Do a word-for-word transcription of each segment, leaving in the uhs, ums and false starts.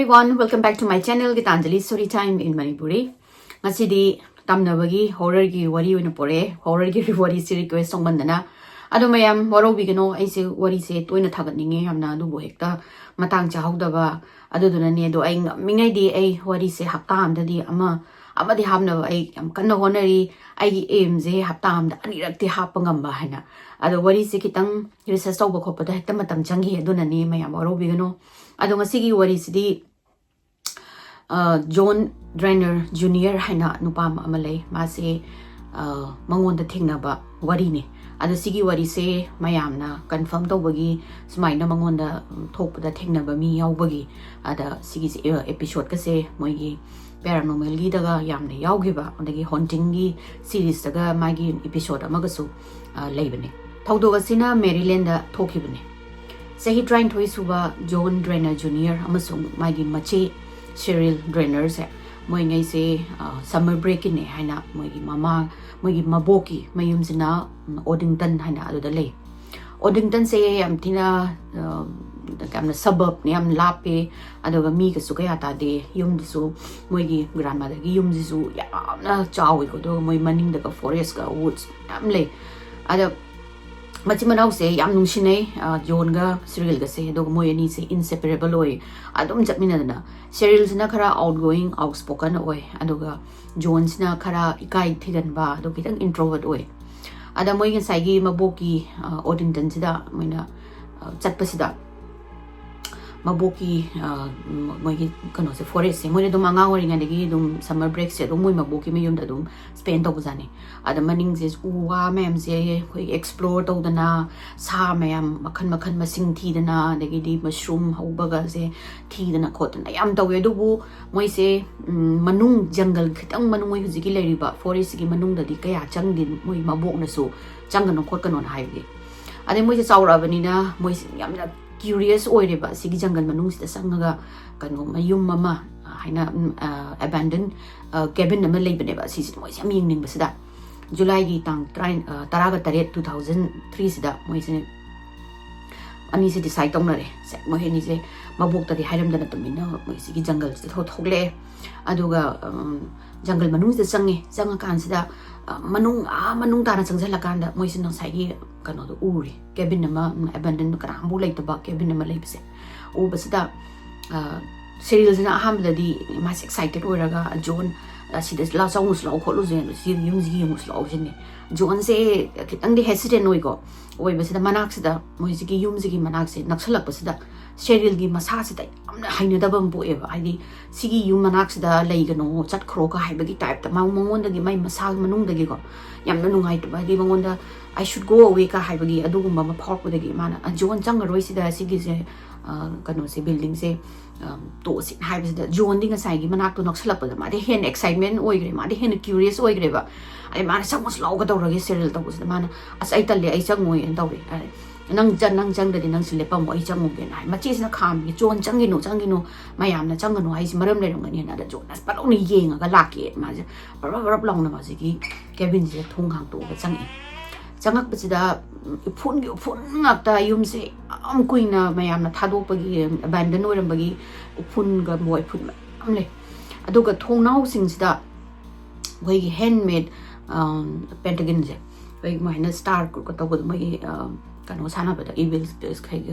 Everyone, welcome back to my channel, Gitanjali Story Time in Manipuri. ꯉꯁꯤꯗꯤ ꯇꯝꯅꯕꯒꯤ horrorꯒꯤ ꯋꯥꯔꯤ ꯑꯣꯏꯅ ꯄꯣꯔꯛꯑꯦ꯫ Horrorꯒꯤ ꯋꯥꯔꯤꯁꯤ request ꯇꯧꯃꯟꯗꯅ꯫ ꯑꯗꯣ ꯃꯌꯥꯝ ꯋꯥꯔꯧꯕꯤꯒꯅꯣ, ꯑꯩꯁꯦ ꯋꯥꯔꯤꯁꯦ ꯇꯣꯏꯅ ꯊꯥꯒꯠꯅꯤꯡꯉꯦ ꯌꯥꯝꯅ, ꯑꯗꯨꯕꯨ ꯍꯦꯛꯇ ꯃꯇꯥꯡ ꯆꯥꯍꯧꯗꯕ꯫ ꯑꯗꯨꯗꯨꯅꯅꯦ, ꯑꯗꯣ ꯑꯩ ꯉꯝꯃꯤꯉꯩꯗꯤ ꯑꯩ ꯋꯥꯔꯤꯁꯦ ꯍꯞꯇꯥ ꯑꯃꯗꯗꯤ ꯑꯃ, ꯑꯃꯗꯤ ꯍꯥꯞꯅꯕ ꯑꯩ ꯌꯥꯝ ꯀꯟꯅ ꯍꯣꯠꯅꯔꯤ꯫ ꯑꯩꯒꯤ aimꯁꯦ ꯍꯞꯇꯥ ꯑꯃꯗ ꯑꯅꯤꯔꯛꯇꯤ ꯍꯥꯞꯄ ꯉꯝꯕ ꯍꯥꯏꯅ꯫ ꯑꯗꯣ ꯋꯥꯔꯤꯁꯦ ꯈꯤꯇꯪ research ꯇꯧꯕ ꯈꯣꯠꯄꯗ ꯍꯦꯛꯇ ꯃꯇꯝ ꯆꯪꯈꯤ, ꯑꯗꯨꯅꯅꯦ ꯃꯌꯥꯝ ꯋꯥꯔꯧꯕꯤꯒꯅꯣ꯫ ꯑꯗꯣ ꯉꯁꯤꯒꯤ ꯋꯥꯔꯤꯁꯤꯗꯤ, ꯑ, ꯖꯣꯟ ꯗ꯭ꯔꯦꯅꯔ ꯖꯨꯅꯤꯌꯔ ꯍꯥꯏꯅ ꯅꯨꯄꯥ ꯑꯃ, ꯑꯃ ꯂꯩ꯫ ꯃꯥꯁꯦ, ꯑ, ꯃꯉꯣꯟꯗ ꯊꯦꯡꯅꯕ ꯋꯥꯔꯤꯅꯤ꯫ ꯑꯗꯣ ꯁꯤꯒꯤ ꯋꯥꯔꯤꯁꯦ ꯃꯌꯥꯝꯅ confirm ꯇꯧꯕꯒꯤ, ꯁꯨꯃꯥꯏꯅ ꯃꯉꯣꯟꯗ, ꯎꯝ, ꯊꯣꯛꯄꯗ ꯊꯦꯡꯅꯕ ꯃꯤ ꯌꯥꯎꯕꯒꯤ, ꯑꯗ ꯁꯤꯒꯤꯁꯦ, ꯑ, episodeꯀꯁꯦ ꯃꯣꯏꯒꯤ paranormalꯒꯤꯗꯒ ꯌꯥꯝꯅ ꯌꯥꯎꯈꯤꯕ, ꯑꯗꯒꯤ Hauntingꯒꯤ seriesꯇꯒ ꯃꯥꯒꯤ episode ꯑꯃꯒꯁꯨ, ꯑ, ꯂꯩꯕꯅꯦ꯫ ꯊꯧꯗꯣꯛ ꯑꯁꯤꯅ Marylandꯗ ꯊꯣꯛꯈꯤꯕꯅꯦ꯫ ꯆꯍꯤ ꯇꯔꯥꯅꯤꯊꯣꯏ ꯁꯨꯕ ꯖꯣꯟ ꯗ꯭ꯔꯦꯅꯔ ꯖꯨꯅꯤꯌꯔ ꯑꯃꯁꯨꯡ ꯃꯥꯒꯤ ꯃꯆꯦ ꯁꯤꯔꯤꯜ ꯗ꯭ꯔꯦꯅꯔꯁꯦ, ꯃꯣꯏꯉꯩꯁꯦ, ꯑ, summer breakꯀꯤꯅꯦ ꯍꯥꯏꯅ ꯃꯣꯏꯒꯤ ꯃꯃꯥ, ꯃꯣꯏꯒꯤ ꯃꯕꯣꯛꯀꯤ ꯃꯌꯨꯝꯁꯤꯅ, ꯎꯝ, ꯑꯣꯗꯤꯡꯇꯟ ꯍꯥꯏꯅ ꯑꯗꯨꯗ ꯂꯩ꯫ ꯑꯣꯗꯤꯡꯇꯟꯁꯦ ꯌꯥꯝ ꯊꯤꯅ, ꯑ, ꯌꯥꯝꯅ suburbꯅꯦ, ꯌꯥꯝ ꯂꯥꯞꯄꯦ, ꯑꯗꯨꯒ ꯃꯤꯒꯁꯨ ꯀꯌꯥ ꯇꯥꯗꯦ꯫ ꯌꯨꯝꯗꯨꯁꯨ, ꯃꯣꯏꯒꯤ grandmotherꯒꯤ ꯌꯨꯝꯁꯤꯁꯨ ꯌꯥꯝꯅ ꯆꯥꯎꯋꯤꯀꯣ, ꯑꯗꯨꯒ ꯃꯣꯏ ꯃꯅꯤꯡꯗꯒ forestꯀ woods ꯌꯥꯝ ꯂꯩ꯫ ꯑꯗ ꯃꯆꯤꯟ ꯃꯅꯥꯎꯁꯦ ꯌꯥꯝ ꯅꯨꯡꯁꯤꯅꯩ, ꯑ, ꯖꯣꯟꯒ ꯁꯤꯔꯤꯜꯒꯁꯦ, ꯑꯗꯨꯒ ꯃꯣꯏ ꯑꯅꯤꯁꯦ inseparable ꯑꯣꯏ, ꯑꯗꯨꯝ ꯆꯠꯃꯤꯟꯅꯗꯅ꯫ ꯁꯤꯔꯤꯜꯁꯤꯅ ꯈꯔ outgoing, outspoken ꯑꯣꯏ, ꯑꯗꯨꯒ ꯖꯣꯟꯁꯤꯅ ꯈꯔ ꯏꯀꯥꯏ ꯊꯤꯒꯟꯕ, ꯑꯗꯨ ꯈꯤꯇꯪ introvert ꯑꯣꯏ꯫ ꯑꯗ ꯃꯣꯏ ꯉꯁꯥꯏꯒꯤ ꯃꯕꯣꯛꯀꯤ, ꯑ, ꯑꯣꯗꯤꯡꯇꯟꯁꯤꯗ ꯃꯣꯏꯅ, ꯑ, ꯆꯠꯄꯁꯤꯗ ꯃꯕꯣꯛꯀꯤ, ꯑ, ꯃꯣꯏꯒꯤ ꯀꯩꯅꯣꯁꯦ, forestꯁꯦ ꯃꯣꯏꯅ ꯑꯗꯨꯝ ꯑꯉꯥꯡ ꯑꯣꯏꯔꯤꯉꯩꯗꯒꯤ ꯑꯗꯨꯝ summer breakꯁꯦ ꯑꯗꯨꯝ ꯃꯣꯏ ꯃꯕꯣꯛꯀꯤ ꯃꯌꯨꯝꯗ ꯑꯗꯨꯝ spend ꯇꯧꯕꯖꯥꯠꯅꯤ꯫ ꯑꯗ ꯃꯅꯤꯡꯁꯦ ꯎ ꯋꯥ ꯃꯌꯥꯝꯁꯦ ꯑꯩꯈꯣꯏ explore ꯇꯧꯗꯅ, ꯁꯥ ꯃꯌꯥꯝ ꯃꯈꯜ ꯃꯈꯜ ꯃꯁꯤꯡ ꯊꯤꯗꯅ, ꯑꯗꯒꯤꯗꯤ mushroom ꯍꯧꯕꯒꯁꯦ ꯊꯤꯗꯅ ꯈꯣꯠꯇꯅ ꯌꯥꯝ ꯇꯧꯋꯦ꯫ ꯑꯗꯨꯕꯨ ꯃꯣꯏꯁꯦ, ꯎꯝ, ꯃꯅꯨꯡ ꯖꯪꯒꯜ ꯈꯤꯇꯪ ꯃꯅꯨꯡ, ꯃꯣꯏ ꯍꯧꯖꯤꯛꯀꯤ ꯂꯩꯔꯤꯕ forestꯁꯤꯒꯤ ꯃꯅꯨꯡꯗꯗꯤ ꯀꯌꯥ ꯆꯪꯗꯦ, ꯃꯣꯏ ꯃꯕꯣꯛꯅꯁꯨ ꯆꯪꯒꯅꯨ ꯈꯣꯠꯀꯅꯣꯅ ꯍꯥꯏꯕꯒꯤ꯫ ꯑꯗꯩ ꯃꯣꯏꯁꯦ ꯆꯥꯎꯔꯛꯑꯕꯅꯤꯅ ꯃꯣꯏꯁꯦ ꯌꯥꯝꯅ curious ꯑꯣꯏꯔꯦꯕ, ꯁꯤꯒꯤ ꯖꯪꯒꯜ ꯃꯅꯨꯡꯁꯤꯗ ꯆꯪꯉꯒ ꯀꯩꯅꯣ ꯃꯌꯨꯝ ꯑꯃ, ꯑ, ꯍꯥꯏꯅ, ꯎꯝ, ꯑ, abandon, ꯑ, cabin ꯑꯃ ꯂꯩꯕꯅꯦꯕ, ꯁꯤꯁꯤꯗ ꯃꯣꯏꯁꯦ ꯌꯥꯝ ꯌꯦꯡꯅꯤꯡꯕꯁꯤꯗ꯫ ꯖꯨꯂꯥꯏꯒꯤ ꯇꯥꯡ ꯇꯔꯥ, ꯑ, ꯇꯔꯥꯒ ꯇꯔꯦꯠ, two thousand threeꯁꯤꯗ ꯃꯣꯏꯁꯦ ꯑꯅꯤꯁꯦ ꯗꯤꯁꯥꯏꯠ ꯇꯧꯅꯔꯦ꯫ ꯁꯦ, ꯃꯣꯏ ꯑꯅꯤꯁꯦ ꯃꯕꯣꯛꯇꯗꯤ ꯍꯥꯏꯔꯝꯗꯅ ꯇꯨꯃꯤꯟꯅ ꯃꯣꯏꯁꯤꯒꯤ ꯖꯪꯒꯜꯁꯤꯗ ꯊꯣꯛ- ꯊꯣꯛꯂꯛꯑꯦ꯫ ꯑꯗꯨꯒ ꯎꯝ, ꯖꯪꯒꯜ ꯃꯅꯨꯡꯁꯤꯗ ꯆꯪꯉꯦ꯫ ꯆꯪꯉꯀꯥꯟꯁꯤꯗ ꯑ, ꯃꯅꯨꯡ ꯑꯥ ꯃꯅꯨꯡ ꯇꯥꯅ ꯆꯪꯁꯤꯜꯂꯀꯥꯟꯗ ꯃꯣꯏꯁꯤꯅ ꯉꯁꯥꯏꯒꯤ ꯀꯩꯅꯣꯗꯣ ꯎꯔꯦ, ꯀꯦꯕꯤꯟ ꯑꯃ, ꯑꯦꯕꯦꯟꯗꯟ, ꯀꯅꯥꯝꯕꯨ ꯂꯩꯇꯕ ꯀꯦꯕꯤꯟ ꯑꯃ ꯂꯩꯕꯁꯦ ꯎꯕꯁꯤꯗ, ꯑ, ꯁꯦꯔꯤꯜꯁꯤꯅ ꯑꯍꯥꯟꯕꯗꯗꯤ ꯃꯥꯁꯦ ꯑꯦꯛꯁꯥꯏꯇꯦꯠ ꯑꯣꯏꯔꯒ, "ꯖꯣꯟ, ꯑꯁꯤꯗ ꯂꯥ-, ꯆꯪꯉꯨꯁꯤ ꯂꯥꯛꯑꯣ, ꯈꯣꯠꯂꯨꯁꯦ, ꯁꯤ ꯌꯨꯝꯁꯤꯒꯤ ꯌꯦꯡꯉꯨꯁꯤ ꯂꯥꯛꯑꯣ" ꯁꯤꯅꯤ꯫ ꯖꯣꯟꯁꯦ ꯈꯤꯇꯪꯗꯤ ꯍꯦꯁꯤꯇꯦꯟ ꯑꯣꯏꯀꯣ꯫ ꯑꯣꯏꯕꯁꯤꯗ ꯃꯅꯥꯛꯁꯤꯗ, ꯃꯣꯏꯁꯤꯒꯤ ꯌꯨꯝꯁꯤꯒꯤ ꯃꯅꯥꯛꯁꯦ ꯅꯛꯁꯜꯂꯛꯄꯁꯤꯗ ꯁꯦꯔꯤꯜꯒꯤ ꯃꯁꯥꯁꯤꯗ ꯌꯥꯝꯅ ꯍꯩꯅꯗꯕ ꯑꯃ ꯄꯣꯛꯑꯦꯕ꯫ ꯍꯥꯏꯗꯤ, "ꯁꯤꯒꯤ ꯌꯨꯝ ꯃꯅꯥꯛꯁꯤꯗ ꯂꯩꯒꯅꯣ, ꯆꯠꯈ꯭ꯔꯣꯒ" ꯍꯥꯏꯕꯒꯤ ꯇꯥꯏꯞꯇ, ꯃꯥ ꯃꯉꯣꯟꯗꯒꯤ, ꯃꯥꯏ ꯃꯁꯥꯒꯤ ꯃꯅꯨꯡꯗꯒꯤꯀꯣ, ꯌꯥꯝꯅ ꯅꯨꯡꯉꯥꯏꯇꯕ, ꯍꯥꯏꯗꯤ, ꯃꯉꯣꯟꯗ "I should go away" ꯀ ꯍꯥꯏꯕꯒꯤ ꯑꯗꯨꯒꯨꯝꯕ ꯑꯃ ꯐꯥꯎꯔꯛꯄꯗꯒꯤ ꯃꯥꯅ, "ꯑ, ꯖꯣꯟ, ꯆꯪꯉꯔꯣꯏ ꯁꯤꯗ, ꯁꯤꯒꯤꯁꯦ, ꯑ, ꯀꯩꯅꯣꯁꯦ, ꯕꯤꯜꯗꯤꯡꯁꯦ, ꯑ, ꯇꯣꯛꯑꯁꯤ" ꯍꯥꯏꯕꯁꯤꯗ ꯖꯣꯟꯗꯤ ꯉꯁꯥꯏꯒꯤ ꯃꯅꯥꯛꯇꯣ ꯅꯛꯁꯜꯂꯛꯄꯗ ꯃꯥꯗꯤ ꯍꯦꯟꯅ ꯑꯦꯛꯁꯥꯏꯠꯃꯦꯟ ꯑꯣꯏꯈ꯭ꯔꯦ, ꯃꯥꯗꯤ ꯍꯦꯟꯅ ꯀ꯭ꯌꯨꯔꯤꯌꯁ ꯑꯣꯏꯈ꯭ꯔꯦꯕ꯫ ꯑꯗꯩ ꯃꯥꯅ "ꯆꯪꯉꯨꯁꯤ ꯂꯥꯛꯑꯣ" ꯀꯗꯧꯔꯒꯦ ꯁꯦꯔꯤꯜ ꯇꯧꯕꯁꯤꯗ ꯃꯥꯅ, "ꯑꯁ, ꯑꯩ ꯇꯜꯂꯦ, ꯑꯩ ꯆꯪꯉꯣꯏꯅ" ꯇꯧꯔꯦ꯫ ꯑꯗꯩ, "ꯅꯪ ꯆꯪ-, ꯅꯪ ꯆꯪꯗ꯭ꯔꯗꯤ ꯅꯪꯁꯨ ꯂꯦꯞꯄꯝꯃꯣ, ꯑꯩ ꯆꯪꯉꯨꯒꯦꯅ" ꯍꯥꯏ꯫ ꯃꯆꯦꯁꯤꯅ ꯈꯥꯝꯃꯤ, "ꯖꯣꯟ, ꯆꯪꯒꯤꯅꯨ, ꯆꯪꯒꯤꯅꯨ, ꯃꯌꯥꯝꯅ ꯆꯪꯒꯅꯨ ꯍꯥꯏꯁꯤ ꯃꯔꯝ ꯂꯩꯔꯝꯒꯅꯤꯅ"꯫ ꯑꯗ ꯖꯣꯟꯅ ꯄꯠ ꯂꯥꯎꯅ ꯌꯦꯡꯉꯒ ꯂꯥꯛꯀꯦ꯫ ꯃꯥꯁꯦ ꯕꯔꯞ ꯕꯔꯞ ꯂꯥꯎꯅ ꯃꯥꯁꯤꯒꯤ ꯀꯦꯕꯤꯟꯁꯤꯗ ꯊꯣꯡ ꯍꯥꯡꯇꯣꯛꯑꯒ ꯆꯪꯉꯛꯑꯦ꯫ ꯆꯪꯉꯛꯄꯁꯤꯗ, ꯎꯝ, ꯎꯐꯨꯟꯒꯤ ꯎꯐꯨꯟ ꯉꯥꯛꯇ, ꯌꯨꯝꯁꯦ ꯌꯥꯝ ꯀꯨꯏꯅ ꯃꯌꯥꯝꯅ ꯊꯥꯗꯣꯛꯄꯒꯤ, ꯑꯦꯕꯦꯟꯗꯟ ꯑꯣꯏꯔꯝꯕꯒꯤ ꯎꯐꯨꯟꯒ ꯋꯥꯏꯐꯨꯟ ꯃꯌꯥꯝ ꯂꯩ꯫ ꯑꯗꯨꯒ ꯊꯣꯡꯅꯥꯎꯁꯤꯡꯁꯤꯗ ꯑꯩꯈꯣꯏꯒꯤ ꯍꯦꯟꯃꯦꯗ, ꯑꯝ, ꯄꯦꯟꯇꯒꯟꯁꯦ, ꯑꯩꯈꯣꯏ ꯃꯣꯏꯅ ꯁ꯭ꯇꯥꯔ ꯀ-, ꯇꯧꯕꯗꯣ, ꯃꯣꯏꯒꯤ, ꯑꯝ, ꯀꯩꯅꯣ ꯁꯥꯟꯅꯕꯗ, ꯏꯚꯤꯜ ꯁ꯭ꯄꯤꯔꯤꯠ,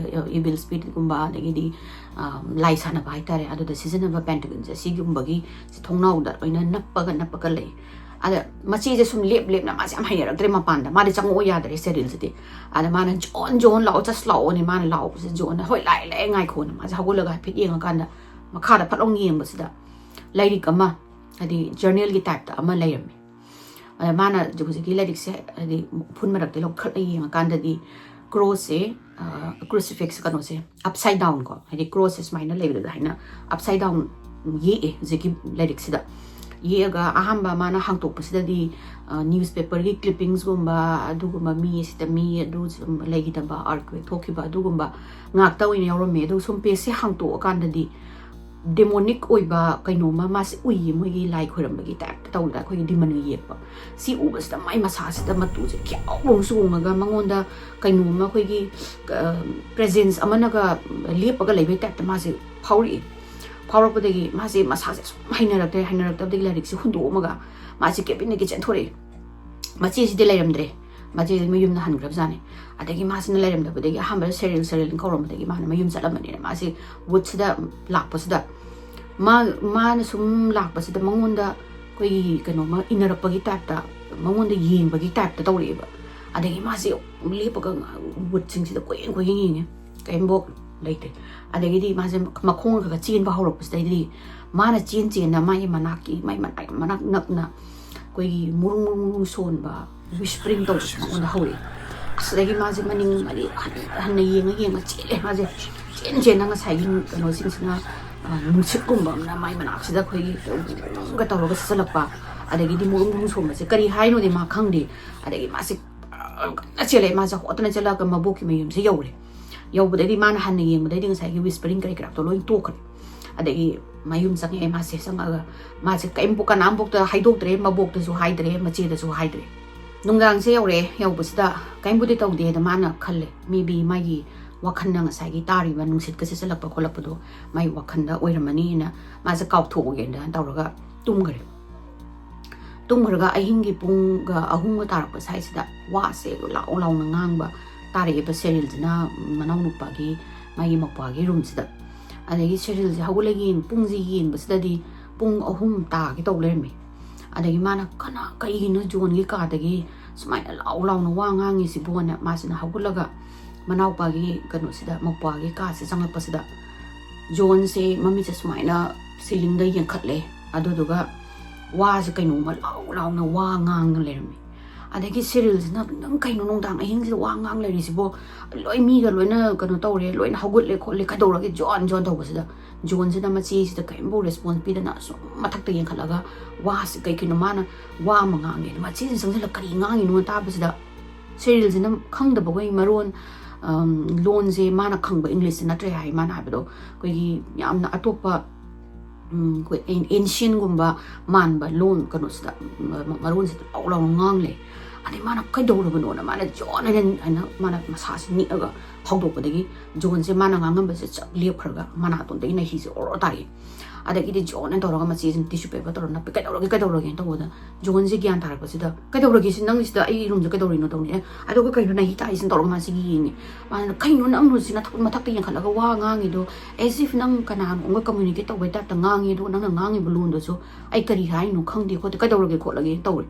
ꯏꯚꯤꯜ ꯁ꯭ꯄꯤꯔꯤꯠꯀꯨꯝꯕ, ꯑꯗꯒꯤꯗꯤ, ꯑꯝ, ꯂꯥꯏ ꯁꯥꯟꯅꯕ ꯍꯥꯏꯇꯥꯔꯦ, ꯑꯗꯨꯗ ꯁꯤꯖꯤꯟꯅꯕ ꯄꯦꯟꯇꯒꯟꯁꯦ, ꯁꯤꯒꯨꯝꯕꯒꯤ ꯊꯣꯡꯅꯥꯎꯗ ꯂꯣꯏꯅ ꯅꯞꯄꯒ, ꯅꯞꯄꯒ ꯂꯩ꯫ ꯑꯗ ꯃꯆꯦꯁꯦ ꯁꯨꯝ ꯂꯦꯞ ꯂꯦꯞꯅ ꯃꯥꯁꯦ ꯌꯥꯝ ꯍꯩꯅꯔꯛꯇ꯭ꯔꯦ ꯃꯄꯥꯟꯗ꯫ ꯃꯥꯗꯤ ꯆꯪꯉꯛꯑꯣ ꯌꯥꯗꯔꯦ ꯁꯦꯔꯤꯜꯁꯤꯗꯤ꯫ ꯑꯗ ꯃꯥꯅ, "ꯖꯣꯟ, ꯖꯣꯟ, ꯂꯥꯛꯑꯣ, just ꯂꯥꯛꯑꯣꯅꯦ", ꯃꯥꯅ ꯂꯥꯎꯕꯁꯦ ꯖꯣꯟꯅ, "ꯍꯣꯏ, ꯂꯥꯛꯑꯦ, ꯂꯥꯛꯑꯦ, ꯉꯥꯏꯈꯣꯅ", ꯃꯥꯁꯦ ꯍꯧꯒꯠꯂꯒ ꯍꯥꯏꯐꯦꯠ ꯌꯦꯡꯉꯀꯥꯟꯗ ꯃꯈꯥꯗ ꯐꯠ ꯂꯥꯎ ꯌꯦꯡꯕꯁꯤꯗ ꯂꯥꯏꯔꯤꯛ ꯑꯃ, ꯍꯥꯏꯗꯤ ꯖꯔꯅꯦꯜꯒꯤ ꯇꯥꯏꯞꯇ ꯑꯃ ꯂꯩꯔꯝꯃꯦ꯫ ꯑꯗ ꯃꯥꯅ ꯍꯧꯖꯤꯛꯀꯤ ꯂꯥꯏꯔꯤꯛꯁꯦ, ꯍꯥꯏꯗꯤ ꯎꯐꯨꯟ ꯃꯔꯛꯇ ꯂꯧꯈꯠꯂ ꯌꯦꯡꯉꯀꯥꯟꯗꯗꯤ ꯀ꯭ꯔꯣꯁꯁꯦ, ꯑ, ꯀ꯭ꯔꯨꯁꯤꯐꯤꯛꯁ ꯀꯩꯅꯣꯁꯦ, ꯑꯞꯁꯥꯏꯠ ꯗꯥꯎꯟ ꯀꯣ, ꯍꯥꯏꯗꯤ ꯀ꯭ꯔꯣꯁꯁꯦ ꯁꯨꯃꯥꯏꯅ ꯂꯩꯕꯗꯨꯗ ꯍꯥꯏꯅ ꯑꯞꯁꯥꯏꯠ ꯗꯥꯎꯟ ꯌꯦꯛꯑꯦ ꯍꯧꯖꯤꯛꯀꯤ ꯂꯥꯏꯔꯤꯛꯁꯤꯗ꯫ ꯌꯦꯛꯑꯒ ꯑꯍꯥꯟꯕ ꯃꯥꯅ ꯍꯥꯡꯇꯣꯛꯄꯁꯤꯗꯗꯤ, ꯑ, ꯅ꯭ꯌꯨꯁꯄꯦꯄꯔꯒꯤ ꯀ꯭ꯂꯤꯞꯄꯤꯡꯁꯀꯨꯝꯕ, ꯑꯗꯨꯒꯨꯝꯕ ꯃꯤ ꯑꯁꯤꯗ ꯃꯤ ꯑꯗꯨ ꯂꯩꯈꯤꯗꯕ, ꯑꯥꯔꯠꯀ꯭ꯋꯦꯛ ꯊꯣꯛꯈꯤꯕ ꯑꯗꯨꯒꯨꯝꯕ ꯉꯥꯛꯇ ꯑꯣꯏꯅ ꯌꯥꯎꯔꯝꯃꯦ꯫ ꯑꯗꯨꯒ ꯁꯨꯝ ꯄꯦꯖꯁꯦ ꯍꯥꯡꯇꯣꯛꯑꯀꯥꯟꯗꯗꯤ ꯗꯦꯃꯣꯅꯤꯛ ꯑꯣꯏꯕ ꯀꯩꯅꯣꯝꯃ ꯃꯥꯁꯦ ꯎꯏꯌꯦ, ꯃꯣꯏꯒꯤ ꯂꯥꯏ ꯈꯣꯏꯔꯝꯕꯒꯤ ꯇꯥꯏꯞꯇ ꯇꯧꯗꯅ ꯑꯩꯈꯣꯏꯒꯤ ꯗꯤꯃꯟꯒ ꯌꯦꯛꯄ꯫ ꯁꯤ ꯎꯕꯁꯤꯗ ꯃꯥꯏ ꯃꯁꯥꯁꯤꯗ ꯃꯇꯨꯁꯦ ꯈ꯭ꯌꯥꯎ ꯑꯃ ꯆꯣꯡꯉꯒ ꯃꯉꯣꯟꯗ ꯀꯩꯅꯣꯝꯃ ꯑꯩꯈꯣꯏꯒꯤ ꯄ꯭ꯔꯦꯖꯦꯟꯁ ꯑꯃꯅꯒ ꯂꯦꯞꯄꯒ ꯂꯩꯕꯒꯤ ꯇꯥꯏꯞꯇ ꯃꯥꯁꯦ ꯐꯥꯎꯔꯛꯏ꯫ ꯐꯥꯎꯔꯛꯄꯗꯒꯤ ꯃꯥꯁꯦ ꯃꯁꯥꯁꯦ ꯁꯨꯝ ꯍꯩꯅꯔꯛꯇ꯭ꯔꯦ꯫ ꯍꯩꯅꯔꯛꯇꯕꯗꯒꯤ ꯂꯥꯏꯔꯤꯛꯁꯦ ꯍꯨꯟꯗꯣꯛꯑꯝꯃꯒ ꯃꯥꯁꯦ ꯀꯦꯕꯤꯟꯗꯒꯤ ꯆꯦꯟꯊꯣꯔꯛꯏ꯫ ꯃꯆꯦꯁꯤꯗꯤ ꯂꯩꯔꯝꯗ꯭ꯔꯦ꯫ ꯃꯆꯦꯁꯤ ꯃꯌꯨꯝꯗ ꯍꯟꯈ꯭ꯔꯕꯖꯥꯠꯅꯤ꯫ ꯑꯗꯒꯤ ꯃꯥꯁꯤꯅ ꯂꯩꯔꯝꯗꯕꯗꯒꯤ ꯑꯍꯥꯟꯕꯗ ꯁꯦꯔꯤꯜ, ꯁꯦꯔꯤꯜꯅ ꯀꯧꯔꯝꯕꯗꯒꯤ ꯃꯥꯅ ꯃꯌꯨꯝ ꯆꯠꯂꯝꯕꯅꯤꯅ ꯃꯥꯁꯦ ꯋꯨꯠꯁꯤꯗ ꯂꯥꯛꯄꯁꯤꯗ ꯃꯥ, ꯃꯥꯅ ꯁꯨꯝ ꯂꯥꯛꯄꯁꯤꯗ ꯃꯉꯣꯟꯗ ꯑꯩꯈꯣꯏꯒꯤ ꯀꯩꯅꯣꯝꯃ ꯏꯟꯅꯔꯛꯄꯒꯤ ꯇꯥꯏꯞꯇ, ꯃꯉꯣꯟꯗ ꯌꯦꯡꯕꯒꯤ ꯇꯥꯏꯞꯇ ꯇꯧꯔꯛꯑꯦꯕ꯫ ꯑꯗꯒꯤ ꯃꯥꯁꯦ ꯂꯦꯞꯄꯒ ꯋꯨꯠꯁꯤꯡꯁꯤꯗ ꯀꯣꯏꯌꯦꯡ ꯀꯣꯏꯌꯦꯡ ꯌꯦꯡꯉꯦ, ꯀꯔꯤꯝꯐꯥꯎ ꯂꯩꯇꯦ꯫ ꯑꯗꯒꯤꯗꯤ ꯃꯥꯁꯦ ꯃꯈꯣꯡꯅ ꯈꯔ ꯈꯔ ꯆꯦꯟꯕ ꯍꯧꯔꯛꯄꯁꯤꯗꯩꯗꯤ ꯃꯥꯅ ꯆꯦꯟ ꯆꯦꯟꯅ ꯃꯥꯒꯤ ꯃꯅꯥꯛꯀꯤ, ꯃꯥꯒꯤ ꯃꯅꯥꯛ ꯃꯅꯥꯛ ꯅꯛꯅ ꯑꯩꯈꯣꯏꯒꯤ ꯃꯨꯔꯨꯡ ꯃꯨꯔꯨꯡ ꯃꯨꯔꯨꯡ ꯁꯣꯟꯕ, ꯋꯤꯁꯄꯔꯤꯡ ꯇꯧꯕꯁꯦ ꯃꯉꯣꯟꯗ ꯍꯧꯔꯛꯑꯦ꯫ ꯑꯁ, ꯑꯗꯒꯤ ꯃꯥꯁꯦ ꯃꯅꯤꯡ ꯃꯔꯤ ꯍꯟ-, ꯍꯟꯅ ꯌꯦꯡꯉ ꯌꯦꯡꯉ ꯆꯦꯜꯂꯦ꯫ ꯃꯥꯁꯦ ꯆꯦꯟ ꯆꯦꯟꯅ ꯉꯁꯥꯏꯒꯤ ꯀꯩꯅꯣꯁꯤꯡꯁꯤꯅ, ꯑ, ꯅꯨꯡꯁꯤꯠꯀꯨꯝꯕ ꯑꯃꯅ ꯃꯥꯏ ꯃꯅꯥꯛꯁꯤꯗ ꯑꯩꯈꯣꯏꯒꯤ ꯒ ꯇꯧꯔꯒ ꯁꯤꯠꯆꯜꯂꯛꯄ, ꯑꯗꯒꯤꯗꯤ ꯃꯨꯔꯨꯡ ꯃꯨꯔꯨꯡ ꯁꯣꯟꯕꯁꯦ ꯀꯔꯤ ꯍꯥꯏꯅꯣꯗꯤ ꯃꯥ ꯈꯪꯗꯦ꯫ ꯑꯗꯒꯤ ꯃꯥꯁꯦ ꯀꯟꯅ ꯆꯦꯜꯂꯛꯑꯦ꯫ ꯃꯥꯁꯦ ꯍꯣꯠꯇꯅ ꯆꯦꯜꯂꯛꯑꯒ ꯃꯕꯣꯛꯀꯤ ꯃꯌꯨꯝꯁꯦ ꯌꯧꯔꯦ꯫ ꯌꯧꯕꯗꯩꯗꯤ ꯃꯥꯅ ꯍꯟꯅ ꯌꯦꯡꯕꯗꯩꯗꯤ ꯉꯁꯥꯏꯒꯤ ꯋꯤꯁꯄꯔꯤꯡ ꯀꯔꯤ ꯀꯔꯥꯗꯣ ꯂꯣꯏ ꯇꯣꯛꯈ꯭ꯔꯦ꯫ ꯑꯗꯒꯤ ꯃꯌꯨꯝ ꯆꯪꯉꯛꯑꯦ꯫ ꯃꯥꯁꯦ ꯆꯪꯉꯛꯑꯒ ꯃꯥꯁꯦ ꯀꯔꯤꯝ ꯀꯅꯥꯝꯐꯥꯎꯗ ꯍꯥꯏꯗꯣꯛꯇ꯭ꯔꯦ, ꯃꯕꯣꯛꯇꯁꯨ ꯍꯥꯏꯗ꯭ꯔꯦ, ꯃꯆꯦꯗꯁꯨ ꯍꯥꯏꯗ꯭ꯔꯦ꯫ ꯅꯨꯡꯗꯥꯡꯁꯦ ꯌꯧꯔꯛꯑꯦ꯫ ꯌꯧꯕꯁꯤꯗ ꯀꯔꯤꯝꯕꯨꯗꯤ ꯇꯧꯗꯦꯗ ꯃꯥꯅ ꯈꯜꯂꯦ, maybe ꯃꯥꯒꯤ ꯋꯥꯈꯜꯅ ꯉꯁꯥꯏꯒꯤ ꯇꯥꯔꯤꯕ ꯅꯨꯡꯁꯤꯠꯀ ꯁꯤꯠꯆꯜꯂꯛꯄ ꯈꯣꯠꯂꯛꯄꯗꯣ ꯃꯥꯒꯤ ꯋꯥꯈꯜꯗ ꯑꯣꯏꯔꯝꯃꯅꯤꯅ ꯃꯥꯁꯦ ꯀꯥꯎꯊꯣꯛꯑꯒꯦꯅ ꯇꯧꯔꯒ ꯇꯨꯝꯈ꯭ꯔꯦ꯫ ꯇꯨꯝꯈ꯭ꯔꯒ ꯑꯍꯤꯡꯒꯤ ꯄꯨꯡꯒ ꯑꯍꯨꯝꯒ ꯇꯥꯔꯛꯄ ꯁ꯭ꯋꯥꯏꯁꯤꯗ ꯋꯥꯁꯦ ꯂꯥꯎ ꯂꯥꯎꯅ ꯉꯥꯡꯕ ꯇꯥꯔꯛꯑꯦꯕ ꯁꯦꯔꯤꯜꯁꯤꯅ ꯃꯅꯥꯎꯅꯨꯄꯥꯒꯤ, ꯃꯥꯒꯤ ꯃꯧꯄ꯭ꯋꯥꯒꯤ ꯔꯨꯝꯁꯤꯗ꯫ ꯑꯗꯒꯤ ꯁꯦꯔꯤꯜꯁꯦ ꯍꯧꯒꯠꯂ ꯌꯦꯡ-, ꯄꯨꯡꯁꯦ ꯌꯦꯡꯕꯁꯤꯗꯗꯤ ꯄꯨꯡ ꯑꯍꯨꯝ ꯇꯥꯒꯦ ꯇꯧ ꯂꯩꯔꯝꯃꯦ꯫ ꯑꯗꯒꯤ ꯃꯥꯅ ꯀꯅꯥ, ꯀꯩꯒꯤꯅꯣ ꯖꯣꯟꯒꯤ ꯀꯥꯗꯒꯤ ꯁꯨꯃꯥꯏꯅ ꯂꯥꯎ ꯂꯥꯎꯅ ꯋꯥ ꯉꯥꯡꯉꯤꯁꯤꯕꯣꯅ ꯃꯥꯁꯤꯅ ꯍꯧꯒꯠꯂꯒ ꯃꯅꯥꯎꯄꯥꯒꯤ ꯀꯩꯅꯣꯁꯤꯗ, ꯃꯧꯄ꯭ꯋꯥꯒꯤ ꯀꯥꯁꯦ ꯆꯪꯉꯛꯄꯁꯤꯗ ꯖꯣꯟꯁꯦ ꯃꯃꯤꯠꯁꯦ ꯁꯨꯃꯥꯏꯅ ꯁꯤꯂꯤꯡꯗ ꯌꯦꯡꯈꯠꯂꯦ꯫ ꯑꯗꯨꯗꯨꯒ ꯋꯥꯁꯦ ꯀꯩꯅꯣꯝꯃ ꯂꯥꯎ ꯂꯥꯎꯅ ꯋꯥ ꯉꯥꯡꯉ ꯂꯩꯔꯝꯃꯤ꯫ ꯑꯗꯒꯤ ꯁꯦꯔꯤꯜꯁꯤꯅ, "ꯅꯪ ꯀꯩꯅꯣ ꯅꯨꯡꯗꯥꯡ ꯑꯍꯤꯡꯁꯤꯗ ꯋꯥ ꯉꯥꯡ ꯂꯩꯔꯤꯁꯤꯕꯣ? ꯂꯣꯏ ꯃꯤꯒ ꯂꯣꯏꯅ ꯀꯩꯅꯣ ꯇꯧꯔꯦ, ꯂꯣꯏꯅ ꯍꯧꯒꯠꯂꯦ ꯈꯣꯠꯂꯦ, ꯀꯩꯗꯧꯔꯒꯦ ꯖꯣꯟ ꯖꯣꯟ?" ꯇꯧꯕꯁꯤꯗ ꯖꯣꯟꯁꯤꯅ ꯃꯆꯦꯁꯤꯗ ꯀꯔꯤꯝꯐꯥꯎ ꯔꯦꯁꯄꯣꯟꯁ ꯄꯤꯗꯅ ꯑꯁꯨꯝ ꯃꯊꯛꯇ ꯌꯦꯡꯈꯠꯂꯒ ꯋꯥꯁꯦ ꯀꯩꯒꯤꯅꯣ ꯃꯥꯅ ꯋꯥ ꯑꯃ ꯉꯥꯡꯉꯦ, ꯃꯆꯦꯁꯤꯅ ꯆꯪꯁꯤꯜꯂꯒ ꯀꯔꯤ ꯉꯥꯡꯉꯤꯅꯣ ꯇꯥꯕꯁꯤꯗ ꯁꯦꯔꯤꯜꯁꯤꯅ ꯈꯪꯗꯕꯈꯣꯏ ꯃꯔꯣꯟ, ꯑꯝ, ꯂꯣꯟꯁꯦ ꯃꯥꯅ ꯈꯪꯕ ꯏꯪꯂꯤꯁꯁꯦ ꯅꯠꯇ꯭ꯔꯦ ꯍꯥꯏ꯫ ꯃꯥꯅ ꯍꯥꯏꯕꯗꯣ ꯑꯩꯈꯣꯏꯒꯤ ꯌꯥꯝꯅ ꯑꯇꯣꯞꯄ ꯎꯝ, ꯑꯩꯈꯣꯏ ancient ꯒꯨꯝꯕ ꯃꯥꯟꯕ ꯂꯣꯟ ꯀꯩꯅꯣꯁꯤꯗ, ꯃ-, ꯃ-, ꯃꯔꯣꯟꯁꯤꯗ ꯂꯥꯎ ꯂꯥꯎꯅ ꯉꯥꯡ ꯂꯩ꯫ ꯑꯗꯩ ꯃꯥꯅ "ꯀꯩꯗꯧꯔꯕꯅꯣꯅ?" ꯃꯥꯅ "ꯖꯣꯟ" ꯍꯥꯏꯅ, ꯍꯥꯏꯅ ꯃꯥꯅ ꯃꯁꯥꯁꯤ ꯅꯤꯛꯑꯒ ꯍꯧꯗꯣꯛꯄꯗꯒꯤ ꯖꯣꯟꯁꯦ ꯃꯥꯅ ꯉꯥꯡꯉꯝꯕꯁꯦ ꯆꯞ ꯂꯦꯞꯈ꯭ꯔꯒ ꯃꯅꯥꯇꯣꯟꯗꯒꯤ ꯅꯥꯍꯤꯁꯦ ꯑꯣꯔꯣ ꯇꯥꯔꯛꯑꯦ꯫ ꯑꯗꯒꯤꯗꯤ ꯖꯣꯟ ꯍꯥꯏꯅ ꯇꯧꯔꯒ ꯃꯆꯦꯁꯤꯅ tissue paper ꯇꯧꯔꯒ ꯅꯞꯄꯦ꯫ "ꯀꯩꯗꯧꯔꯒꯦ, ꯀꯩꯗꯧꯔꯒꯦꯅ?" ꯇꯧꯕꯗ ꯖꯣꯟꯁꯦ ꯒ꯭ꯌꯥꯟ ꯇꯥꯔꯛꯄꯁꯤꯗ, "ꯀꯩꯗꯧꯔꯒꯦ ꯁꯤ ꯅꯪꯒꯤꯁꯤꯗ ꯑꯩ ꯔꯨꯝꯁꯦ ꯀꯩꯗꯧꯔꯤꯅꯣ?" ꯇꯧꯅꯤ꯫ ꯑꯦ, ꯑꯗꯨꯒ "ꯀꯩꯅꯣ ꯅꯥꯍꯤ ꯇꯥꯏꯁꯤꯅ?" ꯇꯧꯔꯒ ꯃꯥꯁꯤ ꯌꯦꯡꯉꯦ꯫ ꯃꯥꯅ "ꯀꯩꯅꯣ ꯅꯪ ꯁꯤ ꯅꯊꯛ-, ꯃꯊꯛꯇ ꯌꯦꯡꯈꯠꯂꯒ ꯋꯥ ꯉꯥꯡꯉꯤꯗꯣ, as if ꯅꯪ ꯀꯅꯥꯅꯣꯝꯒ communicate ꯇꯧꯕꯩ ꯇꯥꯏꯞꯇ ꯉꯥꯡꯉꯤ, ꯑꯗꯨꯒ ꯅꯪꯅ ꯉꯥꯡꯉꯤꯕ ꯂꯣꯟꯗꯨꯁꯨ ꯑꯩ ꯀꯔꯤ ꯍꯥꯏꯅꯣ ꯈꯪꯗꯦ ꯈꯣꯠꯇꯦ, ꯀꯩꯗꯧꯔꯒꯦ ꯈꯣꯠꯂꯒꯦ?" ꯇꯧꯔꯦ꯫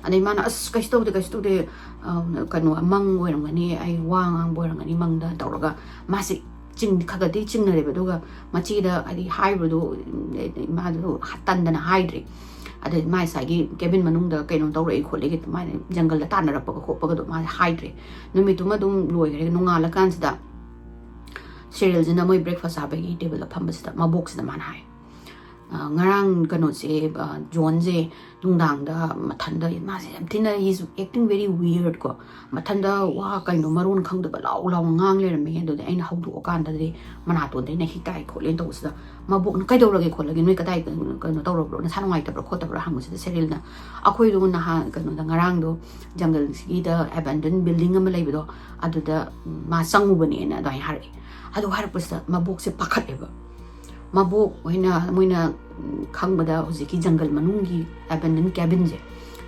ꯑꯗꯩ ꯃꯥꯅ "ꯑꯁ, ꯀꯩꯁꯨ ꯇꯧꯗꯦ, ꯀꯩꯁꯨ ꯇꯧꯗꯦ, ꯑ, ꯀꯩꯅꯣ, ꯃꯪ ꯑꯣꯏꯔꯝꯒꯅꯤ, ꯑꯩ ꯋꯥ ꯉꯥꯡꯕ ꯑꯣꯏꯔꯝꯒꯅꯤ ꯃꯪꯗ" ꯇꯧꯔꯒ ꯃꯥꯁꯦ ꯆꯤꯡ-, ꯈꯒꯗꯤ ꯆꯤꯡꯅꯔꯦꯕ꯫ ꯑꯗꯨꯒ ꯃꯆꯦꯗ ꯍꯥꯏꯗꯤ ꯍꯥꯏꯕꯗꯣ, ꯎꯝ, ꯃꯥꯗꯣ ꯇꯟꯗꯅ ꯍꯥꯏꯗ꯭ꯔꯦ꯫ ꯑꯗꯩ ꯃꯥ ꯉꯁꯥꯏꯒꯤ cabin ꯃꯅꯨꯡꯗ ꯀꯩꯅꯣ ꯇꯧꯔꯛꯏ ꯈꯣꯠꯂꯤꯒꯤ ꯑꯗꯨꯃꯥꯏꯅ ꯖꯪꯒꯜꯗ ꯇꯥꯟꯅꯔꯛꯄꯒ ꯈꯣꯠꯄꯒꯗꯣ ꯃꯥꯁꯦ ꯍꯥꯏꯗ꯭ꯔꯦ꯫ ꯅꯨꯃꯤꯠꯇꯨꯃ ꯑꯗꯨꯝ ꯂꯣꯏꯈ꯭ꯔꯦ꯫ ꯅꯣꯡꯉꯥꯜꯂꯀꯥꯟꯁꯤꯗ ꯁꯦꯔꯤꯜꯁꯤꯅ ꯃꯣꯏ breakfast ꯆꯥꯕꯒꯤ tableꯗ ꯐꯝꯕꯁꯤꯗ ꯃꯕꯣꯛꯁꯤꯗ ꯃꯥꯅ ꯍꯥꯏ, "ꯑ, ꯉꯔꯥꯡ ꯀꯩꯅꯣꯁꯦ, ꯑ, ꯖꯣꯟꯁꯦ ꯅꯨꯡꯗꯥꯡꯗ ꯃꯊꯟꯗ ꯃꯥꯁꯦ ꯌꯥꯝ ꯊꯤꯅ, he's acting very weird ꯀꯣ, ꯃꯊꯟꯗ ꯋꯥ ꯀꯩꯅꯣ ꯃꯔꯣꯟ ꯈꯪꯗꯕ ꯂꯥꯎ ꯂꯥꯎ ꯉꯥꯡ ꯂꯩꯔꯝꯃꯦ꯫ ꯑꯗꯨꯗꯤ ꯑꯩꯅ ꯍꯧꯗꯣꯛꯑꯀꯥꯟꯗꯗꯤ ꯃꯅꯥꯇꯣꯟꯗꯩ ꯅꯥꯍꯤ ꯇꯥꯏ ꯈꯣꯠꯂꯦꯅ ꯇꯧꯕꯁꯤꯗ ꯃꯕꯣꯛꯅ 'ꯀꯩꯗꯧꯔꯒꯦ ꯈꯣꯠꯂꯒꯦ, ꯅꯣꯏ ꯀꯗꯥꯏ ꯀꯩꯅꯣ ꯇꯧꯔꯕ꯭ꯔꯣ, ꯅꯁꯥ ꯅꯨꯡꯉꯥꯏꯇꯕ꯭ꯔꯥ ꯈꯣꯠꯇꯕ꯭ꯔꯥ?' ꯍꯪꯕꯁꯤꯗ ꯁꯦꯔꯤꯜꯅ 'ꯑꯩꯈꯣꯏꯗꯣ ꯅꯍꯥꯟ ꯀꯩꯅꯣꯗ, ꯉꯔꯥꯡꯗꯣ ꯖꯪꯒꯜꯁꯤꯒꯤꯗ abandoned building ꯑꯃ ꯂꯩꯕꯗꯣ, ꯑꯗꯨꯗ ꯃꯥ ꯆꯪꯉꯨꯕꯅꯦꯅ' ꯑꯗꯨꯃꯥꯏꯅ ꯍꯥꯏꯔꯛꯑꯦ꯫ ꯑꯗꯨ ꯍꯥꯏꯔꯛꯄꯁꯤꯗ ꯃꯕꯣꯛꯁꯦ ꯄꯥꯈꯠꯂꯦꯕ꯫ ꯃꯕꯣꯛ ꯍꯣꯏꯅ ꯃꯣꯏꯅ, ꯎꯝ, ꯈꯪꯕꯗ ꯍꯧꯖꯤꯛꯀꯤ ꯖꯪꯒꯜ ꯃꯅꯨꯡꯒꯤ abandoned cabinꯁꯦ,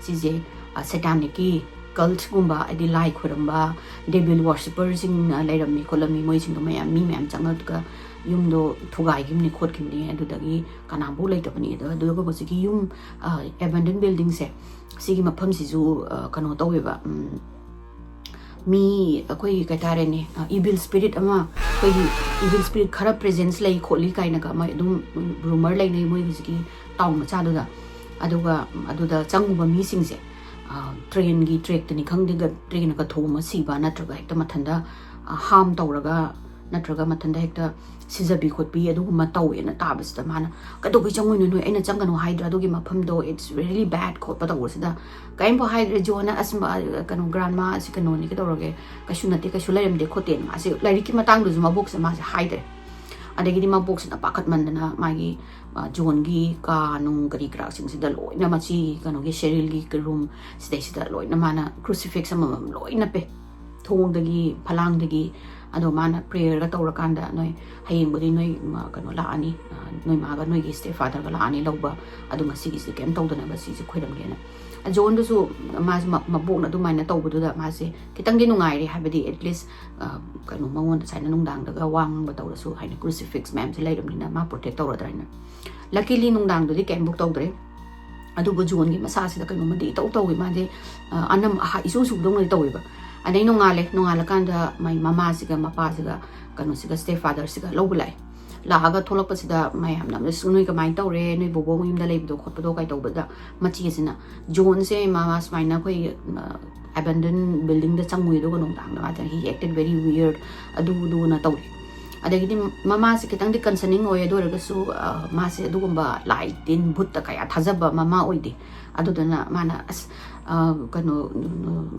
ꯁꯤꯁꯦ, ꯑ, Satanicꯀꯤ cultꯀꯨꯝꯕ, ꯍꯥꯏꯗꯤ ꯂꯥꯏ ꯈꯣꯏꯔꯝꯕ, devil worshipperꯁꯤꯡꯅ ꯂꯩꯔꯝꯃꯤ ꯈꯣꯠꯂꯝꯃꯤ, ꯃꯣꯏꯁꯤꯡꯗꯣ ꯃꯌꯥꯝ, ꯃꯤ ꯃꯌꯥꯝ ꯆꯪꯉꯒ ꯌꯨꯝꯗꯣ ꯊꯨꯒꯥꯏꯈꯤꯕꯅꯤ ꯈꯣꯠꯈꯤꯕꯅꯤ, ꯑꯗꯨꯗꯒꯤ ꯀꯅꯥꯝꯐꯥꯎ ꯂꯩꯇꯕꯅꯤ꯫ ꯑꯗꯣ, ꯑꯗꯨꯒ ꯍꯧꯖꯤꯛꯀꯤ ꯌꯨꯝ, ꯑ, abandoned buildingꯁꯦ, ꯁꯤꯒꯤ ꯃꯐꯝꯁꯤꯁꯨ, ꯑ, ꯀꯩꯅꯣ ꯇꯧꯋꯦꯕ, ꯎꯝ, ꯃꯤ ꯑꯩꯈꯣꯏꯒꯤ ꯀꯩ ꯍꯥꯏꯇꯥꯔꯦꯅꯦ, ꯑ, evil spirit ꯑꯃ, ꯑꯩꯈꯣꯏꯒꯤ evil spirit ꯈꯔ presence ꯂꯩ ꯈꯣꯠꯂꯤ ꯀꯥꯏꯅꯒ ꯑꯃ ꯑꯗꯨꯝ rumor ꯂꯩꯅꯩ ꯃꯣꯏ ꯍꯧꯖꯤꯛꯀꯤ town ꯃꯆꯥꯗꯨꯗ꯫ ꯑꯗꯨꯒ ꯑꯗꯨꯗ ꯆꯪꯉꯨꯕ ꯃꯤꯁꯤꯡꯁꯦ, ꯑ, trainꯒꯤ trackꯇꯅꯤ ꯈꯪꯗꯦ, ꯒ-, trainꯅꯒ ꯊꯣꯝꯃ ꯁꯤꯕ, ꯅꯠꯇ꯭ꯔꯒ ꯍꯦꯛꯇ ꯃꯊꯟꯇ, ꯑ, harm ꯇꯧꯔꯒ, ꯅꯠꯇ꯭ꯔꯒ ꯃꯊꯟꯇ ꯍꯦꯛꯇ ꯁꯤꯖꯕꯤ ꯈꯣꯠꯄꯤ ꯑꯗꯨꯒꯨꯝꯕ ꯇꯧꯋꯦꯅ ꯇꯥꯕꯁꯤꯗ ꯃꯥꯅ "ꯀꯩꯗꯧꯕꯩ ꯆꯪꯉꯨꯏꯅꯣ ꯅꯣꯏ? ꯑꯩꯅ ꯆꯪꯒꯅꯨ ꯍꯥꯏꯗ꯭ꯔꯥ? ꯑꯗꯨꯒꯤ ꯃꯐꯝꯗꯣ, it's really bad" ꯈꯣꯠꯄ ꯇꯧꯕꯁꯤꯗ ꯀꯔꯤꯝꯐꯥꯎ ꯍꯥꯏꯗ꯭ꯔꯦ꯫ ꯖꯣꯟꯅ "ꯑꯁ, ꯃ-, ꯀꯩꯅꯣ, grandma, ꯑꯁꯤ ꯀꯩꯅꯣꯅꯤ, ꯀꯩꯗꯧꯔꯒꯦ? ꯀꯩꯁꯨ ꯅꯠꯇꯦ, ꯀꯩꯁꯨ ꯂꯩꯔꯝꯗꯦ" ꯈꯣꯠꯇꯦꯅ ꯃꯥꯁꯦ ꯂꯥꯏꯔꯤꯛꯀꯤ ꯃꯇꯥꯡꯗꯁꯨ ꯃꯕꯣꯛꯁꯦ ꯃꯥꯁꯦ ꯍꯥꯏꯗ꯭ꯔꯦ꯫ ꯑꯗꯒꯤꯗꯤ ꯃꯕꯣꯛꯁꯤꯅ ꯄꯥꯈꯠꯃꯟꯗꯅ ꯃꯥꯒꯤ ꯖꯣꯟꯒꯤ ꯀꯥ ꯅꯨꯡ ꯀꯔꯤ ꯀꯔꯥꯁꯤꯡꯁꯤꯗ ꯂꯣꯏꯅ, ꯃꯆꯤ ꯀꯩꯅꯣꯒꯤ ꯁꯦꯔꯤꯜꯒꯤ ꯔꯨꯝ ꯁꯤꯗꯩꯁꯤꯗ ꯂꯣꯏꯅ ꯃꯥꯅ ꯀ꯭ꯔꯨꯁꯤꯐꯤꯛꯁ ꯑꯃꯃꯝ ꯂꯣꯏꯅ ꯄꯦ, ꯊꯣꯡꯗꯒꯤ ꯐꯂꯥꯡꯗꯒꯤ꯫ ꯑꯗꯣ ꯃꯥꯅ ꯄ꯭ꯔꯦꯌꯔꯒ ꯇꯧꯔꯀꯥꯟꯗ, "ꯅꯣꯏ ꯍꯌꯦꯡꯕꯨꯗꯤ ꯅꯣꯏ ꯀꯩꯅꯣ ꯂꯥꯛꯑꯅꯤ, ꯅꯣꯏ ꯃꯥꯒ ꯅꯣꯏꯒꯤ ꯁ꯭ꯇꯦꯞ ꯐꯥꯗꯔꯒ ꯂꯥꯛꯑꯅꯤ ꯂꯧꯕ, ꯑꯗꯨ ꯉꯁꯤꯒꯤꯁꯤꯗꯤ ꯀꯩꯝ ꯇꯧꯗꯅꯕ ꯁꯤꯁꯦ ꯈꯣꯏꯔꯝꯒꯦꯅ"꯫ ꯖꯣꯟꯗꯨꯁꯨ ꯃꯥꯁꯦ ꯃꯕꯣꯛꯅ ꯑꯗꯨꯃꯥꯏꯅ ꯇꯧꯕꯗꯨꯗ ꯃꯥꯁꯦ ꯈꯤꯇꯪꯗꯤ ꯅꯨꯡꯉꯥꯏꯔꯦ, ꯍꯥꯏꯕꯗꯤ at least ꯀꯩꯅꯣ ꯃꯉꯣꯟꯗ ꯁꯨꯃꯥꯏꯅ ꯅꯨꯡꯗꯥꯡꯗꯒ ꯋꯥ ꯉꯥꯡꯕ ꯇꯧꯔꯁꯨ ꯍꯥꯏꯅ ꯀ꯭ꯔꯨꯁꯤꯐꯤꯛꯁ ꯃꯌꯥꯝꯁꯦ ꯂꯩꯔꯕꯅꯤꯅ ꯃꯥ ꯄ꯭ꯔꯣꯇꯦꯛ ꯇꯧꯔꯗ꯭ꯔꯥ ꯍꯥꯏꯅ꯫ ꯂꯀꯤꯂꯤ ꯅꯨꯡꯗꯥꯡꯗꯨꯗꯤ ꯀꯩꯝꯕꯨꯛ ꯇꯧꯗ꯭ꯔꯦ꯫ ꯑꯗꯨꯕꯨ ꯖꯣꯟꯒꯤ ꯃꯁꯥꯁꯤꯗ ꯀꯩꯅꯣꯝꯃꯗꯤ ꯏꯇꯧ ꯇꯧꯋꯤ꯫ ꯃꯥꯁꯦ ꯑꯅꯝ ꯑꯍꯥ ꯏꯁꯨ ꯁꯨꯕꯗꯧꯅꯗꯤ ꯇꯧꯋꯦꯕ꯫ ꯑꯗꯩ ꯅꯣꯡꯉꯥꯜꯂꯦ꯫ ꯅꯣꯡꯉꯥꯜꯂꯀꯥꯟꯗ ꯃꯥꯏ ꯃꯃꯥꯁꯤꯒ ꯃꯄꯥꯁꯤꯒ ꯀꯩꯅꯣꯁꯤꯒ ꯁ꯭ꯇꯦꯞ ꯐꯥꯗꯔꯁꯤꯒ ꯂꯧꯕ ꯂꯥꯛꯑꯦ꯫ ꯂꯥꯛꯑꯒ ꯊꯣꯛꯂꯛꯄꯁꯤꯗ ꯃꯌꯥꯝꯅ ꯑꯃꯅꯁꯨ, "ꯅꯣꯏ ꯀꯃꯥꯏꯅ ꯇꯧꯔꯦ, ꯅꯣꯏ ꯕꯣꯕꯣ ꯃꯌꯨꯝꯗ ꯂꯩꯕꯗꯣ ꯈꯣꯠꯄꯗꯣ?" ꯀꯥꯏ ꯇꯧꯕꯗ ꯃꯆꯦꯁꯤꯅ, "ꯖꯣꯟꯁꯦ ꯃꯥ ꯁꯨꯃꯥꯏꯅ ꯑꯩꯈꯣꯏ ꯑꯦꯕꯦꯟꯗꯟ ꯕꯤꯜꯗꯤꯡꯗ ꯆꯪꯉꯨꯏ, ꯑꯗꯨꯒ ꯅꯨꯡꯗꯥꯡꯗ ꯃꯥ he acted very weird, ꯑꯗꯨꯗꯨꯅ ꯇꯧꯔꯦ"꯫ ꯑꯗꯒꯤꯗꯤ ꯃꯃꯥꯁꯦ ꯈꯤꯇꯪꯗꯤ ꯀꯟꯁꯔꯅꯤꯡ ꯑꯣꯏ꯫ ꯑꯗꯨ ꯑꯣꯏꯔꯒꯁꯨ ꯃꯥꯁꯦ ꯑꯗꯨꯒꯨꯝꯕ ꯂꯥꯏ ꯇꯤꯟ ꯚꯨꯠꯇ ꯀꯌꯥ ꯊꯥꯖꯕ ꯃꯃꯥ ꯑꯣꯏꯗꯦ꯫ ꯑꯗꯨꯗꯨꯅ ꯃꯥꯅ, "ꯑꯁ, ꯀꯩꯅꯣ,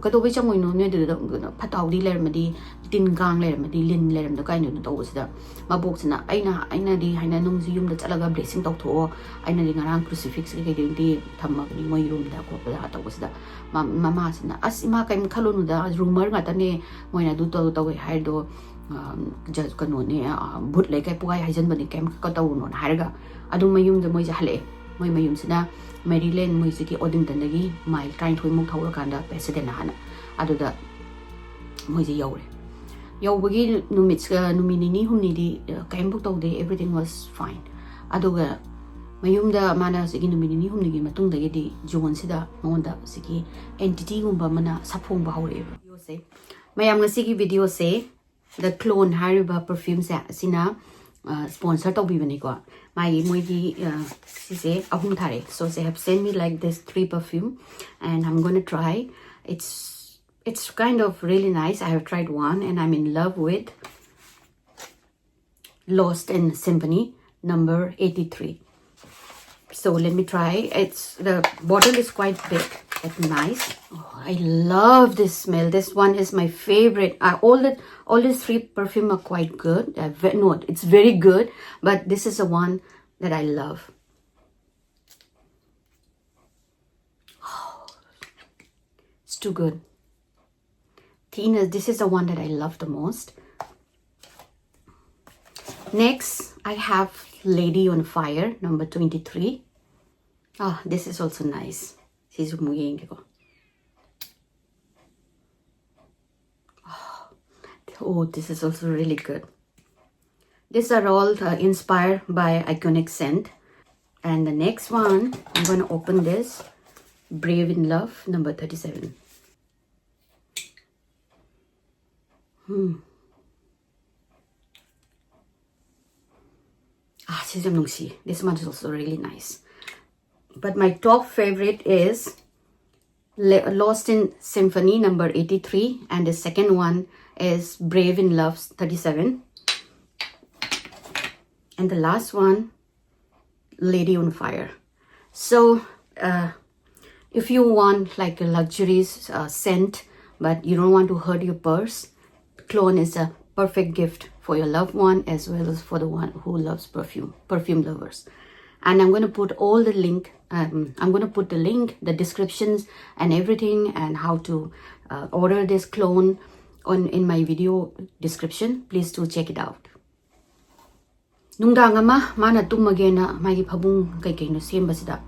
ꯀꯩꯗꯧꯕꯩ ꯆꯪꯉꯨꯏꯅꯣ ꯅꯣꯏꯗꯨꯗ? ꯐꯠꯇ ꯍꯥꯎꯗꯤ ꯂꯩꯔꯝꯃꯗꯤ, ꯇꯤꯟ ꯀꯥꯡ ꯂꯩꯔꯝꯃꯗꯤ, ꯂꯤꯟ ꯂꯩꯔꯝꯗ ꯀꯥꯏꯅꯣꯅ?" ꯇꯧꯕꯁꯤꯗ ꯃꯕꯣꯛꯁꯤꯅ, "ꯑꯩꯅ ꯑꯩꯅꯗꯤ ꯍꯥꯏꯅ ꯅꯨꯡꯁꯤ ꯌꯨꯝꯗ ꯆꯠꯂꯒ ꯕ꯭ꯂꯦꯁꯤꯡ ꯇꯧꯊꯣꯛꯑꯣ, ꯑꯩꯅꯗꯤ ꯉꯔꯥꯡ ꯀ꯭ꯔꯨꯁꯤꯐꯤꯛꯁ ꯀꯩꯀꯩꯗꯨꯗꯤ ꯊꯝꯃꯕꯅꯤ ꯃꯣꯏ ꯔꯨꯝꯗ" ꯈꯣꯠꯄꯗ ꯇꯧꯕꯁꯤꯗ ꯃꯃꯥꯁꯤꯅ, "ꯑꯁ ꯏꯃꯥ, ꯀꯩꯝ ꯈꯜꯂꯨꯅꯨꯗ, ꯔꯨꯃꯔ ꯉꯥꯛꯇꯅꯦ, ꯃꯣꯏꯅ ꯑꯗꯨ ꯇꯧ ꯇꯧꯋꯦ ꯍꯥꯏꯔꯤꯗꯣ, ꯀꯩꯅꯣꯅꯦ, ꯚꯨꯠ ꯂꯩꯀꯥꯏ ꯄꯨꯒꯥꯏ ꯍꯥꯏꯖꯟꯕꯅꯦ, ꯀꯩꯝ ꯇꯧꯔꯨꯅꯣꯅ" ꯍꯥꯏꯔꯒ ꯑꯗꯨꯝ ꯃꯌꯨꯝꯗ ꯃꯣꯏꯁꯦ ꯍꯜꯂꯛꯑꯦ꯫ ꯃꯣꯏ ꯃꯌꯨꯝꯁꯤꯅ ꯃꯦꯔꯤꯂꯦꯟ, ꯃꯣꯏꯁꯤꯒꯤ ꯑꯣꯗꯤꯡꯇꯟꯗꯒꯤ ꯃꯥꯏꯜ ꯇꯔꯥꯅꯤꯊꯣꯏꯃꯨꯛ ꯊꯧꯔꯀꯥꯟꯗ ꯄꯦꯁꯥꯗꯦꯅꯥ ꯍꯥꯏꯅ ꯑꯗꯨꯗ ꯃꯣꯏꯁꯦ ꯌꯧꯔꯦ꯫ ꯌꯧꯕꯒꯤ ꯅꯨꯃꯤꯠ, ꯅꯨꯃꯤꯠ ꯅꯤꯅꯤ ꯍꯨꯝꯅꯤꯗꯤ ꯀꯔꯤꯝꯐꯥꯎ ꯇꯧꯗꯦ, everything was fine꯫ ꯑꯗꯨꯒ ꯃꯌꯨꯝꯗ ꯃꯥꯅ ꯍꯧꯖꯤꯛꯀꯤ ꯅꯨꯃꯤꯠ ꯅꯤꯅꯤ ꯍꯨꯝꯅꯤꯒꯤ ꯃꯇꯨꯡꯗꯒꯤꯗꯤ ꯖꯣꯟꯁꯤꯗ ꯃꯉꯣꯟꯗ ꯍꯧꯖꯤꯛꯀꯤ ꯑꯦꯟꯇꯤꯇꯤꯒꯨꯝꯕ ꯑꯃꯅ ꯁꯥꯐꯣꯡꯕ ꯍꯧꯔꯛꯑꯦꯕ꯫ ꯃꯌꯥꯝ, ꯉꯁꯤꯒꯤ ꯚꯤꯗꯤꯑꯣꯁꯦ The Clone ꯍꯥꯏꯔꯤꯕ ꯄꯔꯐ꯭ꯌꯨꯝꯁꯦ ꯑꯁꯤꯅ ꯁ꯭ꯄꯣꯟꯁꯔ ꯇꯧꯕꯤꯕꯅꯤꯀꯣ꯫ ꯃꯥꯒꯤ, ꯃꯣꯏꯒꯤ ꯁꯤꯁꯦ ꯑꯍꯨꯝ ꯊꯥꯔꯛꯑꯦ꯫ So they have sent me like this three perfume and I'm gonna try. It's it's kind of really nice. I have tried one and I'm in love with Lost in Symphony number eighty-three. So let me try. It's, the bottle is quite big. At nice. Oh, I love this smell. This one is my favorite. Uh, all the all these three perfume are quite good. Uh, ve- no, it's very good, but this is the one that I love. Oh, it's too good. Tina, this is the one that I love the most. Next, I have Lady on Fire, number twenty-three. Ah, this is also nice. ꯁꯤꯁꯨ ꯑꯃꯨꯛ ꯌꯦꯡꯒꯦꯀꯣ. Oh, this is also really good. These are all uh, inspired by iconic scent. And the next one, I'm gonna open this. Brave in Love, number thirty-seven. Hmm. Ah, ꯁꯤꯁꯨ ꯌꯥꯝ ꯅꯨꯡꯁꯤ. This one is also really nice. But my top favorite is Le- Lost in Symphony number eighty-three, and the second one is Brave in Love thirty-seven, and the last one, Lady on Fire. So, uh, if you want like a luxurious uh, scent, but you don't want to hurt your purse, cologne is a perfect gift for your loved one as well as for the one who loves perfume, perfume lovers. And I'm going to put all the link. Um, I'm going to put the link, the descriptions, and everything, and how to uh, order this cologne on in my video description. Please do check it out. ꯅꯨꯡꯗꯥꯡ ꯑꯃ ꯃꯥꯅ ꯇꯨꯝꯃꯒꯦꯅ ꯃꯥꯒꯤ ꯐꯃꯨꯡ ꯀꯩꯀꯩꯅꯣ ꯁꯦꯝꯕꯁꯤꯗ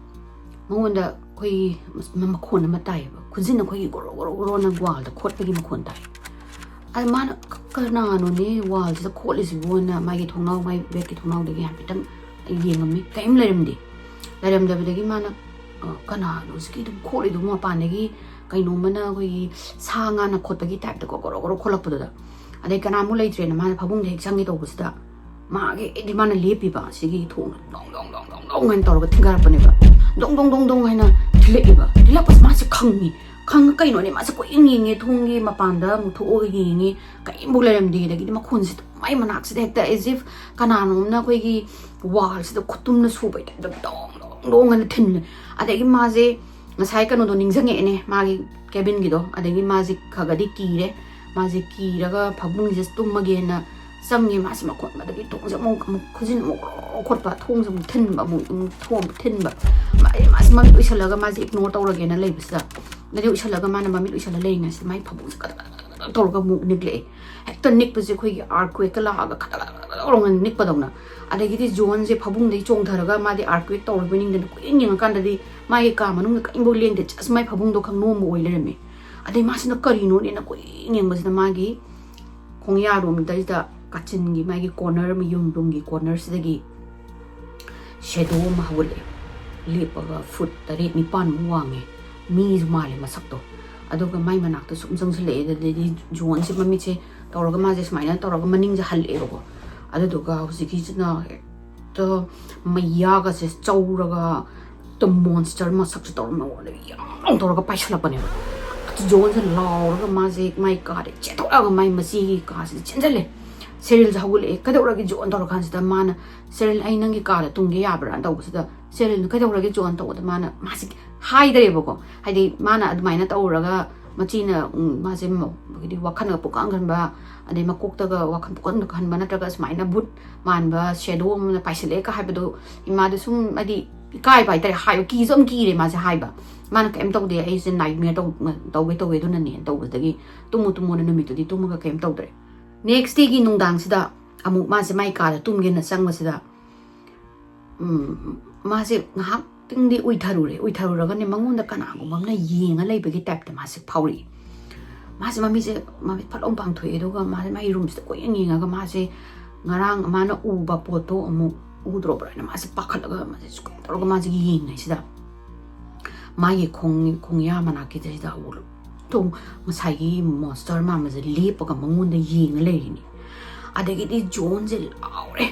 ꯃꯉꯣꯟꯗ ꯑꯩꯈꯣꯏꯒꯤ ꯃꯈꯣꯟ ꯑꯃ ꯇꯥꯏꯌꯦꯕ, ꯈꯨꯟꯖꯤꯟ ꯑꯩꯈꯣꯏꯒꯤ ꯒꯣꯔꯣ ꯒꯣꯔꯣ ꯒꯣꯔꯣꯅ ꯋꯥꯜꯗ ꯈꯣꯠꯄꯒꯤ ꯃꯈꯣꯟ ꯇꯥꯏ꯫ ꯑꯗ ꯃꯥꯅ "ꯀ- ꯀꯅꯥꯅꯣꯅꯦ ꯋꯥꯜꯁꯤꯗ ꯈꯣꯠꯂꯤꯁꯤꯕꯣꯅ" ꯃꯥꯒꯤ ꯊꯣꯡꯅꯥꯎ, ꯃꯥꯒꯤ ꯕꯦꯠꯀꯤ ꯊꯣꯡꯅꯥꯎꯗꯒꯤ ꯍꯥꯏꯐꯦꯠꯇꯪ ꯌꯦꯡꯉꯝꯃꯤ, ꯀꯔꯤꯝ ꯂꯩꯔꯝꯗꯦ꯫ ꯂꯩꯔꯝꯗꯕꯗꯒꯤ ꯃꯥꯅ "ꯑ, ꯀꯅꯥꯅꯣ ꯍꯧꯖꯤꯛꯀꯤ ꯑꯗꯨꯝ ꯈꯣꯠꯂꯤꯗꯨꯕꯨ ꯃꯄꯥꯟꯗꯒꯤ ꯀꯩꯅꯣꯝꯃꯅ ꯑꯩꯈꯣꯏꯒꯤ ꯁꯥ ꯉꯥꯅ ꯈꯣꯠꯄꯒꯤ ꯇꯥꯏꯞꯇ ꯀꯣ ꯒꯣꯔꯣ ꯒꯣꯔꯣ ꯈꯣꯠꯂꯛꯄꯗꯨꯗ?" ꯑꯗꯩ ꯀꯅꯥꯃꯨꯛ ꯂꯩꯇ꯭ꯔꯦꯅ ꯃꯥꯅ ꯐꯃꯨꯡꯗ ꯍꯦꯛ ꯆꯪꯒꯦ ꯇꯧꯕꯁꯤꯗ ꯃꯥꯒꯤ ꯑꯩꯗꯤ ꯃꯥꯅ ꯂꯦꯞꯄꯤꯕ ꯁꯤꯒꯤ ꯊꯣꯡꯗꯣ ꯗꯣꯡ ꯗꯣꯡ ꯗꯣꯡ ꯗꯣꯡ ꯗꯣꯡ ꯍꯥꯏꯅ ꯇꯧꯔꯒ ꯊꯤꯟꯒꯥꯏꯔꯛꯄꯅꯦꯕ꯫ ꯗꯣꯡ ꯗꯣꯡ ꯗꯣꯡ ꯗꯣꯡ ꯍꯥꯏꯅ ꯊꯤꯜꯂꯛꯏꯕ꯫ ꯊꯤꯜꯂꯛꯄꯁꯤ ꯃꯥꯁꯦ ꯈꯪꯉꯤ꯫ ꯈꯪꯉ ꯀꯩꯅꯣꯅꯦ ꯃꯥꯁꯦ ꯀꯣꯏꯌꯦꯡ ꯌꯦꯡꯉꯦ, ꯊꯣꯡꯒꯤ ꯃꯄꯥꯟꯗ ꯑꯃꯨꯛ ꯊꯣꯛꯑꯒ ꯌꯦꯡꯉꯤ, ꯀꯔꯤꯝꯐꯥꯎ ꯂꯩꯔꯝꯗꯦ꯫ ꯑꯗꯒꯤꯗꯤ ꯃꯈꯣꯟꯁꯤꯗ ꯃꯥꯏ ꯃꯅꯥꯛꯁꯤꯗ ꯍꯦꯛꯇ as if ꯀꯅꯥꯅꯣꯝꯅ ꯑꯩꯈꯣꯏꯒꯤ ꯋꯥꯜꯁꯤꯗ ꯈꯨꯇꯨꯝꯅ ꯁꯨꯕꯩ ꯇꯥꯏꯞꯇ ꯗꯣꯡ ꯗꯣꯡ ꯗꯣꯡ ꯍꯥꯏꯅ ꯊꯤꯜꯂꯦ꯫ ꯑꯗꯒꯤ ꯃꯥꯁꯦ ꯉꯁꯥꯏ ꯀꯩꯅꯣꯗꯣ ꯅꯤꯡꯁꯤꯡꯉꯛꯑꯦꯅꯦ, ꯃꯥꯒꯤ cabinꯒꯤꯗꯣ꯫ ꯑꯗꯒꯤ ꯃꯥꯁꯦ ꯈꯒꯗꯤ ꯀꯤꯔꯦ꯫ ꯃꯥꯁꯦ ꯀꯤꯔꯒ ꯐꯃꯨꯡꯁꯤꯗ ꯇꯨꯝꯃꯒꯦꯅ ꯆꯪꯉꯦ꯫ ꯃꯥꯁꯦ ꯃꯈꯣꯟ ꯑꯃꯗꯒꯤ ꯊꯣꯡꯁꯦ ꯑꯃꯨꯛ ꯑꯃꯨꯛ ꯈꯨꯖꯤꯟ ꯑꯃꯨꯛ ꯈꯣꯠꯄ, ꯊꯣꯡꯁꯦ ꯑꯃꯨꯛ ꯊꯤꯟꯕ, ꯑꯃꯨꯛ ꯑꯃꯨꯛ ꯊꯣꯡ ꯊꯤꯟꯕ꯫ ꯃꯥꯁꯦ ꯃꯥꯁꯦ ꯃꯃꯤꯠ ꯎꯏꯁꯜꯂꯒ ꯃꯥꯁꯦ ignore ꯇꯧꯔꯒꯦꯅ ꯂꯩꯕꯁꯤꯗ, ꯃꯥꯁꯦ ꯎꯏꯁꯜꯂꯒ ꯃꯥꯅ ꯃꯃꯤꯠ ꯎꯏꯁꯜꯂ ꯂꯩꯔꯤꯉꯩꯁꯤꯗ ꯃꯥꯏ ꯐꯃꯨꯡꯁꯦ ꯀꯗꯛ ꯀꯗꯛ ꯀꯗꯛ ꯇꯧꯔꯒ ꯑꯃꯨꯛ ꯅꯤꯛꯂꯛꯑꯦ꯫ ꯍꯦꯛꯇ ꯅꯤꯛꯄꯁꯦ ꯑꯩꯈꯣꯏꯒꯤ earthquakeꯀ ꯂꯥꯛꯑꯒ ꯈꯗꯛ ꯈꯗꯛ ꯈꯗꯛ ꯇꯧꯔꯒ ꯅꯤꯛꯄꯗꯧꯅ꯫ ꯑꯗꯒꯤꯗꯤ ꯖꯣꯟꯁꯦ ꯐꯃꯨꯡꯗꯒꯤ ꯆꯣꯡꯊꯔꯒ ꯃꯥꯗꯤ earthquake ꯇꯧꯔꯕꯣꯏ ꯅꯤꯡꯗꯅ ꯀꯨꯏꯅ ꯌꯦꯡꯉꯀꯥꯟꯗꯗꯤ ꯃꯥꯒꯤ ꯀꯥ ꯃꯅꯨꯡꯗ ꯀꯔꯤꯝꯐꯥꯎ ꯂꯦꯡꯗꯦ, just ꯃꯥꯏ ꯐꯃꯨꯡꯗꯣ ꯈꯛ ꯅꯣꯝꯕ ꯑꯣꯏ ꯂꯩꯔꯝꯃꯦ꯫ ꯑꯗꯩ ꯃꯥꯁꯤꯅ ꯀꯔꯤꯅꯣꯅꯦꯅ ꯀꯨꯏꯅ ꯌꯦꯡꯕꯁꯤꯗ ꯃꯥꯒꯤ ꯈꯣꯡꯌꯥꯔꯣꯝꯗꯩꯗ ꯀꯥꯆꯤꯟꯒꯤ ꯃꯥꯒꯤ corner ꯑꯃ, ꯌꯨꯝ roomꯒꯤ cornerꯁꯤꯗꯒꯤ shadow ꯑꯃ ꯍꯧꯒꯠꯂꯛꯑꯦ꯫ ꯂꯦꯞꯄꯒ foot ꯇꯔꯦꯠ ꯅꯤꯄꯥꯟꯃꯨꯛ ꯋꯥꯡꯉꯦ꯫ ꯃꯤꯁꯨ ꯃꯥꯜꯂꯦ ꯃꯁꯛꯇꯣ꯫ ꯑꯗꯨꯒ ꯃꯥꯏ ꯃꯅꯥꯛꯇ ꯁꯨꯝ ꯆꯪꯁꯤꯜꯂꯛꯑꯦ꯫ ꯑꯗꯩꯗꯤ ꯖꯣꯟꯁꯦ ꯃꯃꯤꯠꯁꯦ ꯇꯧꯔꯒ ꯃꯥꯁꯦ ꯁꯨꯃꯥꯏꯅ ꯇꯧꯔꯒ ꯃꯅꯤꯡꯁꯦ ꯍꯜꯂꯛꯑꯦꯕꯀꯣ꯫ ꯑꯗꯨꯗꯨꯒ ꯍꯧꯖꯤꯛꯀꯤꯁꯤꯅ ꯍꯦꯛꯇ ꯃꯌꯥꯒꯁꯦ ꯆꯧꯔꯒ ꯍꯦꯛꯇ monster ꯃꯁꯛꯁꯦ ꯇꯧꯔꯒ ꯃꯉꯣꯟꯗ ꯌꯥꯝ ꯇꯧꯔꯒ ꯄꯥꯏꯁꯜꯂꯛꯄꯅꯦꯕ꯫ ꯑꯗꯨ ꯖꯣꯟꯁꯦ ꯂꯥꯎꯔꯒ ꯃꯥꯁꯦ ꯃꯥꯏ ꯀꯥꯗꯩ ꯆꯦꯟꯊꯣꯛꯂꯛꯑꯒ ꯃꯥꯏ ꯃꯆꯦꯒꯤ ꯀꯥꯁꯤꯗ ꯆꯦꯟꯁꯤꯜꯂꯦ꯫ ꯁꯦꯔꯤꯜꯁꯦ ꯍꯧꯒꯠꯂꯛꯑꯦ꯫ "ꯀꯩꯗꯧꯔꯒꯦ ꯖꯣꯟ?" ꯇꯧꯔꯀꯥꯟꯁꯤꯗ ꯃꯥꯅ, "ꯁꯦꯔꯤꯜ, ꯑꯩ ꯅꯪꯒꯤ ꯀꯥꯗ ꯇꯨꯝꯒꯦ ꯌꯥꯕ꯭ꯔꯥ?" ꯇꯧꯕꯁꯤꯗ ꯁꯦꯔꯤꯜꯅ, "ꯀꯩꯗꯧꯔꯒꯦ ꯖꯣꯟ?" ꯇꯧꯕꯗ ꯃꯥꯅ, ꯃꯥꯁꯦ ꯍꯥꯏꯗꯔꯦꯕꯀꯣ꯫ ꯍꯥꯏꯗꯤ ꯃꯥꯅ ꯑꯗꯨꯃꯥꯏꯅ ꯇꯧꯔꯒ ꯃꯆꯦꯅ, ꯎꯝ, ꯃꯥꯁꯦ ꯃ-, ꯍꯥꯏꯗꯤ ꯋꯥꯈꯜꯒ ꯄꯨꯀꯥꯡ ꯈꯟꯕ, ꯑꯗꯩ ꯃꯀꯣꯛꯇꯒ ꯋꯥꯈꯜ ꯄꯨꯀꯟꯗ ꯈꯟꯕ, ꯅꯠꯇ꯭ꯔꯒ ꯁꯨꯃꯥꯏꯅ ꯚꯨꯠ ꯃꯥꯟꯕ shadow ꯑꯃꯅ ꯄꯥꯏꯁꯤꯜꯂꯛꯑꯦ ꯀ ꯍꯥꯏꯕꯗꯣ ꯏꯃꯥꯗꯣ ꯁꯨꯝ ꯍꯥꯏꯗꯤ ꯏꯀꯥꯏꯕ ꯍꯥꯏꯇꯥꯔꯦ, ꯍꯥꯏꯕ ꯀꯤꯁꯨ ꯌꯥꯝ ꯀꯤꯔꯦ ꯃꯥꯁꯦ ꯍꯥꯏꯕ꯫ ꯃꯥꯅ, "ꯀꯩꯝ ꯇꯧꯗꯦ, ꯑꯩꯁꯦ nightmare ꯇꯧ-, ꯇꯧꯒꯦ ꯇꯧꯋꯦ ꯑꯗꯨꯅꯅꯦ" ꯇꯧꯕꯗꯒꯤ, "ꯇꯨꯝꯃꯨ ꯇꯨꯝꯃꯣꯅ" ꯅꯨꯃꯤꯠꯇꯨꯗꯤ ꯇꯨꯝꯃꯒ ꯀꯩꯝ ꯇꯧꯗ꯭ꯔꯦ꯫ Next dayꯒꯤ ꯅꯨꯡꯗꯥꯡꯁꯤꯗ ꯑꯃꯨꯛ ꯃꯥꯁꯦ ꯃꯥꯏ ꯀꯥꯗ ꯇꯨꯝꯒꯦꯅ ꯆꯪꯕꯁꯤꯗ, ꯎꯝ, ꯃꯥꯁꯦ ꯉꯥꯏꯍꯥꯛꯇꯪꯗꯤ ꯎꯏꯊꯔꯨꯔꯦ꯫ ꯎꯏꯊꯔꯨꯔꯒꯅꯦ ꯃꯉꯣꯟꯗ ꯀꯅꯥꯒꯨꯝꯕ ꯑꯃꯅ ꯌꯦꯡꯉ ꯂꯩꯕꯒꯤ typeꯇ ꯃꯥꯁꯦ ꯐꯥꯎꯔꯛꯏ꯫ ꯃꯥꯁꯦ ꯃꯃꯤꯠꯁꯦ, ꯃꯃꯤꯠ ꯐꯠ ꯂꯥꯎꯅ ꯄꯥꯡꯊꯣꯛꯑꯦ꯫ ꯑꯗꯨꯒ ꯃꯥꯁꯦ ꯃꯥꯒꯤ roomꯁꯤꯗ ꯀꯣꯏꯌꯦꯡ ꯌꯦꯡꯉꯒ ꯃꯥꯁꯦ ꯉꯔꯥꯡ ꯃꯥꯅ ꯎꯕ ꯄꯣꯠꯇꯣ ꯑꯃꯨꯛ ꯎꯗ꯭ꯔꯣꯕ꯭ꯔꯥ ꯍꯥꯏꯅ ꯃꯥꯁꯦ ꯄꯥꯈꯠꯂꯒ ꯃꯥꯁꯦ ꯁꯨꯃꯥꯏꯅ ꯇꯧꯔꯒ ꯃꯥꯁꯦ ꯌꯦꯡꯉꯤꯉꯩꯁꯤꯗ ꯃꯥꯒꯤ ꯈꯣꯡ-, ꯈꯣꯡꯌꯥ ꯃꯅꯥꯛꯀꯤꯗꯩꯗ ꯍꯧꯒꯠꯂꯛ-, ꯇꯣ ꯉꯁꯥꯏꯒꯤ monster ꯃꯥꯟꯕꯁꯦ ꯂꯦꯞꯄꯒ ꯃꯉꯣꯟꯗ ꯌꯦꯡꯉ ꯂꯩꯔꯤꯅꯤ꯫ ꯑꯗꯒꯤꯗꯤ ꯖꯣꯟꯁꯦ ꯂꯥꯎꯔꯦ꯫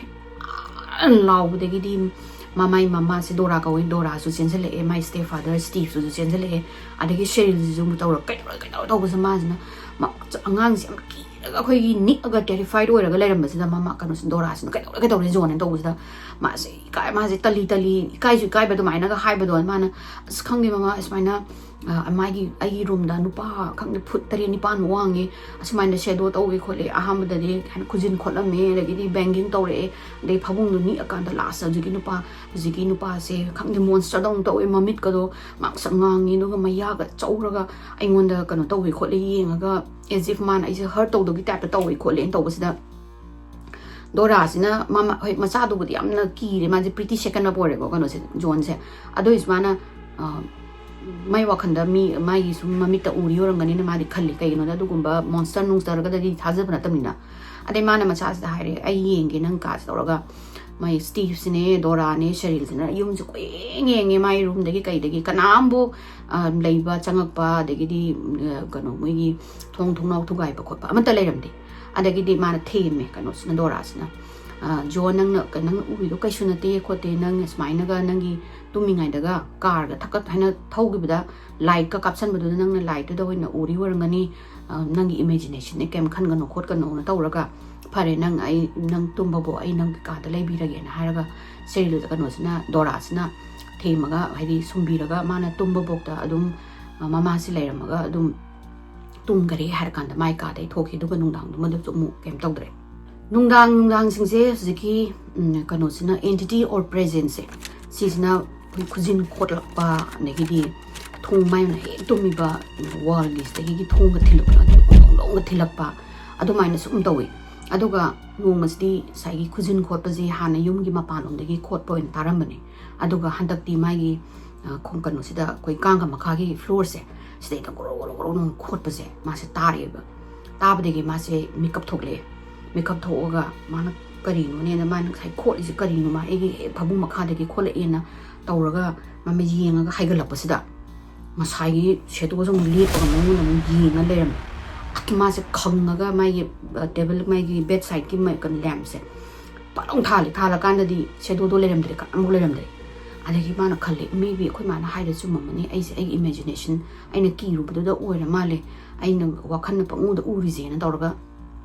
ꯑꯥ ꯂꯥꯎꯕꯗꯒꯤꯗꯤ ꯃꯃꯥꯏ ꯃꯃꯥꯁꯦ ꯗꯣꯔꯥ ꯀꯧꯋꯦ, ꯗꯣꯔꯥꯁꯨ ꯆꯦꯟꯁꯤꯜꯂꯛꯑꯦ, ꯃꯥꯏ stepfather Steveꯁꯨ ꯆꯦꯟꯁꯤꯜꯂꯛꯑꯦ꯫ ꯑꯗꯒꯤ ꯁꯦꯔꯤꯜꯁꯤꯁꯨ ꯑꯃꯨꯛ ꯇꯧꯔ, "ꯀꯩꯗꯧꯔꯦ, ꯀꯩꯗꯧꯔꯦ?" ꯇꯧꯕꯁꯦ ꯃꯥꯁꯤꯅ ꯃ-, ꯑꯉꯥꯡꯁꯦ ꯌꯥꯝ ꯀꯤ-, ꯑꯩꯈꯣꯏꯒꯤ ꯅꯤꯛꯑꯒ terrified ꯑꯣꯏꯔꯒ ꯂꯩꯔꯝꯕꯁꯤꯗ ꯃꯃꯥ ꯀꯩꯅꯣꯁꯤ ꯗꯣꯔꯥꯁꯤꯅ "ꯀꯩꯗꯧꯔꯦ, ꯀꯩꯗꯧꯔꯦ ꯖꯣꯟ?" ꯍꯥꯏꯅ ꯇꯧꯕꯁꯤꯗ ꯃꯥꯁꯦ ꯏꯀꯥꯏ, ꯃꯥꯁꯦ ꯇꯂꯤ ꯇꯂꯤ, ꯏꯀꯥꯏꯁꯨ ꯏꯀꯥꯏꯕ ꯑꯗꯨꯃꯥꯏꯅꯒ ꯍꯥꯏꯕꯗꯣ꯫ ꯃꯥꯅ "ꯑꯁ, ꯈꯪꯗꯦ ꯃꯃꯥ, ꯁꯨꯃꯥꯏꯅ, ꯑ, ꯃꯥꯒꯤ, ꯑꯩꯒꯤ ꯔꯨꯝꯗ ꯅꯨꯄꯥ, ꯈꯪꯗꯦ, ꯐꯨꯠ ꯇꯔꯦꯠ ꯅꯤꯄꯥꯟꯃꯨꯛ ꯋꯥꯡꯉꯦ, ꯑꯁꯨꯃꯥꯏꯅ shadow ꯇꯧꯋꯦ ꯈꯣꯠꯂꯦ, ꯑꯍꯥꯟꯕꯗꯗꯤ ꯍꯥꯏꯅ ꯈꯨꯖꯤꯟ ꯈꯣꯠꯂꯝꯃꯦ, ꯑꯗꯒꯤꯗꯤ banging ꯇꯧꯔꯛꯑꯦ, ꯑꯗꯩ ꯐꯃꯨꯡꯗꯣ ꯅꯤꯛꯑꯀꯥꯟꯗ last ꯍꯧꯖꯤꯛꯀꯤ ꯅꯨꯄꯥ, ꯍꯧꯖꯤꯛꯀꯤ ꯅꯨꯄꯥꯁꯦ, ꯈꯪꯗꯦ, monster ꯗꯧꯅ ꯇꯧꯋꯦ, ꯃꯃꯤꯠꯀꯗꯣ ꯉꯥꯡꯁꯪ ꯉꯥꯡꯉꯤ, ꯑꯗꯨꯒ ꯃꯌꯥꯒ ꯆꯧꯔꯒ ꯑꯩꯉꯣꯟꯗ ꯀꯩꯅꯣ ꯇꯧꯋꯦ ꯈꯣꯠꯂꯦ ꯌꯦꯡꯉꯒ, as if ꯃꯥꯅ ꯑꯩꯁꯦ hurt ꯇꯧꯗꯧꯒꯤ type ꯇ ꯇꯧꯋꯦ ꯈꯣꯠꯂꯦꯅ ꯇꯧꯕꯁꯤꯗ, ꯗꯣꯔꯥꯁꯤꯅ ꯃꯃꯥ, ꯍꯣꯏ, ꯃꯆꯥꯗꯨꯕꯨꯗꯤ ꯌꯥꯝꯅ ꯀꯤꯔꯦ, ꯃꯥꯁꯦ pretty shaken up ꯑꯣꯏꯔꯦꯀꯣ, ꯀꯩꯅꯣꯁꯦ, ꯖꯣꯟꯁꯦ꯫ ꯑꯗꯨ ꯑꯣꯏꯔꯁꯨ ꯃꯥꯅ, ꯑ, ꯃꯥꯏ ꯋꯥꯈꯟꯗ ꯃꯤ, ꯃꯥꯒꯤ ꯁꯨꯝ ꯃꯃꯤꯠꯇ ꯎꯔꯤ ꯑꯣꯏꯔꯝꯒꯅꯤꯅ ꯃꯥꯗꯤ ꯈꯜꯂꯤ, ꯀꯩꯒꯤꯅꯣꯗ ꯑꯗꯨꯒꯨꯝꯕ monster ꯅꯨꯡꯁꯇꯔꯒꯗꯗꯤ ꯊꯥꯖꯕ ꯅꯠꯇꯕꯅꯤꯅ꯫ ꯑꯗꯩ ꯃꯥꯅ ꯃꯆꯥꯁꯤꯗ ꯍꯥꯏꯔꯦ, "ꯑꯩ ꯌꯦꯡꯒꯦ ꯅꯪ ꯀꯥꯁꯦ" ꯇꯧꯔꯒ, ꯃꯥꯏ ꯁ꯭ꯇꯤꯞꯁꯤꯅꯦ, ꯗꯣꯔꯥꯅꯦ, ꯁꯦꯔꯤꯜꯁꯤꯅ ꯌꯨꯝꯁꯦ ꯀꯣꯏꯌꯦꯡ ꯌꯦꯡꯉꯦ, ꯃꯥꯏ ꯔꯨꯝꯗꯒꯤ ꯀꯩꯗꯒꯤ ꯀꯅꯥꯝꯕꯨ, ꯑ, ꯂꯩꯕ, ꯆꯪꯉꯛꯄ, ꯑꯗꯒꯤꯗꯤ, ꯑ, ꯀꯩꯅꯣ, ꯃꯣꯏꯒꯤ ꯊꯣꯡ ꯊꯣꯡꯅꯥꯎ ꯊꯨꯒꯥꯏꯕ ꯈꯣꯠꯄ ꯑꯃꯠꯇ ꯂꯩꯔꯝꯗꯦ꯫ ꯑꯗꯒꯤꯗꯤ ꯃꯥꯅ ꯊꯦꯝꯃꯦ, ꯀꯩꯅꯣꯁꯤꯅ, ꯗꯣꯔꯥꯁꯤꯅ, "ꯑ, ꯖꯣ, ꯅꯪꯅ, ꯅꯪꯅ ꯎꯔꯤꯗꯣ ꯀꯩꯁꯨ ꯅꯠꯇꯦ ꯈꯣꯠꯇꯦ, ꯅꯪ ꯁꯨꯃꯥꯏꯅꯒ ꯅꯪꯒꯤ ꯇꯨꯝꯃꯤꯉꯩꯗꯒ ꯀꯥꯔꯒ ꯊꯛꯀꯠ ꯍꯥꯏꯅ ꯊꯧꯈꯤꯕꯗ ꯂꯥꯏꯠꯀ ꯀꯥꯞꯁꯟꯕꯗꯨꯗ ꯅꯪꯅ ꯂꯥꯏꯠꯇꯨꯗ ꯑꯣꯏꯅ ꯎꯔꯤ ꯑꯣꯏꯔꯝꯒꯅꯤ, ꯑ, ꯅꯪꯒꯤ ꯏꯃꯦꯖꯤꯅꯦꯁꯟꯅꯦ, ꯀꯩꯝ ꯈꯟꯒꯅꯨ ꯈꯣꯠꯀꯅꯨꯅ ꯇꯧꯔꯒ, ꯐꯔꯦ, ꯅꯪ, ꯑꯩ, ꯅꯪ ꯇꯨꯝꯕꯕꯨ ꯑꯩ ꯅꯪꯒꯤ ꯀꯥꯗ ꯂꯩꯕꯤꯔꯒꯦꯅ" ꯍꯥꯏꯔꯒ, ꯁꯦꯔꯤꯜ, ꯀꯩꯅꯣꯁꯤꯅ, ꯗꯣꯔꯥꯁꯤꯅ ꯊꯦꯝꯃꯒ, ꯍꯥꯏꯗꯤ ꯁꯨꯝꯕꯤꯔꯒ, ꯃꯥꯅ ꯇꯨꯝꯕꯕꯣꯛꯇ ꯑꯗꯨꯝ, ꯑ, ꯃꯃꯥꯁꯤ ꯂꯩꯔꯝꯃꯒ ꯑꯗꯨꯝ ꯇꯨꯝꯈꯔꯦ ꯍꯥꯏꯔ ꯀꯥꯟꯗ ꯃꯥꯏ ꯀꯥꯗꯩ ꯊꯣꯛꯈꯤ, ꯑꯗꯨꯒ ꯅꯨꯡꯗꯥꯡꯗꯨꯃꯗꯁꯨ ꯑꯃꯨꯛ ꯀꯩꯝ ꯇꯧꯗ꯭ꯔꯦ꯫ ꯅꯨꯡꯗꯥꯡ, ꯅꯨꯡꯗꯥꯡꯁꯤꯡꯁꯦ ꯍꯧꯖꯤꯛꯀꯤ, ꯎꯝ, ꯀꯩꯅꯣꯁꯤꯅ, entity or presence ꯁꯦ, ꯁꯤꯁꯤꯅ ꯑꯩꯈꯣꯏ ꯈꯨꯖꯤꯟ ꯈꯣꯠꯂꯛꯄ, ꯑꯗꯒꯤꯗꯤ ꯊꯣꯡ ꯃꯥꯏꯅ ꯍꯦꯛ ꯇꯨꯝꯃꯤꯕ wall ꯒꯤ ꯁꯤꯗꯒꯤ ꯊꯣꯡꯒ ꯊꯤꯜꯂꯛꯄ, ꯂꯣꯡ ꯂꯣꯡꯒ ꯊꯤꯜꯂꯛꯄ, ꯑꯗꯨꯃꯥꯏꯅ ꯁꯨꯝ ꯇꯧꯋꯤ꯫ ꯑꯗꯨꯒ ꯅꯣꯡꯃꯁꯤꯗꯤ ꯉꯁꯥꯏꯒꯤ ꯈꯨꯖꯤꯟ ꯈꯣꯠꯄꯁꯦ ꯍꯥꯟꯅ ꯌꯨꯝꯒꯤ ꯃꯄꯥꯟꯂꯣꯝꯗꯒꯤ ꯈꯣꯠꯄ ꯑꯣꯏꯅ ꯇꯥꯔꯝꯕꯅꯦ꯫ ꯑꯗꯨꯒ ꯍꯟꯗꯛꯇꯤ ꯃꯥꯒꯤ, ꯑ, ꯈꯣꯡ-, ꯀꯩꯅꯣꯁꯤꯗ, ꯑꯩꯈꯣꯏ ꯀꯥꯡꯒ ꯃꯈꯥꯒꯤ floor ꯁꯦ, ꯁꯤꯗꯩꯗ ꯒꯣꯔꯣ ꯒꯣꯔꯣ ꯒꯣꯔꯣ ꯅꯣꯡ ꯈꯣꯠꯄꯁꯦ ꯃꯥꯁꯦ ꯇꯥꯔꯛꯑꯦꯕ꯫ ꯇꯥꯕꯗꯒꯤ ꯃꯥꯁꯦ ꯃꯤꯀꯞ ꯊꯣꯛꯂꯛꯑꯦ꯫ ꯃꯤꯀꯞ ꯊꯣꯛꯑꯒ ꯃꯥꯅ ꯀꯔꯤꯅꯣꯅꯦꯅ, "ꯃꯥꯅ ꯉꯁꯥꯏ ꯈꯣꯠꯂꯤꯁꯦ ꯀꯔꯤꯅꯣ? ꯃꯥ ꯑꯩꯒꯤ ꯍꯦꯛ ꯐꯃꯨꯡ ꯃꯈꯥꯗꯒꯤ ꯈꯣꯠꯂꯛꯑꯦꯅ" ꯇꯧꯔꯒ ꯃꯃꯤꯠ ꯌꯦꯡꯉꯒ ꯍꯥꯏꯒꯠꯂꯛꯄꯁꯤꯗ, ꯉꯁꯥꯏꯒꯤ shadow ꯁꯦ ꯑꯃꯨꯛ ꯂꯦꯞꯄꯒ ꯃꯉꯣꯟꯗ ꯑꯃꯨꯛ ꯌꯦꯡꯉ ꯂꯩꯔꯝꯃꯦ꯫ ꯑꯗꯨ ꯃꯥꯁꯦ ꯈꯪꯉꯒ ꯃꯥꯒꯤ, ꯑ, table, ꯃꯥꯒꯤ bedside ꯀꯤ ꯃ-, ꯀꯩꯅꯣ, lamp ꯁꯦ ꯐꯠ ꯂꯥꯎ ꯊꯥꯜꯂꯦ꯫ ꯊꯥꯜꯂꯀꯥꯟꯗꯗꯤ shadow ꯗꯣ ꯂꯩꯔꯝꯗ꯭ꯔꯦ, ꯀꯅꯥꯃꯨꯛ ꯂꯩꯔꯝꯗ꯭ꯔꯦ꯫ ꯑꯗꯒꯤ ꯃꯥꯅ ꯈꯜꯂꯦ, "Maybe ꯑꯩꯈꯣꯏ ꯃꯥꯅ ꯍꯥꯏꯔ ꯆꯨꯝꯃꯝꯃꯅꯤ, ꯑꯩꯁꯦ ꯑꯩꯒꯤ imagination, ꯑꯩꯅ ꯀꯤꯔꯨꯕꯗꯨꯗ ꯑꯣꯏꯔ ꯃꯥꯜꯂꯦ, ꯑꯩꯅ ꯋꯥꯈꯜꯅ ꯄꯪꯎꯗ ꯎꯔꯤꯁꯦꯅ" ꯇꯧꯔꯒ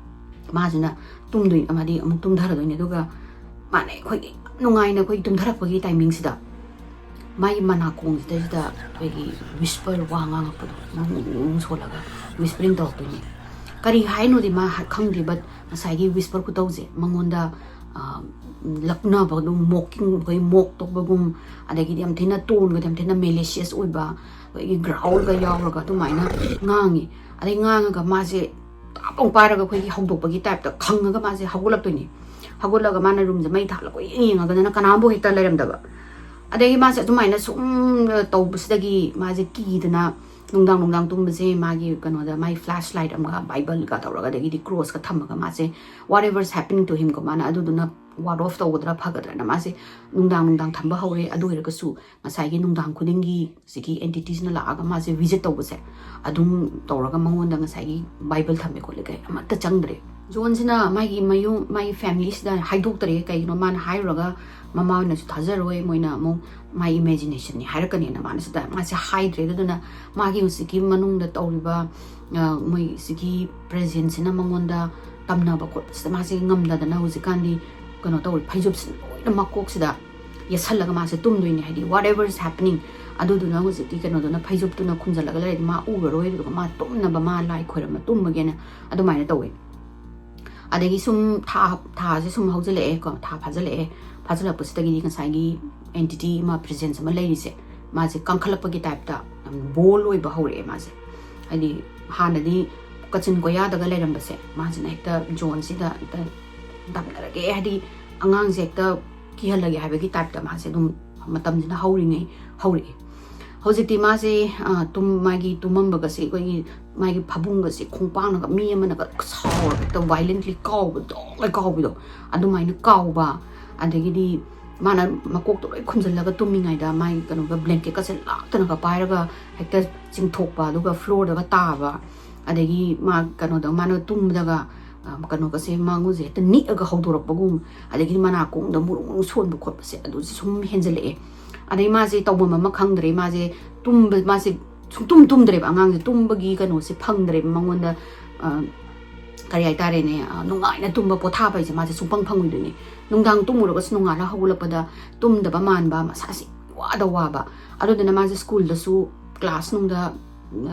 ꯃꯥꯁꯤꯅ ꯇꯨꯝꯗꯣꯏꯅꯤ, ꯃꯥꯗꯤ ꯑꯃꯨꯛ ꯇꯨꯝꯊꯔꯗꯣꯏꯅꯤ꯫ ꯑꯗꯨꯒ ꯃꯥꯅ ꯑꯩꯈꯣꯏꯒꯤ ꯌꯥꯝ ꯅꯨꯡꯉꯥꯏꯅ ꯑꯩꯈꯣꯏ ꯇꯨꯝꯊꯔꯛꯄꯒꯤ ꯇꯥꯏꯃꯤꯡꯁꯤꯗ ꯃꯥꯒꯤ ꯃꯅꯥꯀꯣꯡꯁꯤꯗꯩꯁꯤꯗ ꯑꯩꯈꯣꯏꯒꯤ ꯋꯤꯁꯄꯔ ꯋꯥ ꯉꯥꯡꯉꯛꯄꯗꯣ, ꯃꯑꯣꯡ ꯃꯑꯣꯡ ꯁꯣꯜꯂꯒ ꯋꯤꯁꯄꯔꯤꯡ ꯇꯧꯔꯛꯇꯣꯏꯅꯤ꯫ ꯀꯔꯤ ꯍꯥꯏꯅꯣꯗꯤ ꯃꯥ ꯍꯥ-, ꯈꯪꯗꯦ, but ꯉꯁꯥꯏꯒꯤ ꯋꯤꯁꯄꯔ ꯈꯨꯇꯧꯁꯦ ꯃꯉꯣꯟꯗ, ꯑ, ꯂꯛꯅꯕ ꯑꯗꯨꯝ, ꯃꯣꯛꯀꯤꯡ, ꯑꯩꯈꯣꯏ ꯃꯣꯛ ꯇꯧꯕꯒꯨꯝ, ꯑꯗꯒꯤꯗꯤ ꯌꯥꯝ ꯊꯤꯅ ꯇꯣꯟꯒꯗꯤ ꯌꯥꯝ ꯊꯤꯅ ꯃꯦꯂꯤꯁꯤꯌꯁ ꯑꯣꯏꯕ, ꯑꯩꯈꯣꯏꯒꯤ ꯒ꯭ꯔꯥꯎꯜꯒ ꯌꯥꯎꯔꯒ ꯑꯗꯨꯃꯥꯏꯅ ꯉꯥꯡꯉꯤ꯫ ꯑꯗꯩ ꯉꯥꯡꯉꯒ ꯃꯥꯁꯦ ꯇꯥꯞ ꯑꯃꯨꯛ ꯄꯥꯏꯔꯒ ꯑꯩꯈꯣꯏꯒꯤ ꯍꯧꯗꯣꯛꯄꯒꯤ ꯇꯥꯏꯞꯇ ꯈꯪꯉꯒ ꯃꯥꯁꯦ ꯍꯧꯒꯠꯂꯛꯇꯣꯏꯅꯤ꯫ ꯍꯧꯒꯠꯂꯒ ꯃꯥꯅ ꯔꯨꯝꯁꯦ ꯃꯩ ꯊꯥꯜꯂꯒ ꯀꯣꯏꯌꯦꯡ ꯌꯦꯡꯉꯒꯅ ꯀꯅꯥꯝꯐꯥꯎ ꯍꯦꯛꯇ ꯂꯩꯔꯝꯗꯕ꯫ ꯑꯗꯒꯤ ꯃꯥꯁꯦ ꯑꯗꯨꯃꯥꯏꯅ ꯁꯨꯝ ꯇꯧꯕꯁꯤꯗꯒꯤ ꯃꯥꯁꯦ ꯀꯤꯗꯅ ꯅꯨꯡꯗꯥꯡ ꯅꯨꯡꯗꯥꯡ ꯇꯨꯝꯕꯁꯦ ꯃꯥꯒꯤ ꯀꯩꯅꯣꯗ ꯃꯥꯒꯤ ꯐ꯭ꯂꯥꯁ ꯂꯥꯏꯠ ꯑꯃꯒ ꯕꯥꯏꯕꯜꯒ ꯇꯧꯔꯒ ꯑꯗꯒꯤꯗꯤ ꯀ꯭ꯔꯣꯁꯀ ꯊꯝꯃꯒ ꯃꯥꯁꯦ whatever is happening to him ꯀꯣ, ꯃꯥꯅ ꯑꯗꯨꯗꯨꯅ ward off ꯇꯧꯒꯗ꯭ꯔꯥ ꯐꯒꯗ꯭ꯔꯥꯅ ꯃꯥꯁꯦ ꯅꯨꯡꯗꯥꯡ ꯅꯨꯡꯗꯥꯡ ꯊꯝꯕ ꯍꯧꯔꯦ꯫ ꯑꯗꯨ ꯑꯣꯏꯔꯒꯁꯨ ꯉꯁꯥꯏꯒꯤ ꯅꯨꯡꯗꯥꯡ ꯈꯨꯗꯤꯡꯒꯤ ꯁꯤꯒꯤ ꯑꯦꯟꯇꯤꯇꯤꯁꯤꯅ ꯂꯥꯛꯑꯒ ꯃꯥꯁꯦ ꯚꯤꯖꯤꯠ ꯇꯧꯕꯁꯦ ꯑꯗꯨꯝ ꯇꯧꯔꯒ ꯃꯉꯣꯟꯗ ꯉꯁꯥꯏꯒꯤ ꯕꯥꯏꯕꯜ ꯊꯝꯃꯦ ꯈꯣꯠꯂꯦ ꯀꯩ ꯑꯃꯠꯇ ꯆꯪꯗ꯭ꯔꯦ꯫ ꯖꯣꯟꯁꯤꯅ ꯃꯥꯒꯤ ꯃꯌꯨꯝ, ꯃꯥꯒꯤ ꯐꯦꯃꯤꯂꯤꯁꯤꯗ ꯍꯥꯏꯗꯣꯛꯇꯔꯦ꯫ ꯀꯩꯒꯤꯅꯣ ꯃꯥꯅ ꯍꯥꯏꯔꯨꯔꯒ ꯃꯃꯥ ꯍꯣꯏꯅꯁꯨ ꯊꯥꯖꯔꯣꯏ, ꯃꯣꯏꯅ ꯑꯃꯨꯛ ꯃꯥꯒꯤ ꯏꯃꯦꯖꯤꯅꯦꯁꯟꯅꯤ ꯍꯥꯏꯔꯛꯀꯅꯤꯅ ꯃꯥꯅ ꯁꯤꯗ ꯃꯥꯁꯦ ꯍꯥꯏꯗ꯭ꯔꯦ꯫ ꯑꯗꯨꯗꯨꯅ ꯃꯥꯒꯤ ꯍꯧꯖꯤꯛꯀꯤ ꯃꯅꯨꯡꯗ ꯇꯧꯔꯤꯕ, ꯑ, ꯃꯣꯏ ꯁꯤꯒꯤ ꯄ꯭ꯔꯦꯖꯦꯟꯁꯤꯅ ꯃꯉꯣꯟꯗ ꯇꯝꯅꯕ ꯈꯣꯠꯄꯁꯤꯗ ꯃꯥꯁꯦ ꯉꯝꯗꯗꯅ ꯍꯧꯖꯤꯛꯀꯥꯟꯗꯤ ꯀꯩꯅꯣ ꯇꯧꯔꯤ, ꯐꯩꯖꯨꯞꯁꯤꯅ ꯂꯣꯏꯅ ꯃꯀꯣꯛꯁꯤꯗ ꯌꯦꯠꯁꯜꯂꯒ ꯃꯥꯁꯦ ꯇꯨꯝꯗꯣꯏꯅꯦ꯫ ꯍꯥꯏꯗꯤ whatever is happening, ꯑꯗꯨꯗꯨꯅ ꯍꯧꯖꯤꯛꯀꯤ ꯀꯩꯅꯣꯗꯨꯅ ꯐꯩꯖꯨꯞꯇꯨꯅ ꯈꯨꯝꯖꯤꯜꯂꯒ ꯂꯩꯔꯗꯤ ꯃꯥ ꯎꯔꯔꯣꯏ, ꯑꯗꯨꯒ ꯃꯥ ꯇꯨꯝꯅꯕ, ꯃꯥ ꯂꯥꯏ ꯈꯣꯏꯔꯝꯃ ꯇꯨꯝꯃꯒꯦꯅ ꯑꯗꯨꯃꯥꯏꯅ ꯇꯧꯋꯦ꯫ ꯑꯗꯒꯤ ꯁꯨꯝ ꯊꯥ, ꯊꯥꯁꯦ ꯁꯨꯝ ꯍꯧꯖꯤꯜꯂꯛꯑꯦ ꯀꯣ, ꯊꯥ ꯐꯥꯖꯤꯜꯂꯛꯑꯦ꯫ ꯐꯥꯖꯤꯜꯂꯛꯄꯁꯤꯗꯒꯤꯗꯤ ꯉꯁꯥꯏꯒꯤ ꯑꯦꯟꯇꯤꯇꯤ ꯑꯃ, ꯄ꯭ꯔꯦꯖꯦꯟꯁ ꯑꯃ ꯂꯩꯔꯤꯁꯦ, ꯃꯥꯁꯦ ꯀꯟꯈꯠꯂꯛꯄꯒꯤ ꯇꯥꯏꯞꯇ ꯌꯥꯝ ꯕꯣꯜ ꯑꯣꯏꯕ ꯍꯧꯔꯛꯑꯦ ꯃꯥꯁꯦ꯫ ꯍꯥꯏꯗꯤ ꯍꯥꯟꯅꯗꯤ ꯀꯥꯆꯤꯟ ꯀꯣꯌꯥꯗꯒ ꯂꯩꯔꯝꯕꯁꯦ, ꯃꯥꯁꯤꯅ ꯍꯦꯛꯇ ꯖꯣꯟꯁꯤꯗ ꯍꯦꯛꯇ ꯗꯝꯅꯔꯒꯦ, ꯍꯥꯏꯗꯤ ꯑꯉꯥꯡꯁꯦ ꯍꯦꯛꯇ ꯀꯤꯍꯜꯂꯒꯦ ꯍꯥꯏꯕꯒꯤ ꯇꯥꯏꯞꯇ ꯃꯥꯁꯦ ꯑꯗꯨꯝ ꯃꯇꯝꯁꯤꯅ ꯍꯧꯔꯤꯉꯩ ꯍꯧꯔꯛꯑꯦ꯫ ꯍꯧꯖꯤꯛꯇꯤ ꯃꯥꯁꯦ, ꯑ, ꯇꯨꯝ-, ꯃꯥꯒꯤ ꯇꯨꯝꯃꯝꯕꯒꯁꯦ ꯑꯩꯈꯣꯏꯒꯤ ꯃꯥꯒꯤ ꯐꯃꯨꯡꯒꯁꯦ ꯈꯣꯡꯄꯥꯛꯅꯒ ꯃꯤ ꯑꯃꯅꯒ ꯁꯥꯎꯔꯒ ꯍꯦꯛꯇ ꯚꯥꯏꯂꯦꯟꯠꯂꯤ ꯀꯥꯎꯕꯗꯣ, ꯂꯣꯏ ꯀꯥꯎꯕꯗꯣ, ꯑꯗꯨꯃꯥꯏꯅ ꯀꯥꯎꯕ꯫ ꯑꯗꯒꯤꯗꯤ ꯃꯥꯅ ꯃꯀꯣꯛꯇꯣ ꯂꯣꯏ ꯈꯨꯝꯖꯤꯜꯂꯒ ꯇꯨꯝꯃꯤꯉꯩꯗ ꯃꯥꯒꯤ ꯀꯩꯅꯣꯒ ꯕ꯭ꯂꯦꯡꯀꯦꯠꯀꯁꯦ ꯂꯥꯛꯇꯅꯒ ꯄꯥꯏꯔꯒ ꯍꯦꯛꯇ ꯆꯤꯡꯊꯣꯛꯄ, ꯑꯗꯨꯒ ꯐ꯭ꯂꯣꯔꯗꯒ ꯇꯥꯕ꯫ ꯑꯗꯒꯤ ꯃꯥ ꯀꯩꯅꯣꯗ, ꯃꯥꯅ ꯇꯨꯝꯕꯗꯒ, ꯑ, ꯀꯩꯅꯣꯒꯁꯦ ꯃꯉꯣꯟꯁꯦ ꯍꯦꯛꯇ ꯅꯤꯛꯑꯒ ꯍꯧꯗꯣꯔꯛꯄꯒꯨꯝ, ꯑꯗꯒꯤꯗꯤ ꯃꯅꯥꯀꯣꯡꯗ ꯃꯨꯔꯨꯝ ꯃꯨꯔꯨꯝ ꯁꯣꯟꯕ ꯈꯣꯠꯄꯁꯦ ꯑꯗꯨꯁꯨ ꯁꯨꯝ ꯍꯦꯟꯖꯜꯂꯛꯑꯦ꯫ ꯑꯗꯩ ꯃꯥꯁꯦ ꯇꯧꯐꯝ ꯑꯃ ꯈꯪꯗ꯭ꯔꯦ꯫ ꯃꯥꯁꯦ ꯇꯨꯝꯕ, ꯃꯥꯁꯦ ꯁꯨꯡꯇꯨꯝ ꯇꯨꯝꯗ꯭ꯔꯦꯕ꯫ ꯑꯉꯥꯡꯁꯦ ꯇꯨꯝꯕꯒꯤ ꯀꯩꯅꯣꯁꯦ ꯐꯪꯗ꯭ꯔꯦꯕ ꯃꯉꯣꯟꯗ꯫ ꯑ, ꯀꯔꯤ ꯍꯥꯏꯇꯥꯔꯦꯅꯦ, ꯑ, ꯅꯨꯡꯉꯥꯏꯅ ꯇꯨꯝꯕ ꯄꯣꯊꯥꯕ ꯍꯥꯏꯁꯦ ꯃꯥꯁꯦ ꯁꯨꯡꯐꯪ ꯐꯪꯉꯣꯏꯗꯣꯏꯅꯦ꯫ ꯅꯨꯡꯗꯥꯡ ꯇꯨꯝꯃꯨꯔꯒꯁꯨ ꯅꯣꯡꯉꯥꯜꯂ ꯍꯧꯒꯠꯂꯛꯄꯗ ꯇꯨꯝꯗꯕ ꯃꯥꯟꯕ, ꯃꯁꯥꯁꯦ ꯋꯥꯗ ꯋꯥꯕ꯫ ꯑꯗꯨꯗꯨꯅ ꯃꯥꯁꯦ ꯁ꯭ꯀꯨꯜꯗꯁꯨ ꯀ꯭ꯂꯥꯁ ꯅꯨꯡꯗ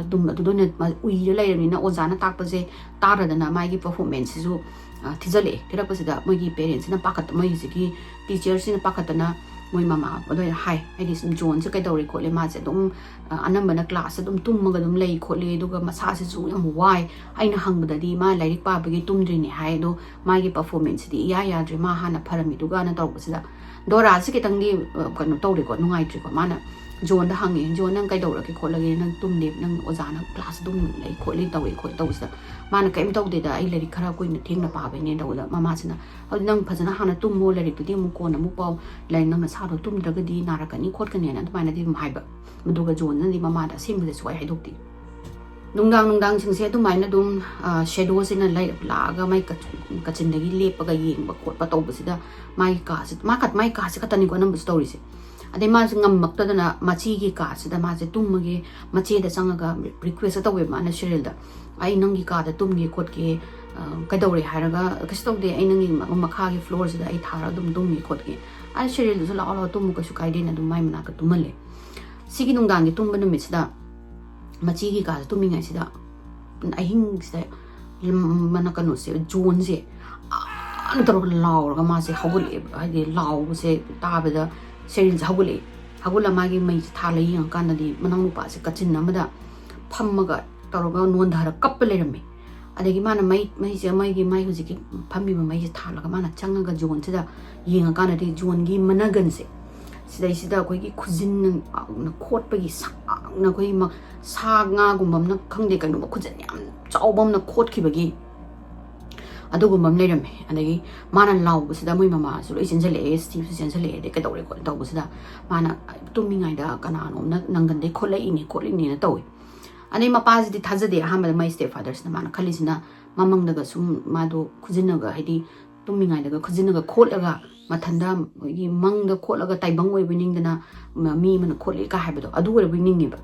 ꯑꯗꯨꯝ ꯑꯗꯨꯗ ꯑꯣꯏꯅ ꯃꯥ ꯎꯏꯔ ꯂꯩꯔꯕꯅꯤꯅ ꯑꯣꯖꯥꯅ ꯇꯥꯛꯄꯁꯦ ꯇꯥꯔꯗꯅ ꯃꯥꯒꯤ ꯄꯔꯐꯣꯔꯃꯦꯟꯁꯁꯤꯁꯨ, ꯑ, ꯊꯤꯖꯤꯜꯂꯛꯑꯦ꯫ ꯊꯤꯔꯛꯄꯁꯤꯗ ꯃꯣꯏꯒꯤ ꯄꯦꯔꯦꯟꯁꯁꯤꯅ ꯄꯥꯈꯠ-, ꯃꯣꯏ ꯍꯧꯖꯤꯛꯀꯤ ꯇꯤꯆꯔꯁꯤꯅ ꯄꯥꯈꯠꯇꯅ ꯃꯣꯏ ꯃꯃꯥ ꯑꯗꯨꯗ ꯍꯥꯏ, ꯍꯥꯏꯗꯤ ꯁꯨꯝ ꯖꯣꯟꯁꯦ ꯀꯩꯗꯧꯔꯦ ꯈꯣꯠꯂꯦ, ꯃꯥꯁꯦ ꯑꯗꯨꯝ, ꯑ, ꯑꯅꯝꯕꯅ ꯀ꯭ꯂꯥꯁꯇ ꯑꯗꯨꯝ ꯇꯨꯝꯃꯒ ꯑꯗꯨꯝ ꯂꯩ ꯈꯣꯠꯂꯤ, ꯑꯗꯨꯒ ꯃꯁꯥꯁꯤꯁꯨ ꯌꯥꯝ ꯋꯥꯏ, ꯑꯩꯅ ꯍꯪꯕꯗꯗꯤ ꯃꯥ ꯂꯥꯏꯔꯤꯛ ꯄꯥꯕꯒꯤ ꯇꯨꯝꯗ꯭ꯔꯤꯅꯦ ꯍꯥꯏ, ꯑꯗꯣ ꯃꯥꯒꯤ ꯄꯔꯐꯣꯔꯃꯦꯟꯁꯁꯤꯗꯤ ꯏꯌꯥ ꯌꯥꯗ꯭ꯔꯦ, ꯃꯥ ꯍꯥꯟꯅ ꯐꯔꯝꯃꯤꯗꯨꯒꯅ ꯇꯧꯔꯛꯄꯁꯤꯗ ꯗꯣꯔꯥꯁꯤ ꯈꯤꯇꯪꯗꯤ, ꯑ, ꯀꯩꯅꯣ ꯇꯧꯔꯦꯀꯣ, ꯅꯨꯡꯉꯥꯏꯇ꯭ꯔꯤꯀꯣ꯫ ꯃꯥꯅ ꯖꯣꯟꯗ ꯍꯪꯉꯦ, "ꯖꯣꯟ, ꯅꯪ ꯀꯩꯗꯧꯔꯒꯦ ꯈꯣꯠꯂꯒꯦ? ꯅꯪ ꯇꯨꯝꯗꯦ, ꯅꯪ ꯑꯣꯖꯥꯅ ꯀ꯭ꯂꯥꯁ ꯑꯗꯨꯝ ꯂꯩ ꯈꯣꯠꯂꯤ ꯇꯧꯏ ꯈꯣꯠꯂꯤ" ꯇꯧꯕꯁꯤꯗ ꯃꯥꯅ ꯀꯔꯤꯝ ꯇꯧꯗꯦꯗ, ꯑꯩ ꯂꯥꯏꯔꯤꯛ ꯈꯔ ꯀꯨꯏꯅ ꯊꯦꯡꯅ ꯄꯥꯕꯩꯅꯦ ꯇꯧꯕꯗ ꯃꯃꯥꯁꯤꯅ, "ꯑꯗꯨ ꯅꯪ ꯐꯖꯅ ꯍꯥꯟꯅ ꯇꯨꯝꯃꯣ, ꯂꯥꯏꯔꯤꯛꯇꯨꯗꯤ ꯑꯃꯨꯛ ꯀꯣꯟꯅ ꯑꯃꯨꯛ ꯄꯥꯎ, ꯂꯥꯏꯔꯤꯛ ꯅꯪ ꯅꯁꯥꯗꯣ ꯇꯨꯝꯗ꯭ꯔꯒꯗꯤ ꯅꯥꯔꯛꯀꯅꯤ ꯈꯣꯠꯀꯅꯤꯅ" ꯑꯗꯨꯃꯥꯏꯅꯗꯤ ꯑꯗꯨꯝ ꯍꯥꯏꯕ꯫ ꯑꯗꯨꯒ ꯖꯣꯟꯅꯗꯤ ꯃꯃꯥꯗ ꯑꯁꯦꯡꯕꯁꯦ ꯁꯨꯡꯍꯥꯏ ꯍꯥꯏꯗꯣꯛꯇꯦ꯫ ꯅꯨꯡꯗꯥꯡ ꯅꯨꯡꯗꯥꯡꯁꯤꯡꯁꯦ ꯑꯗꯨꯃꯥꯏꯅ ꯑꯗꯨꯝ, ꯑ, ꯁꯦꯗꯣꯁꯤꯅ ꯂꯩ-, ꯂꯥꯛꯑꯒ ꯃꯥꯏ ꯀꯥꯆꯤꯟ-, ꯀꯥꯆꯤꯟꯗꯒꯤ ꯂꯦꯞꯄꯒ ꯌꯦꯡꯕ ꯈꯣꯠꯄ ꯇꯧꯕꯁꯤꯗ ꯃꯥꯒꯤ ꯀꯥꯁꯤ, ꯃꯥ ꯈꯠ-, ꯃꯥꯏ ꯀꯥꯁꯤ ꯈꯛꯇꯅꯤꯀꯣ ꯑꯅꯝꯕꯁꯨ ꯇꯧꯔꯤꯁꯦ꯫ ꯑꯗꯩ ꯃꯥꯁꯦ ꯉꯝꯃꯛꯇꯗꯅ ꯃꯆꯤꯒꯤ ꯀꯥꯁꯤꯗ ꯃꯥꯁꯦ ꯇꯨꯝꯃꯒꯦ, ꯃꯆꯦꯗ ꯆꯪꯉꯒ ꯔꯤꯀ꯭ꯋꯦꯁ ꯇꯧꯋꯦꯕ ꯃꯥꯅ ꯁꯦꯔꯤꯜꯗ, "ꯑꯩ ꯅꯪꯒꯤ ꯀꯥꯗ ꯇꯨꯝꯒꯦ ꯈꯣꯠꯀꯦ, ꯑ, ꯀꯩꯗꯧꯔꯦ?" ꯍꯥꯏꯔꯒ, "ꯀꯩꯁꯨ ꯇꯧꯗꯦ, ꯑꯩ ꯅꯪꯒꯤ ꯃ-, ꯃꯈꯥꯒꯤ ꯐ꯭ꯂꯣꯔꯁꯤꯗ ꯑꯩ ꯊꯥꯔꯒ ꯑꯗꯨꯝ ꯇꯨꯝꯒꯦ ꯈꯣꯠꯀꯦ꯫" ꯑꯩ ꯁꯦꯔꯤꯜꯗꯨꯁꯨ, "ꯂꯥꯛꯑꯣ, ꯂꯥꯛꯑꯣ, ꯇꯨꯝꯃꯨ, ꯀꯩꯁꯨ ꯀꯥꯏꯗꯦꯅ" ꯑꯗꯨꯝ ꯃꯥꯏ ꯃꯅꯥꯛꯇ ꯇꯨꯝꯍꯜꯂꯦ꯫ ꯁꯤꯒꯤ ꯅꯨꯡꯗꯥꯡꯒꯤ ꯇꯨꯝꯕ ꯅꯨꯃꯤꯠꯁꯤꯗ ꯃꯆꯤꯒꯤ ꯀꯥꯗ ꯇꯨꯝꯃꯤꯉꯩꯁꯤꯗ ꯑꯍꯤꯡꯁꯤꯗ ꯂꯝ-, ꯃꯅ-, ꯀꯩꯅꯣꯁꯦ, ꯖꯣꯟꯁꯦ ꯑꯥꯅ ꯇꯧꯔꯒ ꯂꯥꯎꯔꯒ ꯃꯥꯁꯦ ꯍꯧꯒꯠꯂꯛꯑꯦꯕ꯫ ꯍꯥꯏꯗꯤ ꯂꯥꯎꯕꯁꯦ ꯇꯥꯕꯗ ꯁꯦꯔꯤꯜꯁꯦ ꯍꯧꯒꯠꯂꯛꯑꯦ꯫ ꯍꯧꯒꯠꯂ ꯃꯥꯒꯤ ꯃꯩꯁꯦ ꯊꯥꯜꯂ ꯌꯦꯡꯉꯀꯥꯟꯗꯗꯤ ꯃꯅꯥꯎ ꯅꯨꯄꯥꯁꯦ ꯀꯥꯆꯤꯟ ꯑꯃꯗ ꯐꯝꯃꯒ ꯇꯧꯔꯒ ꯅꯣꯟꯊꯔ ꯀꯞꯄ ꯂꯩꯔꯝꯃꯦ꯫ ꯑꯗꯒꯤ ꯃꯥꯅ ꯃꯩ, ꯃꯩꯁꯦ, ꯃꯩꯒꯤ, ꯃꯥꯏ ꯍꯧꯖꯤꯛꯀꯤ ꯐꯝꯃꯤꯕ ꯃꯩꯁꯦ ꯊꯥꯜꯂꯒ ꯃꯥꯅ ꯆꯪꯉꯒ ꯖꯣꯟꯁꯤꯗ ꯌꯦꯡꯉꯀꯥꯟꯗꯗꯤ ꯖꯣꯟꯒꯤ ꯃꯅꯒꯟꯁꯦ ꯁꯤꯗꯩꯁꯤꯗ ꯑꯩꯈꯣꯏꯒꯤ ꯈꯨꯖꯤꯟꯅ ꯈꯣꯠꯄꯒꯤ ꯁꯥꯡꯅ ꯑꯩꯈꯣꯏꯒꯤ ꯃ-, ꯁꯥ ꯉꯥꯒꯨꯝꯕ ꯑꯃꯅ ꯈꯪꯗꯦ, ꯀꯩꯅꯣꯝꯃ ꯈꯨꯖꯤꯟ ꯌꯥꯝ ꯆꯥꯎꯕ ꯑꯃꯅ ꯈꯣꯠꯈꯤꯕꯒꯤ ꯑꯗꯨꯒꯨꯝꯕ ꯑꯃ ꯂꯩꯔꯝꯃꯦ꯫ ꯑꯗꯒꯤ ꯃꯥꯅ ꯂꯥꯎꯕꯁꯤꯗ ꯃꯣꯏ ꯃꯃꯥꯁꯨ ꯂꯣꯏ ꯆꯦꯟꯁꯤꯜꯂꯛꯑꯦ, ꯁ꯭ꯇꯤꯞꯁꯨ ꯆꯦꯟꯁꯤꯜꯂꯛꯑꯦ꯫ ꯑꯗꯩ ꯀꯩꯗꯧꯔꯦ ꯈꯣꯠꯂꯦ ꯇꯧꯕꯁꯤꯗ ꯃꯥꯅ ꯇꯨꯝꯃꯤꯉꯩꯗ ꯀꯅꯥꯅꯣꯝꯅ ꯅꯪꯒꯟꯗꯩ ꯈꯣꯠꯂꯛꯏꯅꯦ ꯈꯣꯠꯂꯤꯅꯦꯅ ꯇꯧꯋꯦ꯫ ꯑꯗꯩ ꯃꯄꯥꯁꯤꯗꯤ ꯊꯥꯖꯗꯦ꯫ ꯑꯍꯥꯟꯕꯗ ꯃꯥꯏ ꯁ꯭ꯇꯦꯞ ꯐꯥꯗꯔꯁꯤꯅ ꯃꯥꯅ ꯈꯜꯂꯤꯁꯤꯅ ꯃꯃꯪꯗꯒ ꯁꯨꯝ ꯃꯥꯗꯣ ꯈꯨꯖꯤꯟꯅꯒ, ꯍꯥꯏꯗꯤ ꯇꯨꯝꯃꯤꯉꯩꯗꯒ ꯈꯨꯖꯤꯟꯅꯒ ꯈꯣꯠꯂꯒ ꯃꯊꯟꯗ ꯑꯩꯈꯣꯏꯒꯤ ꯃꯪꯗ ꯈꯣꯠꯂꯒ ꯇꯥꯏꯕꯪ ꯑꯣꯏꯕꯣꯏ ꯅꯤꯡꯗꯅ ꯃ-, ꯃꯤ ꯑꯃꯅ ꯈꯣꯠꯂꯤ ꯀꯥ ꯍꯥꯏꯕꯗꯣ ꯑꯗꯨ ꯑꯣꯏꯔꯕꯣꯏ ꯅꯤꯡꯉꯦꯕ꯫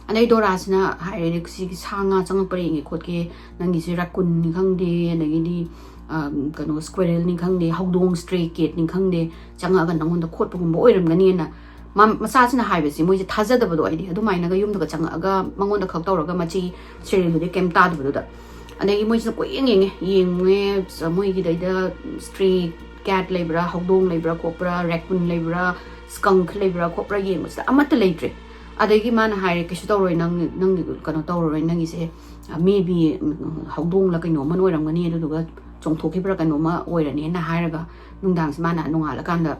ꯑꯗꯩ ꯗꯣꯔꯥꯁꯤꯅ ꯍꯥꯏꯔꯦ, "ꯁꯤꯒꯤ ꯁꯥ ꯉꯥ ꯆꯪꯉꯛꯄ꯭ꯔꯥ ꯌꯦꯡꯒꯦ ꯈꯣꯠꯀꯦ, ꯅꯪꯒꯤꯁꯦ ꯔꯥꯀꯨꯟꯅꯤ ꯈꯪꯗꯦ, ꯑꯗꯒꯤꯗꯤ ꯑ, ꯀꯩꯅꯣ, ꯁ꯭ꯀ꯭ꯋꯦꯔꯦꯜꯅꯤ ꯈꯪꯗꯦ, ꯍꯧꯗꯣꯡ, ꯁ꯭ꯇ꯭ꯔꯦ ꯀꯦꯠꯅꯤ ꯈꯪꯗꯦ, ꯆꯪꯉꯛꯑꯒ ꯅꯪꯉꯣꯟꯗ ꯈꯣꯠꯄꯒꯨꯝꯕ ꯑꯣꯏꯔꯝꯒꯅꯤꯅ" ꯃꯥ, ꯃꯆꯥꯁꯤꯅ ꯍꯥꯏꯕꯁꯤ ꯃꯣꯏꯁꯦ ꯊꯥꯖꯗꯕꯗꯣ, ꯍꯥꯏꯗꯤ ꯑꯗꯨꯃꯥꯏꯅꯒ ꯌꯨꯝꯗꯒ ꯆꯪꯉꯛꯑꯒ ꯃꯉꯣꯟꯗ ꯈꯛ ꯇꯧꯔꯒ ꯃꯆꯦ ꯁꯦꯔꯤꯜꯗꯨꯗꯤ ꯀꯩꯝ ꯇꯥꯗꯕꯗꯨꯗ꯫ ꯑꯗꯒꯤ ꯃꯣꯏꯁꯤꯅ ꯀꯣꯏꯌꯦꯡ ꯌꯦꯡꯉꯦ, ꯌꯦꯡꯉꯦ, ꯃꯣꯏꯒꯤꯗꯩꯗ ꯁ꯭ꯇ꯭ꯔꯦ ꯀꯦꯠ ꯂꯩꯕ꯭ꯔꯥ, ꯍꯧꯗꯣꯡ ꯂꯩꯕ꯭ꯔꯥ ꯈꯣꯠꯄ꯭ꯔꯥ, ꯔꯦꯀꯨꯟ ꯂꯩꯕ꯭ꯔꯥ, ꯁ꯭ꯀꯪꯛ ꯂꯩꯕ꯭ꯔꯥ ꯈꯣꯠꯄ꯭ꯔꯥ ꯌꯦꯡꯕꯁꯤꯗ ꯑꯃꯠꯇ ꯂꯩꯇ꯭ꯔꯦ꯫ ꯑꯗꯒꯤ ꯃꯥꯅ ꯍꯥꯏꯔꯦ, "ꯀꯩꯁꯨ ꯇꯧꯔꯣꯏ, ꯅꯪ, ꯅꯪꯒꯤ ꯀꯩꯅꯣ ꯇꯧꯔꯔꯣꯏ, ꯅꯪꯒꯤꯁꯦ ꯃꯦ ꯕꯤ ꯍꯧꯗꯣꯡꯂ ꯀꯩꯅꯣꯝꯃ ꯑꯣꯏꯔꯝꯒꯅꯤ, ꯑꯗꯨꯗꯨꯒ ꯆꯣꯡꯊꯣꯛꯈꯤꯕ꯭ꯔꯥ ꯀꯩꯅꯣꯝꯃ ꯑꯣꯏꯔꯅꯤꯅ" ꯍꯥꯏꯔꯒ ꯅꯨꯡꯗꯥꯡꯁꯦ ꯃꯥꯅ ꯅꯣꯡꯉꯥꯜꯂꯀꯥꯟꯗ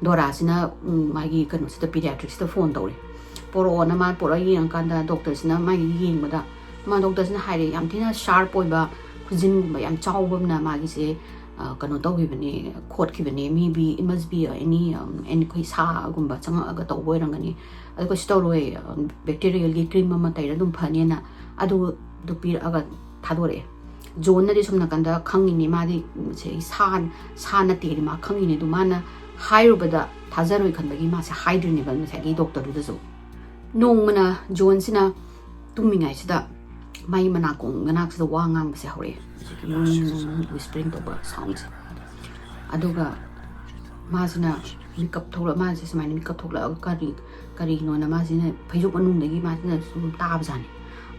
ꯗꯣꯔꯥꯁꯤꯅ, ꯎꯝ, ꯃꯥꯒꯤ ꯀꯩꯅꯣꯁꯤꯗ, ꯄꯤꯗꯤꯌꯥꯇ꯭ꯔꯤꯛꯁꯤꯗ ꯐꯣꯟ ꯇꯧꯔꯦ꯫ ꯄꯣꯔꯛꯑꯣꯅ ꯃꯥ ꯄꯣꯔꯛꯑ ꯌꯦꯡꯉꯀꯥꯟꯗ ꯗꯣꯛꯇꯔꯁꯤꯅ ꯃꯥꯒꯤ ꯌꯦꯡꯕꯗ, ꯃꯥ ꯗꯣꯛꯇꯔꯁꯤꯅ ꯍꯥꯏꯔꯦ, "ꯌꯥꯝ ꯊꯤꯅ ꯁꯥꯔꯞ ꯑꯣꯏꯕ, ꯈꯨꯖꯤꯟꯒꯨꯝꯕ ꯌꯥꯝ ꯆꯥꯎꯕ ꯑꯃꯅ ꯃꯥꯒꯤꯁꯦ, ꯑ, ꯀꯩꯅꯣ ꯇꯧꯈꯤꯕꯅꯦ, ꯈꯣꯠꯈꯤꯕꯅꯦ, ꯃꯦ ꯕꯤ ꯏꯠ ꯃꯁ ꯕꯤ ꯑꯦꯅꯤ, ꯑꯩꯈꯣꯏ ꯁꯥꯒꯨꯝꯕ ꯆꯪꯉꯛꯑꯒ ꯇꯧꯕ ꯑꯣꯏꯔꯝꯒꯅꯤ, ꯑꯗꯨ ꯀꯩꯁꯨ ꯇꯧꯔꯣꯏ, ꯕꯦꯛꯇꯤꯔꯤꯌꯦꯜꯒꯤ ꯀ꯭ꯔꯤꯝ ꯑꯃ ꯇꯩꯔ ꯑꯗꯨꯝ ꯐꯅꯤꯅ" ꯑꯗꯨꯗꯨ ꯄꯤꯔꯛꯑꯒ ꯊꯥꯗꯣꯔꯛꯑꯦ꯫ ꯖꯣꯟꯅꯗꯤ ꯁꯣꯝ ꯅꯥꯀꯟꯗ ꯈꯪꯉꯤꯅꯦ, ꯃꯥꯗꯤ ꯁꯦ ꯁꯥ, ꯁꯥ ꯅꯠꯇꯦꯗꯤ ꯃꯥ ꯈꯪꯉꯤꯅꯦ, ꯑꯗꯨ ꯃꯥꯅ ꯍꯥꯏꯔꯨꯕꯗ ꯊꯥꯖꯔꯣꯏ ꯈꯟꯕꯒꯤ ꯃꯥꯁꯦ ꯍꯥꯏꯗ꯭ꯔꯤꯅꯦꯕ ꯉꯁꯥꯏꯒꯤ ꯗꯣꯛꯇꯔꯗꯨꯗꯁꯨ꯫ ꯅꯣꯡꯃꯅ ꯖꯣꯟꯁꯤꯅ ꯇꯨꯝꯃꯤꯉꯩꯁꯤꯗ ꯃꯥꯒꯤ ꯃꯅꯥꯀꯣꯡ ꯃꯅꯥꯛꯁꯤꯗ ꯋꯥ ꯉꯥꯡꯕꯁꯦ ꯍꯧꯔꯛꯑꯦ, ꯍꯧꯖꯤꯛꯀꯤ ꯋꯤꯁꯄꯔꯤꯡ ꯇꯧꯕ ꯁꯥꯎꯟꯁꯦ꯫ ꯑꯗꯨꯒ ꯃꯥꯁꯤꯅ ꯃꯤꯀꯞ ꯊꯣꯛꯂꯛ-, ꯃꯥꯁꯦ ꯁꯨꯃꯥꯏꯅ ꯃꯤꯀꯞ ꯊꯣꯛꯂꯛꯑꯒ ꯀꯔꯤ, ꯀꯔꯤꯅꯣꯅ ꯃꯥꯁꯤꯅ ꯐꯩꯖꯨꯞ ꯃꯅꯨꯡꯗꯒꯤ ꯃꯥꯁꯤꯅ ꯁꯨꯝ ꯇꯥꯕꯖꯥꯠꯅꯤ꯫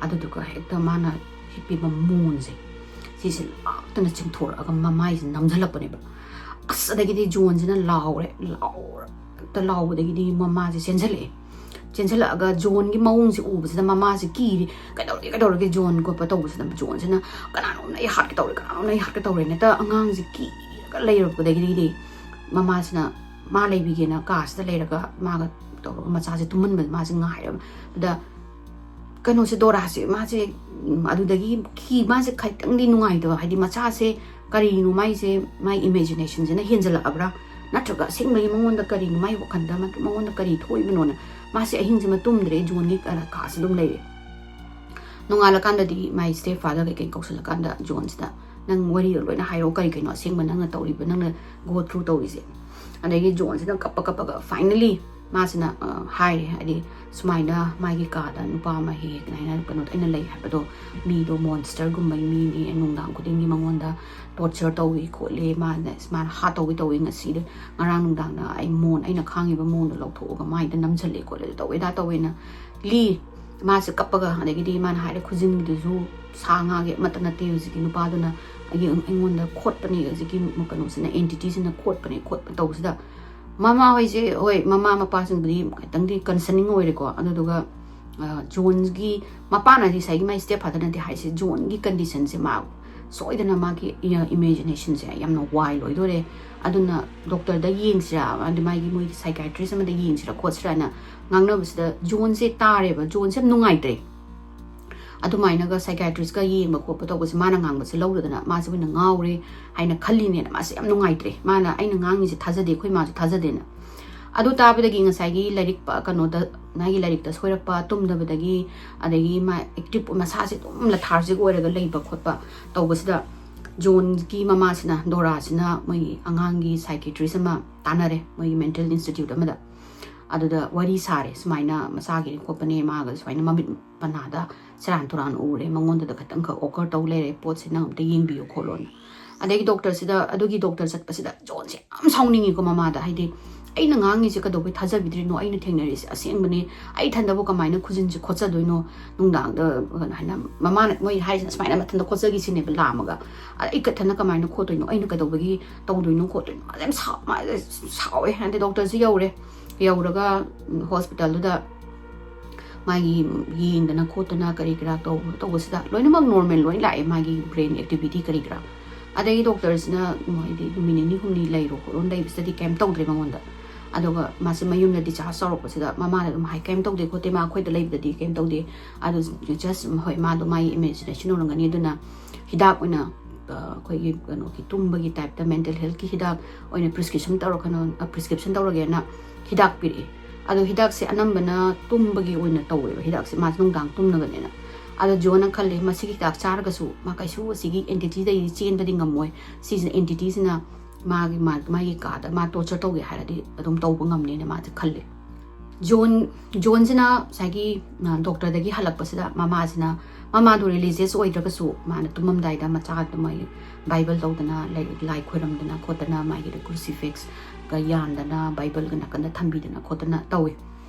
ꯑꯗꯨꯗꯨꯒ ꯍꯦꯛꯇ ꯃꯥꯅ ꯍꯤꯞꯄꯤꯕ ꯃꯣꯟꯁꯦ, ꯁꯤꯁꯦ ꯂꯥꯛꯇꯅ ꯆꯤꯡꯊꯣꯔꯛꯑꯒ ꯃꯃꯥꯏꯁꯦ ꯅꯝꯁꯤꯜꯂꯛꯄꯅꯦꯕ꯫ ꯑꯁ! ꯑꯗꯒꯤꯗꯤ ꯖꯣꯟꯁꯤꯅ ꯂꯥꯎꯔꯦ, ꯂꯥꯎꯔ-, ꯍꯦꯛꯇ ꯂꯥꯎꯕꯗꯒꯤꯗꯤ ꯃꯃꯥꯁꯦ ꯆꯦꯟꯁꯤꯜꯂꯛꯑꯦ꯫ ꯆꯦꯟꯁꯤꯜꯂꯛꯑꯒ ꯖꯣꯟꯒꯤ ꯃꯑꯣꯡꯁꯦ ꯎꯕꯁꯤꯗ ꯃꯃꯥꯁꯦ ꯀꯤꯔꯦ꯫ "ꯀꯩꯗꯧꯔꯒꯦ, ꯀꯩꯗꯧꯔꯒꯦ?" ꯖꯣꯟ ꯈꯣꯠꯄ ꯇꯧꯕꯁꯤꯗ ꯖꯣꯟꯁꯤꯅ, "ꯀꯅꯥꯅꯣꯝꯅ ꯑꯩ ꯍꯥꯠꯀꯦ ꯇꯧꯔꯦ, ꯀꯅꯥꯅꯣꯝꯅ ꯑꯩ ꯍꯥꯠꯀꯦ ꯇꯧꯔꯦꯅ" ꯍꯦꯛꯇ ꯑꯉꯥꯡꯁꯦ ꯀꯤꯔꯒ ꯂꯩꯔꯛꯄꯗꯒꯤꯗꯤ ꯃꯃꯥꯁꯤꯅ ꯃꯥ ꯂꯩꯕꯤꯒꯦꯅ ꯀꯥꯁꯤꯗ ꯂꯩꯔꯒ ꯃꯥꯒ ꯇꯧꯔꯒ ꯃꯆꯥꯁꯦ ꯇꯨꯝꯍꯟꯕ ꯃꯥꯁꯦ ꯉꯥꯏꯔꯕ꯫ ꯑꯗ ꯀꯩꯅꯣꯁꯦ, ꯗꯣꯔꯥꯁꯦ, ꯃꯥꯁꯦ, ꯎꯝ, ꯑꯗꯨꯗꯒꯤ ꯀꯤ-, ꯃꯥꯁꯦ ꯈꯤꯇꯪꯗꯤ ꯅꯨꯡꯉꯥꯏꯇꯕ, ꯍꯥꯏꯗꯤ ꯃꯆꯥꯁꯦ ꯀꯔꯤꯅꯣ ꯃꯥꯏꯁꯦ, ꯃꯥꯏ ꯏꯃꯦꯖꯤꯅꯦꯁꯟꯁꯤꯅ ꯍꯦꯟꯖꯜꯂꯛꯑꯕ꯭ꯔꯥ, ꯅꯠꯇ꯭ꯔꯒ ꯑꯁꯦꯡꯕꯒꯤ ꯃꯉꯣꯟꯗ ꯀꯔꯤꯅꯣ, ꯃꯥꯏ ꯋꯥꯈꯜꯗ ꯃ-, ꯃꯉꯣꯟꯗ ꯀꯔꯤ ꯊꯣꯛꯏꯕꯅꯣꯅ ꯃꯥꯁꯦ ꯑꯍꯤꯡꯁꯤꯃ ꯇꯨꯝꯗ꯭ꯔꯦ, ꯖꯣꯟꯒꯤ ꯀ-, ꯀꯥꯁꯤꯗ ꯑꯗꯨꯝ ꯂꯩꯔꯦ꯫ ꯅꯣꯡꯉꯥꯜꯂꯀꯥꯟꯗꯗꯤ ꯃꯥꯏ ꯁ꯭ꯇꯦꯞ ꯐꯥꯗꯔ ꯀꯩꯀꯩ ꯀꯧꯁꯜꯂꯀꯥꯟꯗ ꯖꯣꯟꯁꯤꯗ, "ꯅꯪ ꯋꯥꯔꯤꯗꯣ ꯂꯣꯏꯅ ꯍꯥꯏꯔꯛꯑꯣ, ꯀꯔꯤ ꯀꯩꯅꯣ ꯑꯁꯦꯡꯕ ꯅꯪꯅ ꯇꯧꯔꯤꯕ, ꯅꯪꯅ ꯒꯣ ꯊ꯭ꯔꯨ ꯇꯧꯔꯤꯁꯦ?" ꯑꯗꯒꯤ ꯖꯣꯟꯁꯤꯅ ꯀꯞꯄ ꯀꯞꯄꯒ, "ꯐꯥꯏꯅꯦꯂꯤ ꯃꯥꯁꯤꯅ ꯑ, ꯍꯥꯏꯔꯦ, ꯍꯥꯏꯗꯤ ꯁꯨꯃꯥꯏꯅ ꯃꯥꯒꯤ ꯀꯥꯗ ꯅꯨꯄꯥ ꯑꯃ ꯍꯦꯛ ꯍꯦꯛ ꯀꯩꯅꯣ ꯀꯩꯅꯣ ꯑꯩꯅ ꯂꯩ ꯍꯥꯏꯕꯗꯣ, ꯃꯤꯗꯣ ꯃꯣꯟꯁꯇꯔꯒꯨꯝꯕꯒꯤ ꯃꯤꯅꯤ, ꯅꯨꯡꯗꯥꯡ ꯈꯨꯗꯤꯡꯒꯤ ꯃꯉꯣꯟꯗ ꯇꯣꯔꯆꯔ ꯇꯧꯏ ꯈꯣꯠꯂꯤ, ꯃꯥꯅ ꯃꯥꯅ ꯍꯥꯠꯇꯧꯒꯤ ꯇꯧꯏ, ꯉꯁꯤꯗ ꯉꯔꯥꯡ ꯅꯨꯡꯗꯥꯡꯅ ꯑꯩ ꯃꯣꯟ, ꯑꯩꯅ ꯈꯥꯡꯉꯤꯕ ꯃꯣꯟꯗꯣ ꯂꯧꯊꯣꯛꯑꯒ ꯃꯥꯏꯗ ꯅꯝꯁꯤꯜꯂꯦ ꯈꯣꯠꯂꯦ, ꯑꯗꯨ ꯇꯧꯋꯦ ꯑꯗꯥ ꯇꯧꯋꯦꯅ ꯂꯤ꯫ ꯃꯥꯁꯦ ꯀꯞꯄꯒ, ꯑꯗꯒꯤꯗꯤ ꯃꯥꯅ ꯍꯥꯏꯔꯦ, ꯈꯨꯖꯤꯟꯒꯤꯗꯨꯁꯨ ꯁꯥ ꯉꯥꯒꯤ ꯑꯃꯠꯇ ꯅꯠꯇꯦ, ꯍꯧꯖꯤꯛꯀꯤ ꯅꯨꯄꯥꯗꯨꯅ ꯑꯩꯒꯤ ꯑꯩꯉꯣꯟꯗ ꯈꯣꯠꯄꯅꯦ, ꯍꯧꯖꯤꯛꯀꯤ ꯀꯩꯅꯣꯁꯤꯅ, ꯑꯦꯟꯇꯤꯇꯤꯁꯤꯅ ꯈꯣꯠꯄꯅꯦ ꯈꯣꯠꯄ ꯇꯧꯕꯁꯤꯗ ꯃꯃꯥ ꯍꯣꯏꯁꯦ, ꯍꯣꯏ, ꯃꯃꯥ ꯃꯄꯥꯁꯤꯡꯕꯨꯗꯤ ꯈꯤꯇꯪꯗꯤ ꯀꯟꯁꯔꯅꯤꯡ ꯑꯣꯏꯔꯦꯀꯣ꯫ ꯑꯗꯨꯗꯨꯒ ꯑ, ꯖꯣꯟꯒꯤ ꯃꯄꯥꯅꯗꯤ, ꯉꯁꯥꯏꯒꯤ ꯃꯥꯏ ꯁ꯭ꯇꯦꯞ ꯐꯥꯗꯔꯅꯗꯤ ꯍꯥꯏꯁꯦ, ꯖꯣꯟꯒꯤ ꯀꯟꯗꯤꯁꯟꯁꯦ ꯃꯥ ꯁꯣꯏꯗꯅ ꯃꯥꯒꯤ ꯏꯃꯦꯖꯤꯅꯦꯁꯟꯁꯦ ꯌꯥꯝꯅ ꯋꯥꯏꯜ ꯑꯣꯏꯗꯣꯔꯦ, ꯑꯗꯨꯅ ꯗꯣꯛꯇꯔꯗ ꯌꯦꯡꯁꯤꯔꯥ, ꯑꯗ ꯃꯥꯒꯤ ꯃꯣꯏꯒꯤ ꯁꯥꯏꯀꯥꯏꯇ꯭ꯔꯤꯁ ꯑꯃꯗ ꯌꯦꯡꯁꯤꯔꯥ ꯈꯣꯠꯁꯤꯔꯥꯅ ꯉꯥꯡꯅꯕꯁꯤꯗ ꯖꯣꯟꯁꯦ ꯇꯥꯔꯦꯕ, ꯖꯣꯟꯁꯦ ꯌꯥꯝ ꯅꯨꯡꯉꯥꯏꯇ꯭ꯔꯦ꯫ ꯑꯗꯨꯃꯥꯏꯅꯒ ꯁꯥꯏꯀꯥꯏꯇ꯭ꯔꯤꯁꯀ ꯌꯦꯡꯕ ꯈꯣꯠꯄ ꯇꯧꯕꯁꯦ ꯃꯥꯅ ꯉꯥꯡꯕꯁꯦ ꯂꯧꯗꯗꯅ ꯃꯥꯁꯦ ꯑꯣꯏꯅ ꯉꯥꯎꯔꯦ ꯍꯥꯏꯅ ꯈꯜꯂꯤꯅꯦꯅ ꯃꯥꯁꯦ ꯌꯥꯝ ꯅꯨꯡꯉꯥꯏꯇ꯭ꯔꯦ꯫ ꯃꯥꯅ, "ꯑꯩꯅ ꯉꯥꯡꯉꯤꯁꯦ ꯊꯥꯖꯗꯦ, ꯑꯩꯈꯣꯏ ꯃꯥꯁꯨ ꯊꯥꯖꯗꯦꯅ"꯫ ꯑꯗꯨ ꯇꯥꯕꯗꯒꯤ ꯉꯁꯥꯏꯒꯤ ꯂꯥꯏꯔꯤꯛ ꯄ-, ꯀꯩꯅꯣꯗ, ꯃꯥꯒꯤ ꯂꯥꯏꯔꯤꯛꯇ ꯁꯣꯏꯔꯛꯄ, ꯇꯨꯝꯗꯕꯗꯒꯤ, ꯑꯗꯒꯤ ꯃꯥ ꯑꯦꯛꯇꯤꯞ, ꯃꯁꯥꯁꯦ ꯑꯗꯨꯝ ꯂꯊꯥꯔꯖꯤꯛ ꯑꯣꯏꯔꯒ ꯂꯩꯕ ꯈꯣꯠꯄ ꯇꯧꯕꯁꯤꯗ ꯖꯣꯟꯒꯤ ꯃꯃꯥꯁꯤꯅ, ꯗꯣꯔꯥꯁꯤꯅ ꯃꯣꯏꯒꯤ ꯑꯉꯥꯡꯒꯤ ꯁꯥꯏꯀꯦꯇ꯭ꯔꯤꯁ ꯑꯃ ꯇꯥꯟꯅꯔꯦ, ꯃꯣꯏꯒꯤ ꯃꯦꯟꯇꯦꯜ ꯏꯟꯁꯇꯤꯇ꯭ꯌꯨꯠ ꯑꯃꯗ꯫ ꯑꯗꯨꯗ ꯋꯥꯔꯤ ꯁꯥꯔꯦ, ꯁꯨꯃꯥꯏꯅ ꯃꯆꯥꯒꯤꯅꯤ ꯈꯣꯠꯄꯅꯦ, ꯃꯥꯒ ꯁꯨꯃꯥꯏꯅ ꯃꯃꯤꯠ ꯄꯅꯥꯗ ꯁꯦꯔꯥꯟ ꯇꯨꯔꯥꯟ ꯎꯔꯦ, ꯃꯉꯣꯟꯗꯗ ꯈꯤꯇꯪꯈꯛ ꯑꯣꯀꯔ ꯇꯧ ꯂꯩꯔꯦ, ꯄꯣꯠꯁꯦ ꯅꯪ ꯑꯝꯇ ꯌꯦꯡꯕꯤꯌꯨ ꯈꯣꯠꯂꯣꯅ꯫ ꯑꯗꯒꯤ ꯗꯣꯛꯇꯔꯁꯤꯗ, ꯑꯗꯨꯒꯤ ꯗꯣꯛꯇꯔ ꯆꯠꯄꯁꯤꯗ ꯖꯣꯟꯁꯦ ꯌꯥꯝ ꯁꯥꯎꯅꯤꯡꯉꯤꯀꯣ ꯃꯃꯥꯗ, ꯍꯥꯏꯗꯤ ꯑꯩꯅ ꯉꯥꯡꯉꯤꯁꯦ ꯀꯩꯗꯧꯕꯩ ꯊꯥꯖꯕꯤꯗ꯭ꯔꯤꯅꯣ? ꯑꯩꯅ ꯊꯦꯡꯅꯔꯤꯁꯦ ꯑꯁꯦꯡꯕꯅꯦ, ꯑꯩ ꯏꯊꯟꯗꯕꯨ ꯀꯃꯥꯏꯅ ꯈꯨꯖꯤꯟꯁꯦ ꯈꯣꯠꯆꯗꯣꯏꯅꯣ? ꯅꯨꯡꯗꯥꯡꯗ ꯀꯩꯅꯣ ꯍꯥꯏꯅ ꯃꯃꯥꯅ ꯃꯣꯏ ꯍꯥꯏꯁꯤꯅ ꯁꯨꯃꯥꯏꯅ ꯃꯊꯟꯇ ꯈꯣꯠꯆꯈꯤꯁꯤꯅꯦꯕ ꯂꯥꯝꯃꯒ꯫ ꯑꯗ ꯑꯩ ꯏꯊꯟꯗ ꯀꯃꯥꯏꯅ ꯈꯣꯠꯇꯣꯏꯅꯣ? ꯑꯩꯅ ꯀꯩꯗꯧꯕꯒꯤ ꯇꯧꯗꯣꯏꯅꯣ ꯈꯣꯠꯇꯣꯏꯅꯣ? ꯃꯥꯁꯦ ꯌꯥꯝ ꯁꯥꯎ-, ꯃꯥꯁꯦ ꯁꯥꯎꯋꯦ꯫ ꯍꯥꯏꯗꯤ ꯗꯣꯛꯇꯔꯁꯤ ꯌꯧꯔꯦ, ꯌꯧꯔꯒ ꯎꯝ, ꯍꯣꯁꯄꯤꯇꯥꯜꯗꯨꯗ ꯃꯥꯒꯤ ꯌꯦꯡꯗꯅ ꯈꯣꯠꯇꯅ ꯀꯔꯤ ꯀꯔꯥ ꯇꯧ-, ꯇꯧꯕꯁꯤꯗ ꯂꯣꯏꯅꯃꯛ ꯅꯣꯔꯃꯦꯜ ꯂꯣꯏ ꯂꯥꯛꯑꯦ, ꯃꯥꯒꯤ ꯕ꯭ꯔꯦꯟ ꯑꯦꯛꯇꯤꯚꯤꯇꯤ ꯀꯔꯤ ꯀꯔꯥ꯫ ꯑꯗꯒꯤ ꯗꯣꯛꯇꯔꯁꯤꯅ, ꯎꯝ, ꯍꯥꯏꯗꯤ ꯅꯨꯃꯤꯠ ꯅꯤꯅꯤ ꯍꯨꯝꯅꯤ ꯂꯩꯔꯣ ꯈꯣꯠꯂꯣꯅ ꯂꯩꯕꯁꯤꯗꯗꯤ ꯀꯩꯝ ꯇꯧꯗ꯭ꯔꯦ ꯃꯉꯣꯟꯗ꯫ ꯑꯗꯨꯒ ꯃꯥꯁꯦ ꯃꯌꯨꯝꯗ ꯗꯤꯆꯥꯔꯖ ꯇꯧꯔꯛꯄꯁꯤꯗ ꯃꯃꯥꯅ ꯑꯗꯨꯝ ꯍꯥꯏ, "ꯀꯩꯝ ꯇꯧꯗꯦ ꯈꯣꯠꯇꯦ, ꯃꯥ ꯑꯩꯈꯣꯏꯗ ꯂꯩꯕꯗꯗꯤ ꯀꯩꯝ ꯇꯧꯗꯦ, ꯑꯗꯨ ꯖꯁ, ꯍꯣꯏ, ꯃꯥꯗꯣ ꯃꯥꯒꯤ ꯏꯃꯦꯖꯤꯅꯦꯁꯟ ꯑꯣꯏꯔꯝꯒꯅꯤ, ꯑꯗꯨꯅ ꯍꯤꯗꯥꯛ ꯑꯣꯏꯅ, ꯑ, ꯑꯩꯈꯣꯏꯒꯤ ꯀꯩꯅꯣꯒꯤ ꯇꯨꯝꯕꯒꯤ ꯇꯥꯏꯞꯇ ꯃꯦꯟꯇꯦꯜ ꯍꯦꯜꯠꯀꯤ ꯍꯤꯗꯥꯛ ꯑꯣꯏꯅ ꯄ꯭ꯔꯤꯁꯀ꯭ꯔꯤꯞꯁꯟ ꯇꯧꯔꯛꯀꯅꯣ, ꯑ, ꯄ꯭ꯔꯤꯁꯀ꯭ꯔꯤꯞꯁꯟ ꯇꯧꯔꯒꯦꯅ" ꯍꯤꯗꯥꯛ ꯄꯤꯔꯛꯑꯦ꯫ ꯑꯗꯣ ꯍꯤꯗꯥꯛꯁꯦ ꯑꯅꯝꯕꯅ ꯇꯨꯝꯕꯒꯤ ꯑꯣꯏꯅ ꯇꯧꯋꯦꯕ, ꯍꯤꯗꯥꯛꯁꯦ ꯃꯥꯁꯦ ꯅꯨꯡꯗꯥꯡ ꯇꯨꯝꯅꯕꯅꯦꯅ꯫ ꯑꯗꯣ ꯖꯣꯟꯅ ꯈꯜꯂꯦ, "ꯃꯁꯤꯒꯤ ꯍꯤꯗꯥꯛ ꯆꯥꯔꯒꯁꯨ ꯃꯥ ꯀꯩꯁꯨ ꯑꯁꯤꯒꯤ ꯑꯦꯟꯇꯤꯇꯤꯗꯒꯤ ꯆꯦꯟꯕꯗꯤ ꯉꯝꯃꯣꯏ, ꯁꯤꯁꯤꯅ ꯑꯦꯟꯇꯤꯇꯤꯁꯤꯅ ꯃꯥꯒꯤ, ꯃꯥ-, ꯃꯥꯒꯤ ꯀꯥꯗ ꯃꯥ ꯇꯣꯔꯆꯔ ꯇꯧꯒꯦ ꯍꯥꯏꯔꯗꯤ ꯑꯗꯨꯝ ꯇꯧꯕ ꯉꯝꯅꯦꯅ" ꯃꯥꯁꯦ ꯈꯜꯂꯦ꯫ ꯖꯣꯟ ꯖꯣꯟꯁꯤꯅ ꯉꯁꯥꯏꯒꯤ ꯗꯣꯛꯇꯔꯗꯒꯤ ꯍꯜꯂꯛꯄꯁꯤꯗ ꯃꯃꯥꯁꯤꯅ, ꯃꯃꯥꯗꯣ ꯔꯤꯂꯤꯖꯤꯌꯁ ꯑꯣꯏꯗ꯭ꯔꯒꯁꯨ ꯃꯥꯅ ꯇꯨꯝꯃꯝꯗꯥꯏꯗ ꯃꯆꯥꯗ ꯃꯣꯏ ꯕꯥꯏꯕꯜ ꯇꯧꯗꯅ, ꯂꯥꯏ ꯂꯥꯏ ꯈꯣꯏꯔꯝꯗꯅ ꯈꯣꯠꯇꯅ, ꯃꯥꯒꯤ ꯀ꯭ꯔꯨꯁꯤꯐꯤꯛꯁꯀ ꯌꯥꯟꯗꯅ, ꯕꯥꯏꯕꯜꯒ ꯅꯥꯀꯟꯗ ꯊꯝꯕꯤꯗꯅ ꯈꯣꯠꯇꯅ ꯇꯧꯋꯤ꯫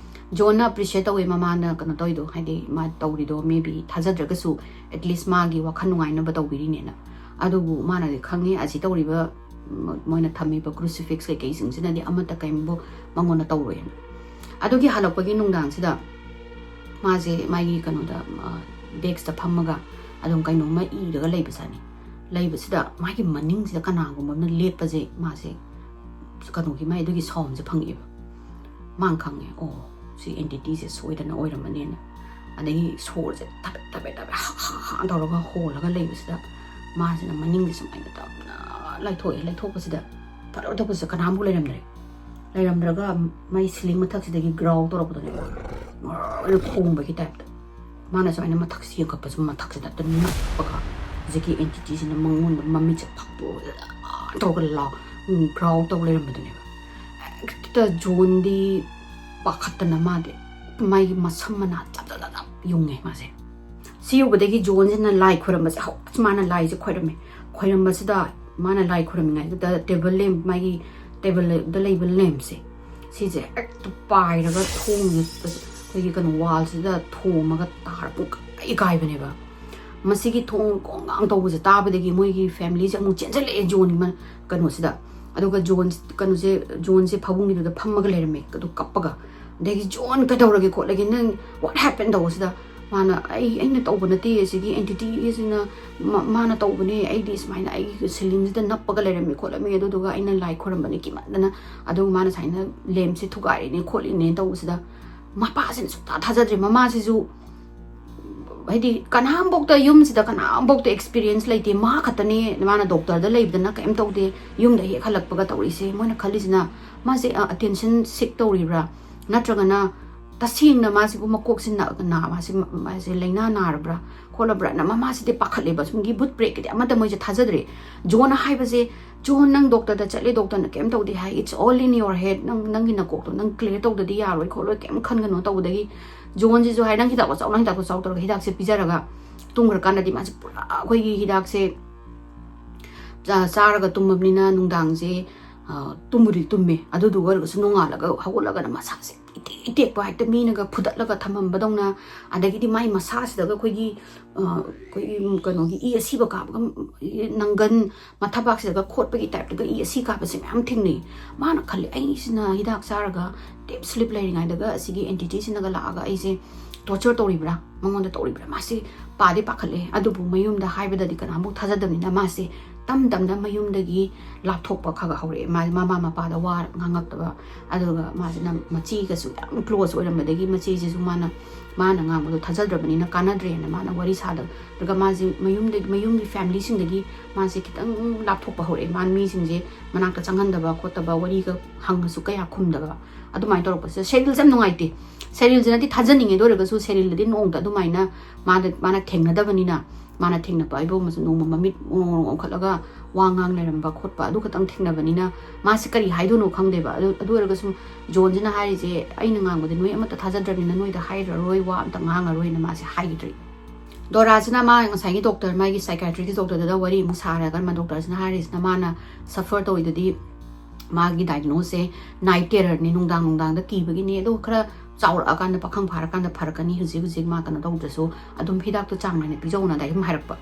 ꯖꯣꯟꯅ ꯑꯦꯄ꯭ꯔꯤꯁꯤꯌꯦꯠ ꯇꯧꯋꯤ ꯃꯃꯥꯅ ꯀꯩꯅꯣ ꯇꯧꯔꯤꯗꯣ, ꯍꯥꯏꯗꯤ ꯃꯥ ꯇꯧꯔꯤꯗꯣ ꯃꯦꯕꯤ ꯊꯥꯖꯗ꯭ꯔꯒꯁꯨ ꯑꯦꯠꯂꯤꯁ ꯃꯥꯒꯤ ꯋꯥꯈꯜ ꯅꯨꯡꯉꯥꯏꯅꯕ ꯇꯧꯕꯤꯔꯤꯅꯦꯅ꯫ ꯑꯗꯨꯕꯨ ꯃꯥꯅꯗꯤ ꯈꯪꯉꯤ ꯑꯁꯤ ꯇꯧꯔꯤꯕ ꯃꯣꯏꯅ ꯊꯝꯃꯤꯕ ꯀ꯭ꯔꯨꯁꯤꯐꯤꯛꯁ ꯀꯩꯀꯩꯁꯤꯡꯁꯤꯅꯗꯤ ꯑꯃꯠꯇ ꯀꯔꯤꯝꯕꯨ ꯃꯉꯣꯟꯗ ꯇꯧꯔꯣꯏꯅ꯫ ꯑꯗꯨꯒꯤ ꯍꯜꯂꯛꯄꯒꯤ ꯅꯨꯡꯗꯥꯡꯁꯤꯗ ꯃꯥꯁꯦ ꯃꯥꯒꯤ ꯀꯩꯅꯣꯗ, ꯗꯦꯛꯁꯇ ꯐꯝꯃꯒ ꯑꯗꯨꯝ ꯀꯩꯅꯣꯝꯃ ꯏꯔꯒ ꯂꯩꯕꯖꯥꯠꯅꯤ꯫ ꯂꯩꯕꯁꯤꯗ ꯃꯥꯒꯤ ꯃꯅꯤꯡꯁꯤꯗ ꯀꯅꯥꯒꯨꯝꯕ ꯑꯃꯅ ꯂꯦꯞꯄꯁꯦ ꯃꯥꯁꯦ ꯀꯩꯅꯣꯒꯤ, ꯃꯥꯏ ꯑꯗꯨꯒꯤ ꯁꯥꯎꯟꯁꯦ ꯐꯪꯉꯛꯑꯦꯕ꯫ ꯃꯥꯅ ꯈꯪꯉꯦ, ꯑꯣ, ꯁꯤ ꯑꯦꯟꯇꯤꯇꯤꯁꯦ ꯁꯣꯏꯗꯅ ꯑꯣꯏꯔꯝꯃꯅꯦꯅ꯫ ꯑꯗꯒꯤ ꯁꯣꯔꯁꯦ ꯊꯕꯦꯠ ꯊꯕꯦꯠ ꯊꯕꯦꯠ ꯍꯥ ꯍꯥ ꯍꯥ ꯇꯧꯔꯒ ꯍꯣꯜꯂꯒ ꯂꯩꯕꯁꯤꯗ ꯃꯥꯁꯤꯅ ꯃꯅꯤꯡꯁꯦ ꯁꯨꯃꯥꯏꯅ ꯇꯞꯅ ꯂꯩꯊꯣꯛꯑꯦ꯫ ꯂꯩꯊꯣꯛꯄꯁꯤꯗ ꯐꯠ ꯂꯩꯊꯣꯛꯄꯁꯤꯗ ꯀꯅꯥꯝꯕꯨ ꯂꯩꯔꯝꯗ꯭ꯔꯦ꯫ ꯂꯩꯔꯝꯗ꯭ꯔꯒ ꯃꯥꯏ ꯁꯤꯂꯤꯡ ꯃꯊꯛꯁꯤꯗꯒꯤ ꯒ꯭ꯔꯥꯎ ꯇꯧꯔꯛꯄꯗꯨꯅꯦꯕ, ꯉꯔ ꯈꯣꯡꯕꯒꯤ ꯇꯥꯏꯞꯇ꯫ ꯃꯥꯅ ꯁꯨꯃꯥꯏꯅ ꯃꯊꯛꯁꯦ ꯌꯦꯡꯈꯠꯄꯁꯨ ꯃꯊꯛꯁꯤꯗ ꯍꯦꯛꯇ ꯅꯞꯄꯒ ꯍꯧꯖꯤꯛꯀꯤ ꯑꯦꯟꯇꯤꯇꯤꯁꯤꯅ ꯃꯉꯣꯟꯗ ꯃꯃꯤꯠꯁꯦ ꯐꯥꯛꯇꯣꯛꯑꯒ ꯇꯧꯔꯒ ꯂꯥꯎ ꯒ꯭ꯔꯥꯎ ꯇꯧ ꯂꯩꯔꯝꯕꯗꯨꯅꯦꯕ꯫ ꯍꯦꯛꯇ ꯖꯣꯟꯗꯤ ꯄꯥꯈꯠꯇꯅ ꯃꯥꯗꯤ ꯃꯥꯒꯤ ꯃꯁꯝ ꯃꯅꯥ ꯆꯞ ꯆꯞ ꯆꯞ ꯆꯞ ꯌꯨꯡꯉꯦ ꯃꯥꯁꯦ꯫ ꯁꯤ ꯎꯕꯗꯒꯤ ꯖꯣꯟꯁꯤꯅ ꯂꯥꯏ ꯈꯣꯏꯔꯝꯕꯁꯦ ꯍꯧ-, ꯃꯥꯅ ꯂꯥꯏꯁꯦ ꯈꯣꯏꯔꯝꯃꯦ꯫ ꯈꯣꯏꯔꯝꯕꯁꯤꯗ ꯃꯥꯅ ꯂꯥꯏ ꯈꯣꯏꯔꯝꯃꯤꯉꯩꯗꯨꯗ ꯇꯦꯕꯜ ꯂꯦꯝ, ꯃꯥꯒꯤ ꯇꯦꯕꯜꯗ ꯂꯩꯕ ꯂꯦꯝꯁꯦ, ꯁꯤꯁꯦ ꯍꯦꯛꯇ ꯄꯥꯏꯔꯒ ꯊꯣꯡꯁꯦ, ꯑꯩꯈꯣꯏꯒꯤ ꯀꯩꯅꯣ ꯋꯥꯜꯁꯤꯗ ꯊꯣꯝꯃꯒ ꯇꯥꯔ ꯄꯨꯡꯀꯥꯏ ꯀꯥꯏꯕꯅꯦꯕ꯫ ꯃꯁꯤꯒꯤ ꯊꯣꯡ ꯒꯣꯡ ꯒꯥꯡ ꯇꯧꯕꯁꯦ ꯇꯥꯕꯗꯒꯤ ꯃꯣꯏꯒꯤ ꯐꯦꯃꯤꯂꯤꯁꯦ ꯑꯃꯨꯛ ꯆꯦꯟꯁꯤꯜꯂꯛꯑꯦ ꯖꯣꯟꯒꯤ ꯃ-, ꯀꯩꯅꯣꯁꯤꯗ꯫ ꯑꯗꯨꯒ ꯖꯣꯟ, ꯀꯩꯅꯣꯁꯦ, ꯖꯣꯟꯁꯦ ꯐꯃꯨꯡꯒꯤꯗꯨꯗ ꯐꯝꯃꯒ ꯂꯩꯔꯝꯃꯦ, ꯑꯗꯨ ꯀꯞꯄꯒ꯫ ꯑꯗꯒꯤ, "ꯖꯣꯟ, ꯀꯩꯗꯧꯔꯒꯦ ꯈꯣꯠꯂꯒꯦ, ꯅꯪ what happened?" ꯇꯧꯕꯁꯤꯗ ꯃꯥꯅ, "ꯑꯩ, ꯑꯩꯅ ꯇꯧꯕ ꯅꯠꯇꯦ, ꯑꯁꯤꯒꯤ ꯑꯦꯟꯇꯤꯇꯤꯁꯤꯅ ꯃ-, ꯃꯥꯅ ꯇꯧꯕꯅꯦ, ꯑꯩꯗꯤ ꯁꯨꯃꯥꯏꯅ ꯑꯩꯒꯤ ꯁꯤꯂꯤꯡꯁꯤꯗ ꯅꯞꯄꯒ ꯂꯩꯔꯝꯃꯤ ꯈꯣꯠꯂꯝꯃꯤ, ꯑꯗꯨꯗꯨꯒ ꯑꯩꯅ ꯂꯥꯏ ꯈꯣꯏꯔꯝꯕꯅꯤ ꯀꯤꯃꯟꯗꯅ, ꯑꯗꯨꯒ ꯃꯥꯅ ꯁꯨꯃꯥꯏꯅ ꯂꯦꯝꯁꯦ ꯊꯨꯒꯥꯏꯔꯤꯅꯦ ꯈꯣꯠꯂꯤꯅꯦ" ꯇꯧꯕꯁꯤꯗ ꯃꯄꯥꯁꯤꯅ ꯁꯨꯡꯊꯥ ꯊꯥꯖꯗ꯭ꯔꯦ꯫ ꯃꯃꯥꯁꯤꯁꯨ ꯍꯥꯏꯗꯤ ꯀꯅꯥꯝꯐꯧꯇ, ꯌꯨꯝꯁꯤꯗ ꯀꯅꯥꯝꯐꯧꯇ ꯑꯦꯛꯁꯄꯤꯔꯤꯌꯦꯟꯁ ꯂꯩꯇꯦ, ꯃꯥ ꯈꯛꯇꯅꯦ, ꯃꯥꯅ ꯗꯣꯛꯇꯔꯗ ꯂꯩꯕꯗꯅ ꯀꯩꯝ ꯇꯧꯗꯦ, ꯌꯨꯝꯗ ꯍꯦꯛ ꯍꯜꯂꯛꯄꯒ ꯇꯧꯔꯛꯏꯁꯦ꯫ ꯃꯣꯏꯅ ꯈꯜꯂꯤꯁꯤꯅ ꯃꯥꯁꯦ ꯑꯇꯦꯟꯁꯟ ꯁꯤꯛ ꯇꯧꯔꯤꯕ꯭ꯔꯥ, ꯅꯠꯇ꯭ꯔꯒꯅ ꯇꯁꯦꯡꯅ ꯃꯥꯁꯤꯕꯨ ꯃꯀꯣꯛꯁꯤ ꯅꯥ ꯃꯥꯁꯤ ꯃꯥꯁꯦ ꯂꯥꯏꯅꯥ ꯅꯥꯔꯕ꯭ꯔꯥ ꯈꯣꯠꯂꯕ꯭ꯔꯥꯅ ꯃꯃꯥꯁꯤꯗꯤ ꯄꯥꯈꯠꯂꯦꯕ꯫ ꯁꯨꯝꯒꯤ ꯕꯨꯠ ꯄ꯭ꯔꯦꯠꯀꯤꯗꯤ ꯑꯃꯠꯇ ꯃꯣꯏꯁꯦ ꯊꯥꯖꯗ꯭ꯔꯦ꯫ ꯖꯣꯟ ꯍꯥꯏꯕꯁꯦ, "ꯖꯣꯟ, ꯅꯪ ꯗꯣꯛꯇꯔꯗ ꯆꯠꯂꯦ, ꯗꯣꯛꯇꯔꯅ ꯀꯩꯝ ꯇꯧꯗꯦ ꯍꯥꯏ, it's all in your head, ꯅꯪ ꯅꯪꯒꯤ ꯅꯀꯣꯛꯇꯣ ꯅꯪ ꯀ꯭ꯂꯤꯌꯥꯔ ꯇꯧꯗꯗꯤ ꯌꯥꯔꯣꯏ ꯈꯣꯠꯂꯣꯏ, ꯀꯩꯝ ꯈꯟꯒꯅꯣ" ꯇꯧꯕꯗꯒꯤ ꯖꯣꯟꯁꯤꯁꯨ ꯍꯥꯏ, "ꯅꯪ ꯍꯤꯗꯥꯛꯇꯣ ꯆꯥꯎ, ꯅꯪ ꯍꯤꯗꯥꯛꯇꯣ ꯆꯥꯎ" ꯇꯧꯔꯒ ꯍꯤꯗꯥꯛꯁꯦ ꯄꯤꯖꯔꯒ ꯇꯨꯝꯈ꯭ꯔꯀꯥꯟꯗꯗꯤ ꯃꯥꯁꯦ ꯄꯨꯔꯥ ꯑꯩꯈꯣꯏꯒꯤ ꯍꯤꯗꯥꯛꯁꯦ ꯆꯥꯔꯒ ꯇꯨꯝꯃꯕꯅꯤꯅ ꯅꯨꯡꯗꯥꯡꯁꯦ ꯇꯨꯝꯕꯨꯗꯤ ꯇꯨꯝꯃꯦ꯫ ꯑꯗꯨꯗꯨꯒ ꯑꯣꯏꯔꯒꯁꯨ ꯅꯣꯡꯉꯥꯜꯂꯒ ꯍꯧꯒꯠꯂꯒꯅ ꯃꯁꯥꯁꯦ ꯏꯇꯦꯛ ꯏꯇꯦꯛꯄ, ꯍꯦꯛꯇ ꯃꯤꯅꯒ ꯐꯨꯗꯠꯂꯒ ꯊꯝꯃꯝꯕꯗꯧꯅ꯫ ꯑꯗꯒꯤꯗꯤ ꯃꯥꯏ ꯃꯁꯥꯁꯤꯗꯒ ꯑꯩꯈꯣꯏꯒꯤ ꯑꯩꯈꯣꯏꯒꯤ ꯀꯩꯅꯣꯒꯤ ꯏ ꯑꯁꯤꯕ ꯀꯥꯕꯒ, ꯅꯪꯒꯟ ꯃꯊꯕꯥꯛꯁꯤꯗꯒ ꯈꯣꯠꯄꯒꯤ ꯇꯥꯏꯞꯇꯒ ꯏ ꯑꯁꯤ ꯀꯥꯕꯁꯦ ꯃꯌꯥꯝ ꯊꯦꯡꯅꯩ꯫ ꯃꯥꯅ ꯈꯜꯂꯤ, "ꯑꯩꯁꯤꯅ ꯍꯤꯗꯥꯛ ꯆꯥꯔꯒ ꯗꯤꯞ ꯁ꯭ꯂꯤꯞ ꯂꯩꯔꯤꯉꯩꯗꯒ ꯑꯁꯤꯒꯤ ꯑꯦꯟꯇꯤꯇꯤꯁꯤꯅꯒ ꯂꯥꯛꯑꯒ ꯑꯩꯁꯦ ꯇꯣꯔꯆꯔ ꯇꯧꯔꯤꯕ꯭ꯔꯥ, ꯃꯉꯣꯟꯗ ꯇꯧꯔꯤꯕ꯭ꯔꯥ?" ꯃꯥꯁꯤ ꯄꯥꯗꯤ ꯄꯥꯈꯠꯂꯦ꯫ ꯑꯗꯨꯕꯨ ꯃꯌꯨꯝꯗ ꯍꯥꯏꯕꯗꯗꯤ ꯀꯅꯥꯃꯨꯛ ꯊꯥꯖꯗꯕꯅꯤꯅ ꯃꯥꯁꯦ ꯇꯝ ꯇꯝꯅ ꯃꯌꯨꯝꯗꯒꯤ ꯂꯥꯞꯊꯣꯛꯄ ꯈꯔ ꯈꯔ ꯍꯧꯔꯛꯑꯦ꯫ ꯃꯥ ꯃꯃꯥ ꯃꯄꯥꯗ ꯋꯥ ꯉꯥꯡꯉꯛꯇꯕ, ꯑꯗꯨꯒ ꯃꯥꯁꯤꯅ ꯃꯆꯦꯒꯁꯨ ꯌꯥꯝ ꯀ꯭ꯂꯣꯖ ꯑꯣꯏꯔꯝꯕꯗꯒꯤ ꯃꯆꯦꯁꯤꯁꯨ ꯃꯥꯅ ꯃꯥꯅ ꯉꯥꯡꯕꯗꯣ ꯊꯥꯖꯗ꯭ꯔꯕꯅꯤꯅ ꯀꯥꯟꯅꯗ꯭ꯔꯦꯅ ꯃꯥꯅ ꯋꯥꯔꯤ ꯁꯥꯗꯕ꯫ ꯑꯗꯨꯒ ꯃꯥꯁꯦ ꯃꯌꯨꯝꯗꯒꯤ, ꯃꯌꯨꯝꯒꯤ ꯐꯦꯃꯤꯂꯤꯁꯤꯡꯗꯒꯤ ꯃꯥꯁꯦ ꯈꯤꯇꯪ ꯂꯥꯞꯊꯣꯛꯄ ꯍꯧꯔꯛꯑꯦ꯫ ꯃꯥ ꯃꯤꯁꯤꯡꯁꯦ ꯃꯅꯥꯛꯇ ꯆꯪꯍꯟꯗꯕ ꯈꯣꯠꯇꯕ, ꯋꯥꯔꯤꯒ ꯍꯪꯉꯁꯨ ꯀꯌꯥ ꯈꯨꯝꯗꯕ, ꯑꯗꯨꯃꯥꯏꯅ ꯇꯧꯔꯛꯄꯁꯤꯗ ꯁꯦꯔꯤꯜꯁꯦ ꯌꯥꯝ ꯅꯨꯡꯉꯥꯏꯇꯦ꯫ ꯁꯦꯔꯤꯜꯁꯤꯅꯗꯤ ꯊꯥꯖꯅꯤꯡꯉꯦ, ꯑꯗꯨ ꯑꯣꯏꯔꯒꯁꯨ ꯁꯦꯔꯤꯜꯗꯗꯤ ꯅꯣꯡꯃꯇ ꯑꯗꯨꯃꯥꯏꯅ ꯃꯥꯗ ꯃꯥꯅ ꯊꯦꯡꯅꯗꯕꯅꯤꯅ, ꯃꯥꯅ ꯊꯦꯡꯅꯕ ꯍꯥꯏꯕꯨ ꯅꯣꯡꯃ ꯃꯃꯤꯠ ꯑꯣꯡ ꯑꯣꯡ ꯑꯣꯡꯈꯠꯂꯒ ꯋꯥ ꯉꯥꯡ ꯂꯩꯔꯝꯕ ꯈꯣꯠꯄ ꯑꯗꯨ ꯈꯛꯇꯪ ꯊꯦꯡꯅꯕꯅꯤꯅ ꯃꯥꯁꯦ ꯀꯔꯤ ꯍꯥꯏꯗꯣꯏꯅꯣ ꯈꯪꯗꯦꯕ꯫ ꯑꯗꯨ ꯑꯗꯨ ꯑꯣꯏꯔꯒꯁꯨ ꯖꯣꯟꯁꯤꯅ ꯍꯥꯏꯔꯤꯁꯦ, "ꯑꯩꯅ ꯉꯥꯡꯕꯗꯤ ꯅꯣꯏ ꯑꯃꯠꯇ ꯊꯥꯖꯗ꯭ꯔꯕꯅꯤꯅ ꯅꯣꯏꯗ ꯍꯥꯏꯔꯔꯣꯏ, ꯋꯥ ꯑꯝꯇ ꯉꯥꯡꯉꯔꯣꯏꯅ" ꯃꯥꯁꯦ ꯍꯥꯏꯈꯤꯗ꯭ꯔꯤ꯫ ꯗꯣꯔꯥꯁꯤꯅ ꯃꯥ ꯉꯁꯥꯏꯒꯤ ꯗꯣꯛꯇꯔ, ꯃꯥꯒꯤ ꯁꯥꯏꯀꯥꯏꯇ꯭ꯔꯤꯒꯤ ꯗꯣꯛꯇꯔꯗꯨꯗ ꯋꯥꯔꯤ ꯑꯃꯨꯛ ꯁꯥꯔꯒ ꯃꯥ ꯗꯣꯛꯇꯔꯁꯤꯅ ꯍꯥꯏꯔꯤꯁꯤꯅ ꯃꯥꯅ ꯁꯐꯔ ꯇꯧꯔꯤꯗꯨꯗꯤ ꯃꯥꯒꯤ ꯗꯥꯏꯒꯅꯣꯁꯁꯦ ꯅꯥꯏꯠ ꯇꯦꯔꯔꯅꯤ, ꯅꯨꯡꯗꯥꯡ ꯅꯨꯡꯗꯥꯡꯗ ꯀꯤꯕꯒꯤꯅꯤ, ꯑꯗꯨꯒ ꯈꯔ ꯆꯥꯎꯔꯛꯑꯀꯥꯟꯗ, ꯄꯥꯈꯪ ꯐꯥꯔꯀꯥꯟꯗ ꯐꯔꯛꯀꯅꯤ, ꯍꯧꯖꯤꯛ ꯍꯧꯖꯤꯛ ꯃꯥ ꯀꯩꯅꯣ ꯇꯧꯗ꯭ꯔꯁꯨ ꯑꯗꯨꯝ ꯍꯤꯗꯥꯛꯇꯣ ꯆꯥꯡ ꯅꯥꯏꯅ ꯄꯤꯖꯧꯅ ꯑꯗꯥꯏ ꯑꯗꯨꯝ ꯍꯥꯏꯔꯛꯄ꯫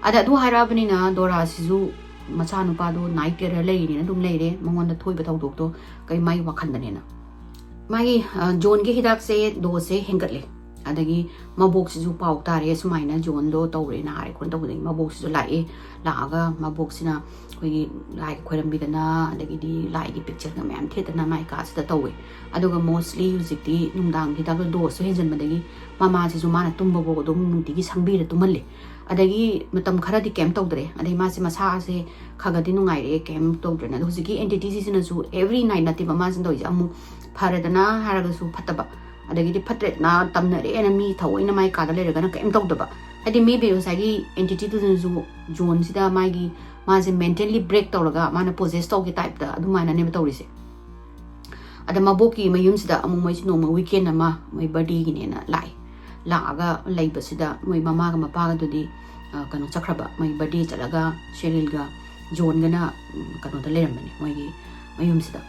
ꯑꯗ ꯑꯗꯨ ꯍꯥꯏꯔꯛꯑꯕꯅꯤꯅ ꯗꯣꯔꯥꯁꯤꯁꯨ ꯃꯆꯥꯅꯨꯄꯥꯗꯣ ꯅꯥꯏꯠ ꯇꯦꯔꯔ ꯂꯩꯔꯤꯅꯦꯅ ꯑꯗꯨꯝ ꯂꯩꯔꯦ, ꯃꯉꯣꯟꯗ ꯊꯣꯛꯏꯕ ꯊꯧꯗꯣꯛꯇꯣ ꯀꯩ ꯃꯥꯒꯤ ꯋꯥꯈꯜꯗꯅꯦꯅ꯫ ꯃꯥꯒꯤ ꯑ, ꯖꯣꯟꯒꯤ ꯍꯤꯗꯥꯛꯁꯦ ꯗꯣꯁꯁꯦ ꯍꯦꯟꯒꯠꯂꯦ꯫ ꯑꯗꯒꯤ ꯃꯕꯣꯛꯁꯤꯁꯨ ꯄꯥꯎ ꯇꯥꯔꯦ, ꯁꯨꯃꯥꯏꯅ ꯖꯣꯟꯗꯣ ꯇꯧꯔꯦ, ꯅꯥꯔꯦ ꯈꯣꯠꯅ ꯇꯧꯕꯗꯒꯤ ꯃꯕꯣꯛꯁꯤꯁꯨ ꯂꯥꯛꯑꯦ꯫ ꯂꯥꯛꯑꯒ ꯃꯕꯣꯛꯁꯤꯅ ꯑꯩꯈꯣꯏꯒꯤ ꯂꯥꯏꯒ ꯈꯣꯏꯔꯝꯕꯤꯗꯅ, ꯑꯗꯒꯤꯗꯤ ꯂꯥꯏꯒꯤ ꯄꯤꯛꯆꯔꯒ ꯃꯌꯥꯝ ꯊꯦꯠꯇꯅ ꯃꯥꯏ ꯀꯥꯁꯤꯗ ꯇꯧꯋꯦ꯫ ꯑꯗꯨꯒ ꯃꯣꯁꯂꯤ ꯍꯧꯖꯤꯛꯇꯤ ꯅꯨꯡꯗꯥꯡ ꯍꯤꯗꯥꯛꯇꯣ ꯗꯣꯁꯁꯨ ꯍꯦꯟꯖꯟꯕꯗꯒꯤ ꯃꯃꯥꯁꯤꯁꯨ ꯃꯥꯅ ꯇꯨꯝꯕꯐꯥꯎ ꯑꯗꯨꯝ ꯅꯨꯡꯇꯤꯒꯤ ꯁꯪꯕꯤꯔ ꯇꯨꯝꯍꯜꯂꯦ꯫ ꯑꯗꯒꯤ ꯃꯇꯝ ꯈꯔꯗꯤ ꯀꯩꯝ ꯇꯧꯗ꯭ꯔꯦ꯫ ꯑꯗꯩ ꯃꯥꯁꯦ ꯃꯁꯥꯁꯦ ꯈꯒꯗꯤ ꯅꯨꯡꯉꯥꯏꯔꯛꯑꯦ, ꯀꯩꯝ ꯇꯧꯗ꯭ꯔꯦꯅ꯫ ꯑꯗꯣ ꯍꯧꯖꯤꯛꯀꯤ ꯑꯦꯟꯇꯤꯇꯤꯁꯤꯅꯁꯨ ꯑꯦꯕ꯭ꯔꯤ ꯅꯥꯏꯠ ꯅꯠꯇꯦꯕ ꯃꯥꯁꯤꯅ ꯇꯧꯔꯤꯁꯦ, ꯑꯃꯨꯛ ꯐꯔꯦꯗꯅ ꯍꯥꯏꯔꯒꯁꯨ ꯐꯠꯇꯕ, ꯑꯗꯒꯤꯗꯤ ꯐꯠꯇ꯭ꯔꯦꯗꯅ ꯇꯝꯅꯔꯦꯅ ꯃꯤ ꯊꯑꯣꯏꯅ ꯃꯥꯏ ꯀꯥꯗ ꯂꯩꯔꯒꯅ ꯀꯩꯝ ꯇꯧꯗꯕ, ꯍꯥꯏꯗꯤ maybe ꯉꯁꯥꯏꯒꯤ entityꯗꯨꯅꯁꯨ Johnꯁꯤꯗ ꯃꯥꯒꯤ, ꯃꯥꯁꯦ mentally break ꯇꯧꯔꯒ ꯃꯥꯅ possess ꯇꯧꯒꯦ typeꯇ ꯑꯗꯨꯃꯥꯏꯅꯅꯦꯕ ꯇꯧꯔꯤꯁꯦ꯫ ꯑꯗ ꯃꯕꯣꯛꯀꯤ ꯃꯌꯨꯝꯁꯤꯗ ꯑꯃꯨꯛ ꯃꯣꯏꯁꯤ ꯅꯣꯡꯃ weekend ꯑꯃ ꯃꯣꯏ birthdayꯒꯤꯅꯦꯅ ꯂꯥꯛꯑꯦ꯫ ꯂꯥꯛꯑꯒ ꯂꯩꯕꯁꯤꯗ ꯃꯣꯏ ꯃꯃꯥꯒ ꯃꯄꯥꯒꯗꯨꯗꯤ, ꯑ, ꯀꯩꯅꯣ ꯆꯠꯈ꯭ꯔꯕ, ꯃꯣꯏ birthday ꯆꯠꯂꯒ ꯁꯦꯔꯤꯜꯒ ꯖꯣꯟꯒꯅ, ꯎꯝ, ꯀꯩꯅꯣꯗ ꯂꯩꯔꯝꯕꯅꯦ, ꯃꯣꯏꯒꯤ ꯃꯌꯨꯝꯁꯤꯗ꯫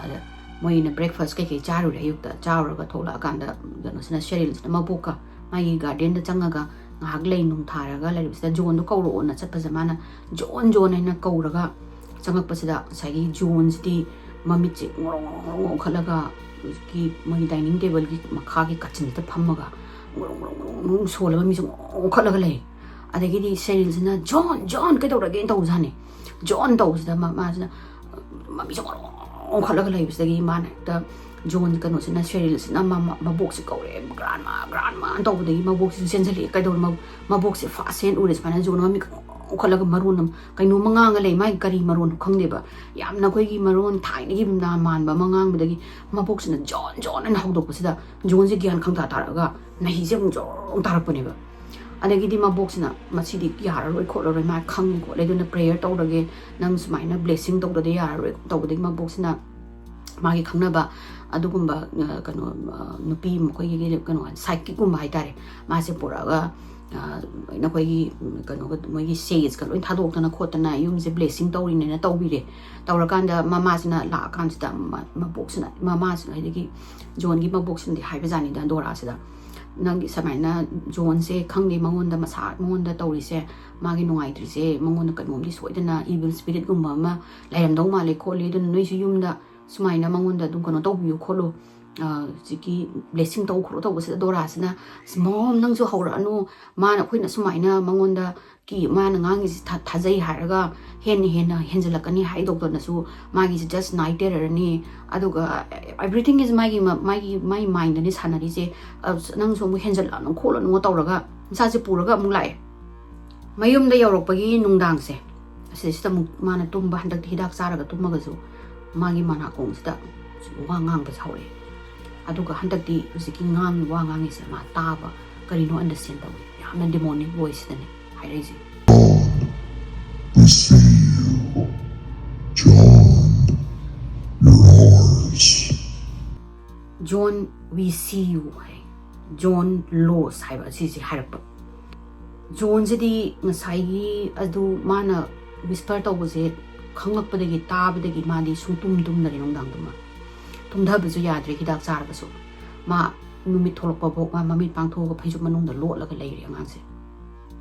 ꯑꯗ ꯃꯣꯏꯅ breakfast ꯀꯩꯀꯩ ꯆꯥꯔꯨꯔꯦ ꯑꯌꯨꯛꯇ, ꯆꯥꯔꯨꯔꯒ ꯊꯣꯛꯂꯛꯑꯀꯥꯟꯗ ꯀꯩꯅꯣꯁꯤꯅ, ꯁꯦꯔꯤꯜꯁꯤꯅ ꯃꯕꯣꯛꯀ ꯃꯥꯒꯤ gardenꯗ ꯆꯪꯉꯒ ꯉꯥꯏꯍꯥꯛ ꯂꯩ ꯅꯨꯡ ꯊꯥꯔꯒ ꯂꯩꯔꯤꯕꯁꯤꯗ ꯖꯣꯟꯗꯣ ꯀꯧꯔꯛꯑꯣꯅ ꯆꯠꯄꯁꯦ ꯃꯥꯅ "ꯖꯣꯟ, ꯖꯣꯟ" ꯍꯥꯏꯅ ꯀꯧꯔꯒ ꯆꯪꯉꯛꯄꯁꯤꯗ ꯉꯁꯥꯏꯒꯤ ꯖꯣꯟꯁꯤꯗꯤ ꯃꯃꯤꯠꯁꯦ ꯉꯧꯔꯣꯡ ꯉꯧꯔꯣꯡ ꯉꯧꯈꯠꯂꯒ ꯍꯧꯖꯤꯛꯀꯤ ꯃꯣꯏꯒꯤ dining tableꯒꯤ ꯃꯈꯥꯒꯤ ꯀꯥꯆꯤꯟꯁꯤꯗ ꯐꯝꯃꯒ ꯉꯧꯔꯣꯡ ꯉꯧꯔꯣꯡ ꯉꯧꯔꯣꯡ ꯁꯣꯜꯂꯒ ꯃꯃꯤꯠꯁꯦ ꯉꯧꯔꯣꯡ ꯉꯧꯈꯠꯂꯒ ꯂꯩ꯫ ꯑꯗꯒꯤꯗꯤ ꯁꯦꯔꯤꯜꯁꯤꯅ "ꯖꯣꯟ, ꯖꯣꯟ, ꯀꯩꯗꯧꯔꯒꯦꯅ?" ꯇꯧꯕꯖꯥꯠꯅꯤ꯫ "ꯖꯣꯟ" ꯇꯧꯕꯁꯤꯗ ꯃ-, ꯃꯥꯁꯤꯅ ꯃꯃꯤꯠꯁꯦ ꯉꯧꯔꯣꯡ ꯉꯧꯈꯠꯂꯒ ꯂꯩꯕꯁꯤꯗꯒꯤ ꯃꯥꯅ ꯍꯦꯛꯇ ꯖꯣꯟ ꯀꯩꯅꯣꯁꯤꯅ, ꯁꯦꯔꯤꯜꯁꯤꯅ ꯃ-, ꯃ-, ꯃꯕꯣꯛꯁꯦ ꯀꯧꯔꯛꯑꯦ, "Grandma, grandma" ꯇꯧꯕꯗꯒꯤ ꯃꯕꯣꯛꯁꯤꯁꯨ ꯆꯦꯟꯁꯤꯜꯂꯛꯑꯦ꯫ ꯀꯩꯗꯧꯔꯦ? ꯃ-, ꯃꯕꯣꯛꯁꯦ first hand ꯎꯔꯦ ꯁꯨꯃꯥꯏꯅ ꯖꯣꯟ ꯃꯃꯤꯠ ꯉꯧꯔꯣꯡ ꯉꯧꯈꯠꯂꯒ ꯃꯔꯣꯟ ꯑꯃ, ꯀꯩꯅꯣꯝꯃ ꯉꯥꯡꯉ ꯂꯩ꯫ ꯃꯥꯒꯤ ꯀꯔꯤ ꯃꯔꯣꯟꯅꯣ ꯈꯪꯗꯦꯕ꯫ ꯌꯥꯝꯅ ꯑꯩꯈꯣꯏꯒꯤ ꯃꯔꯣꯟ ꯊꯥꯏꯅꯒꯤ ꯃꯥꯟꯕ ꯑꯃ ꯉꯥꯡꯕꯗꯒꯤ ꯃꯕꯣꯛꯁꯤꯅ "ꯖꯣꯟ, ꯖꯣꯟ" ꯍꯥꯏꯅ ꯍꯧꯗꯣꯛꯄꯁꯤꯗ ꯖꯣꯟꯁꯦ ꯒ꯭ꯌꯥꯟ ꯈꯪꯇꯥ ꯇꯥꯔꯛꯑꯒ ꯅꯥꯍꯤꯁꯦ ꯑꯃꯨꯛ ꯖꯣꯔ ꯇꯥꯔꯛꯄꯅꯦꯕ꯫ ꯑꯗꯒꯤꯗꯤ ꯃꯕꯣꯛꯁꯤꯅ "ꯃꯁꯤꯗꯤ ꯌꯥꯔꯔꯣꯏ ꯈꯣꯠꯂꯔꯣꯏ, ꯃꯥ ꯈꯪꯉꯦ ꯈꯣꯠꯂꯦ, ꯑꯗꯨꯅ prayer ꯇꯧꯔꯒꯦ, ꯅꯪ ꯁꯨꯃꯥꯏꯅ blessing ꯇꯧꯗꯗꯤ ꯌꯥꯔꯔꯣꯏ" ꯇꯧꯕꯗꯒꯤ ꯃꯕꯣꯛꯁꯤꯅ ꯃꯥꯒꯤ ꯈꯪꯅꯕ ꯑꯗꯨꯒꯨꯝꯕ, ꯑ, ꯀꯩꯅꯣ, ꯑ, ꯅꯨꯄꯤ ꯃꯈꯣꯏꯒꯤ ꯀꯩꯅꯣ, psychicꯀꯨꯝꯕ ꯍꯥꯏꯇꯥꯔꯦ, ꯃꯥꯁꯦ ꯄꯨꯔꯛꯑꯒ, ꯑ, ꯅꯈꯣꯏꯒꯤ, ꯎꯝ, ꯀꯩꯅꯣꯒ, ꯃꯣꯏꯒꯤ sageꯀ ꯂꯣꯏ ꯊꯥꯗꯣꯛꯇꯅ ꯈꯣꯠꯇꯅ ꯌꯨꯝꯁꯦ blessing ꯇꯧꯔꯤꯅꯦꯅ ꯇꯧꯕꯤꯔꯦ꯫ ꯇꯧꯔꯀꯥꯟꯗ ꯃꯃꯥꯁꯤꯅ ꯂꯥꯛꯑꯀꯥꯟꯁꯤꯗ ꯃ-, ꯃꯕꯣꯛꯁꯤꯅ, ꯃꯃꯥꯁꯤꯅ, ꯍꯥꯏꯗꯤ ꯖꯣꯟꯒꯤ ꯃꯕꯣꯛꯁꯤꯅꯗꯤ ꯍꯥꯏꯕꯖꯥꯠꯅꯤꯗ ꯗꯣꯔꯥꯁꯤꯗ, "ꯅꯪꯒꯤ ꯁꯨꯃꯥꯏꯅ ꯖꯣꯟꯁꯦ ꯈꯪꯗꯦ, ꯃꯉꯣꯟꯗ ꯃꯁꯥ, ꯃꯉꯣꯟꯗ ꯇꯧꯔꯤꯁꯦ, ꯃꯥꯒꯤ ꯅꯨꯡꯉꯥꯏꯇ꯭ꯔꯤꯁꯦ, ꯃꯉꯣꯟꯗ ꯀꯩꯅꯣꯝꯗꯤ ꯁꯣꯏꯗꯅ evil spiritꯀꯨꯝꯕ ꯑꯃ ꯂꯩꯔꯝꯗꯧ ꯃꯥꯜꯂꯦ ꯈꯣꯠꯂꯦ, ꯑꯗꯨꯅ ꯅꯣꯏꯁꯨ ꯌꯨꯝꯗ ꯁꯨꯃꯥꯏꯅ ꯃꯉꯣꯟꯗ ꯑꯗꯨꯝ ꯀꯩꯅꯣ ꯇꯧꯕꯤꯌꯨ ꯈꯣꯠꯂꯨ, ꯑ, ꯍꯧꯖꯤꯛꯀꯤ blessing ꯇꯧ ꯈꯣꯠꯂꯨ" ꯇꯧꯕꯁꯤꯗ ꯗꯣꯔꯥꯁꯤꯅ, "ꯑꯁ, ꯃꯣꯝ, ꯅꯪꯁꯨ ꯍꯧꯔꯛꯑꯅꯨ, ꯃꯥꯅ, ꯑꯩꯈꯣꯏꯅ ꯁꯨꯃꯥꯏꯅ ꯃꯉꯣꯟꯗ ꯀꯤ-, ꯃꯥꯅ ꯉꯥꯡꯉꯤꯁꯤ ꯊꯥ-, ꯊꯥꯖꯩ ꯍꯥꯏꯔꯒ ꯍꯦꯟꯅ ꯍꯦꯟꯅ ꯍꯦꯟꯖꯜꯂꯛꯀꯅꯤ ꯍꯥꯏ, ꯗꯣꯛꯇꯔꯅꯁꯨ ꯃꯥꯒꯤꯁꯤ just night terrorꯅꯤ, ꯑꯗꯨꯒ everything is ꯃꯥꯒꯤ ꯃ-, ꯃꯥꯒꯤ, ꯃꯥꯒꯤ mindꯅꯤ ꯁꯥꯟꯅꯔꯤꯁꯦ, ꯑ, ꯅꯪꯁꯨ ꯑꯃꯨꯛ ꯍꯦꯟꯖꯜꯂꯛꯑꯅꯨ ꯈꯣꯠꯂꯅꯨ" ꯇꯧꯔꯒ ꯃꯆꯥꯁꯦ ꯄꯨꯔꯒ ꯑꯃꯨꯛ ꯂꯥꯛꯑꯦ꯫ ꯃꯌꯨꯝꯗ ꯌꯧꯔꯛꯄꯒꯤ ꯅꯨꯡꯗꯥꯡꯁꯦ, ꯑꯁꯤꯁꯤꯗ ꯑꯃꯨꯛ ꯃꯥꯅ ꯇꯨꯝꯕ, ꯍꯟꯗꯛꯇꯤ ꯍꯤꯗꯥꯛ ꯆꯥꯔꯒ ꯇꯨꯝꯃꯒꯁꯨ ꯃꯥꯒꯤ ꯃꯅꯥꯀꯣꯡꯁꯤꯗ ꯋꯥ ꯉꯥꯡꯕꯁꯦ ꯍꯧꯔꯛꯑꯦ꯫ ꯑꯗꯨꯒ ꯍꯟꯗꯛꯇꯤ ꯍꯧꯖꯤꯛꯀꯤ ꯉꯥꯡꯉꯤ ꯋꯥ ꯉꯥꯡꯉꯤꯁꯦ ꯃꯥ ꯇꯥꯕ ꯀꯔꯤꯅꯣ understand ꯇꯧꯏ꯫ ꯌꯥꯝꯅ demonic voiceꯇꯅꯤ ꯍꯥꯏꯔꯛꯏꯁꯦ꯫ We see you, John Laws. John, we see you high. John Laws ꯍꯥꯏꯕ ꯑꯁꯤꯁꯦ ꯍꯥꯏꯔꯛꯄ꯫ ꯖꯣꯟꯁꯤꯗꯤ ꯉꯁꯥꯏꯒꯤ ꯑꯗꯨ ꯃꯥꯅ whisper ꯇꯧꯕꯁꯦ ꯈꯪꯂꯛꯄꯗꯒꯤ, ꯇꯥꯕꯗꯒꯤ ꯃꯥꯗꯤ ꯁꯨꯡꯇꯨꯝ ꯇꯨꯝꯗꯔꯦ ꯅꯨꯡꯗꯥꯡꯗꯨꯃ꯫ ꯇꯨꯝꯊꯕꯁꯨ ꯌꯥꯗ꯭ꯔꯦ ꯍꯤꯗꯥꯛ ꯆꯥꯔꯒꯁꯨ꯫ ꯃꯥ ꯅꯨꯃꯤꯠ ꯊꯣꯛꯂꯛꯄ ꯐꯥꯎ ꯃꯥ ꯃꯃꯤꯠ ꯄꯥꯡꯊꯣꯛꯑꯒ ꯐꯩꯖꯨꯞ ꯃꯅꯨꯡꯗ ꯂꯣꯠꯂꯒ ꯂꯩꯔꯦ ꯑꯉꯥꯡꯁꯦ꯫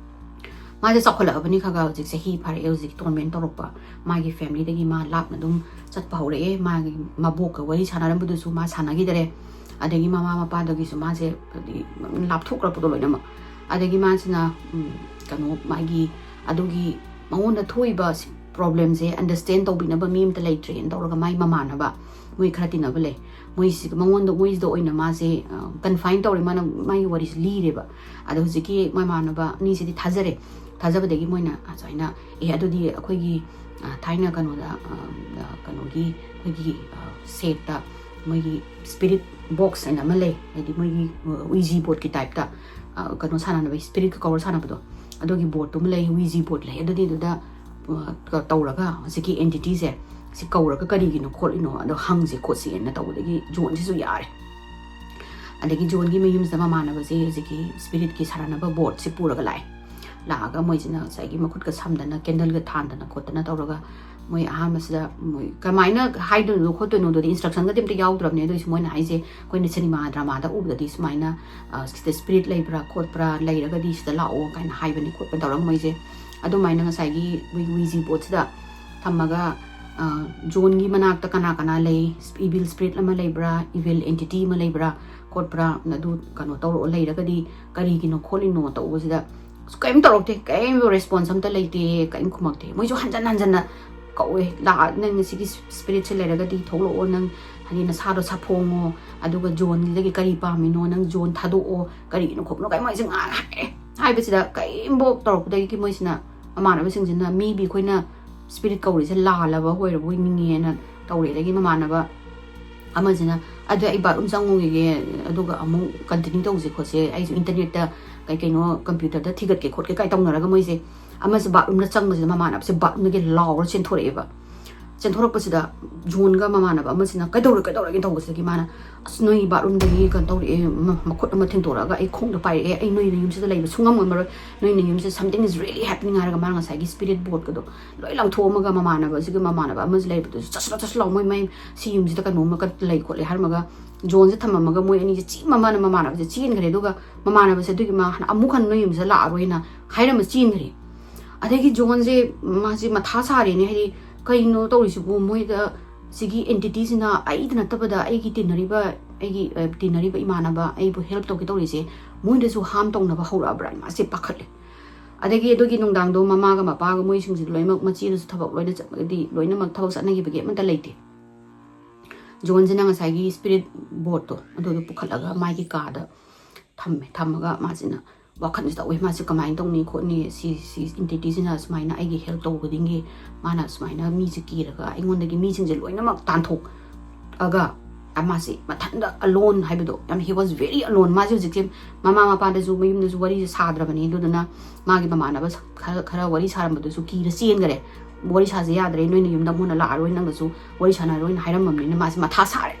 ꯃꯥꯁꯦ ꯆꯥꯎꯈꯠꯂꯛꯑꯕꯅꯤ ꯈꯔ ꯈꯔ, ꯍꯧꯖꯤꯛ ꯆꯍꯤ ꯐꯥꯔꯛꯑꯦ, ꯍꯧꯖꯤꯛ torment ꯇꯧꯔꯛꯄ꯫ ꯃꯥꯒꯤ familyꯗꯒꯤ ꯃꯥ ꯂꯥꯞꯅ ꯑꯗꯨꯝ ꯆꯠꯄ ꯍꯧꯔꯛꯑꯦ꯫ ꯃꯥꯒꯤ ꯃꯕꯣꯛꯀ ꯋꯥꯔꯤ ꯁꯥꯟꯅꯔꯝꯕꯗꯨꯁꯨ ꯃꯥ ꯁꯥꯟꯅꯈꯤꯗꯔꯦ꯫ ꯑꯗꯒꯤ ꯃꯃꯥ ꯃꯄꯥꯗꯒꯤꯁꯨ ꯃꯥꯁꯦ ꯍꯥꯏꯗꯤ ꯂꯥꯞꯊꯣꯛꯈ꯭ꯔꯛꯄꯗꯣ ꯂꯣꯏꯅꯃꯛ꯫ ꯑꯗꯒꯤ ꯃꯥꯁꯤꯅ ꯎꯝ, ꯀꯩꯅꯣ ꯃꯥꯒꯤ ꯑꯗꯨꯒꯤ ꯃꯉꯣꯟꯗ ꯊꯣꯛꯏꯕ problemꯁꯦ understand ꯇꯧꯕꯤꯅꯕ ꯃꯤ ꯑꯝꯇ ꯂꯩꯇ꯭ꯔꯦꯅ ꯇꯧꯔꯒ ꯃꯥꯒꯤ ꯃꯃꯥꯟꯅꯕ ꯃꯣꯏ ꯈꯔ ꯇꯤꯟꯅꯕ ꯂꯩ꯫ ꯃꯣꯏꯁꯤ ꯃꯉꯣꯟꯗ, ꯃꯣꯏꯁꯤꯗ ꯑꯣꯏꯅ ꯃꯥꯁꯦ ꯑ, confine ꯇꯧꯔꯦ꯫ ꯃꯥꯅ ꯃꯥꯒꯤ ꯋꯥꯔꯤꯁꯦ ꯂꯤꯔꯦꯕ꯫ ꯑꯗꯣ ꯍꯧꯖꯤꯛꯀꯤ ꯃꯃꯥꯟꯅꯕ ꯑꯅꯤꯁꯤꯗꯤ ꯊꯥꯖꯔꯦ꯫ ꯊꯥꯖꯕꯗꯒꯤ ꯃꯣꯏꯅ ꯑꯁꯨꯃꯥꯏꯅ, "ꯑꯦ, ꯑꯗꯨꯗꯤ ꯑꯩꯈꯣꯏꯒꯤ ꯑ, ꯊꯥꯏꯅ ꯀꯩꯅꯣꯗ ꯑ, ꯑ, ꯀꯩꯅꯣꯒꯤ ꯑꯩꯈꯣꯏꯒꯤ ꯑ, ꯁꯦꯠꯇ ꯃꯣꯏꯒꯤ spirit box ꯍꯥꯏꯅ ꯑꯃ ꯂꯩ, ꯍꯥꯏꯗꯤ ꯃꯣꯏꯒꯤ ꯑ, Ouija boardꯀꯤ typeꯇ ꯑ, ꯀꯩꯅꯣ ꯁꯥꯟꯅꯅꯕ, spiritꯀ ꯀꯧꯔ ꯁꯥꯟꯅꯕꯗꯣ, ꯑꯗꯨꯒꯤ boardꯇꯨꯃ ꯂꯩ, Ouija board ꯂꯩ꯫ ꯑꯗꯨꯗꯤ ꯑꯗꯨꯗ ꯑ, ꯀ-, ꯇꯧꯔꯒ ꯍꯧꯖꯤꯛꯀꯤ entityꯁꯦ ꯁꯤ ꯀꯧꯔꯒ ꯀꯔꯤꯒꯤꯅꯣ ꯈꯣꯠꯂꯤꯅꯣ ꯑꯗꯣ ꯍꯪꯁꯦ ꯈꯣꯠꯁꯦꯅ ꯇꯧꯕꯗꯒꯤ ꯖꯣꯟꯁꯤꯁꯨ ꯌꯥꯔꯦ꯫ ꯑꯗꯒꯤ ꯖꯣꯟꯒꯤ ꯃꯌꯨꯝꯁꯤꯗ ꯃꯃꯥꯟꯅꯕꯁꯦ ꯍꯧꯖꯤꯛꯀꯤ spiritꯀꯤ ꯁꯥꯟꯅꯅꯕ boardꯁꯦ ꯄꯨꯔꯒ ꯂꯥꯛꯑꯦ꯫ ꯂꯥꯛꯑꯒ ꯃꯣꯏꯁꯤꯅ ꯉꯁꯥꯏꯒꯤ ꯃꯈꯨꯠꯀ ꯁꯝꯗꯅ candleꯒ ꯊꯥꯟꯗꯅ ꯈꯣꯠꯇꯅ ꯇꯧꯔꯒ ꯃꯣꯏ ꯑꯍꯥꯟꯕꯁꯤꯗ ꯃꯣꯏ ꯀꯃꯥꯏꯅ ꯍꯥꯏꯗꯣꯏꯅꯣ ꯈꯣꯠꯇꯣꯏꯅꯣꯗꯨꯗꯤ instructionꯒꯗꯤ ꯑꯝꯇ ꯌꯥꯎꯗ꯭ꯔꯕꯅꯦ꯫ ꯑꯗꯨꯑꯣꯏꯁꯨ ꯃꯣꯏꯅ ꯍꯥꯏꯁꯦ ꯑꯩꯈꯣꯏꯅ cinema dramaꯗ ꯎꯕꯗꯗꯤ ꯁꯨꯃꯥꯏꯅ ꯑ, ꯁꯤꯗ spirit ꯂꯩꯕ꯭ꯔꯥ ꯈꯣꯠꯄ꯭ꯔꯥ, ꯂꯩꯔꯒꯗꯤ ꯁꯤꯗ ꯂꯥꯛꯑꯣ ꯀꯥꯏꯅ ꯍꯥꯏꯕꯅꯤ ꯈꯣꯠꯄꯅꯤ ꯇꯧꯔꯒ ꯃꯣꯏꯁꯦ ꯑꯗꯨꯃꯥꯏꯅ ꯉꯁꯥꯏꯒꯤ ꯃꯣꯏ Ouija boardꯁꯤꯗ ꯊꯝꯃꯒ ꯑ, ꯖꯣꯟꯒꯤ ꯃꯅꯥꯛꯇ ꯀꯅꯥ ꯀꯅꯥ ꯂꯩ, evil spirit ꯑꯃ ꯂꯩꯕ꯭ꯔꯥ, evil entity ꯑꯃ ꯂꯩꯕ꯭ꯔꯥ ꯈꯣꯠꯄ꯭ꯔꯥ, ꯑꯗꯨ ꯀꯩꯅꯣ ꯇꯧꯔꯛꯑꯣ, ꯂꯩꯔꯒꯗꯤ ꯀꯔꯤꯒꯤꯅꯣ ꯈꯣꯠꯂꯤꯅꯣ ꯇꯧꯕꯁꯤꯗ ꯑꯁ ꯀꯔꯤꯝ ꯇꯧꯔꯛꯇꯦ, ꯀꯔꯤꯝ response ꯑꯝꯇ ꯂꯩꯇꯦ, ꯀꯔꯤꯝ ꯈꯨꯝꯃꯛꯇꯦ꯫ ꯃꯣꯏꯁꯨ ꯍꯟꯖꯟ ꯍꯟꯖꯟꯅ ꯀꯧꯋꯦ, "ꯂꯥꯛꯑ ꯅꯪ ꯉꯁꯤꯒꯤ spiritꯁꯦ ꯂꯩꯔꯒꯗꯤ ꯊꯣꯛꯂꯛꯑꯣ, ꯅꯪ ꯍꯥꯏꯗꯤ ꯅꯁꯥꯗꯣ ꯁꯥꯐꯣꯡꯉꯣ, ꯑꯗꯨꯒ ꯖꯣꯟꯒꯤꯗꯒꯤ ꯀꯔꯤ ꯄꯥꯝꯃꯤꯅꯣ, ꯅꯪ ꯖꯣꯟ ꯊꯥꯗꯣꯛꯑꯣ, ꯀꯔꯤꯒꯤꯅꯣ ꯈꯣꯠꯄꯅꯣ" ꯀꯥꯏ ꯃꯣꯏꯁꯦ ꯉꯥꯡ ꯍꯥꯏꯔꯦ꯫ ꯍꯥꯏꯕꯁꯤꯗ ꯀꯔꯤꯝꯐꯥꯎ ꯇꯧꯔꯛꯄꯗꯒꯤ ꯃꯣꯏꯁꯤꯅ, ꯃꯃꯥꯟꯅꯕꯁꯤꯡꯁꯤꯅ maybe ꯑꯩꯈꯣꯏꯅ spirit ꯀꯧꯔꯤꯁꯦ ꯂꯥꯜꯂꯕ ꯑꯣꯏꯔꯕꯣꯏ ꯅꯤꯡꯉꯦꯅ ꯇꯧꯔꯦ꯫ ꯑꯗꯒꯤ ꯃꯃꯥꯟꯅꯕ ꯑꯃꯁꯤꯅ ꯑꯗꯣ ꯑꯩ ꯕꯥꯠꯔꯨꯝ ꯆꯪꯉꯨꯈꯤꯒꯦ, ꯑꯗꯨꯒ ꯑꯃꯨꯛ ꯀꯟꯇꯤꯅ꯭ꯌꯨ ꯇꯧꯁꯦ ꯈꯣꯠꯁꯦ, ꯑꯩꯁꯨ ꯏꯟꯇꯔꯅꯦꯠꯇ ꯀꯩ ꯀꯩꯅꯣ ꯀꯝꯄ꯭ꯌꯨꯇꯔꯗ ꯊꯤꯒꯠꯀꯦ ꯈꯣꯠꯀꯦ ꯀꯥꯏ ꯇꯧꯅꯔꯒ ꯃꯣꯏꯁꯦ ꯑꯃꯁꯦ ꯕꯥꯠꯔꯨꯝꯗ ꯆꯪꯕꯁꯤꯗ ꯃꯃꯥꯟꯅꯕꯁꯦ ꯕꯥꯠꯔꯨꯝꯗꯒꯤ ꯂꯥꯎꯔ ꯆꯦꯟꯊꯣꯔꯛꯑꯦꯕ꯫ ꯆꯦꯟꯊꯣꯔꯛꯄꯁꯤꯗ ꯖꯣꯟꯒ ꯃꯃꯥꯟꯅꯕ ꯑꯃꯁꯤꯅ "ꯀꯩꯗꯧꯔꯦ, ꯀꯩꯗꯧꯔꯒꯦ?" ꯇꯧꯕꯁꯤꯗꯒꯤ ꯃꯥꯅ "ꯑꯁ, ꯅꯣꯏꯒꯤ ꯕꯥꯠꯔꯨꯝꯗꯒꯤ ꯀꯩꯅꯣ ꯇꯧꯔꯛꯑꯦ, ꯃ-, ꯃꯈꯨꯠ ꯑꯃ ꯊꯤꯟꯗꯣꯔꯛꯑꯒ ꯑꯩ ꯈꯣꯡꯗ ꯄꯥꯏꯔꯛꯑꯦ, ꯑꯩ ꯅꯣꯏ ꯅꯌꯨꯝꯁꯤꯗ ꯂꯩꯕ ꯁꯨꯡꯉꯝ ꯉꯝꯃꯔꯣꯏ, ꯅꯣꯏ ꯅꯌꯨꯝꯁꯤꯗ something is really happening" ꯍꯥꯏꯔꯒ ꯃꯥꯅ ꯉꯁꯥꯏꯒꯤ ꯁ꯭ꯄꯤꯔꯤꯠ ꯕꯣꯔꯗꯀꯗꯣ ꯂꯣꯏ ꯂꯪꯊꯣꯛꯑꯝꯃꯒ ꯃꯃꯥꯟꯅꯕꯁꯤꯒ ꯃꯃꯥꯟꯅꯕ ꯑꯃꯁꯨ ꯂꯩꯕꯗꯨꯁꯨ "ꯆꯠꯁꯤꯜꯂꯣ, ꯆꯠꯁꯤꯜꯂꯣ, ꯃꯣꯏ, ꯃꯣꯏ ꯁꯤ ꯌꯨꯝꯁꯤꯗ ꯀꯩꯅꯣꯝꯃ ꯀ-, ꯂꯩ ꯈꯣꯠꯂꯦ" ꯍꯥꯏꯔꯝꯃꯒ ꯖꯣꯟꯁꯦ ꯊꯝꯃꯝꯃꯒ ꯃꯣꯏ ꯑꯅꯤꯁꯦ ꯆꯦꯟꯕ, ꯃꯥꯅ ꯃꯃꯥꯟꯅꯕꯁꯦ ꯆꯦꯟꯈ꯭ꯔꯦ꯫ ꯑꯗꯨꯒ ꯃꯃꯥꯟꯅꯕꯁꯦ ꯑꯗꯨꯒꯤ ꯃꯥ ꯍꯟ-, ꯑꯃꯨꯛ ꯍꯟꯅ ꯅꯣꯏ ꯌꯨꯝꯁꯤꯗ ꯂꯥꯛꯑꯔꯣꯏꯅ ꯍꯥꯏꯔꯝꯃ ꯆꯦꯟꯈ꯭ꯔꯦ꯫ ꯑꯗꯒꯤ ꯖꯣꯟꯁꯦ ꯃꯥꯁꯦ ꯃꯊꯥ ꯁꯥꯔꯦꯅꯦ, ꯍꯥꯏꯗꯤ ꯀꯩꯅꯣ ꯇꯧꯔꯤꯁꯤꯕꯨ, ꯃꯣꯏꯗ ꯁꯤꯒꯤ ꯑꯦꯟꯇꯤꯇꯤꯁꯤꯅ ꯑꯩꯗ ꯅꯠꯇꯕꯗ ꯑꯩꯒꯤ ꯇꯤꯟꯅꯔꯤꯕ, ꯑꯩꯒꯤ, ꯑ, ꯇꯤꯟꯅꯔꯤꯕ ꯏꯃꯥꯟꯅꯕ, ꯑꯩꯕꯨ ꯍꯦꯜꯞ ꯇꯧꯒꯦ ꯇꯧꯔꯤꯁꯦ ꯃꯣꯏꯗꯁꯨ ꯍꯥꯔꯝ ꯇꯧꯅꯕ ꯍꯧꯔꯛꯑꯕ꯭ꯔꯥ ꯃꯥꯁꯦ ꯄꯥꯈꯠꯂꯦ꯫ ꯑꯗꯒꯤ ꯑꯗꯨꯒꯤ ꯅꯨꯡꯗꯥꯡꯗꯣ ꯃꯃꯥꯒ ꯃꯄꯥꯒ ꯃꯣꯏꯁꯤꯡꯁꯤꯗ ꯂꯣꯏꯅꯃꯛ, ꯃꯆꯦꯗꯁꯨ ꯊꯕꯛ ꯂꯣꯏꯅ ꯆꯠ-, ꯍꯥꯏꯗꯤ ꯂꯣꯏꯅꯃꯛ ꯊꯕꯛ ꯆꯠꯅꯈꯤꯕꯒꯤ ꯑꯃꯠꯇ ꯂꯩꯇꯦ꯫ ꯖꯣꯟꯁꯤꯅ ꯉꯁꯥꯏꯒꯤ ꯁ꯭ꯄꯤꯔꯤꯠ ꯕꯣꯔꯗꯇꯣ ꯑꯗꯨꯗꯣ ꯄꯨꯈꯠꯂꯒ ꯃꯥꯒꯤ ꯀꯥꯗ ꯊꯝꯃꯦ꯫ ꯊꯝꯃꯒ ꯃꯥꯁꯤꯅ ꯋꯥꯈꯜꯁꯦ ꯇꯧꯋꯦ, ꯃꯥꯁꯦ ꯀꯃꯥꯏꯅ ꯇꯧꯅꯤ ꯈꯣꯠꯅꯤ, ꯁꯤ, ꯁꯤ ꯑꯦꯟꯇꯤꯇꯤꯁꯤꯅ ꯁꯨꯃꯥꯏꯅ ꯑꯩꯒꯤ ꯍꯦꯜꯞ ꯇꯧꯕ ꯈꯨꯗꯤꯡꯒꯤ ꯃꯥꯅ ꯁꯨꯃꯥꯏꯅ ꯃꯤꯁꯦ ꯀꯤꯔꯒ ꯑꯩꯉꯣꯟꯗꯒꯤ ꯃꯤꯁꯤꯡꯁꯦ ꯂꯣꯏꯅꯃꯛ ꯇꯥꯟꯊꯣꯛꯑꯒ ꯃꯥꯁꯦ ꯃꯊꯟꯇ ꯑꯂꯣꯟ ꯍꯥꯏꯕꯗꯣ, ꯌꯥꯝ, he was very alone꯫ ꯃꯥꯁꯦ ꯍꯧꯖꯤꯛꯁꯦ ꯃꯃꯥ ꯃꯄꯥꯗꯁꯨ, ꯃꯌꯨꯝꯗꯁꯨ ꯋꯥꯔꯤꯁꯦ ꯁꯥꯗ꯭ꯔꯕꯅꯤ꯫ ꯑꯗꯨꯗꯨꯅ ꯃꯥꯒꯤ ꯃꯃꯥꯟꯅꯕ ꯈꯔ, ꯈꯔ ꯋꯥꯔꯤ ꯁꯥꯔꯝꯕꯗꯨꯁꯨ ꯀꯤꯔ ꯆꯦꯟꯈꯔꯦ꯫ "ꯋꯥꯔꯤ ꯁꯥꯁꯦ ꯌꯥꯗ꯭ꯔꯦ, ꯅꯣꯏꯅ ꯌꯨꯝꯗ ꯑꯃꯨꯛ ꯍꯟꯅ ꯂꯥꯛꯑꯔꯣꯏ, ꯅꯪꯒꯁꯨ ꯋꯥꯔꯤ ꯁꯥꯟꯅꯔꯣꯏꯅ" ꯍꯥꯏꯔꯝꯃꯕꯅꯤꯅ ꯃꯥꯁꯦ ꯃꯊꯥ ꯁꯥꯔꯦ꯫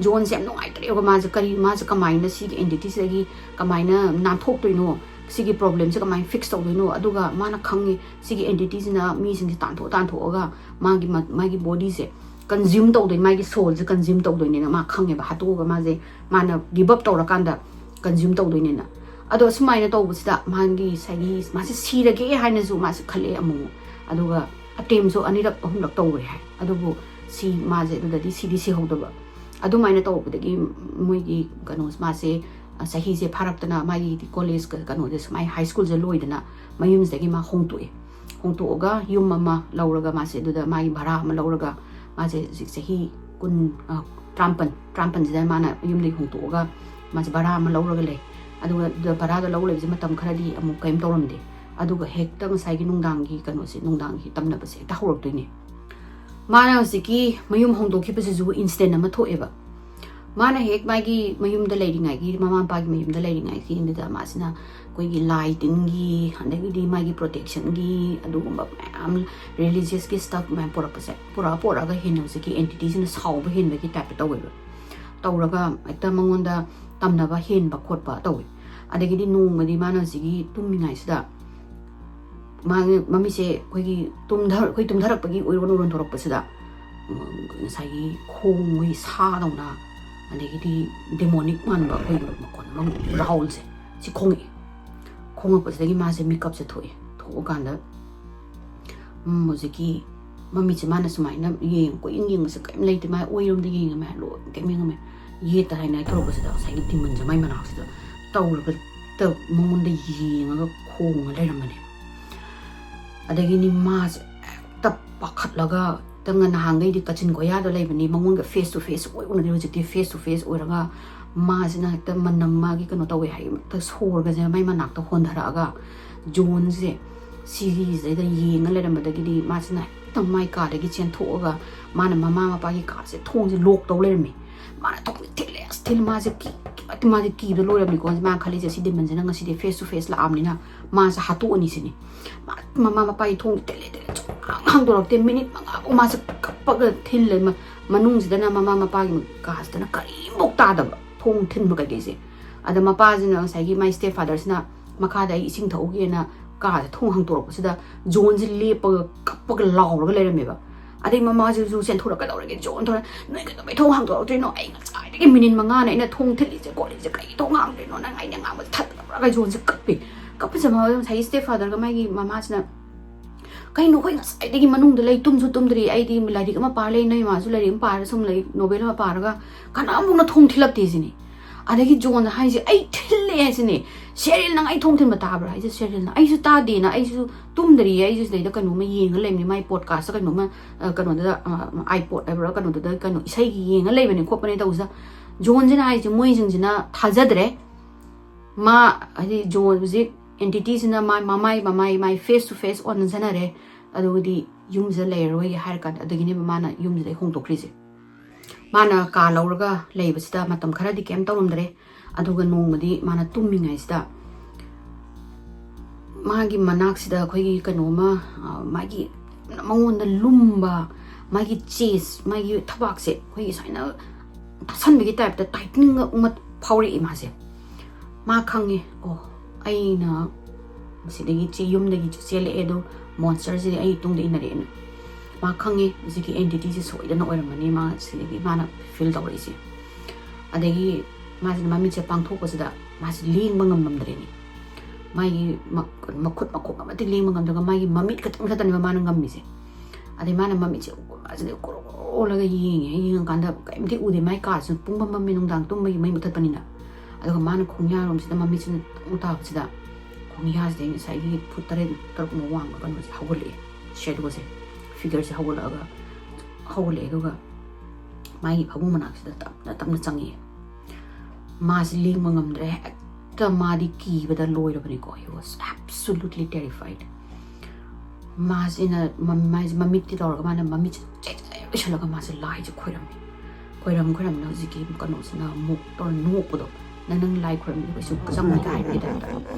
ꯖꯣꯟꯁꯦ ꯌꯥꯝ ꯅꯨꯡꯉꯥꯏꯇ꯭ꯔꯦꯕ꯫ ꯃꯥꯁꯦ ꯀꯔꯤ, ꯃꯥꯁꯦ ꯀꯃꯥꯏꯅ ꯁꯤꯒꯤ ꯑꯦꯟꯇꯤꯇꯤꯁꯤꯗꯒꯤ ꯀꯃꯥꯏꯅ ꯅꯥꯟꯊꯣꯛꯇꯣꯏꯅꯣ, ꯁꯤꯒꯤ ꯄ꯭ꯔꯣꯕ꯭ꯂꯦꯝꯁꯦ ꯀꯃꯥꯏꯅ ꯐꯤꯛꯁ ꯇꯧꯗꯣꯏꯅꯣ? ꯑꯗꯨꯒ ꯃꯥꯅ ꯈꯪꯉꯤ ꯁꯤꯒꯤ ꯑꯦꯟꯇꯤꯇꯤꯁꯤꯅ ꯃꯤꯁꯤꯡꯁꯦ ꯇꯥꯟꯊꯣꯛ ꯇꯥꯟꯊꯣꯛꯑꯒ ꯃꯥꯒꯤ ꯃ-, ꯃꯥꯒꯤ ꯕꯣꯗꯤꯁꯦ ꯀꯟꯖ꯭ꯌꯨꯝ ꯇꯧꯗꯣꯏ, ꯃꯥꯒꯤ ꯁꯣꯜꯁꯦ ꯀꯟꯖ꯭ꯌꯨꯝ ꯇꯧꯗꯣꯏꯅꯦꯅ ꯃꯥ ꯈꯪꯉꯦꯕ꯫ ꯍꯥꯠꯇꯣꯛꯑꯒ ꯃꯥꯁꯦ, ꯃꯥꯅ ꯒꯤꯞ ꯑꯞ ꯇꯧꯔꯀꯥꯟꯗ ꯀꯟꯖ꯭ꯌꯨꯝ ꯇꯧꯗꯣꯏꯅꯦꯅ꯫ ꯑꯗꯣ ꯑꯁꯨꯃꯥꯏꯅ ꯇꯧꯕꯁꯤꯗ ꯃꯥꯒꯤ ꯉꯁꯥꯏꯒꯤ ꯃꯥꯁꯦ ꯁꯤꯔꯒꯦ ꯍꯥꯏꯅꯁꯨ ꯃꯥꯁꯦ ꯈꯜꯂꯛꯑꯦ ꯑꯃꯨꯛ꯫ ꯑꯗꯨꯒ ꯑꯇꯦꯝꯁꯨ ꯑꯅꯤꯔꯛ ꯑꯍꯨꯝꯂꯛ ꯇꯧꯔꯦ ꯍꯥꯏ꯫ ꯑꯗꯨꯕꯨ ꯁꯤ ꯃꯥꯁꯦ ꯑꯗꯨꯗꯗꯤ ꯁꯤꯗꯤ ꯁꯤꯍꯧꯗꯕ꯫ ꯑꯗꯨꯃꯥꯏꯅ ꯇꯧꯕꯗꯒꯤ ꯃꯣꯏꯒꯤ ꯀꯩꯅꯣ, ꯃꯥꯁꯦ, ꯑ, ꯆꯍꯤꯁꯦ ꯐꯥꯔꯛꯇꯅ ꯃꯥꯒꯤ ꯀꯣꯂꯦꯖ ꯀ-, ꯀꯩꯅꯣꯁꯦ ꯁꯨꯃꯥꯏꯅ ꯍꯥꯏ ꯁ꯭ꯀꯨꯜꯁꯦ ꯂꯣꯏꯗꯅ ꯃꯌꯨꯝꯁꯤꯗꯒꯤ ꯃꯥ ꯍꯣꯡꯇꯣꯛꯑꯦ꯫ ꯍꯣꯡꯇꯣꯛꯑꯒ ꯌꯨꯝ ꯑꯃ ꯂꯧꯔꯒ ꯃꯥꯁꯦ ꯑꯗꯨꯗ ꯃꯥꯒꯤ ꯚꯔꯥ ꯑꯃ ꯂꯧꯔꯒ ꯃꯥꯁꯦ ꯍꯧꯖꯤꯛ ꯆꯍꯤ ꯀꯨꯟ, ꯑ, ꯇꯔꯥꯃꯥꯄꯟ, ꯇꯔꯥꯃꯥꯄꯟꯁꯤꯗ ꯃꯥꯅ ꯌꯨꯝꯗꯒꯤ ꯍꯣꯡꯇꯣꯛꯑꯒ ꯃꯥꯁꯦ ꯚꯔꯥ ꯑꯃ ꯂꯧꯔꯒ ꯂꯩ꯫ ꯑꯗꯨꯒ ꯑꯗꯨꯗ ꯚꯔꯥꯗ ꯂꯧ ꯂꯩꯕꯁꯦ ꯃꯇꯝ ꯈꯔꯗꯤ ꯑꯃꯨꯛ ꯀꯔꯤꯝ ꯇꯧꯔꯝꯗꯦ꯫ ꯑꯗꯨꯒ ꯍꯦꯛꯇ ꯉꯁꯥꯏꯒꯤ ꯅꯨꯡꯗꯥꯡꯒꯤ ꯀꯩꯅꯣꯁꯦ, ꯅꯨꯡꯗꯥꯡꯒꯤ ꯇꯝꯅꯕꯁꯦ ꯍꯦꯛꯇ ꯍꯧꯔꯛꯇꯣꯏꯅꯦ꯫ ꯃꯥꯅ ꯍꯧꯖꯤꯛꯀꯤ ꯃꯌꯨꯝ ꯍꯣꯡꯗꯣꯛꯈꯤꯕꯁꯤꯁꯨ ꯏꯟꯁꯤꯗꯦꯟ ꯑꯃ ꯊꯣꯛꯑꯦꯕ꯫ ꯃꯥꯅ ꯍꯦꯛ ꯃꯥꯒꯤ ꯃꯌꯨꯝꯗ ꯂꯩꯔꯤꯉꯩꯒꯤ, ꯃꯃꯥ ꯃꯄꯥꯒꯤ ꯃꯌꯨꯝꯗ ꯂꯩꯔꯤꯉꯩꯒꯤꯗꯨꯗ ꯃꯥꯁꯤꯅ ꯑꯩꯈꯣꯏꯒꯤ ꯂꯥꯏ ꯇꯤꯟꯒꯤ, ꯑꯗꯒꯤꯗꯤ ꯃꯥꯒꯤ ꯄ꯭ꯔꯣꯇꯦꯛꯁꯟꯒꯤ ꯑꯗꯨꯒꯨꯝꯕ ꯃꯌꯥꯝ, ꯔꯤꯂꯤꯖꯤꯌꯁꯀꯤ ꯁ꯭ꯇꯐ ꯃꯌꯥꯝ ꯄꯨꯔꯛꯄꯁꯦ, ꯄꯨꯔꯛꯑ ꯄꯨꯔꯛꯑꯒ ꯍꯦꯟꯅ ꯍꯧꯖꯤꯛꯀꯤ ꯑꯦꯟꯇꯤꯇꯤꯁꯤꯅ ꯁꯥꯎꯕ ꯍꯦꯟꯕꯒꯤ ꯇꯥꯏꯞꯇ ꯇꯧꯋꯦꯕ꯫ ꯇꯧꯔꯒ ꯍꯦꯛꯇ ꯃꯉꯣꯟꯗ ꯇꯝꯅꯕ ꯍꯦꯟꯕ ꯈꯣꯠꯄ ꯇꯧꯋꯦ꯫ ꯑꯗꯒꯤꯗꯤ ꯅꯣꯡꯃꯗꯤ ꯃꯥꯅ ꯍꯧꯖꯤꯛꯀꯤ ꯇꯨꯝꯃꯤꯉꯩꯁꯤꯗ ꯃꯥꯒꯤ ꯃꯃꯤꯠꯁꯦ ꯑꯩꯈꯣꯏꯒꯤ ꯇꯨꯝꯊ-, ꯑꯩꯈꯣꯏ ꯇꯨꯝꯊꯔꯛꯄꯒꯤ ꯎꯏꯔꯣꯟ ꯎꯏꯔꯣꯟ ꯊꯣꯔꯛꯄꯁꯤꯗ, ꯎꯝ, ꯉꯁꯥꯏꯒꯤ ꯈꯣꯡ, ꯑꯩꯈꯣꯏ ꯁꯥꯗꯧꯅ, ꯑꯗꯒꯤꯗꯤ ꯗꯦꯃꯣꯅꯤꯛ ꯃꯥꯟꯕ ꯑꯩꯈꯣꯏꯒꯤ ꯃꯈꯣꯟ ꯑꯃ, ꯒ꯭ꯔꯥꯎꯜꯁꯦ, ꯁꯤ ꯈꯣꯡꯉꯛꯑꯦ꯫ ꯈꯣꯡꯉꯛꯄꯁꯤꯗꯒꯤ ꯃꯥꯁꯦ ꯃꯤꯀꯞꯁꯦ ꯊꯣꯛꯑꯦ꯫ ꯊꯣꯛꯑꯀꯥꯟꯗ, ꯎꯝ, ꯍꯧꯖꯤꯛꯀꯤ ꯃꯃꯤꯠꯁꯦ ꯃꯥꯅ ꯁꯨꯃꯥꯏꯅ ꯌꯦꯡ-, ꯀꯣꯏꯌꯦꯡ ꯌꯦꯡꯕꯁꯦ ꯀꯔꯤꯝ ꯂꯩꯇꯦ꯫ ꯃꯥ ꯑꯣꯏꯔꯣꯝꯗ ꯌꯦꯡꯉꯝꯃꯦ, ꯂꯣꯏ ꯀꯔꯤꯝ ꯌꯦꯡꯉꯝꯃꯦ꯫ ꯌꯦꯠꯇ ꯍꯥꯏꯅ ꯇꯧꯔꯛꯄꯁꯤꯗ ꯉꯁꯥꯏꯒꯤ ꯗꯤꯃꯟꯁꯦ ꯃꯥꯏ ꯃꯅꯥꯛꯁꯤꯗ ꯇꯧꯔꯒ ꯇ-, ꯃꯉꯣꯟꯗ ꯌꯦꯡꯉꯒ ꯈꯣꯡꯉ ꯂꯩꯔꯝꯕꯅꯦ꯫ ꯑꯗꯒꯤꯅꯤ ꯃꯥꯁꯦ ꯍꯦꯛꯇ ꯄꯥꯈꯠꯂꯒ, ꯇꯪ ꯅꯍꯥꯟꯈꯩꯗꯤ ꯀꯥꯆꯤꯟ ꯀꯣꯌꯥꯗ ꯂꯩꯕꯅꯤ, ꯃꯉꯣꯟꯒ ꯐꯦꯁ ꯇꯨ ꯐꯦꯁ ꯁꯨꯡꯎ ꯎꯅꯗꯦ꯫ ꯍꯧꯖꯤꯛꯇꯤ ꯐꯦꯁ ꯇꯨ ꯐꯦꯁ ꯑꯣꯏꯔꯒ ꯃꯥꯁꯤꯅ ꯍꯦꯛꯇ ꯃꯅꯝ, ꯃꯥꯒꯤ ꯀꯩꯅꯣ ꯇꯧꯋꯦ ꯍꯥꯏ, ꯍꯦꯛꯇ ꯁꯣꯔꯒꯁꯦ ꯃꯥꯏ ꯃꯅꯥꯛꯇ ꯍꯣꯟꯊꯔꯛꯑꯒ ꯖꯣꯟꯁꯦ ꯁꯤꯒꯤꯁꯤꯗꯩꯗ ꯌꯦꯡꯉ ꯂꯩꯔꯝꯕꯗꯒꯤꯗꯤ ꯃꯥꯁꯤꯅ ꯍꯦꯛꯇ ꯃꯥꯏ ꯀꯥꯗꯒꯤ ꯆꯦꯟꯊꯣꯛꯑꯒ ꯃꯥꯅ ꯃꯃꯥ ꯃꯄꯥꯒꯤ ꯀꯥꯁꯦ ꯊꯣꯡꯁꯦ ꯂꯣꯛ ꯇꯧ ꯂꯩꯔꯝꯃꯤ꯫ ꯃꯥꯅ ꯊꯣꯡꯁꯦ ꯊꯤꯜꯂꯦ, ꯑꯁ ꯊꯤꯜꯂꯦ, ꯃꯥꯁꯦ ꯀꯤ-, ꯀꯤ-, ꯃꯥꯁꯦ ꯀꯤꯕꯗ ꯂꯣꯏꯔꯕꯅꯤꯀꯣ꯫ ꯃꯥꯅ ꯈꯜꯂꯤꯁꯦ ꯁꯤ ꯗꯤꯃꯟꯁꯤꯅ ꯉꯁꯤꯗꯤ ꯐꯦꯁ ꯇꯨ ꯐꯦꯁ ꯂꯥꯛꯑꯕꯅꯤꯅ ꯃꯥꯁꯦ ꯍꯥꯠꯇꯣꯛꯑꯅꯤ ꯁꯤꯅꯤ꯫ ꯃꯥ ꯃꯃꯥ ꯃꯄꯥꯒꯤ ꯊꯣꯡꯁꯦ ꯊꯤꯜꯂꯦ, ꯊꯤꯜꯂꯦ, ꯁꯨꯡꯍꯥꯡ ꯍꯥꯡꯗꯣꯔꯛꯇꯦ꯫ ꯃꯤꯅꯤꯠ ꯃꯉꯥꯐꯥꯎ ꯃꯥꯁꯦ ꯀꯞꯄꯒ ꯊꯤꯜꯂꯦ꯫ ꯃ-, ꯃꯅꯨꯡꯁꯤꯗꯅ ꯃꯃꯥ ꯃꯄꯥꯒꯤ ꯀꯥꯁꯤꯗꯅ ꯀꯔꯤꯝꯐꯥꯎ ꯇꯥꯗꯕ, ꯊꯣꯡ ꯊꯤꯟꯕ ꯀꯩꯀꯩꯁꯦ꯫ ꯑꯗ ꯃꯄꯥꯁꯤꯅ, ꯉꯁꯥꯏꯒꯤ ꯃꯥꯏ ꯁ꯭ꯇꯦꯞ ꯐꯥꯗꯔꯁꯤꯅ ꯃꯈꯥꯗ ꯑꯩ ꯏꯁꯤꯡ ꯊꯛꯎꯒꯦꯅ ꯀꯥꯁꯦ ꯊꯣꯡ ꯍꯥꯡꯗꯣꯔꯛꯄꯁꯤꯗ ꯖꯣꯟꯁꯦ ꯂꯦꯞꯄꯒ ꯀꯞꯄꯒ ꯂꯥꯎꯔꯒ ꯂꯩꯔꯝꯃꯦꯕ꯫ ꯑꯗꯩ ꯃꯃꯥꯁꯤꯁꯨ ꯆꯦꯟꯊꯣꯔꯛꯀ ꯇꯧꯔꯒꯦ, ꯖꯣꯟ ꯊꯣꯔꯛ-, "ꯅꯣꯏ ꯀꯩꯗꯧꯕꯩ ꯊꯣꯡ ꯍꯥꯡꯗꯣꯔꯛꯇ꯭ꯔꯤꯅꯣ? ꯑꯩ ꯉꯁꯥꯏꯗꯒꯤ ꯃꯤꯅꯤꯠ ꯃꯉꯥꯅꯦ ꯑꯩꯅ ꯊꯣꯡ ꯊꯤꯜꯂꯤꯁꯦ ꯈꯣꯠꯂꯤꯁꯦ, ꯀꯩ ꯊꯣꯡ ꯍꯥꯡꯗꯣꯏꯅꯣ? ꯅꯪ ꯑꯩꯅ ꯉꯥꯡꯕꯁꯦ ꯊꯠꯂꯕ꯭ꯔꯥ?" ꯀꯥꯏ ꯖꯣꯟꯁꯦ ꯀꯞꯄꯤ꯫ ꯀꯞꯄꯁꯦ ꯃꯥ ꯉꯁꯥꯏꯒꯤ ꯁ꯭ꯇꯦꯞ ꯐꯥꯗꯔꯒ ꯃꯥꯒꯤ ꯃꯃꯥꯁꯤꯅ, "ꯀꯩꯅꯣ, ꯑꯩꯈꯣꯏ ꯉꯁꯥꯏꯗꯒꯤ ꯃꯅꯨꯡꯗ ꯂꯩ, ꯇꯨꯝꯁꯨ ꯇꯨꯝꯗ꯭ꯔꯤ, ꯑꯩꯗꯤ ꯂꯥꯏꯔꯤꯛ ꯑꯃ ꯄꯥꯔ ꯂꯩ, ꯅꯣꯏ ꯃꯥꯁꯨ ꯂꯥꯏꯔꯤꯛ ꯑꯃ ꯄꯥꯔ ꯁꯨꯝ ꯂꯩ, ꯅꯣꯕꯦꯜ ꯑꯃ ꯄꯥꯔꯒ ꯀꯅꯥꯝꯐꯥꯎꯅ ꯊꯣꯡ ꯊꯤꯜꯂꯛꯇꯦ" ꯁꯤꯅꯤ꯫ ꯑꯗꯒꯤ ꯖꯣꯟꯅ ꯍꯥꯏꯁꯦ, "ꯑꯩ ꯊꯤꯜꯂꯦ" ꯍꯥꯏꯁꯤꯅꯦ꯫ "ꯁꯦꯔꯤꯜ, ꯅꯪ ꯑꯩ ꯊꯣꯡ ꯊꯤꯟꯕ ꯇꯥꯕ꯭ꯔꯥ?" ꯍꯥꯏꯁꯦ ꯁꯦꯔꯤꯜꯅ, "ꯑꯩꯁꯨ ꯇꯥꯗꯦꯅ, ꯑꯩꯁꯨ ꯇꯨꯝꯗ꯭ꯔꯤꯌꯦ, ꯑꯩꯁꯨ ꯁꯤꯗꯩꯗ ꯀꯩꯅꯣꯝꯃ ꯌꯦꯡꯉ ꯂꯩꯕꯅꯤ, ꯃꯥꯏ ꯄꯣꯗꯀꯥꯁꯇ ꯀꯩꯅꯣꯝꯃ, ꯑ, ꯀꯩꯅꯣꯗꯨꯗ, ꯑ, ꯑꯥꯏꯄꯣꯗ ꯍꯥꯏꯕ꯭ꯔꯥ ꯀꯩꯅꯣꯗꯨꯗ ꯀꯩꯅꯣ ꯏꯁꯩꯒꯤ ꯌꯦꯡꯉ ꯂꯩꯕꯅꯤ ꯈꯣꯠꯄꯅꯤ" ꯇꯧꯕꯁꯤꯗ ꯖꯣꯟꯁꯤꯅ ꯍꯥꯏꯁꯦ, ꯃꯣꯏꯁꯤꯡꯁꯤꯅ ꯊꯥꯖꯗ꯭ꯔꯦ꯫ ꯃꯥ, ꯍꯥꯏꯗꯤ ꯖꯣꯟ ꯍꯧꯖꯤꯛ ꯑꯦꯟꯇꯤꯇꯤꯁꯤꯅ ꯃꯥ-, ꯃꯃꯥꯏ, ꯃꯃꯥꯏ, ꯃꯥꯏ ꯐꯦꯁ ꯇꯨ ꯐꯦꯁ ꯑꯣꯟꯅꯖꯅꯔꯦ, ꯑꯗꯨꯒꯗꯤ ꯌꯨꯝꯁꯤꯗ ꯂꯩꯔꯔꯣꯏꯒꯦ ꯍꯥꯏꯔ ꯀꯥꯟꯗ, ꯑꯗꯒꯤꯅꯦꯕ ꯃꯥꯅ ꯌꯨꯝꯁꯤꯗꯩ ꯍꯣꯡꯗꯣꯛꯈ꯭ꯔꯤꯁꯦ꯫ ꯃꯥꯅ ꯀꯥ ꯂꯧꯔꯒ ꯂꯩꯕꯁꯤꯗ ꯃꯇꯝ ꯈꯔꯗꯤ ꯀꯩꯝ ꯇꯧꯔꯝꯗ꯭ꯔꯦ꯫ ꯑꯗꯨꯒ ꯅꯣꯡꯃꯗꯤ ꯃꯥꯅ ꯇꯨꯝꯃꯤꯉꯩꯁꯤꯗ ꯃꯥꯒꯤ ꯃꯅꯥꯛꯁꯤꯗ ꯑꯩꯈꯣꯏꯒꯤ ꯀꯩꯅꯣꯝꯃ, ꯑ, ꯃꯥꯒꯤ ꯃꯉꯣꯟꯗ ꯂꯨꯝꯕ, ꯃꯥꯒꯤ ꯆꯦꯁ, ꯃꯥꯒꯤ ꯊꯕꯥꯛꯁꯦ ꯑꯩꯈꯣꯏꯒꯤ ꯁꯨꯃꯥꯏꯅ ꯇꯥꯁꯟꯕꯒꯤ ꯇꯥꯏꯞꯇ ꯇꯥꯏꯇꯤꯡ ꯑꯃ ꯐꯥꯎꯔꯛꯏ ꯃꯥꯁꯦ꯫ ꯃꯥ ꯈꯪꯉꯦ, "ꯑꯣ, ꯑꯩꯅ ꯁꯤꯗꯒꯤ ꯆꯦ-, ꯌꯨꯝꯗꯒꯤ ꯆꯦꯜꯂꯛꯑꯦ, ꯑꯗꯣ ꯃꯣꯟꯁꯇꯔꯁꯤꯗꯤ ꯑꯩ ꯇꯨꯡꯗ ꯏꯟꯅꯔꯛꯑꯦꯅ"꯫ ꯃꯥ ꯈꯪꯉꯦ, ꯍꯧꯖꯤꯛꯀꯤ ꯑꯦꯟꯇꯤꯇꯤꯁꯦ ꯁꯣꯏꯗꯅ ꯑꯣꯏꯔꯝꯃꯅꯤ꯫ ꯃꯥ ꯁꯤꯗꯒꯤ ꯃꯥꯅ ꯐꯤꯜ ꯇꯧꯔꯛꯏꯁꯦ꯫ ꯑꯗꯒꯤ ꯃꯥꯁꯤꯅ ꯃꯃꯤꯠꯁꯦ ꯄꯥꯡꯊꯣꯛꯄꯁꯤꯗ ꯃꯥꯁꯤ ꯂꯦꯡꯕ ꯉꯝꯂꯝꯗ꯭ꯔꯦꯅꯦ꯫ ꯃꯥꯒꯤ ꯃ-, ꯃꯈꯨꯠ ꯃꯈꯣꯡ ꯑꯃꯠꯇ ꯂꯦꯡꯕ ꯉꯝꯗ꯭ꯔꯒ ꯃꯥꯒꯤ ꯃꯃꯤꯠ ꯈꯛꯇꯪ ꯈꯛꯇꯅꯦꯕ ꯃꯥꯅ ꯉꯝꯃꯤꯁꯦ꯫ ꯑꯗꯩ ꯃꯥꯅ ꯃꯃꯤꯠꯁꯦ ꯎ-, ꯃꯥꯁꯤꯗ ꯀꯣꯔꯣ ꯀꯣꯔꯣ ꯑꯣꯜꯂꯒ ꯌꯦꯡꯉꯦ꯫ ꯌꯦꯡꯉꯀꯥꯟꯗ ꯀꯔꯤꯝꯇ ꯎꯗꯦ꯫ ꯃꯥꯏ ꯀꯥꯁꯤꯅ ꯄꯨꯝꯕ ꯃꯝꯃꯦ, ꯅꯨꯡꯗꯥꯡ ꯇꯨꯝꯕꯒꯤ ꯃꯩ ꯃꯨꯊꯠꯄꯅꯤꯅ꯫ ꯑꯗꯨꯒ ꯃꯥꯅ ꯈꯣꯡꯌꯥꯔꯣꯝꯁꯤꯗ ꯃꯃꯤꯠꯁꯤꯅ ꯇꯪ ꯇꯥꯕꯁꯤꯗ ꯈꯣꯡꯌꯥꯁꯤꯗꯒꯤ ꯉꯁꯥꯏꯒꯤ ꯐꯨꯠ ꯇꯔꯦꯠ ꯇꯔꯨꯛꯃꯨꯛ ꯋꯥꯡꯕ ꯀꯩꯅꯣꯁꯦ ꯍꯧꯒꯠꯂꯛꯑꯦ꯫ ꯁꯦꯗꯣꯁꯦ, ꯐꯤꯒꯔꯁꯦ ꯍꯧꯒꯠꯂꯛꯑꯒ, ꯍꯧꯒꯠꯂꯛꯑꯦ꯫ ꯑꯗꯨꯒ ꯃꯥꯒꯤ ꯐꯃꯨꯡ ꯃꯅꯥꯛꯁꯤꯗ ꯇꯞꯅ ꯇꯞꯅ ꯆꯪꯉꯛꯑꯦ꯫ ꯃꯥꯁꯤ ꯂꯦꯡꯕ ꯉꯝꯗ꯭ꯔꯦ꯫ ꯍꯦꯛꯇ ꯃꯥꯗꯤ ꯀꯤꯕꯗ ꯂꯣꯏꯔꯕꯅꯤꯀꯣ꯫ He was absolutely terrified. ꯃꯥꯁꯤꯅ ꯃ-, ꯃꯥꯏꯁꯦ ꯃꯃꯤꯠꯇꯤ ꯇꯧꯔꯒ ꯃꯥꯅ ꯃꯃꯤꯠꯁꯦ ꯆꯦꯠ ꯆꯦꯠ ꯎꯏꯁꯜꯂꯒ ꯃꯥꯁꯦ ꯂꯥꯏꯁꯦ ꯈꯣꯏꯔꯝꯃꯤ꯫ ꯈꯣꯏꯔꯝ ꯈꯣꯏꯔꯝꯅ ꯍꯧꯖꯤꯛꯀꯤ ꯀꯩꯅꯣꯁꯤꯅ ꯑꯃꯨꯛ ꯇꯧꯔ ꯅꯣꯛꯄꯗꯣ, "ꯅꯪ, ꯅꯪ ꯂꯥꯏ ꯈꯣꯏꯔꯝꯕꯗꯣ ꯀꯩꯁꯨ ꯆꯪꯉꯣꯏ" ꯀꯥꯏ ꯍꯥꯏꯕꯒꯤ ꯇꯥꯏꯞꯇ꯫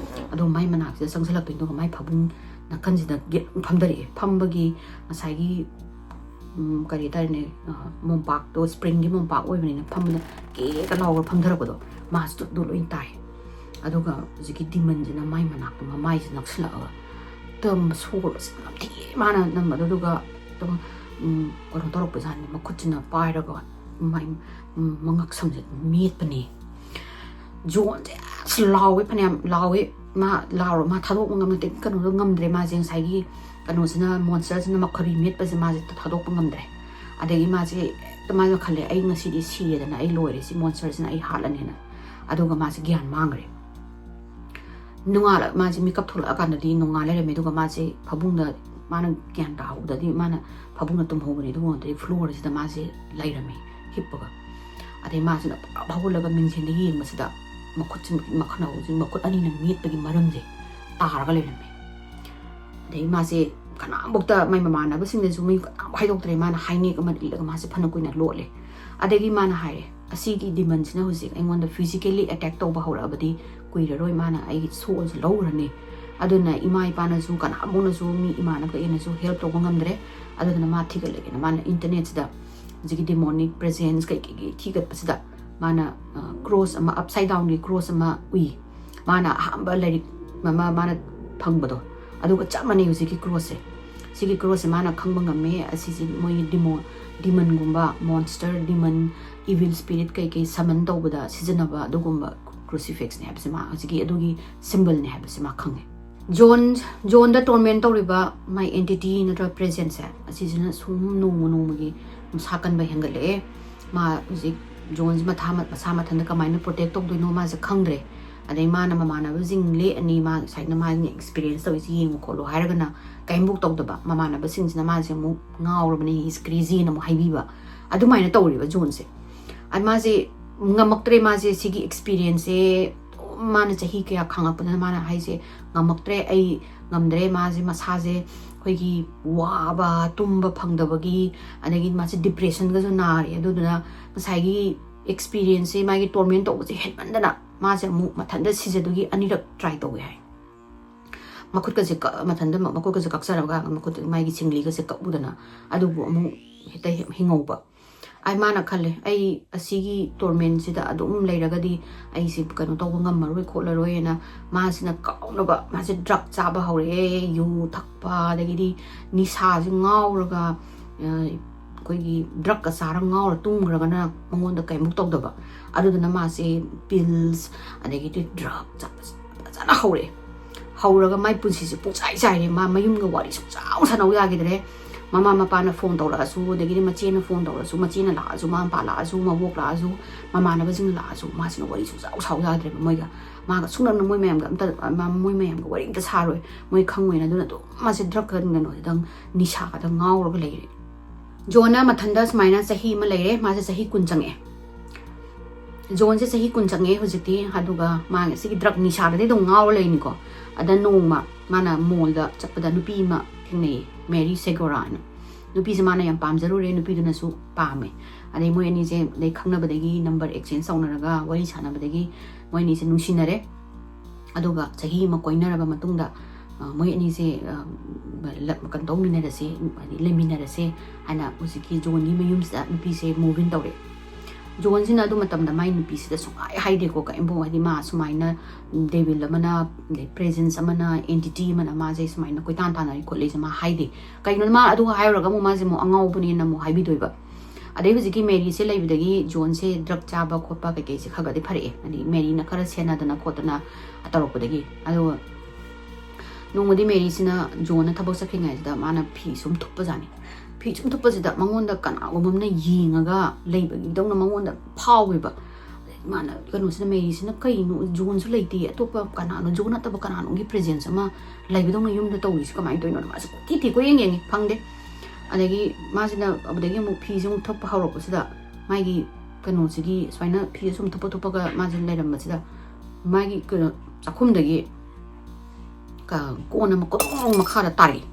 ꯑꯗꯣ ꯃꯥꯏ ꯃꯅꯥꯛꯁꯤꯗ ꯆꯪꯁꯤꯜꯂꯛꯇꯣꯏꯅꯤ꯫ ꯑꯗꯨꯒ ꯃꯥꯏ ꯐꯃꯨꯡ ꯅꯥꯀꯟꯁꯤꯗ ꯒꯦꯠ ꯐꯝꯊꯔꯛꯑꯦ꯫ ꯐꯝꯕꯒꯤ ꯉꯁꯥꯏꯒꯤ, ꯎꯝ, ꯀꯔꯤ ꯍꯥꯏꯇꯥꯔꯦꯅꯦ, ꯑ, ꯃꯣꯝꯄꯥꯛꯇꯣ, ꯁ꯭ꯄ꯭ꯔꯤꯡꯒꯤ ꯃꯣꯝꯄꯥꯛ ꯑꯣꯏꯕꯅꯤꯅ ꯐꯝꯕꯗ ꯀꯦꯛꯀ ꯂꯥꯎꯔꯒ ꯐꯝꯊꯔꯛꯄꯗꯣ, ꯃꯥꯁꯨ ꯇꯨ-, ꯑꯗꯨ ꯂꯣꯏ ꯇꯥꯏ꯫ ꯑꯗꯨꯒ ꯍꯧꯖꯤꯛꯀꯤ ꯗꯤꯃꯟꯁꯤꯅ ꯃꯥꯏ ꯃꯅꯥꯛꯇ ꯃꯃꯥꯏꯁꯤ ꯅꯛꯁꯤꯜꯂꯛꯑꯒ ꯇꯝ ꯁꯣꯔꯁꯦ ꯅꯝꯊꯤꯌꯦ ꯃꯥꯅ ꯅꯝꯕꯗꯣ꯫ ꯑꯗꯨꯒ ꯑꯗꯨꯝ, ꯎꯝ, ꯀꯩꯅꯣ ꯇꯧꯔꯛꯄꯖꯥꯠꯅꯤ, ꯃꯈꯨꯠꯁꯤꯅ ꯄꯥꯏꯔꯒ ꯃꯥꯏ, ꯎꯝ, ꯃꯉꯛꯁꯝꯁꯦ ꯃꯦꯠꯄꯅꯦ꯫ ꯖꯣꯟꯁꯦ ꯑꯁ ꯂꯥꯎꯋꯦ, ꯐꯅꯌꯥꯝ ꯂꯥꯎꯋꯦ꯫ ꯃꯥ ꯂꯥꯎꯔ-, ꯃꯥ ꯊꯥꯗꯣꯛꯄ ꯉꯝꯗꯦ, ꯀꯩꯅꯣꯗꯣ ꯉꯝꯗ꯭ꯔꯦ꯫ ꯃꯥꯁꯦ ꯉꯁꯥꯏꯒꯤ ꯀꯩꯅꯣꯁꯤꯅ, ꯃꯣꯟꯁꯇꯔꯁꯤꯅ ꯃꯈꯣꯔꯤ ꯃꯦꯠꯄꯁꯦ ꯃꯥꯁꯦ ꯊꯥꯗꯣꯛꯄ ꯉꯝꯗ꯭ꯔꯦ꯫ ꯑꯗꯒꯤ ꯃꯥꯁꯦ ꯍꯦꯛꯇ ꯃꯥꯅ ꯈꯜꯂꯦ, "ꯑꯩ ꯉꯁꯤꯗꯤ ꯁꯤꯔꯦꯗꯅ, ꯑꯩ ꯂꯣꯏꯔꯦ, ꯁꯤ ꯃꯣꯟꯁꯇꯔꯁꯤꯅ ꯑꯩ ꯍꯥꯠꯂꯅꯤꯅ"꯫ ꯑꯗꯨꯒ ꯃꯥꯁꯦ ꯒ꯭ꯌꯥꯟ ꯃꯥꯡꯈ꯭ꯔꯦ꯫ ꯅꯣꯡꯉꯥꯜꯂ-, ꯃꯥꯁꯦ ꯃꯤꯀꯞ ꯊꯣꯛꯂꯛꯑꯀꯥꯟꯗꯗꯤ ꯅꯣꯡꯉꯥꯜ ꯂꯩꯔꯝꯃꯦ꯫ ꯑꯗꯨꯒ ꯃꯥꯁꯦ ꯐꯃꯨꯡꯗ ꯃꯥꯅ ꯒ꯭ꯌꯥꯟ ꯇꯥꯍꯧꯕꯗꯗꯤ ꯃꯥꯅ ꯐꯃꯨꯡꯗ ꯇꯨꯝꯍꯧꯕꯅꯦ꯫ ꯑꯗꯨꯒ ꯅꯣꯡꯉꯥꯜꯂꯝꯗꯥꯏꯗꯤ ꯐ꯭ꯂꯣꯔꯁꯤꯗ ꯃꯥꯁꯦ ꯂꯩꯔꯝꯃꯦ ꯍꯤꯞꯄꯒ꯫ ꯑꯗꯩ ꯃꯥꯁꯤꯅ ꯄꯨꯔꯥ ꯍꯧꯒꯠꯂꯒ ꯃꯤꯡꯁꯦꯟꯗ ꯌꯦꯡꯕꯁꯤꯗ ꯃꯈꯨꯠꯁꯤ, ꯃꯈꯅꯥꯎꯁꯤ, ꯃꯈꯨꯠ ꯑꯅꯤꯅ ꯃꯦꯠꯄꯒꯤ ꯃꯔꯝꯁꯦ ꯇꯥꯔꯒ ꯂꯩꯔꯝꯃꯦ꯫ ꯑꯗꯩ ꯃꯥꯁꯦ ꯀꯅꯥꯝꯐꯥꯎꯗ, ꯃꯥꯏ ꯃꯃꯥꯟꯅꯕꯁꯤꯡꯗꯁꯨ ꯃꯤ ꯀꯅꯥꯝ ꯍꯥꯏꯗꯣꯛꯇ꯭ꯔꯦ꯫ ꯃꯥꯅ ꯍꯥꯏꯅꯦꯛ ꯑꯃ ꯏꯜꯂꯒ ꯃꯥꯁꯦ ꯐꯅ ꯀꯨꯏꯅ ꯂꯣꯠꯂꯦ꯫ ꯑꯗꯒꯤ ꯃꯥꯅ ꯍꯥꯏꯔꯦ, "ꯑꯁꯤꯒꯤ ꯗꯤꯃꯟꯁꯤꯅ ꯍꯧꯖꯤꯛ ꯑꯩꯉꯣꯟꯗ physically attack ꯇꯧꯕ ꯍꯧꯔꯛꯑꯕꯗꯤ ꯀꯨꯏꯔꯔꯣꯏ, ꯃꯥꯅ ꯑꯩꯒꯤ soulꯁꯦ ꯂꯧꯈ꯭ꯔꯅꯤ꯫ ꯑꯗꯨꯅ ꯏꯃꯥ ꯏꯄꯥꯅꯁꯨ, ꯀꯅꯥꯃꯨꯛꯅꯁꯨ, ꯃꯤ ꯏꯃꯥꯟꯅꯕ ꯀꯩꯅꯁꯨ help ꯇꯧꯕ ꯉꯝꯗ꯭ꯔꯦ꯫ ꯑꯗꯨꯗꯨꯅ ꯃꯥ ꯊꯤꯒꯠꯂꯒꯦꯅ" ꯃꯥꯅ internetꯁꯤꯗ ꯍꯧꯖꯤꯛꯀꯤ demonic presence ꯀꯩꯀꯩꯒꯤ ꯊꯤꯒꯠꯄꯁꯤꯗ ꯃꯥꯅ cross ꯑꯃ, upside downꯒꯤ cross ꯑꯃ ꯎꯏ꯫ ꯃꯥꯅ ꯑꯍꯥꯟꯕ ꯂꯥꯏꯔꯤꯛ ꯑꯃ ꯃꯥꯅ ꯐꯪꯕꯗꯣ, ꯑꯗꯨꯒ ꯆꯞ ꯃꯥꯟꯅꯩ ꯍꯧꯖꯤꯛꯀꯤ crossꯁꯦ꯫ ꯁꯤꯒꯤ crossꯁꯦ ꯃꯥꯅ ꯈꯪꯕ ꯉꯝꯃꯦ꯫ ꯑꯁꯤꯁꯦ ꯃꯣꯏꯒꯤ ꯗꯤꯃꯣ ꯗꯤꯃꯟꯒꯨꯝꯕ, monster, demon, evil spirit ꯀꯩꯀꯩ summon ꯇꯧꯕꯗ ꯁꯤꯖꯤꯟꯅꯕ ꯑꯗꯨꯒꯨꯝꯕ crucifixꯅꯦ ꯍꯥꯏꯕꯁꯦ ꯃꯥ ꯍꯧꯖꯤꯛꯀꯤ ꯑꯗꯨꯒꯤ symbolꯅꯦ ꯍꯥꯏꯕꯁꯦ ꯃꯥ ꯈꯪꯉꯦ꯫ ꯖꯣꯟ, ꯖꯣꯟꯗ torment ꯇꯧꯔꯤꯕ my entity ꯅꯠꯇ꯭ꯔꯒ presenceꯁꯦ, ꯑꯁꯤꯁꯤꯅ ꯁꯨꯝ ꯅꯣꯡꯃ ꯅꯣꯡꯃꯒꯤ ꯃꯁꯥ ꯀꯟꯕ ꯍꯦꯟꯒꯠꯂꯛꯑꯦ꯫ ꯃꯥ ꯍꯧꯖꯤꯛ ꯖꯣꯟꯁꯤ ꯃꯊꯥ, ꯃꯁꯥ ꯃꯊꯟꯇ ꯀꯃꯥꯏꯅ protect ꯇꯧꯗꯣꯏꯅꯣ ꯃꯥꯁꯦ ꯈꯪꯗ꯭ꯔꯦ꯫ ꯑꯗꯩ ꯃꯥꯅ ꯃꯃꯥꯟꯅꯕꯁꯤꯡ ꯂꯦꯛꯑꯅꯤ, ꯃꯥ ꯉꯁꯥꯏꯅ ꯃꯥꯅ experience ꯇꯧꯔꯤꯁꯤ ꯌꯦꯡꯉꯨ ꯈꯣꯠꯂꯨ ꯍꯥꯏꯔꯒꯅ ꯀꯔꯤꯝꯐꯥꯎ ꯇꯧꯗꯕ, ꯃꯃꯥꯟꯅꯕꯁꯤꯡꯁꯤꯅ ꯃꯥꯁꯦ ꯑꯃꯨꯛ ꯉꯥꯎꯔꯕꯅꯤ, he's crazyꯅ ꯑꯃꯨꯛ ꯍꯥꯏꯕꯤꯕ, ꯑꯗꯨꯃꯥꯏꯅ ꯇꯧꯔꯤꯕ ꯖꯣꯟꯁꯦ꯫ ꯑꯗ ꯃꯥꯁꯦ ꯉꯝꯃꯛꯇ꯭ꯔꯦ, ꯃꯥꯁꯦ ꯁꯤꯒꯤ experienceꯁꯦ ꯑꯗꯨꯝ ꯃꯥꯅ ꯆꯍꯤ ꯀꯌꯥ ꯈꯥꯡꯉꯛꯄꯗꯅ ꯃꯥꯅ ꯍꯥꯏꯁꯦ, "ꯉꯝꯃꯛꯇ꯭ꯔꯦ, ꯑꯩ ꯉꯝꯗ꯭ꯔꯦ", ꯃꯥꯁꯦ ꯃꯁꯥꯁꯦ ꯑꯩꯈꯣꯏꯒꯤ ꯋꯥꯕ, ꯇꯨꯝꯕ ꯐꯪꯗꯕꯒꯤ, ꯑꯗꯒꯤ ꯃꯥꯁꯦ depressionꯒꯁꯨ ꯅꯥꯔꯦ꯫ ꯑꯗꯨꯗꯨꯅ ꯉꯁꯥꯏꯒꯤ experienceꯁꯦ, ꯃꯥꯒꯤ torment ꯇꯧꯕꯁꯦ ꯍꯦꯟꯃꯟꯗꯅ ꯃꯥꯁꯦ ꯑꯃꯨꯛ ꯃꯊꯟꯇ ꯁꯤꯖꯗꯨꯒꯤ ꯑꯅꯤꯔꯛ try ꯇꯧꯋꯦ ꯍꯥꯏ꯫ ꯃꯈꯨꯠꯀꯁꯦ ꯀꯛ-, ꯃꯊꯟꯇ ꯃ-, ꯃꯈꯨꯠꯀꯁꯦ ꯀꯛꯆꯔꯒ ꯃꯈꯨꯠ, ꯃꯥꯒꯤ ꯁꯤꯡꯂꯤꯒꯁꯦ ꯀꯛꯎꯗꯅ ꯑꯗꯨꯕꯨ ꯑꯃꯨꯛ ꯍꯦꯛꯇ ꯍꯤ-, ꯍꯤꯡꯍꯧꯕ꯫ ꯑꯩ ꯃꯥꯅ ꯈꯜꯂꯦ, "ꯑꯩ ꯑꯁꯤꯒꯤ tormentꯁꯤꯗ ꯑꯗꯨꯝ ꯂꯩꯔꯒꯗꯤ ꯑꯩꯁꯦ ꯀꯩꯅꯣ ꯇꯧꯕ ꯉꯝꯃꯔꯣꯏ ꯈꯣꯠꯂꯔꯣꯏꯅ" ꯃꯥꯁꯤꯅ ꯀꯥꯎꯅꯕ ꯃꯥꯁꯦ drug ꯆꯥꯕ ꯍꯧꯔꯛꯑꯦ, ꯌꯨ ꯊꯛꯄ, ꯑꯗꯒꯤꯗꯤ ꯅꯤꯁꯥꯁꯦ ꯉꯥꯎꯔꯒ, ꯑ, ꯑꯩꯈꯣꯏꯒꯤ drugꯀ ꯆꯥꯔ ꯉꯥꯎꯔ ꯇꯨꯝꯈ꯭ꯔꯒꯅ ꯃꯉꯣꯟꯗ ꯀꯩꯃꯨꯛ ꯇꯧꯗꯕ꯫ ꯑꯗꯨꯗꯨꯅ ꯃꯥꯁꯦ pills, ꯑꯗꯒꯤꯗꯤ drug ꯆꯥꯕꯁꯦ ꯐꯖꯅ ꯍꯧꯔꯛꯑꯦ꯫ ꯍꯧꯔꯒ ꯃꯥꯏ ꯄꯨꯟꯁꯤꯁꯦ ꯄꯨꯡꯆꯥꯏ ꯆꯥꯏꯔꯦ꯫ ꯃꯥ ꯃꯌꯨꯝꯒ ꯋꯥꯔꯤ ꯁꯨꯡꯁꯥꯎ ꯁꯥꯟꯅꯧ ꯌꯥꯈꯤꯗ꯭ꯔꯦ꯫ ꯃꯃꯥ ꯃꯄꯥꯅ phone ꯇꯧꯔꯛꯑꯁꯨ, ꯑꯗꯒꯤꯗꯤ ꯃꯆꯦꯅ phone ꯇꯧꯔꯁꯨ, ꯃꯆꯦꯅ ꯂꯥꯛꯑꯁꯨ, ꯃꯃꯥ ꯃꯄꯥ ꯂꯥꯛꯑꯁꯨ, ꯃꯕꯣꯛ ꯂꯥꯛꯑꯁꯨ, ꯃꯃꯥꯟꯅꯕꯁꯤꯡꯅ ꯂꯥꯛꯑꯁꯨ, ꯃꯥꯁꯤꯅ ꯋꯥꯔꯤ ꯁꯨꯡꯁꯥꯎ ꯁꯥꯎ ꯌꯥꯗ꯭ꯔꯦꯕ ꯃꯣꯏꯒ꯫ ꯃꯥꯒ ꯁꯨꯡꯅ ꯃꯣꯏ ꯃꯌꯥꯝꯒ ꯑꯝꯇ, ꯃꯥ ꯃꯣꯏ ꯃꯌꯥꯝꯒ ꯋꯥꯔꯤ ꯑꯝꯇ ꯁꯥꯔꯣꯏ꯫ ꯃꯣꯏ ꯈꯪꯉꯣꯏꯅ꯫ ꯑꯗꯨꯅ ꯑꯗꯨꯝ ꯃꯥꯁꯦ drug ꯀꯩꯅꯣꯗꯪ, ꯅꯤꯁꯥ ꯈꯛꯇꯪ ꯉꯥꯎꯔꯒ ꯂꯩꯔꯦ꯫ ꯖꯣꯟꯅ ꯃꯊꯟꯗ ꯁꯨꯃꯥꯏꯅ ꯆꯍꯤ ꯑꯃ ꯂꯩꯔꯦ꯫ ꯃꯥꯁꯦ ꯆꯍꯤ ꯀꯨꯟ ꯆꯪꯉꯛꯑꯦ꯫ ꯖꯣꯟꯁꯦ ꯆꯍꯤ ꯀꯨꯟ ꯆꯪꯉꯛꯑꯦ ꯍꯧꯖꯤꯛꯇꯤ꯫ ꯑꯗꯨꯒ ꯃꯥꯒꯤ ꯁꯤꯒꯤ drug ꯅꯤꯁꯥꯗꯗꯤ ꯑꯗꯨꯝ ꯉꯥꯎꯔ ꯂꯩꯅꯤꯀꯣ꯫ ꯑꯗ ꯅꯣꯡꯃ ꯃꯥꯅ mallꯗ ꯆꯠꯄꯗ ꯅꯨꯄꯤ ꯑꯃ ꯊꯦꯡꯅꯩꯌꯦ, ꯃꯦꯔꯤ ꯁꯦꯒꯣꯔꯥꯅ꯫ ꯅꯨꯄꯤꯁꯦ ꯃꯥꯅ ꯌꯥꯝ ꯄꯥꯝꯖꯔꯨꯔꯦ, ꯅꯨꯄꯤꯗꯨꯅꯁꯨ ꯄꯥꯝꯃꯦ꯫ ꯑꯗꯩ ꯃꯣꯏ ꯑꯅꯤꯁꯦ ꯑꯗꯩ ꯈꯪꯅꯕꯗꯒꯤ, number exchange ꯇꯧꯅꯔꯒ, ꯋꯥꯔꯤ ꯁꯥꯟꯅꯕꯗꯒꯤ ꯃꯣꯏ ꯑꯅꯤꯁꯦ ꯅꯨꯡꯁꯤꯅꯔꯦ꯫ ꯑꯗꯨꯒ ꯆꯍꯤ ꯑꯃ ꯀꯣꯏꯅꯔꯕ ꯃꯇꯨꯡꯗ, ꯑ, ꯃꯣꯏ ꯑꯅꯤꯁꯦ, ꯑ, ꯂ-, ꯀꯩꯅꯣ ꯇꯧꯃꯤꯟꯅꯔꯁꯦ, ꯍꯥꯏꯗꯤ ꯂꯩꯃꯤꯟꯅꯔꯁꯦ ꯍꯥꯏꯅ ꯍꯧꯖꯤꯛꯀꯤ ꯖꯣꯟꯒꯤ ꯃꯌꯨꯝꯁꯤꯗ ꯅꯨꯄꯤꯁꯦ move in ꯇꯧꯔꯦ꯫ ꯖꯣꯟꯁꯤꯅ ꯑꯗꯨ ꯃꯇꯝꯗ ꯃꯥꯏ ꯅꯨꯄꯤꯁꯤꯗ ꯁꯨꯡꯍꯥꯏ ꯍꯥꯏꯗꯦꯀꯣ, ꯀꯔꯤꯝꯐꯥꯎ, ꯍꯥꯏꯗꯤ ꯃꯥ ꯁꯨꯃꯥꯏꯅ devil ꯑꯃꯅ, ꯑꯗꯩ presence ꯑꯃꯅ, entity ꯑꯃꯅ ꯃꯥꯁꯦ ꯁꯨꯃꯥꯏꯅ ꯀꯣꯏꯇꯥꯟ ꯇꯥꯟꯅꯔꯤ ꯈꯣꯠꯂꯤꯁꯦ ꯃꯥ ꯍꯥꯏꯗꯦ꯫ ꯀꯩꯅꯣ ꯃꯥ ꯑꯗꯨ ꯍꯥꯏꯔꯨꯔꯒ ꯑꯃꯨꯛ ꯃꯥꯁꯦ ꯑꯃꯨꯛ ꯑꯉꯥꯎꯕꯅꯦꯅ ꯑꯃꯨꯛ ꯍꯥꯏꯕꯤꯗꯣꯏꯕ꯫ ꯑꯗꯩ ꯍꯧꯖꯤꯛꯀꯤ ꯃꯦꯔꯤꯁꯦ ꯂꯩꯕꯗꯒꯤ ꯖꯣꯟꯁꯦ drug ꯆꯥꯕ ꯈꯣꯠꯄ ꯀꯩꯀꯩꯁꯦ ꯈꯔ ꯈꯔꯗꯤ ꯐꯔꯛꯑꯦ, ꯍꯥꯏꯗꯤ ꯃꯦꯔꯤꯅ ꯈꯔ ꯁꯦꯟꯅꯗꯅ ꯈꯣꯠꯇꯅ ꯇꯧꯔꯛꯄꯗꯒꯤ꯫ ꯑꯗꯨꯒ ꯅꯣꯡꯃꯗꯤ ꯃꯦꯔꯤꯁꯤꯅ ꯖꯣꯟꯅ ꯊꯕꯛ ꯆꯠꯈ꯭ꯔꯤꯉꯩꯁꯤꯗ ꯃꯥꯅ ꯐꯤ ꯁꯨꯝ ꯊꯨꯞꯄꯖꯥꯠꯅꯤ꯫ ꯐꯤ ꯁꯨꯝ ꯊꯨꯞꯄꯁꯤꯗ ꯃꯉꯣꯟꯗ ꯀꯅꯥꯒꯨꯝꯕ ꯑꯃꯅ ꯌꯦꯡꯉꯒ ꯂꯩꯕꯒꯤꯗꯧꯅ ꯃꯉꯣꯟꯗ ꯐꯥꯎꯋꯦꯕ꯫ ꯃꯥꯅ, ꯀꯩꯅꯣꯁꯤꯅ, ꯃꯦꯔꯤꯁꯤꯅ, "ꯀꯩꯅꯣ, ꯖꯣꯟꯁꯨ ꯂꯩꯇꯦ, ꯑꯇꯣꯞꯄ ꯀꯅꯥꯅꯣ, ꯖꯣꯟ ꯅꯠꯇꯕ ꯀꯅꯥꯅꯣꯒꯤ presence ꯑꯃ ꯂꯩꯕꯗꯧꯅ ꯌꯨꯝꯗ ꯇꯧꯔꯤꯁꯤ ꯀꯃꯥꯏꯅ ꯇꯧꯔꯤꯅꯣ?" ꯃꯥꯁꯦ ꯀꯣꯏꯊꯤ ꯊꯤ, ꯀꯣꯏꯌꯦꯡ ꯌꯦꯡꯉꯤ, ꯐꯪꯗꯦ꯫ ꯑꯗꯒꯤ ꯃꯥꯁꯤꯅ ꯑꯗꯨꯗꯒꯤ ꯑꯃꯨꯛ ꯐꯤꯁꯦ ꯑꯃꯨꯛ ꯊꯨꯞꯄ ꯍꯧꯔꯛꯄꯁꯤꯗ, ꯃꯥꯒꯤ ꯀꯩꯅꯣꯁꯤꯒꯤ ꯁꯨꯃꯥꯏꯅ ꯐꯤꯁꯦ ꯁꯨꯝ ꯊꯨꯞꯄ ꯊꯨꯞꯄꯒ ꯃꯥꯁꯦ ꯂꯩꯔꯝꯕꯁꯤꯗ, ꯃꯥꯒꯤ ꯀꯩꯅꯣ, ꯆꯥꯛꯈꯨꯝꯗꯒꯤ ꯀ-, ꯀꯣꯟ ꯑꯃ ꯀꯣꯇꯣꯡ ꯃꯈꯥꯗ ꯇꯥꯔꯛꯏ꯫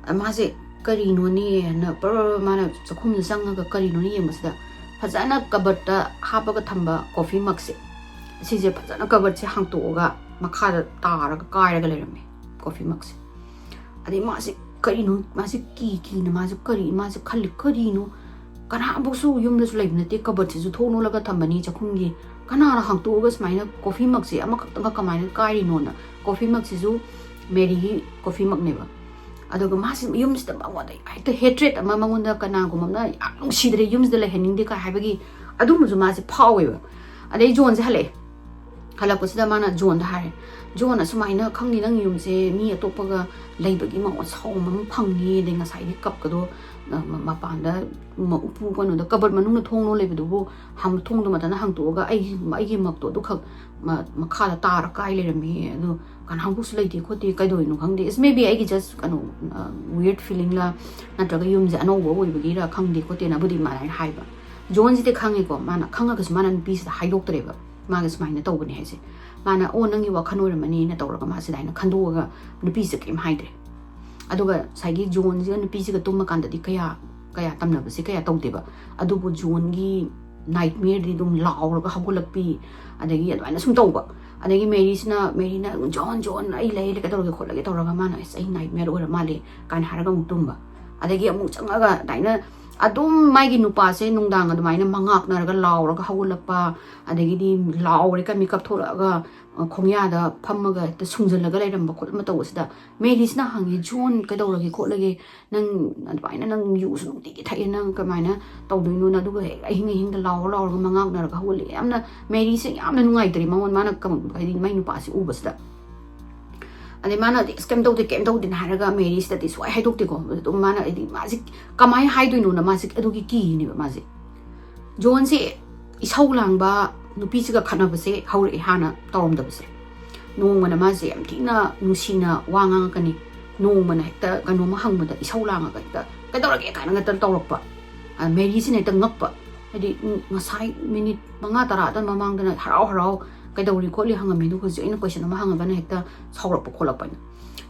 ꯑ, ꯃꯥꯁꯦ ꯀꯔꯤꯅꯣꯅꯦꯅ ꯕꯔ ꯃꯥꯅ ꯆꯥꯛꯈꯨꯝꯗ ꯆꯪꯉꯒ ꯀꯔꯤꯅꯣꯅ ꯌꯦꯡꯕꯁꯤꯗ, ꯐꯖꯅ cupboardꯇ ꯍꯥꯞꯄꯒ ꯊꯝꯕ coffee mugꯁꯦ, ꯁꯤꯁꯦ ꯐꯖꯅ cupboardꯁꯦ ꯍꯥꯡꯇꯣꯛꯑꯒ ꯃꯈꯥꯗ ꯇꯥꯔꯒ ꯀꯥꯏꯔꯒ ꯂꯩꯔꯝꯃꯦ coffee mugꯁꯦ꯫ ꯑꯗꯩ ꯃꯥꯁꯦ ꯀꯔꯤꯅꯣ, ꯃꯥꯁꯦ ꯀꯤ ꯀꯤꯅ ꯃꯥꯁꯦ ꯀꯔꯤ, ꯃꯥꯁꯦ ꯈꯜꯂꯤ, "ꯀꯔꯤꯅꯣ? ꯀꯅꯥꯝꯐꯥꯎꯁꯨ ꯌꯨꯝꯗꯁꯨ ꯂꯩꯕ ꯅꯠꯇꯦ, cupboardꯁꯤꯁꯨ ꯊꯣꯡ ꯂꯣꯜꯂꯒ ꯊꯝꯕꯅꯤ ꯆꯥꯛꯈꯨꯝꯒꯤ, ꯀꯅꯥꯅ ꯍꯥꯡꯇꯣꯛꯑꯒ ꯁꯨꯃꯥꯏꯅ coffee mugꯁꯦ ꯑꯃꯈꯛꯇꯪꯒ ꯀꯃꯥꯏꯅ ꯀꯥꯏꯔꯤꯅꯣꯅ?" Coffee mugꯁꯤꯁꯨ ꯃꯦꯔꯤꯒꯤ coffee mugꯅꯦꯕ꯫ ꯑꯗꯨꯒ ꯃꯥꯁꯤ ꯌꯨꯝꯁꯤꯗ ꯃꯉꯣꯟꯗ ꯍꯦꯛꯇ hatred ꯑꯃ, ꯃꯉꯣꯟꯗ ꯀꯅꯥꯒꯨꯝꯕ ꯑꯃꯅ ꯌꯥꯝ ꯅꯨꯡꯁꯤꯗ꯭ꯔꯦ, ꯌꯨꯝꯁꯤꯗ ꯂꯩꯍꯟꯅꯤꯡꯗꯦ ꯀꯥꯏ ꯍꯥꯏꯕꯒꯤ ꯑꯗꯨꯝꯕꯁꯨ ꯃꯥꯁꯦ ꯐꯥꯎꯋꯦꯕ꯫ ꯑꯗꯩ ꯖꯣꯟꯁꯦ ꯍꯜꯂꯛꯑꯦ꯫ ꯍꯜꯂꯛꯄꯁꯤꯗ ꯃꯥꯅ ꯖꯣꯟꯗ ꯍꯥꯏꯔꯦ, "ꯖꯣꯟ, ꯑꯁꯨꯃꯥꯏꯅ ꯈꯪꯗꯦ, ꯅꯪ ꯌꯨꯝꯁꯦ ꯃꯤ ꯑꯇꯣꯞꯄꯒ ꯂꯩꯕꯒꯤ ꯃꯑꯣꯡ ꯁꯥꯎꯝ ꯑꯃ ꯐꯪꯉꯤ, ꯑꯗꯩ ꯉꯁꯥꯏꯗꯤ cupꯀꯗꯣ, ꯑ, ꯃ-, ꯃꯄꯥꯟꯗ ꯃ-, ꯎꯄꯨ ꯀꯩꯅꯣꯗ cupboard ꯃꯅꯨꯡꯗ ꯊꯣꯡ ꯂꯣꯟ ꯂꯩꯕꯗꯨꯕꯨ ꯍꯥꯡ-, ꯊꯣꯡꯗꯣ ꯃꯊꯟꯇ ꯍꯥꯡꯇꯣꯛꯑꯒ ꯑꯩꯒꯤ, ꯑꯩꯒꯤ mugꯇꯣ ꯑꯗꯨꯈꯛ ꯃ-, ꯃꯈꯥꯗ ꯇꯥꯔ ꯀꯥꯏ ꯂꯩꯔꯝꯃꯤ, ꯑꯗꯨ ꯀꯅꯥꯝꯕꯨꯁꯨ ꯂꯩꯇꯦ ꯈꯣꯠꯇꯦ, ꯀꯩꯗꯧꯔꯤꯅꯣ ꯈꯪꯗꯦ, it's maybe ꯑꯩꯒꯤ just ꯀꯩꯅꯣ, ꯑ, weird feelingꯂ ꯅꯠꯇ꯭ꯔꯒ ꯌꯨꯝꯁꯦ ꯑꯅꯧꯕ ꯑꯣꯏꯕꯒꯤꯔ ꯈꯪꯗꯦ ꯈꯣꯠꯇꯦꯅ"ꯕꯨꯗꯤ ꯑꯗꯨꯃꯥꯏꯅ ꯍꯥꯏꯕ꯫ ꯖꯣꯟꯁꯤꯗꯤ ꯈꯪꯉꯦꯀꯣ, ꯃꯥꯅ ꯈꯪꯉꯒꯁꯨ ꯃꯥꯅ ꯅꯨꯄꯤꯁꯤꯗ ꯍꯥꯏꯗꯣꯛꯇ꯭ꯔꯦꯕ ꯃꯥꯒꯤ ꯁꯨꯃꯥꯏꯅ ꯇꯧꯕꯅꯦ ꯍꯥꯏꯁꯦ꯫ ꯃꯥꯅ, "ꯑꯣ, ꯅꯪꯒꯤ ꯋꯥꯈꯜ ꯑꯣꯏꯔꯝꯃꯅꯤꯅ" ꯇꯧꯔꯒ ꯃꯥꯁꯤꯗ ꯍꯥꯏꯅ ꯈꯟꯗꯣꯛꯑꯒ ꯅꯨꯄꯤꯁꯤꯗ ꯀꯔꯤꯝ ꯍꯥꯏꯗ꯭ꯔꯦ꯫ ꯑꯗꯨꯒ ꯉꯁꯥꯏꯒꯤ ꯖꯣꯟꯁꯤꯒ ꯅꯨꯄꯤꯁꯤꯒ ꯇꯨꯝꯃꯀꯥꯟꯗꯗꯤ ꯀꯌꯥ ꯀꯌꯥ ꯇꯝꯅꯕꯁꯦ ꯀꯌꯥ ꯇꯧꯗꯦꯕ꯫ ꯑꯗꯨꯕꯨ ꯖꯣꯟꯒꯤ ꯅꯥꯏꯠꯃꯤꯌꯔꯗꯤ ꯑꯗꯨꯝ ꯂꯥꯎꯔꯒ ꯍꯧꯒꯠꯂꯛꯄꯤ, ꯑꯗꯒꯤ ꯑꯗꯨꯃꯥꯏꯅ ꯁꯨꯝ ꯇꯧꯕ꯫ ꯑꯗꯒꯤ ꯃꯦꯔꯤꯁꯤꯅ ꯃꯦꯔꯤꯅ "ꯖꯣꯟ, ꯖꯣꯟ, ꯑꯩ ꯂꯩ, ꯀꯩꯗꯧꯔꯒꯦ ꯈꯣꯠꯂꯒꯦ" ꯇꯧꯔꯒ ꯃꯥꯅ "ꯑꯁ, ꯑꯩ ꯅꯥꯏꯠꯃꯤꯌꯔ ꯑꯣꯏꯔ ꯃꯥꯜꯂꯦ" ꯀꯥꯏꯅ ꯍꯥꯏꯔꯒ ꯑꯃꯨꯛ ꯇꯨꯝꯕ꯫ ꯑꯗꯒꯤ ꯑꯃꯨꯛ ꯆꯪꯉꯒ ꯑꯗꯨꯃꯥꯏꯅ ꯑꯗꯨꯝ ꯃꯥꯒꯤ ꯅꯨꯄꯥꯁꯦ ꯅꯨꯡꯗꯥꯡ ꯑꯗꯨꯃꯥꯏꯅ ꯃꯉꯥꯛꯅꯔꯒ ꯂꯥꯎꯔꯒ ꯍꯧꯒꯠꯂꯛꯄ, ꯑꯗꯒꯤꯗꯤ ꯂꯥꯎꯔꯦ ꯀꯥꯏꯅ ꯃꯤꯀꯞ ꯊꯣꯛꯂꯛꯑꯒ, ꯑ, ꯈꯣꯡꯌꯥꯗ ꯐꯝꯃꯒ ꯍꯦꯛꯇ ꯁꯨꯡꯖꯜꯂꯒ ꯂꯩꯔꯝꯕ ꯈꯣꯠꯂꯝꯕ ꯇꯧꯕꯁꯤꯗ ꯃꯦꯔꯤꯁꯤꯅ ꯍꯪꯉꯤ, "ꯖꯣꯟ, ꯀꯩꯗꯧꯔꯒꯦ ꯈꯣꯠꯂꯒꯦ? ꯅꯪ ꯑꯗꯨꯃꯥꯏꯅ ꯅꯪ ꯌꯨꯁꯨ ꯅꯨꯡꯇꯤꯒꯤ ꯊꯛꯑꯦ, ꯅꯪ ꯀꯃꯥꯏꯅ ꯇꯧꯗꯣꯏꯅꯣꯅ?" ꯑꯗꯨꯒ ꯍꯦꯛ ꯑꯍꯤꯡ ꯑꯍꯤꯡꯗ ꯂꯥꯎꯔ ꯂꯥꯎꯔꯒ ꯃꯉꯥꯛꯅꯔꯒ ꯍꯧꯒꯠꯂꯛꯑꯦ꯫ ꯌꯥꯝꯅ ꯃꯦꯔꯤꯁꯦ ꯌꯥꯝꯅ ꯅꯨꯡꯉꯥꯏꯇ꯭ꯔꯦ꯫ ꯃꯉꯣꯟ ꯃꯥꯅ ꯀꯃ-, ꯍꯥꯏꯗꯤ ꯃꯥꯏ ꯅꯨꯄꯥꯁꯦ ꯎꯕꯁꯤꯗ꯫ ꯑꯗꯩ ꯃꯥꯅꯗꯤ "ꯑꯁ, ꯀꯩꯝ ꯇꯧꯗꯦ, ꯀꯩꯝ ꯇꯧꯗꯦꯅ" ꯍꯥꯏꯔꯒ ꯃꯦꯔꯤꯁꯤꯗꯗꯤ ꯁꯨꯡꯍꯥꯏ ꯍꯥꯏꯗꯣꯛꯇꯦꯀꯣ꯫ ꯑꯗꯨꯝ ꯃꯥꯅ, ꯍꯥꯏꯗꯤ ꯃꯥꯁꯦ ꯀꯃꯥꯏꯅ ꯍꯥꯏꯗꯣꯏꯅꯣꯅ ꯃꯥꯁꯦ ꯑꯗꯨꯒꯤ ꯀꯤꯔꯤꯅꯦꯕ ꯃꯥꯁꯦ꯫ ꯖꯣꯟꯁꯦ ꯏꯁꯧ ꯂꯥꯡꯕ, ꯅꯨꯄꯤꯁꯤꯒ ꯈꯠꯅꯕꯁꯦ ꯍꯧꯔꯛꯑꯦ, ꯍꯥꯟꯅ ꯇꯧꯔꯝꯗꯕꯁꯦ꯫ ꯅꯣꯡꯃꯅ ꯃꯥꯁꯦ ꯌꯥꯝ ꯊꯤꯅ ꯅꯨꯡꯁꯤꯅ ꯋꯥ ꯉꯥꯡꯉꯛꯀꯅꯤ, ꯅꯣꯡꯃꯅ ꯍꯦꯛꯇ ꯀꯩꯅꯣꯝꯃ ꯍꯪꯕꯗ ꯏꯁꯧ ꯂꯥꯡꯉꯒ ꯍꯦꯛꯇ "ꯀꯩꯗꯧꯔꯒꯦ?" ꯀꯥꯏꯅ ꯍꯦꯛꯇ ꯇꯧꯔꯛꯄ꯫ ꯑ, ꯃꯦꯔꯤꯁꯤꯅ ꯍꯦꯛꯇ ꯉꯛꯄ꯫ ꯍꯥꯏꯗꯤ, ꯎꯝ, ꯉꯁꯥꯏ ꯃꯤꯅꯤꯠ ꯃꯉꯥ ꯇꯔꯥꯗ ꯃꯃꯥꯡꯗꯅ ꯍꯔꯥꯎ ꯍꯔꯥꯎ "ꯀꯩꯗꯧꯔꯤ ꯈꯣꯠꯂꯤ?" ꯍꯪꯉꯝꯃꯤ, ꯑꯗꯨꯒ ꯍꯧꯖꯤꯛ ꯑꯩꯅ ꯀꯣꯏꯁꯟ ꯑꯃ ꯍꯪꯉꯒꯅ ꯍꯦꯛꯇ ꯁꯥꯎꯔꯛꯄ ꯈꯣꯠꯂꯛꯄ ꯍꯥꯏꯅ꯫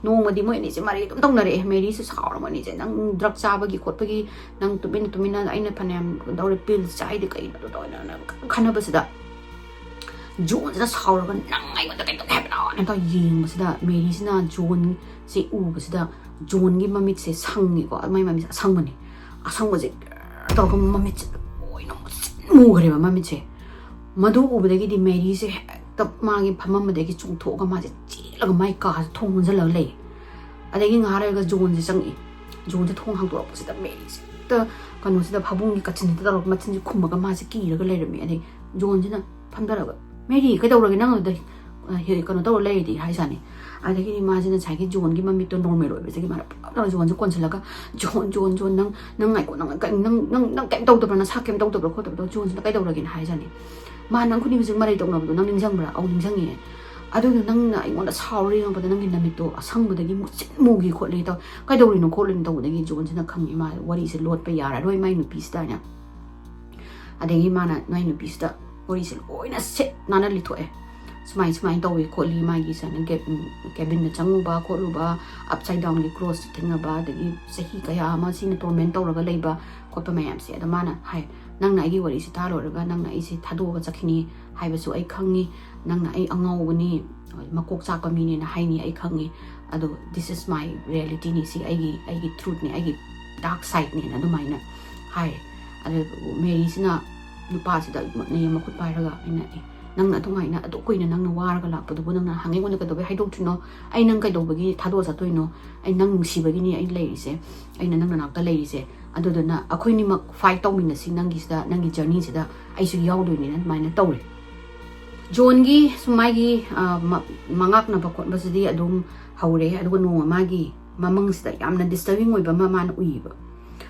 ꯅꯣꯡꯃꯗꯤ ꯃꯣꯏ ꯑꯅꯤꯁꯦ ꯃꯔꯩ ꯑꯗꯨꯝ ꯇꯧꯅꯔꯛꯑꯦ꯫ ꯃꯦꯔꯤꯁꯦ ꯁꯥꯎꯔ ꯃꯣꯏ ꯑꯅꯤꯁꯦ, "ꯅꯪ ꯗ꯭ꯔꯛ ꯆꯥꯕꯒꯤ ꯈꯣꯠꯄꯒꯤ ꯅꯪ ꯇꯨꯃꯤꯟꯅ ꯇꯨꯃꯤꯟꯅ ꯑꯩꯅ ꯐꯅꯌꯥꯝ ꯇꯧꯔꯦ, ꯄꯤꯜꯁ ꯆꯥꯏꯗꯤ ꯀꯩꯅꯣ ꯑꯗꯨ ꯇꯧꯔꯦ" ꯈꯟꯅꯕꯁꯤꯗ ꯖꯣꯟꯁꯤꯅ ꯁꯥꯎꯔꯒ "ꯅꯪ ꯑꯩꯉꯣꯟꯗ ꯀꯩꯗꯧꯒꯦ ꯍꯥꯏꯕꯅꯣ?" ꯍꯥꯏꯅ ꯇꯧꯔ ꯌꯦꯡꯕꯁꯤꯗ ꯃꯦꯔꯤꯁꯤꯅ ꯖꯣꯟꯁꯦ ꯎꯕꯁꯤꯗ ꯖꯣꯟꯒꯤ ꯃꯃꯤꯠꯁꯦ ꯁꯪꯉꯤꯀꯣ, ꯃꯥꯏ ꯃꯃꯤꯠꯁꯦ ꯑꯁꯪꯕꯅꯦ, ꯑꯁꯪꯕꯁꯦ ꯇꯧꯔꯒ ꯃꯃꯤꯠꯁꯦ ꯂꯣꯏꯅ ꯃꯨꯁꯤꯟ ꯃꯨꯈ꯭ꯔꯦꯕ ꯃꯃꯤꯠꯁꯦ꯫ ꯃꯗꯨ ꯎꯕꯗꯒꯤꯗꯤ ꯃꯦꯔꯤꯁꯦ ꯍꯦꯛꯇ ꯃꯥꯒꯤ ꯐꯝꯃꯝꯕꯗꯒꯤ ꯆꯣꯡꯊꯣꯛꯑꯒ ꯃꯥꯁꯦ ꯆꯦꯜꯂꯒ ꯃꯥꯏ ꯀꯥꯁꯦ ꯊꯣꯡ ꯂꯣꯟꯁꯤꯜꯂꯒ ꯂꯩ꯫ ꯑꯗꯒꯤ ꯉꯥꯏꯍꯥꯛ ꯂꯩꯔꯒ ꯖꯣꯟꯁꯦ ꯆꯪꯉꯛꯑꯦ꯫ ꯖꯣꯟꯁꯦ ꯊꯣꯡ ꯍꯥꯡꯗꯣꯔꯛꯄꯁꯤꯗ ꯃꯦꯔꯤꯁꯦ ꯍꯦꯛꯇ ꯀꯩꯅꯣꯁꯤꯗ, ꯐꯃꯨꯡꯒꯤ ꯀꯥꯆꯤꯟꯁꯤꯗ ꯇꯧꯔꯒ ꯃꯆꯤꯟꯁꯦ ꯈꯨꯝꯃꯒ ꯃꯥꯁꯦ ꯀꯤꯔꯒ ꯂꯩꯔꯝꯃꯦ꯫ ꯑꯗꯩ ꯖꯣꯟꯁꯤꯅ ꯐꯝꯊꯔꯒ, "ꯃꯦꯔꯤ, ꯀꯩꯗꯧꯔꯒꯦ ꯅꯪ ꯑꯗꯨꯗ, ꯑ, ꯍꯦ-, ꯀꯩꯅꯣ ꯇꯧꯔ ꯂꯩꯔꯤꯗꯤ?" ꯍꯥꯏꯖꯥꯠꯅꯤ꯫ ꯑꯗꯒꯤꯗꯤ ꯃꯥꯁꯤꯅ ꯉꯁꯥꯏꯒꯤ ꯖꯣꯟꯒꯤ ꯃꯃꯤꯠꯇꯣ ꯅꯣꯔꯃꯦꯜ ꯑꯣꯏꯕꯁꯤꯗꯒꯤ ꯃꯥꯅ ꯄꯨꯂꯞ ꯇꯧꯔ ꯖꯣꯟꯁꯦ ꯀꯣꯟꯁꯤꯜꯂꯒ, "ꯖꯣꯟ, ꯖꯣꯟ, ꯖꯣꯟ, ꯅꯪ, ꯅꯪ ꯉꯥꯏꯈꯣ, ꯅꯪ ꯀ-, ꯅꯪ, ꯅꯪ, ꯅꯪ ꯀꯩꯝ ꯇꯧꯗꯕ꯭ꯔꯥ? ꯅꯁꯥ ꯀꯩꯝ ꯇꯧꯗꯕ꯭ꯔꯥ ꯈꯣꯠꯇꯕ꯭ꯔꯥ?" ꯖꯣꯟꯁꯤꯅ "ꯀꯩꯗꯧꯔꯒꯦꯅ?" ꯍꯥꯏꯖꯥꯠꯅꯤ꯫ "ꯃꯥ ꯅꯪ ꯈꯨꯅꯤꯡ ꯍꯧꯖꯤꯛ ꯃꯔꯩ ꯇꯧꯅꯕꯗꯣ ꯅꯪ ꯅꯤꯡꯁꯤꯡꯕ꯭ꯔꯥ?" "ꯑꯧ, ꯅꯤꯡꯁꯤꯡꯉꯤꯅꯦ꯫ ꯑꯗꯨꯗꯣ ꯅꯪꯅ ꯑꯩꯉꯣꯟꯗ ꯁꯥꯎꯔ ꯌꯦꯡꯉꯛꯄꯗ ꯅꯪꯒꯤ ꯅꯃꯤꯠꯇꯣ ꯑꯁꯪꯕꯗꯒꯤ ꯃꯨꯁꯤꯟ ꯃꯨꯒꯤ ꯈꯣꯠꯂꯤ ꯇꯧ-, ꯀꯩꯗꯧꯔꯤꯅꯣ ꯈꯣꯠꯂꯤꯅꯣ?" ꯇꯧꯕꯗꯒꯤ ꯖꯣꯟꯁꯤꯅ ꯈꯪꯉꯤ ꯃꯥ ꯋꯥꯔꯤꯁꯦ ꯂꯣꯠꯄ ꯌꯥꯔꯔꯣꯏ ꯃꯥꯏ ꯅꯨꯄꯤꯁꯤꯗ ꯍꯥꯏꯅ꯫ ꯑꯗꯒꯤ ꯃꯥꯅ ꯃꯥꯏ ꯅꯨꯄꯤꯁꯤꯗ ꯋꯥꯔꯤꯁꯦ ꯂꯣꯏꯅ ꯁꯤꯠ ꯅꯥꯟꯅ ꯂꯤꯊꯣꯛꯑꯦ꯫ ꯁꯨꯃꯥꯏ ꯁꯨꯃꯥꯏꯅ ꯇꯧꯏ ꯈꯣꯠꯂꯤ, ꯃꯥꯒꯤ ꯁꯨꯃꯥꯏꯅ ꯀꯦꯕꯤꯟꯗ ꯆꯪꯉꯨꯕ ꯈꯣꯠꯂꯨꯕ, ꯑꯞꯁꯥꯏꯠ ꯗꯥꯎꯟꯒꯤ ꯀ꯭ꯔꯣꯁ ꯊꯦꯡꯅꯕ, ꯑꯗꯒꯤ ꯆꯍꯤ ꯀꯌꯥ ꯑꯃ ꯁꯤꯅ ꯇꯣꯔꯃꯦꯟ ꯇꯧꯔꯒ ꯂꯩꯕ ꯈꯣꯠꯄ ꯃꯌꯥꯝꯁꯦ꯫ ꯑꯗ ꯃꯥꯅ ꯍꯥꯏ, "ꯅꯪꯅ ꯑꯩꯒꯤ ꯋꯥꯔꯤꯁꯤ ꯇꯥꯂꯣꯏꯔꯒ ꯅꯪꯅ ꯑꯩꯁꯦ ꯊꯥꯗꯣꯛꯑꯒ ꯆꯠꯈꯤꯅꯤ ꯍꯥꯏꯕꯁꯨ ꯑꯩ ꯈꯪꯉꯤ, ꯅꯪꯅ ꯑꯩ ꯑꯉꯥꯎꯕꯅꯤ, ꯃꯀꯣꯛ ꯆꯥꯛꯄ ꯃꯤꯅꯦꯅ ꯍꯥꯏꯅꯤ ꯑꯩ ꯈꯪꯉꯤ, ꯑꯗꯣ this is my realityꯅꯤ, ꯁꯤ ꯑꯩꯒꯤ ꯑꯩꯒꯤ ꯇ꯭ꯔꯨꯠꯅꯤ, ꯑꯩꯒꯤ ꯗꯥꯔꯛ ꯁꯥꯏꯠꯅꯦꯅ" ꯑꯗꯨꯃꯥꯏꯅ ꯍꯥꯏꯔꯦ꯫ ꯑꯗ ꯃꯦꯔꯤꯁꯤꯅ ꯅꯨꯄꯥꯁꯤꯗ ꯃꯌꯦꯡ ꯃꯈꯨꯠ ꯄꯥꯏꯔꯒ, ꯑꯩꯅ, "ꯑꯦ, ꯅꯪꯅ ꯑꯗꯨꯃꯥꯏꯅ ꯑꯗꯨꯛ ꯀꯨꯏꯅ ꯅꯪꯅ ꯋꯥꯔꯒ ꯂꯥꯛꯄꯗꯨꯕꯨ ꯅꯪꯅ ꯍꯪꯉꯛꯏꯉꯣꯟꯗ ꯀꯩꯗꯧꯕꯩ ꯍꯥꯏꯗꯣꯛꯇ꯭ꯔꯤꯅꯣ? ꯑꯩ ꯅꯪ ꯀꯩꯗꯧꯕꯒꯤ ꯊꯥꯗꯣꯛꯑ ꯆꯠꯇꯣꯏꯅꯣ? ꯑꯩ ꯅꯪ ꯅꯨꯡꯁꯤꯕꯒꯤꯅꯤ ꯑꯩ ꯂꯩꯔꯤꯁꯦ, ꯑꯩꯅ ꯅꯪ ꯅꯅꯥꯛꯇ ꯂꯩꯔꯤꯁꯦ, ꯑꯗꯨꯗꯨꯅ ꯑꯩꯈꯣꯏꯅꯤꯃꯛ ꯐꯥꯏꯠ ꯇꯧꯃꯤꯟꯅꯁꯤ, ꯅꯪꯒꯤꯁꯤꯗ, ꯅꯪꯒꯤ ꯖꯔꯅꯤꯁꯤꯗ ꯑꯩꯁꯨ ꯌꯥꯎꯗꯣꯏꯅꯦꯅ" ꯑꯗꯨꯃꯥꯏꯅ ꯇꯧꯔꯦ꯫ ꯖꯣꯟꯒꯤ ꯁꯨꯝ ꯃꯥꯒꯤ, ꯑ, ꯃ-, ꯃꯉꯥꯛꯅꯕ ꯈꯣꯠꯄꯁꯤꯗꯤ ꯑꯗꯨꯝ ꯍꯧꯔꯦ꯫ ꯑꯗꯨꯒ ꯅꯣꯡꯃ ꯃꯥꯒꯤ ꯃꯃꯪꯁꯤꯗ ꯌꯥꯝꯅ ꯗꯤꯁꯇꯔꯕꯤꯡ ꯑꯣꯏꯕ ꯑꯃ ꯃꯥꯅ ꯎꯏꯌꯦꯕ꯫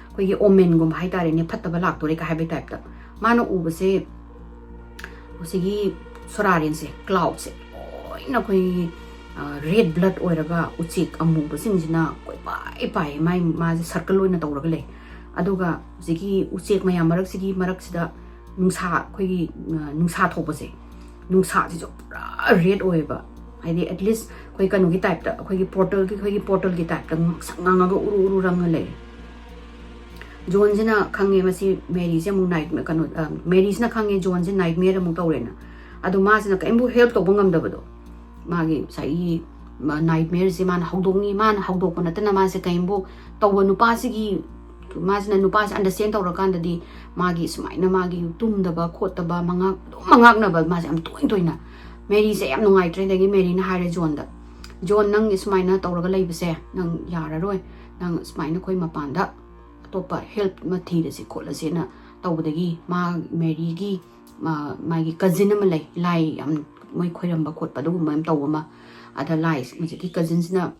ꯑꯩꯈꯣꯏꯒꯤ ꯑꯣꯃꯦꯟꯒꯨꯝꯕ ꯍꯥꯏꯇꯥꯔꯦꯅꯦ, ꯐꯠꯇꯕ ꯂꯥꯛꯇꯣꯔꯦ ꯀ ꯍꯥꯏꯕꯒꯤ ꯇꯥꯏꯞꯇ꯫ ꯃꯥꯅ ꯎꯕꯁꯦ ꯁꯤꯒꯤ ꯁꯣꯔꯥꯔꯦꯟꯁꯦ, ꯀ꯭ꯂꯥꯎꯗꯁꯦ ꯂꯣꯏꯅ ꯑꯩꯈꯣꯏꯒꯤ, ꯑ, ꯔꯦꯗ ꯕ꯭ꯂꯗ ꯑꯣꯏꯔꯒ ꯎꯆꯦꯛ ꯑꯃꯨꯕꯁꯤꯡꯁꯤꯅ ꯀꯣꯏꯄꯥꯏ ꯄꯥꯏꯌꯦ꯫ ꯃꯥꯏ, ꯃꯥꯁꯦ ꯁꯔꯀꯜ ꯑꯣꯏꯅ ꯇꯧꯔꯒ ꯂꯩ꯫ ꯑꯗꯨꯒ ꯍꯧꯖꯤꯛꯀꯤ ꯎꯆꯦꯛ ꯃꯌꯥꯝ ꯃꯔꯛꯁꯤꯒꯤ ꯃꯔꯛꯁꯤꯗ ꯅꯨꯡꯁꯥ, ꯑꯩꯈꯣꯏꯒꯤ, ꯑ, ꯅꯨꯡꯁꯥ ꯊꯣꯛꯄꯁꯦ, ꯅꯨꯡꯁꯥꯁꯤꯁꯨ ꯄꯨꯔꯥ ꯔꯦꯗ ꯑꯣꯏꯌꯦꯕ꯫ ꯍꯥꯏꯗꯤ at least ꯑꯩꯈꯣꯏ ꯀꯩꯅꯣꯒꯤ ꯇꯥꯏꯞꯇ, ꯑꯩꯈꯣꯏꯒꯤ ꯄꯣꯔꯇꯜꯒꯤ, ꯑꯩꯈꯣꯏꯒꯤ ꯄꯣꯔꯇꯜꯒꯤ ꯇꯥꯏꯞꯇ ꯉꯥꯡꯁꯪ ꯉꯥꯡꯉꯒ ꯎꯔꯨ ꯎꯔꯨ ꯔꯪꯉ ꯂꯩ꯫ ꯖꯣꯟꯁꯤꯅ ꯈꯪꯉꯦ ꯃꯁꯤ ꯃꯦꯔꯤꯁꯦ ꯑꯃꯨꯛ ꯅꯥꯏꯠ, ꯀꯩꯅꯣ, ꯑ, ꯃꯦꯔꯤꯁꯤꯅ ꯈꯪꯉꯦ ꯖꯣꯟꯁꯦ ꯅꯥꯏꯠꯃꯤꯌꯔ ꯑꯃꯨꯛ ꯇꯧꯔꯦꯅ꯫ ꯑꯗꯣ ꯃꯥꯁꯤꯅ ꯀꯔꯤꯝꯕꯨ ꯍꯦꯜꯞ ꯇꯧꯕ ꯉꯝꯗꯕꯗꯣ꯫ ꯃꯥꯒꯤ ꯉꯁꯥꯏꯒꯤ ꯃ-, ꯅꯥꯏꯠꯃꯤꯌꯔꯁꯦ ꯃꯥꯅ ꯍꯧꯗꯣꯛꯅꯤ, ꯃꯥꯅ ꯍꯧꯗꯣꯛꯄ ꯅꯠꯇꯅ ꯃꯥꯁꯦ ꯀꯔꯤꯝꯕꯨ ꯇꯧꯕ, ꯅꯨꯄꯥꯁꯤꯒꯤ, ꯃꯥꯁꯤꯅ ꯅꯨꯄꯥꯁꯦ ꯑꯟꯗꯔꯁ꯭ꯇꯦꯟ ꯇꯧꯔꯀꯥꯟꯗꯗꯤ ꯃꯥꯒꯤ ꯁꯨꯃꯥꯏꯅ ꯃꯥꯒꯤ ꯇꯨꯝꯗꯕ ꯈꯣꯠꯇꯕ, ꯃꯉꯥꯛ-, ꯑꯗꯨꯝ ꯃꯉꯥꯛꯅꯕ ꯃꯥꯁꯦ ꯌꯥꯝ ꯇꯣꯏꯅ ꯇꯣꯏꯅ꯫ ꯃꯦꯔꯤꯁꯦ ꯌꯥꯝ ꯅꯨꯡꯉꯥꯏꯇ꯭ꯔꯦ꯫ ꯑꯗꯒꯤ ꯃꯦꯔꯤꯅ ꯍꯥꯏꯔꯦ ꯖꯣꯟꯗ, "ꯖꯣꯟ, ꯅꯪꯒꯤ ꯁꯨꯃꯥꯏꯅ ꯇꯧꯔꯒ ꯂꯩꯕꯁꯦ ꯅꯪ ꯌꯥꯔꯔꯣꯏ, ꯅꯪ ꯁꯨꯃꯥꯏꯅ ꯑꯩꯈꯣꯏ ꯃꯄꯥꯟꯗ ꯑꯇꯣꯞꯄ ꯍꯦꯜꯞ ꯑꯃ ꯊꯤꯔꯁꯤ ꯈꯣꯠꯂꯁꯦꯅ" ꯇꯧꯕꯗꯒꯤ ꯃꯥ ꯃꯦꯔꯤꯒꯤ, ꯃꯥ-, ꯃꯥꯒꯤ ꯀꯖꯤꯟ ꯑꯃ ꯂꯩ, ꯂꯥꯏ ꯌꯥꯝ ꯃꯣꯏ ꯈꯣꯏꯔꯝꯕ ꯈꯣꯠꯄ ꯑꯗꯨꯒꯨꯝꯕ ꯌꯥꯝ ꯇꯧꯕ ꯑꯃ꯫ ꯑꯗ ꯂꯥꯏ, ꯍꯧꯖꯤꯛꯀꯤ ꯀꯖꯤꯟꯁꯤꯅ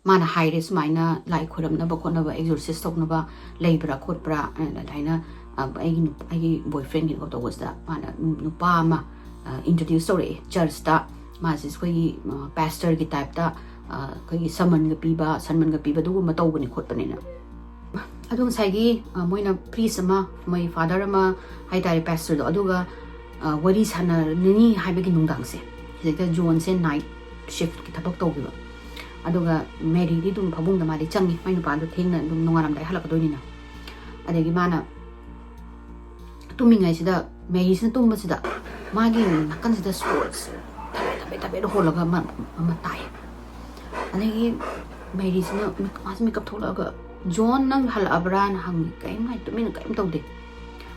ꯃꯥꯅ ꯍꯥꯏꯔꯦ ꯁꯨꯃꯥꯏꯅ ꯂꯥꯏ ꯈꯣꯏꯔꯝꯅꯕ ꯈꯣꯠꯅꯕ, ꯑꯦꯛꯖꯣꯔꯁꯤꯁ ꯇꯧꯅꯕ ꯂꯩꯕ꯭ꯔꯥ ꯈꯣꯠꯄ꯭ꯔꯥ? ꯑꯗꯨꯃꯥꯏꯅ, ꯑ, ꯑꯩꯒꯤ ꯅꯨꯞ-, ꯑꯩꯒꯤ ꯕꯣꯏꯐ꯭ꯔꯦꯟꯒꯤ ꯇꯧꯕꯁꯤꯗ ꯃꯥꯅ ꯅꯨ-, ꯅꯨꯄꯥ ꯑꯃ, ꯑ, ꯏꯟꯇ꯭ꯔꯣꯗ꯭ꯌꯨꯁ ꯇꯧꯔꯛꯑꯦ ꯆꯔꯆꯇ꯫ ꯃꯥꯁꯦ ꯑꯩꯈꯣꯏꯒꯤ, ꯑ, ꯄꯥꯁꯇꯔꯒꯤ ꯇꯥꯏꯞꯇ, ꯑ, ꯑꯩꯈꯣꯏꯒꯤ ꯁꯃꯟꯒ ꯄꯤꯕ, ꯁꯟꯃꯟꯒ ꯄꯤꯕ ꯑꯗꯨꯒꯨꯝꯕ ꯇꯧꯕꯅꯦ ꯈꯣꯠꯄꯅꯦꯅ꯫ ꯑꯗꯣ ꯉꯁꯥꯏꯒꯤ, ꯑ, ꯃꯣꯏꯅ ꯄ꯭ꯔꯤꯁ ꯑꯃ, ꯃꯣꯏ ꯐꯥꯗꯔ ꯑꯃ ꯍꯥꯏꯇꯥꯔꯦ, ꯄꯥꯁꯇꯔꯗꯣ, ꯑꯗꯨꯒ ꯋꯥꯔꯤ ꯁꯥꯟꯅꯔꯅꯤ ꯍꯥꯏꯕꯒꯤ ꯅꯨꯡꯗꯥꯡꯁꯦ, ꯁꯤꯗꯩꯗ ꯖꯣꯟꯁꯦ ꯅꯥꯏꯠ ꯁꯤꯐꯀꯤ ꯊꯕꯛ ꯇꯧꯈꯤꯕ꯫ ꯑꯗꯨꯒ ꯃꯦꯔꯤꯗꯤ ꯑꯗꯨꯝ ꯐꯃꯨꯡꯗ ꯃꯥꯗꯤ ꯆꯪꯉꯤ, ꯃꯥꯏ ꯅꯨꯄꯥꯗꯣ ꯊꯦꯡꯅ ꯑꯗꯨꯝ ꯅꯣꯡꯉꯥꯜꯂꯝꯗꯥꯏ ꯍꯜꯂꯛꯀꯗꯣꯏꯅꯤꯅ꯫ ꯑꯗꯒꯤ ꯃꯥꯅ ꯇꯨꯝꯃꯤꯉꯩꯁꯤꯗ, ꯃꯦꯔꯤꯁꯤꯅ ꯇꯨꯝꯕꯁꯤꯗ ꯃꯥꯒꯤ ꯅꯥꯀꯟꯁꯤꯗ ꯁꯣꯔꯁꯦ ꯊꯕꯦꯠ ꯊꯕꯦꯠ ꯊꯕꯦꯠ ꯍꯣꯜꯂꯒ ꯑꯃ, ꯑꯃ ꯇꯥꯏ꯫ ꯑꯗꯒꯤ ꯃꯦꯔꯤꯁꯤꯅ ꯃꯤꯛ-, ꯃꯥꯁꯦ ꯃꯤꯀꯞ ꯊꯣꯛꯂꯛꯑꯒ, "ꯖꯣꯟ, ꯅꯪ ꯍꯜꯂꯛꯑꯕ꯭ꯔꯥꯅ?" ꯍꯪꯉꯤ꯫ ꯀꯔꯤꯝ ꯍꯥꯏ, ꯇꯨꯃꯤꯟꯅ ꯀꯔꯤꯝ ꯇꯧꯗꯦ꯫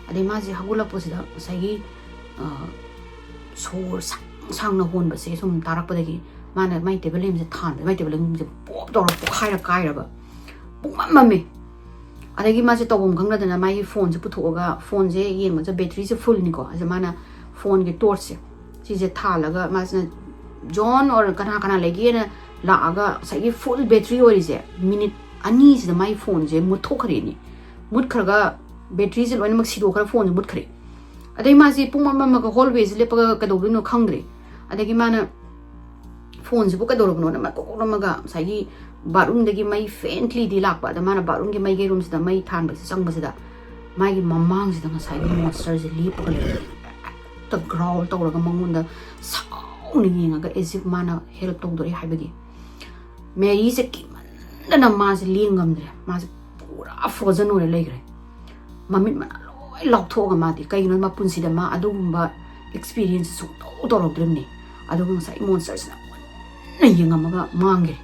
ꯑꯗꯩ ꯃꯥꯁꯦ ꯍꯧꯒꯠꯂꯛꯄꯁꯤꯗ ꯉꯁꯥꯏꯒꯤ, ꯑ, ꯁꯣꯔ ꯁꯥꯡ ꯁꯥꯡꯅ ꯍꯣꯟꯕꯁꯦ ꯁꯨꯝ ꯇꯥꯔꯛꯄꯗꯒꯤ ꯃꯥꯅ ꯃꯥꯏ ꯇꯦꯕꯜ ꯂꯦꯝꯁꯦ ꯊꯥꯟꯕꯗ ꯃꯥꯏ ꯇꯦꯕꯜ ꯂꯦꯝꯁꯦ ꯄꯣꯞ ꯇꯧꯔꯒ ꯄꯣꯛꯈꯥꯏꯔ ꯀꯥꯏꯔꯕ, ꯄꯨꯡꯃꯝ ꯃꯝꯃꯦ꯫ ꯑꯗꯒꯤ ꯃꯥꯁꯦ ꯇꯧꯐꯝ ꯈꯪꯗꯗꯅ ꯃꯥꯒꯤ ꯐꯣꯟꯁꯦ ꯄꯨꯊꯣꯛꯑꯒ, ꯐꯣꯟꯁꯦ ꯌꯦꯡꯕꯁꯦ ꯕꯦꯇ꯭ꯔꯤꯁꯦ ꯐꯨꯜꯅꯤꯀꯣ, ꯑꯗ ꯃꯥꯅ ꯐꯣꯟꯒꯤ ꯇꯣꯔꯆꯁꯦ ꯁꯤꯁꯦ ꯊꯥꯜꯂꯒ ꯃꯥꯁꯤꯅ, "ꯖꯣꯟ ꯑꯣꯔ ꯀꯅꯥ ꯀꯅꯥ ꯂꯩꯒꯦꯅ" ꯂꯥꯛꯑꯒ ꯉꯁꯥꯏꯒꯤ ꯐꯨꯜ ꯕꯦꯇ꯭ꯔꯤ ꯑꯣꯏꯔꯤꯁꯦ ꯃꯤꯅꯤꯠ ꯑꯅꯤꯁꯤꯗ ꯃꯥꯒꯤ ꯐꯣꯟꯁꯦ ꯃꯨꯠꯊꯣꯛꯈ꯭ꯔꯦꯅꯦ꯫ ꯃꯨꯠꯈ꯭ꯔꯒ ꯕꯦꯇ꯭ꯔꯤꯁꯦ ꯂꯣꯏꯅꯃꯛ ꯁꯤꯗꯣꯛꯈ꯭ꯔ ꯐꯣꯟꯁꯦ ꯃꯨꯠꯈ꯭ꯔꯦ꯫ ꯑꯗꯩ ꯃꯥꯁꯦ ꯄꯨꯡ ꯑꯃ ꯑꯃꯒ ꯍꯣꯜꯋꯦꯁꯦ ꯂꯦꯞꯄꯒ ꯀꯩꯗꯧꯗꯣꯏꯅꯣ ꯈꯪꯗ꯭ꯔꯦ꯫ ꯑꯗꯒꯤ ꯃꯥꯅ ꯐꯣꯟꯁꯤꯕꯨ ꯀꯩꯗꯧꯔꯕꯅꯣꯅ ꯃꯥ ꯀꯣꯛ ꯀꯣꯛꯂꯝꯃꯒ ꯉꯁꯥꯏꯒꯤ ꯕꯥꯠꯔꯨꯝꯗꯒꯤ ꯃꯩ ꯐꯦꯟꯠꯂꯤꯗꯤ ꯂꯥꯛꯄ, ꯑꯗ ꯃꯥꯅ ꯕꯥꯠꯔꯨꯝꯒꯤ ꯃꯩ ꯀꯩꯔꯨꯝꯁꯤꯗ ꯃꯩ ꯊꯥꯟꯕꯁꯦ ꯆꯪꯕꯁꯤꯗ ꯃꯥꯒꯤ ꯃꯃꯥꯡꯁꯤꯗ ꯉꯁꯥꯏꯒꯤ ꯃꯣꯟꯁꯇꯔꯁꯦ ꯂꯦꯞꯄꯒ ꯂꯩꯔꯝꯃꯦ꯫ ꯍꯦꯛꯇ ꯒ꯭ꯔꯥꯎꯜ ꯇꯧꯔꯒ ꯃꯉꯣꯟꯗ ꯁꯥꯎꯅ ꯌꯦꯡꯉꯒ ꯑꯦꯖꯤꯞ ꯃꯥꯅ ꯍꯦꯜꯞ ꯇꯧꯗꯣꯔꯦ ꯍꯥꯏꯕꯒꯤ꯫ ꯃꯦꯔꯤꯁꯦ ꯀꯤꯃꯟꯗꯅ ꯃꯥꯁꯦ ꯂꯦꯡ ꯉꯝꯗ꯭ꯔꯦ, ꯃꯥꯁꯦ ꯄꯨꯔꯥ ꯐ꯭ꯔꯣꯖꯟ ꯑꯣꯏꯔ ꯂꯩꯈ꯭ꯔꯦ꯫ ꯃꯃꯤꯠ ꯃꯅꯥ ꯂꯣꯏ ꯂꯥꯎꯊꯣꯛꯑꯒ ꯃꯥꯗꯤ, ꯀꯩꯒꯤꯅꯣ ꯃꯄꯨꯟꯁꯤꯗ ꯃꯥ ꯑꯗꯨꯒꯨꯝꯕ ꯑꯦꯛꯁꯄꯤꯔꯤꯌꯦꯟꯁ ꯁꯨꯡꯇꯧ ꯇꯧꯔꯛꯇ꯭ꯔꯤꯕꯅꯤ꯫ ꯑꯗꯨꯒ ꯉꯁꯥꯏ ꯃꯣꯟꯁꯇꯔꯁꯤꯅ ꯃꯨꯟꯅ ꯌꯦꯡꯉꯝꯃꯒ ꯃꯥꯡꯈ꯭ꯔꯦ꯫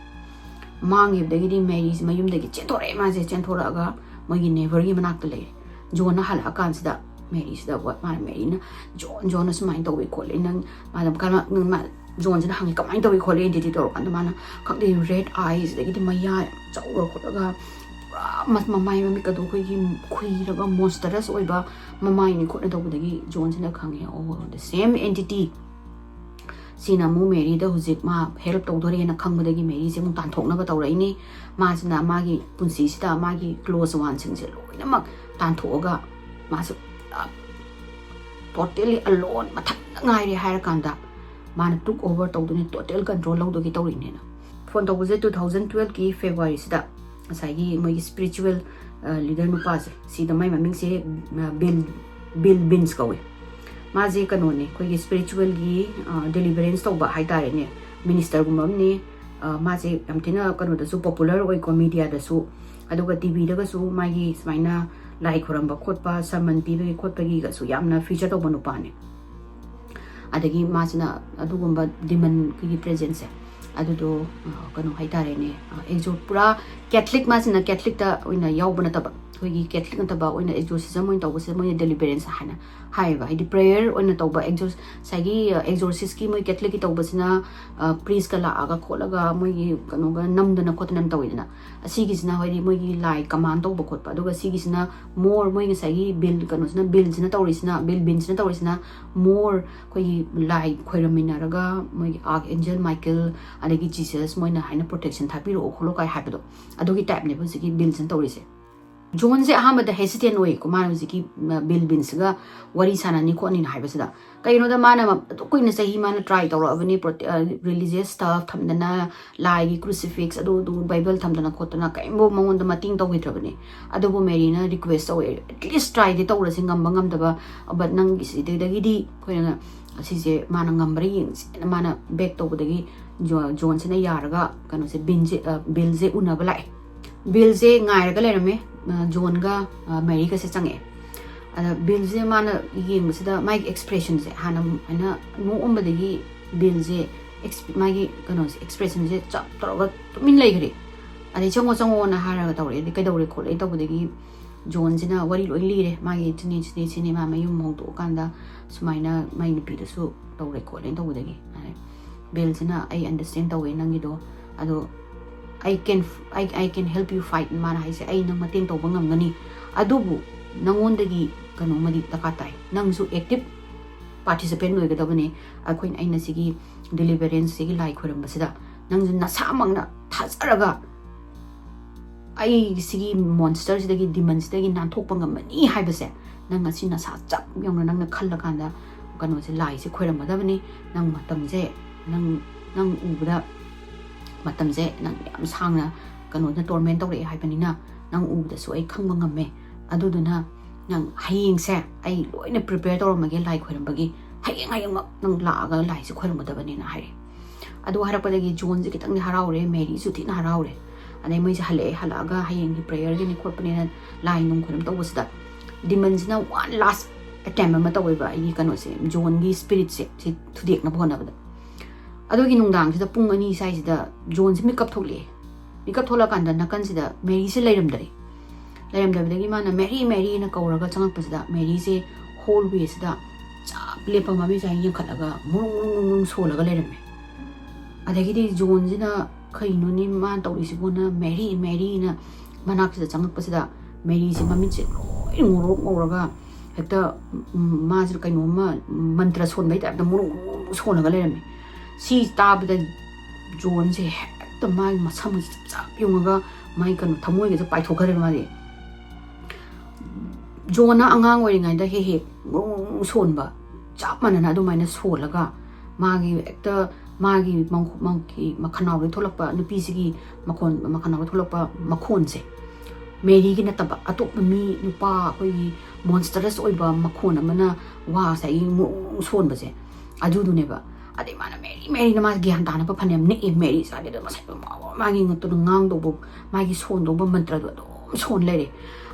ꯃꯥꯡꯈꯤꯕꯗꯒꯤꯗꯤ ꯃꯦꯔꯤꯁꯦ ꯃꯌꯨꯝꯗꯒꯤ ꯆꯦꯟꯊꯣꯔꯛꯑꯦ꯫ ꯃꯥꯁꯦ ꯆꯦꯟꯊꯣꯔꯛꯑꯒ ꯃꯣꯏꯒꯤ ꯅꯦꯕꯔꯒꯤ ꯃꯅꯥꯛꯇ ꯂꯩꯔꯦ꯫ ꯖꯣꯟꯅ ꯍꯜꯂꯛꯑꯀꯥꯟꯁꯤꯗ ꯃꯦꯔꯤꯁꯤꯗ ꯋꯥ-, ꯃꯥꯅ ꯃꯦꯔꯤꯅ, "ꯖꯣꯟ, ꯖꯣꯟꯅ ꯁꯨꯃꯥꯏꯅ ꯇꯧꯋꯤ ꯈꯣꯠꯂꯤ, ꯅꯪ ꯃꯥꯗ ꯀꯔꯝ-, ꯃꯥ-, ꯖꯣꯟꯁꯤꯅ ꯍꯪꯉꯤ, 'ꯀꯃꯥꯏꯅ ꯇꯧꯋꯤ ꯈꯣꯠꯂꯤ?' ꯑꯗꯨꯗꯤ ꯇꯧꯔꯀꯥꯟꯗ ꯃꯥꯅ ꯈꯪꯗꯦ, ꯔꯦꯗ ꯑꯥꯏꯁ, ꯑꯗꯒꯤꯗꯤ ꯃꯌꯥ ꯌꯥꯝ ꯆꯧꯔ ꯈꯣꯠꯂꯒ ꯄꯨꯔꯥ ꯃ-, ꯃꯃꯥꯏ ꯃꯃꯤꯠꯀꯗꯣ ꯑꯩꯈꯣꯏꯒꯤ ꯈꯨꯏꯔꯒ ꯃꯣꯟꯁꯇꯔꯁ ꯑꯣꯏꯕ ꯃꯃꯥꯏꯅꯤ ꯈꯣꯠꯅ ꯇꯧꯕꯗꯒꯤ ꯖꯣꯟꯁꯤꯅ ꯈꯪꯉꯦ, "ꯑꯣ, the same entity ꯁꯤꯅ ꯑꯃꯨꯛ ꯃꯦꯔꯤꯗ ꯍꯧꯖꯤꯛ ꯃꯥ ꯍꯦꯜꯞ ꯇꯧꯗꯣꯔꯦꯅ ꯈꯪꯕꯗꯒꯤ ꯃꯦꯔꯤꯁꯦ ꯑꯃꯨꯛ ꯇꯥꯟꯊꯣꯛꯅꯕ ꯇꯧꯔꯛꯏꯅꯤ꯫ ꯃꯥꯁꯤꯅ ꯃꯥꯒꯤ ꯄꯨꯟꯁꯤꯁꯤꯗ ꯃꯥꯒꯤ ꯀ꯭ꯂꯣꯖ ꯋꯥꯟꯁꯤꯡꯁꯦ ꯂꯣꯏꯅꯃꯛ ꯇꯥꯟꯊꯣꯛꯑꯒ ꯃꯥꯁꯦ ꯇꯣꯇꯦꯜꯂꯤ ꯑꯂꯣꯟ ꯃꯊꯟꯇ ꯉꯥꯏꯔꯦ ꯍꯥꯏꯔꯀꯥꯟꯗ ꯃꯥꯅ ꯇꯨꯛ ꯑꯣꯚꯔ ꯇꯧꯗꯣꯏꯅꯤ, ꯇꯣꯇꯦꯜ ꯀꯟꯇ꯭ꯔꯣꯜ ꯂꯧꯗꯣꯏꯒꯤ ꯇꯧꯔꯤꯅꯦꯅ"꯫ ꯐꯣꯟ ꯇꯧꯕꯁꯦ two thousand twelveꯀꯤ ꯐꯦꯕ꯭ꯔꯨꯋꯥꯔꯤꯁꯤꯗ ꯉꯁꯥꯏꯒꯤ ꯃꯣꯏꯒꯤ ꯁ꯭ꯄꯤꯔꯤꯆꯨꯋꯦꯜ ꯂꯤꯗꯔ ꯅꯨꯄꯥꯁꯦ, ꯁꯤꯗ ꯃꯥꯏ ꯃꯃꯤꯡꯁꯦ, ꯑ, ꯕꯤꯜ, ꯕꯤꯜ ꯕꯤꯟꯁ ꯀꯧꯋꯦ꯫ ꯃꯥꯁꯦ ꯀꯩꯅꯣꯅꯦ, ꯑꯩꯈꯣꯏꯒꯤ ꯁ꯭ꯄꯤꯔꯤꯆꯨꯋꯦꯜꯒꯤ ꯗꯦꯂꯤꯚꯔꯦꯟꯁ ꯇꯧꯕ ꯍꯥꯏꯇꯥꯔꯦꯅꯦ, ꯃꯤꯅꯤꯁꯇꯔꯒꯨꯝꯕ ꯑꯃꯅꯦ꯫ ꯃꯥꯁꯦ ꯌꯥꯝ ꯊꯤꯅ ꯀꯩꯅꯣꯗꯁꯨ ꯄꯣꯄꯨꯂꯔ ꯑꯣꯏꯀꯣ, ꯃꯤꯗꯤꯌꯥꯗꯁꯨ, ꯑꯗꯨꯒ ꯇꯤꯚꯤꯗꯒꯁꯨ ꯃꯥꯒꯤ ꯁꯨꯃꯥꯏꯅ ꯂꯥꯏ ꯈꯨꯔꯝꯕ ꯈꯣꯠꯄ, ꯁꯔꯃꯟ ꯄꯤꯕꯒꯤ ꯈꯣꯠꯄꯒꯤꯒꯁꯨ ꯌꯥꯝꯅ ꯐꯤꯆꯔ ꯇꯧꯕ ꯅꯨꯄꯥꯅꯦ꯫ ꯑꯗꯒꯤ ꯃꯥꯁꯤꯅ ꯑꯗꯨꯒꯨꯝꯕ ꯗꯤꯃꯟꯒꯤ ꯄ꯭ꯔꯦꯖꯦꯟꯁꯁꯦ, ꯑꯗꯨꯗꯣ ꯀꯩꯅꯣ ꯍꯥꯏꯇꯥꯔꯦꯅꯦ, ꯑꯦꯛꯖꯣ ꯄꯨꯔꯥ ꯀꯦꯊꯂꯤꯛ, ꯃꯥꯁꯤꯅ ꯀꯦꯊꯂꯤꯛꯇ ꯑꯣꯏꯅ ꯌꯥꯎꯕ ꯅꯠꯇꯕ, ꯑꯩꯈꯣꯏꯒꯤ ꯀꯦꯊꯂꯤꯛ ꯅꯠꯇꯕ ꯑꯣꯏꯅ ꯑꯦꯛꯖꯣꯔꯁꯤꯖꯝ ꯑꯣꯏꯅ ꯇꯧꯕꯁꯦ ꯃꯣꯏꯅ ꯗꯦꯂꯤꯚꯔꯦꯟꯁ ꯍꯥꯏꯅ ꯍꯥꯏꯌꯦꯕ꯫ ꯍꯥꯏꯗꯤ ꯄ꯭ꯔꯦꯌꯔ ꯑꯣꯏꯅ ꯇꯧꯕ ꯑꯦꯛꯖꯣꯔ ꯉꯁꯥꯏꯒꯤ ꯑꯦꯛꯖꯣꯔꯁꯤꯁꯀꯤ ꯃꯣꯏ ꯀꯦꯊꯂꯤꯛꯀꯤ ꯇꯧꯕꯁꯤꯅ ꯄ꯭ꯔꯤꯁꯀ ꯂꯥꯛꯑꯒ ꯈꯣꯠꯂꯒ ꯃꯣꯏꯒꯤ ꯀꯩꯅꯣꯒ ꯅꯝꯗꯅ ꯈꯣꯠꯇꯅ ꯇꯧꯋꯤꯗꯅ꯫ ꯑꯁꯤꯒꯤꯁꯤꯅ ꯍꯥꯏꯗꯤ ꯃꯣꯏꯒꯤ ꯂꯥꯏ ꯀꯃꯥꯟ ꯇꯧꯕ ꯈꯣꯠꯄ, ꯑꯗꯨꯒ ꯁꯤꯒꯤꯁꯤꯅ ꯃꯣꯔ ꯃꯣꯏ ꯉꯁꯥꯏꯒꯤ ꯕꯤꯜ ꯀꯩꯅꯣꯁꯤꯅ, ꯕꯤꯜꯁꯤꯅ ꯇꯧꯔꯤꯁꯤꯅ, ꯕꯤꯜ ꯕꯤꯟꯁꯤꯅ ꯇꯧꯔꯤꯁꯤꯅ ꯃꯣꯔ ꯑꯩꯈꯣꯏꯒꯤ ꯂꯥꯏ ꯈꯣꯏꯔꯝꯃꯤꯟꯅꯔꯒ ꯃꯣꯏꯒꯤ ꯑꯥꯔꯛ ꯑꯦꯟꯖꯦꯜ ꯃꯥꯏꯀꯦꯜ, ꯑꯗꯒꯤ ꯖꯤꯁꯁ, ꯃꯣꯏꯅ ꯍꯥꯏꯅ ꯄ꯭ꯔꯣꯇꯦꯛꯁꯟ ꯊꯥꯕꯤꯔꯛꯑꯣ ꯈꯣꯠꯂꯣ ꯀꯥꯏ ꯍꯥꯏꯕꯗꯣ, ꯑꯗꯨꯒꯤ ꯇꯥꯏꯞꯅꯦꯕ ꯍꯧꯖꯤꯛꯀꯤ ꯕꯤꯜꯁꯤꯅ ꯇꯧꯔꯤꯁꯦ꯫ ꯖꯣꯟꯁꯦ ꯑꯍꯥꯟꯕꯗ ꯍꯦꯁꯤꯇꯦꯟ ꯑꯣꯏꯀꯣ, ꯃꯥꯅ ꯍꯧꯖꯤꯛꯀꯤ ꯕꯤꯜ ꯕꯤꯟꯁꯤꯒ ꯋꯥꯔꯤ ꯁꯥꯟꯅꯅꯤ ꯈꯣꯠꯅꯤꯅ ꯍꯥꯏꯕꯁꯤꯗ꯫ ꯀꯩꯒꯤꯅꯣꯗ ꯃꯥꯅ ꯑꯗꯨꯛ ꯀꯨꯏꯅ ꯆꯍꯤ ꯃꯥꯅ ꯇ꯭ꯔꯥꯏ ꯇꯧꯔꯛꯑꯕꯅꯤ, ꯔꯤꯂꯤꯖꯤꯌꯁ ꯁ꯭ꯇꯐ ꯊꯝꯗꯅ, ꯂꯥꯏꯒꯤ ꯀ꯭ꯔꯨꯁꯤꯐꯤꯛꯁ ꯑꯗꯨ ꯑꯗꯨ ꯕꯥꯏꯕꯜ ꯊꯝꯗꯅ ꯈꯣꯠꯇꯅ ꯀꯔꯤꯝꯐꯥꯎ ꯃꯉꯣꯟꯗ ꯃꯇꯦꯡ ꯇꯧꯈꯤꯗ꯭ꯔꯕꯅꯤ꯫ ꯑꯗꯨꯕꯨ ꯃꯦꯔꯤꯅ ꯔꯤꯀ꯭ꯋꯦꯁ ꯇꯧꯋꯦ, ꯑꯦꯠꯂꯤꯁ ꯇ꯭ꯔꯥꯏꯗꯤ ꯇꯧꯔꯁꯤ, ꯉꯝꯕ ꯉꯝꯗꯕ, ꯕꯠ ꯅꯪꯒꯤ ꯁꯤꯗꯩꯗꯒꯤꯗꯤ ꯑꯩꯈꯣꯏꯅ ꯑꯁꯤꯁꯦ ꯃꯥꯅ ꯉꯝꯕ꯭ꯔꯥ ꯌꯦꯡꯁꯦꯅ ꯃꯥꯅ ꯕꯦꯛ ꯇꯧꯕꯗꯒꯤ ꯖꯣꯟꯁꯤꯅ ꯌꯥꯔꯒ ꯀꯩꯅꯣꯁꯦ, ꯕꯤꯟꯁꯦ, ꯕꯤꯜꯁꯦ ꯎꯅꯕ ꯂꯥꯛꯑꯦ꯫ ꯕꯤꯜꯁꯦ ꯉꯥꯏꯔꯒ ꯂꯩꯔꯝꯃꯦ꯫ ꯖꯣꯟꯒ ꯃꯦꯔꯤꯒꯁꯦ ꯆꯪꯉꯛꯑꯦ꯫ ꯑꯗ ꯕꯤꯜꯁꯦ ꯃꯥꯅ ꯌꯦꯡꯕꯁꯤꯗ ꯃꯥꯒꯤ ꯑꯦꯛꯁꯄ꯭ꯔꯦꯁꯟꯁꯦ, ꯍꯥꯟꯅ ꯍꯥꯏꯅ ꯅꯣꯛꯑꯝꯕꯗꯒꯤ ꯕꯤꯜꯁꯦ ꯃꯥꯒꯤ ꯀꯩꯅꯣꯁꯦ, ꯑꯦꯛꯁꯄ꯭ꯔꯦꯁꯟꯁꯦ ꯆꯞ ꯇꯧꯔꯒ ꯇꯨꯃꯤꯟ ꯂꯩꯈ꯭ꯔꯦ꯫ ꯑꯗꯩ ꯆꯪꯉꯣ ꯆꯪꯉꯣꯅ ꯍꯥꯏꯔꯒ ꯇꯧꯔꯛꯑꯦ꯫ ꯑꯗꯩ ꯀꯩꯗꯧꯔꯦ ꯈꯣꯠꯂꯦ ꯇꯧꯕꯗꯒꯤ ꯖꯣꯟꯁꯤꯅ ꯋꯥꯔꯤ ꯂꯣꯏ ꯂꯤꯔꯦ꯫ ꯃꯥꯒꯤ ꯁꯤꯅꯤ ꯁꯤꯅꯤ ꯁꯤꯅꯤ, ꯃꯥ ꯃꯌꯨꯝ ꯍꯣꯡꯗꯣꯛꯑꯀꯥꯟꯗ ꯁꯨꯃꯥꯏꯅ ꯃꯥꯏ ꯅꯨꯄꯤꯗꯨꯁꯨ ꯇꯧꯔꯦ ꯈꯣꯠꯂꯦ ꯇꯧꯕꯗꯒꯤ꯫ ꯑꯗꯩ ꯕꯤꯜꯁꯤꯅ, "ꯑꯩ ꯑꯟꯗꯔꯁ꯭ꯇꯦꯟ ꯇꯧꯋꯦ ꯅꯪꯒꯤꯗꯣ, ꯑꯗꯣ I can, I, I can help you fight", ꯃꯥꯅ ꯍꯥꯏꯁꯦ, "ꯑꯩ ꯅꯪ ꯃꯇꯦꯡ ꯇꯧꯕ ꯉꯝꯒꯅꯤ, ꯑꯗꯨꯕꯨ ꯅꯪꯉꯣꯟꯗꯒꯤ ꯀꯩꯅꯣꯝꯃꯗꯤ ꯗꯔꯀꯥꯔ ꯇꯥꯏ, ꯅꯪꯁꯨ ꯑꯦꯛꯇꯤꯞ ꯄꯥꯔꯇꯤꯁꯤꯄꯦꯟ ꯑꯣꯏꯒꯗꯕꯅꯤ꯫ ꯑꯩꯈꯣꯏꯅ, ꯑꯩꯅ ꯁꯤꯒꯤ ꯗꯤꯂꯤꯚꯔꯦꯟꯁ, ꯁꯤꯒꯤ ꯂꯥꯏ ꯈꯣꯏꯔꯝꯕꯁꯤꯗ ꯅꯪꯁꯨ ꯅꯁꯥꯃꯛꯅ ꯊꯥꯖꯔꯒ ꯑꯩ ꯁꯤꯒꯤ ꯃꯣꯟꯁꯇꯔꯁꯤꯗꯒꯤ, ꯗꯤꯃꯟꯁꯤꯗꯒꯤ ꯅꯥꯟꯊꯣꯛꯄ ꯉꯝꯃꯅꯤ ꯍꯥꯏꯕꯁꯦ ꯅꯪ ꯉꯁꯤ ꯅꯁꯥ ꯆꯞ ꯌꯧꯅ ꯅꯪꯅ ꯈꯜꯂꯀꯥꯟꯗ ꯀꯩꯅꯣꯁꯦ, ꯂꯥꯏꯁꯦ ꯈꯣꯏꯔꯝꯒꯗꯕꯅꯤ꯫ ꯅꯪ ꯃꯇꯝꯁꯦ, ꯅꯪ, ꯅꯪ ꯎꯕꯗ ꯃꯇꯝꯁꯦ ꯅꯪ ꯌꯥꯝ ꯁꯥꯡꯅ ꯀꯩꯅꯣꯅ ꯇꯣꯔꯃꯦꯟ ꯇꯧꯔꯛꯑꯦ ꯍꯥꯏꯕꯅꯤꯅ ꯅꯪ ꯎꯕꯗꯁꯨ ꯑꯩ ꯈꯪꯕ ꯉꯝꯃꯦ꯫ ꯑꯗꯨꯗꯨꯅ "ꯅꯪ ꯍꯌꯦꯡꯁꯦ ꯑꯩ ꯂꯣꯏꯅ ꯄ꯭ꯔꯤꯄꯦꯌꯔ ꯇꯧꯔꯝꯃꯒꯦ ꯂꯥꯏ ꯈꯣꯏꯔꯝꯕꯒꯤ, ꯍꯌꯦꯡ ꯍꯌꯦꯡꯃꯛ ꯅꯪ ꯂꯥꯛꯑꯒ ꯂꯥꯏꯁꯦ ꯈꯣꯏꯔꯝꯒꯗꯕꯅꯦꯅ" ꯍꯥꯏꯔꯦ꯫ ꯑꯗꯨ ꯍꯥꯏꯔꯛꯄꯗꯒꯤ ꯖꯣꯟꯁꯦ ꯈꯤꯇꯪꯗꯤ ꯍꯔꯥꯎꯔꯦ, ꯃꯦꯔꯤꯁꯨ ꯊꯤꯅ ꯍꯔꯥꯎꯔꯦ꯫ ꯑꯗꯩ ꯃꯣꯏꯁꯦ ꯍꯜꯂꯛꯑꯦ, ꯍꯜꯂꯛꯑꯒ ꯍꯌꯦꯡꯒꯤ ꯄ꯭ꯔꯦꯌꯔꯒꯤꯅꯤ ꯈꯣꯠꯄꯅꯦꯅ ꯂꯥꯏ ꯅꯨꯡ ꯈꯣꯏꯔꯝ ꯇꯧꯕꯁꯤꯗ ꯗꯤꯃꯟꯁꯤꯅ ꯋꯥꯟ ꯂꯥꯁ ꯑꯦꯇꯦꯝ ꯑꯃ ꯇꯧꯋꯦꯕ, ꯑꯩꯒꯤ ꯀꯩꯅꯣꯁꯦ, ꯖꯣꯟꯒꯤ ꯁ꯭ꯄꯤꯔꯤꯠꯁꯦ ꯁꯤ ꯊꯨꯗꯦꯛꯅꯕ ꯍꯣꯠꯅꯕꯗ꯫ ꯑꯗꯨꯒꯤ ꯅꯨꯡꯗꯥꯡꯁꯤꯗ ꯄꯨꯡ ꯑꯅꯤ ꯁ꯭ꯋꯥꯏꯁꯤꯗ ꯖꯣꯟꯁꯦ ꯃꯤꯀꯞ ꯊꯣꯛꯂꯛꯑꯦ꯫ ꯃꯤꯀꯞ ꯊꯣꯛꯂꯛꯑꯀꯥꯟꯗ ꯅꯥꯀꯟꯁꯤꯗ ꯃꯦꯔꯤꯁꯦ ꯂꯩꯔꯝꯗꯔꯦ꯫ ꯂꯩꯔꯝꯗꯕꯗꯒꯤ ꯃꯥꯅ "ꯃꯦꯔꯤ, ꯃꯦꯔꯤꯅ" ꯀꯧꯔꯒ ꯆꯪꯉꯛꯄꯁꯤꯗ ꯃꯦꯔꯤꯁꯦ ꯍꯣꯜꯋꯦꯁꯤꯗ ꯆꯞ ꯂꯦꯞꯄ ꯃꯃꯤꯠꯁꯦ ꯌꯦꯡꯈꯠꯂꯒ ꯃꯨꯔꯨꯡ ꯃꯨꯔꯨꯡ ꯃꯨꯔꯨꯡ ꯁꯣꯜꯂꯒ ꯂꯩꯔꯝꯃꯦ꯫ ꯑꯗꯒꯤꯗꯤ ꯖꯣꯟꯁꯤꯅ "ꯀꯩꯅꯣꯅꯦ ꯃꯥꯅ ꯇꯧꯔꯤꯁꯤꯕꯣꯅ", "ꯃꯦꯔꯤ, ꯃꯦꯔꯤꯅ" ꯃꯅꯥꯛꯁꯤꯗ ꯆꯪꯉꯛꯄꯁꯤꯗ ꯃꯦꯔꯤꯁꯦ ꯃꯃꯤꯠꯁꯦ ꯂꯣꯏ ꯉꯧꯔꯣꯛ ꯉꯧꯔꯒ ꯍꯦꯛꯇ, ꯎꯝ, ꯃꯥꯁꯦ ꯀꯩꯅꯣꯝꯃ ꯃꯟꯇ꯭ꯔ ꯁꯣꯟꯕꯩ ꯇꯥꯏꯞꯇ ꯃꯨꯔꯨꯡ ꯃꯨꯔꯨꯡ ꯁꯣꯜꯂꯒ ꯂꯩꯔꯝꯃꯦ꯫ ꯁꯤ ꯇꯥꯕꯗ ꯖꯣꯟꯁꯦ ꯍꯦꯛꯇ ꯃꯥꯒꯤ ꯃꯁꯝꯒꯁꯦ ꯆꯞ ꯆꯞ ꯌꯨꯡꯉꯒ ꯃꯥꯒꯤ ꯀꯩꯅꯣ ꯊꯃꯣꯏꯒꯁꯦ ꯄꯥꯏꯊꯣꯛꯈ꯭ꯔꯦꯕ ꯃꯥꯗꯤ꯫ ꯖꯣꯟꯅ ꯑꯉꯥꯡ ꯑꯣꯏꯔꯤꯉꯩꯗ ꯍꯦꯛ ꯍꯦꯛ ꯃꯨꯔꯨꯡ ꯁꯣꯟꯕ ꯆꯞ ꯃꯥꯟꯅꯅ ꯑꯗꯨꯃꯥꯏꯅ ꯁꯣꯜꯂꯒ ꯃꯥꯒꯤ ꯍꯦꯛꯇ ꯃꯥꯒꯤ ꯃꯪ-, ꯃꯪ-, ꯃꯈꯅꯥꯎꯗꯒꯤ ꯊꯣꯛꯂꯛꯄ, ꯅꯨꯄꯤꯁꯤꯒꯤ ꯃꯈꯣꯟ, ꯃꯈꯅꯥꯎꯗꯒꯤ ꯊꯣꯛꯂꯛꯄ ꯃꯈꯣꯟꯁꯦ ꯃꯦꯔꯤꯒꯤ ꯅꯠꯇꯕ ꯑꯇꯣꯞꯄ ꯃꯤ, ꯅꯨꯄꯥ, ꯑꯩꯈꯣꯏꯒꯤ ꯃꯣꯟꯁꯇꯔꯁ ꯑꯣꯏꯕ ꯃꯈꯣꯟ ꯑꯃꯅ ꯋꯥ ꯉꯁꯥꯏꯒꯤ ꯃꯨꯔꯨꯡ ꯁꯣꯟꯕꯁꯦ ꯑꯗꯨꯗꯨꯅꯦꯕ꯫ ꯑꯗꯩ ꯃꯥꯅ "ꯃꯦꯔꯤ, ꯃꯦꯔꯤꯅ" ꯃꯥ ꯒ꯭ꯌꯥꯟ ꯇꯥꯅꯕ ꯐꯅꯌꯥꯝ ꯅꯦꯛꯑꯦ꯫ ꯃꯦꯔꯤꯁꯦ ꯑꯗꯨꯗ ꯃꯁꯥꯏ ꯃꯥꯒꯤ ꯉꯛꯇꯨꯅ ꯉꯥꯡꯗꯧꯕ, ꯃꯥꯒꯤ ꯁꯣꯟꯗꯧꯕ ꯃꯟꯇ꯭ꯔꯗꯣ ꯑꯗꯨꯝ ꯁꯣꯟ ꯂꯩꯔꯦ꯫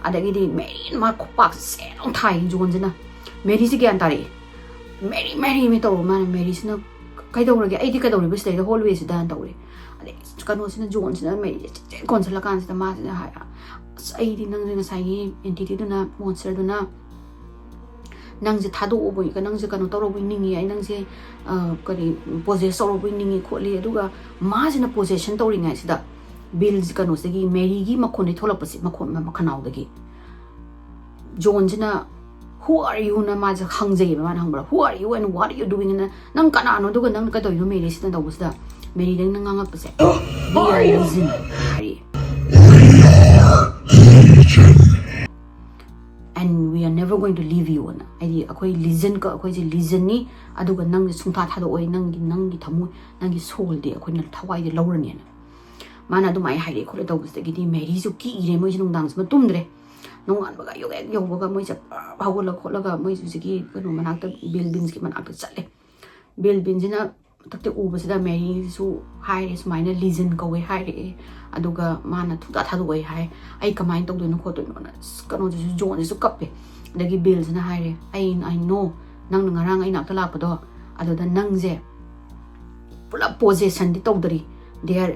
ꯑꯗꯒꯤꯗꯤ ꯃꯦꯔꯤꯅ ꯃꯥ ꯈꯨꯄꯥꯛꯁꯦ ꯁꯦꯠ ꯂꯥꯎ ꯊꯥꯏ ꯖꯣꯟꯁꯤꯅ꯫ ꯃꯦꯔꯤꯁꯦ ꯒ꯭ꯌꯥꯟ ꯇꯥꯔꯛꯑꯦ꯫ "ꯃꯦꯔꯤ, ꯃꯦꯔꯤ" ꯃꯤ ꯇꯧꯔ ꯃꯥꯅ ꯃꯦꯔꯤꯁꯤꯅ "ꯀꯩꯗꯧꯔꯒꯦ? ꯑꯩꯗꯤ ꯀꯩꯗꯧꯔꯤꯕ ꯁꯤꯗꯩꯗ ꯍꯣꯜꯋꯦꯁꯤꯗ?" ꯇꯧꯔꯦ꯫ ꯑꯗꯩ ꯀꯩꯅꯣꯁꯤꯅ, ꯖꯣꯟꯁꯤꯅ ꯃꯦꯔꯤꯁꯦ ꯆꯦꯠ ꯆꯦꯠ ꯀꯣꯟꯁꯤꯜꯂꯀꯥꯟꯁꯤꯗ ꯃꯥꯁꯤꯅ ꯍꯥꯏ, "ꯑꯁ, ꯑꯩꯗꯤ ꯅꯪꯁꯦ ꯉꯁꯥꯏꯒꯤ ꯑꯦꯟꯇꯤꯇꯤꯗꯨꯅ, ꯃꯣꯟꯁꯇꯔꯗꯨꯅ ꯅꯪꯁꯦ ꯊꯥꯗꯣꯛꯑꯣꯕ, ꯅꯪꯁꯦ ꯀꯩꯅꯣ ꯇꯧꯔꯕꯣꯏ ꯅꯤꯡꯉꯤ, ꯑꯩ ꯅꯪꯁꯦ, ꯑ, ꯀꯔꯤ, ꯄꯣꯖꯦꯁ ꯇꯧꯔꯕꯣꯏ ꯅꯤꯡꯉꯤ ꯈꯣꯠꯂꯤ"꯫ ꯑꯗꯨꯒ ꯃꯥꯁꯤꯅ ꯄꯣꯖꯦꯁꯟ ꯇꯧꯔꯤꯉꯩꯁꯤꯗ ꯕꯤꯜꯁ-, ꯀꯩꯅꯣꯁꯤꯗꯒꯤ, ꯃꯦꯔꯤꯒꯤ ꯃꯈꯣꯟꯗꯒꯤ ꯊꯣꯛꯂꯛꯄꯁꯦ, ꯃꯈꯣꯟ, ꯃꯈꯅꯥꯎꯗꯒꯤ ꯖꯣꯟꯁꯤꯅ "Who are you?" ꯅ ꯃꯥꯁꯦ ꯍꯪꯖꯩꯌꯦꯕ, ꯃꯥꯅ ꯈꯪꯕ꯭ꯔꯥ? "Who are you and what are you doing?" ꯅ, "ꯅꯪ ꯀꯅꯥꯅꯣ? ꯑꯗꯨꯒ ꯅꯪ ꯀꯩꯗꯧꯔꯤꯅꯣ ꯃꯦꯔꯤꯁꯤꯗ?" ꯇꯧꯕꯁꯤꯗ ꯃꯦꯔꯤꯗꯅ ꯉꯥꯡꯉꯛꯄꯁꯦ, "We are legion" ꯍꯥꯏꯔꯛꯑꯦ꯫ "And we are never going to leave you" ꯅ, ꯍꯥꯏꯗꯤ ꯑꯩꯈꯣꯏ ꯂꯤꯖꯟ, ꯑꯩꯈꯣꯏꯁꯦ ꯂꯤꯖꯟꯅꯤ, ꯑꯗꯨꯒ ꯅꯪꯁꯦ ꯁꯨꯡꯊꯥ ꯊꯥꯗꯣꯛꯑꯣꯏ, ꯅꯪꯒꯤ, ꯅꯪꯒꯤ ꯊꯃꯣꯏ, ꯅꯪꯒꯤ ꯁꯣꯜꯗꯤ ꯑꯩꯈꯣꯏꯅ ꯊꯋꯥꯏꯗꯤ ꯂꯧꯔꯅꯤꯅ꯫ ꯃꯥꯅ ꯑꯗꯨꯃꯥꯏꯅ ꯍꯥꯏꯔꯛꯑꯦ ꯈꯣꯠꯂꯦ ꯇꯧꯕꯁꯤꯗꯒꯤꯗꯤ ꯃꯦꯔꯤꯁꯨ ꯀꯤꯔꯦ, ꯃꯣꯏꯁꯦ ꯅꯨꯡꯗꯥꯡꯁꯤꯃ ꯇꯨꯝꯗ꯭ꯔꯦ꯫ ꯅꯣꯡꯉꯥꯟꯕꯒ ꯑꯌꯨꯛ ꯍꯦꯛ ꯌꯧꯕꯒ ꯃꯣꯏꯁꯦ ꯄꯨꯔꯥ ꯍꯧꯒꯠꯂ ꯈꯣꯠꯂꯒ ꯃꯣꯏ ꯍꯧꯖꯤꯛꯀꯤ ꯀꯩꯅꯣ ꯃꯅꯥꯛꯇ, ꯕꯤꯜ ꯕꯤꯟꯁꯀꯤ ꯃꯅꯥꯛꯇ ꯆꯠꯂꯦ꯫ ꯕꯤꯜ ꯕꯤꯟꯁꯤꯅ ꯃꯊꯛꯇ ꯎꯕꯁꯤꯗ ꯃꯦꯔꯤꯁꯨ ꯍꯥꯏꯔꯦ, ꯁꯨꯃꯥꯏꯅ ꯂꯤꯖꯟ ꯀꯧꯋꯦ ꯍꯥꯏꯔꯛꯑꯦ, ꯑꯗꯨꯒ ꯃꯥꯅ ꯁꯨꯡꯊꯥ ꯊꯥꯗꯣꯛꯑꯣꯏ ꯍꯥꯏ꯫ ꯑꯩ ꯀꯃꯥꯏꯅ ꯇꯧꯗꯣꯏꯅꯣ ꯈꯣꯠꯇꯣꯏꯅꯣꯅ꯫ ꯑꯁ, ꯀꯩꯅꯣꯁꯤꯁꯨ, ꯖꯣꯟꯁꯤꯁꯨ ꯀꯞꯄꯦ꯫ ꯑꯗꯒꯤ ꯕꯤꯜꯁꯤꯅ ꯍꯥꯏꯔꯦ, "ꯑꯩ, I know, ꯅꯪꯅ ꯉꯔꯥꯡ ꯑꯩ ꯅꯥꯛꯇ ꯂꯥꯛꯄꯗꯣ, ꯑꯗꯨꯗ ꯅꯪꯁꯦ ꯄꯨꯂꯞ ꯄꯣꯖꯦꯁꯟꯗꯤ ꯇꯧꯗꯔꯤ, ꯗꯦꯌꯔ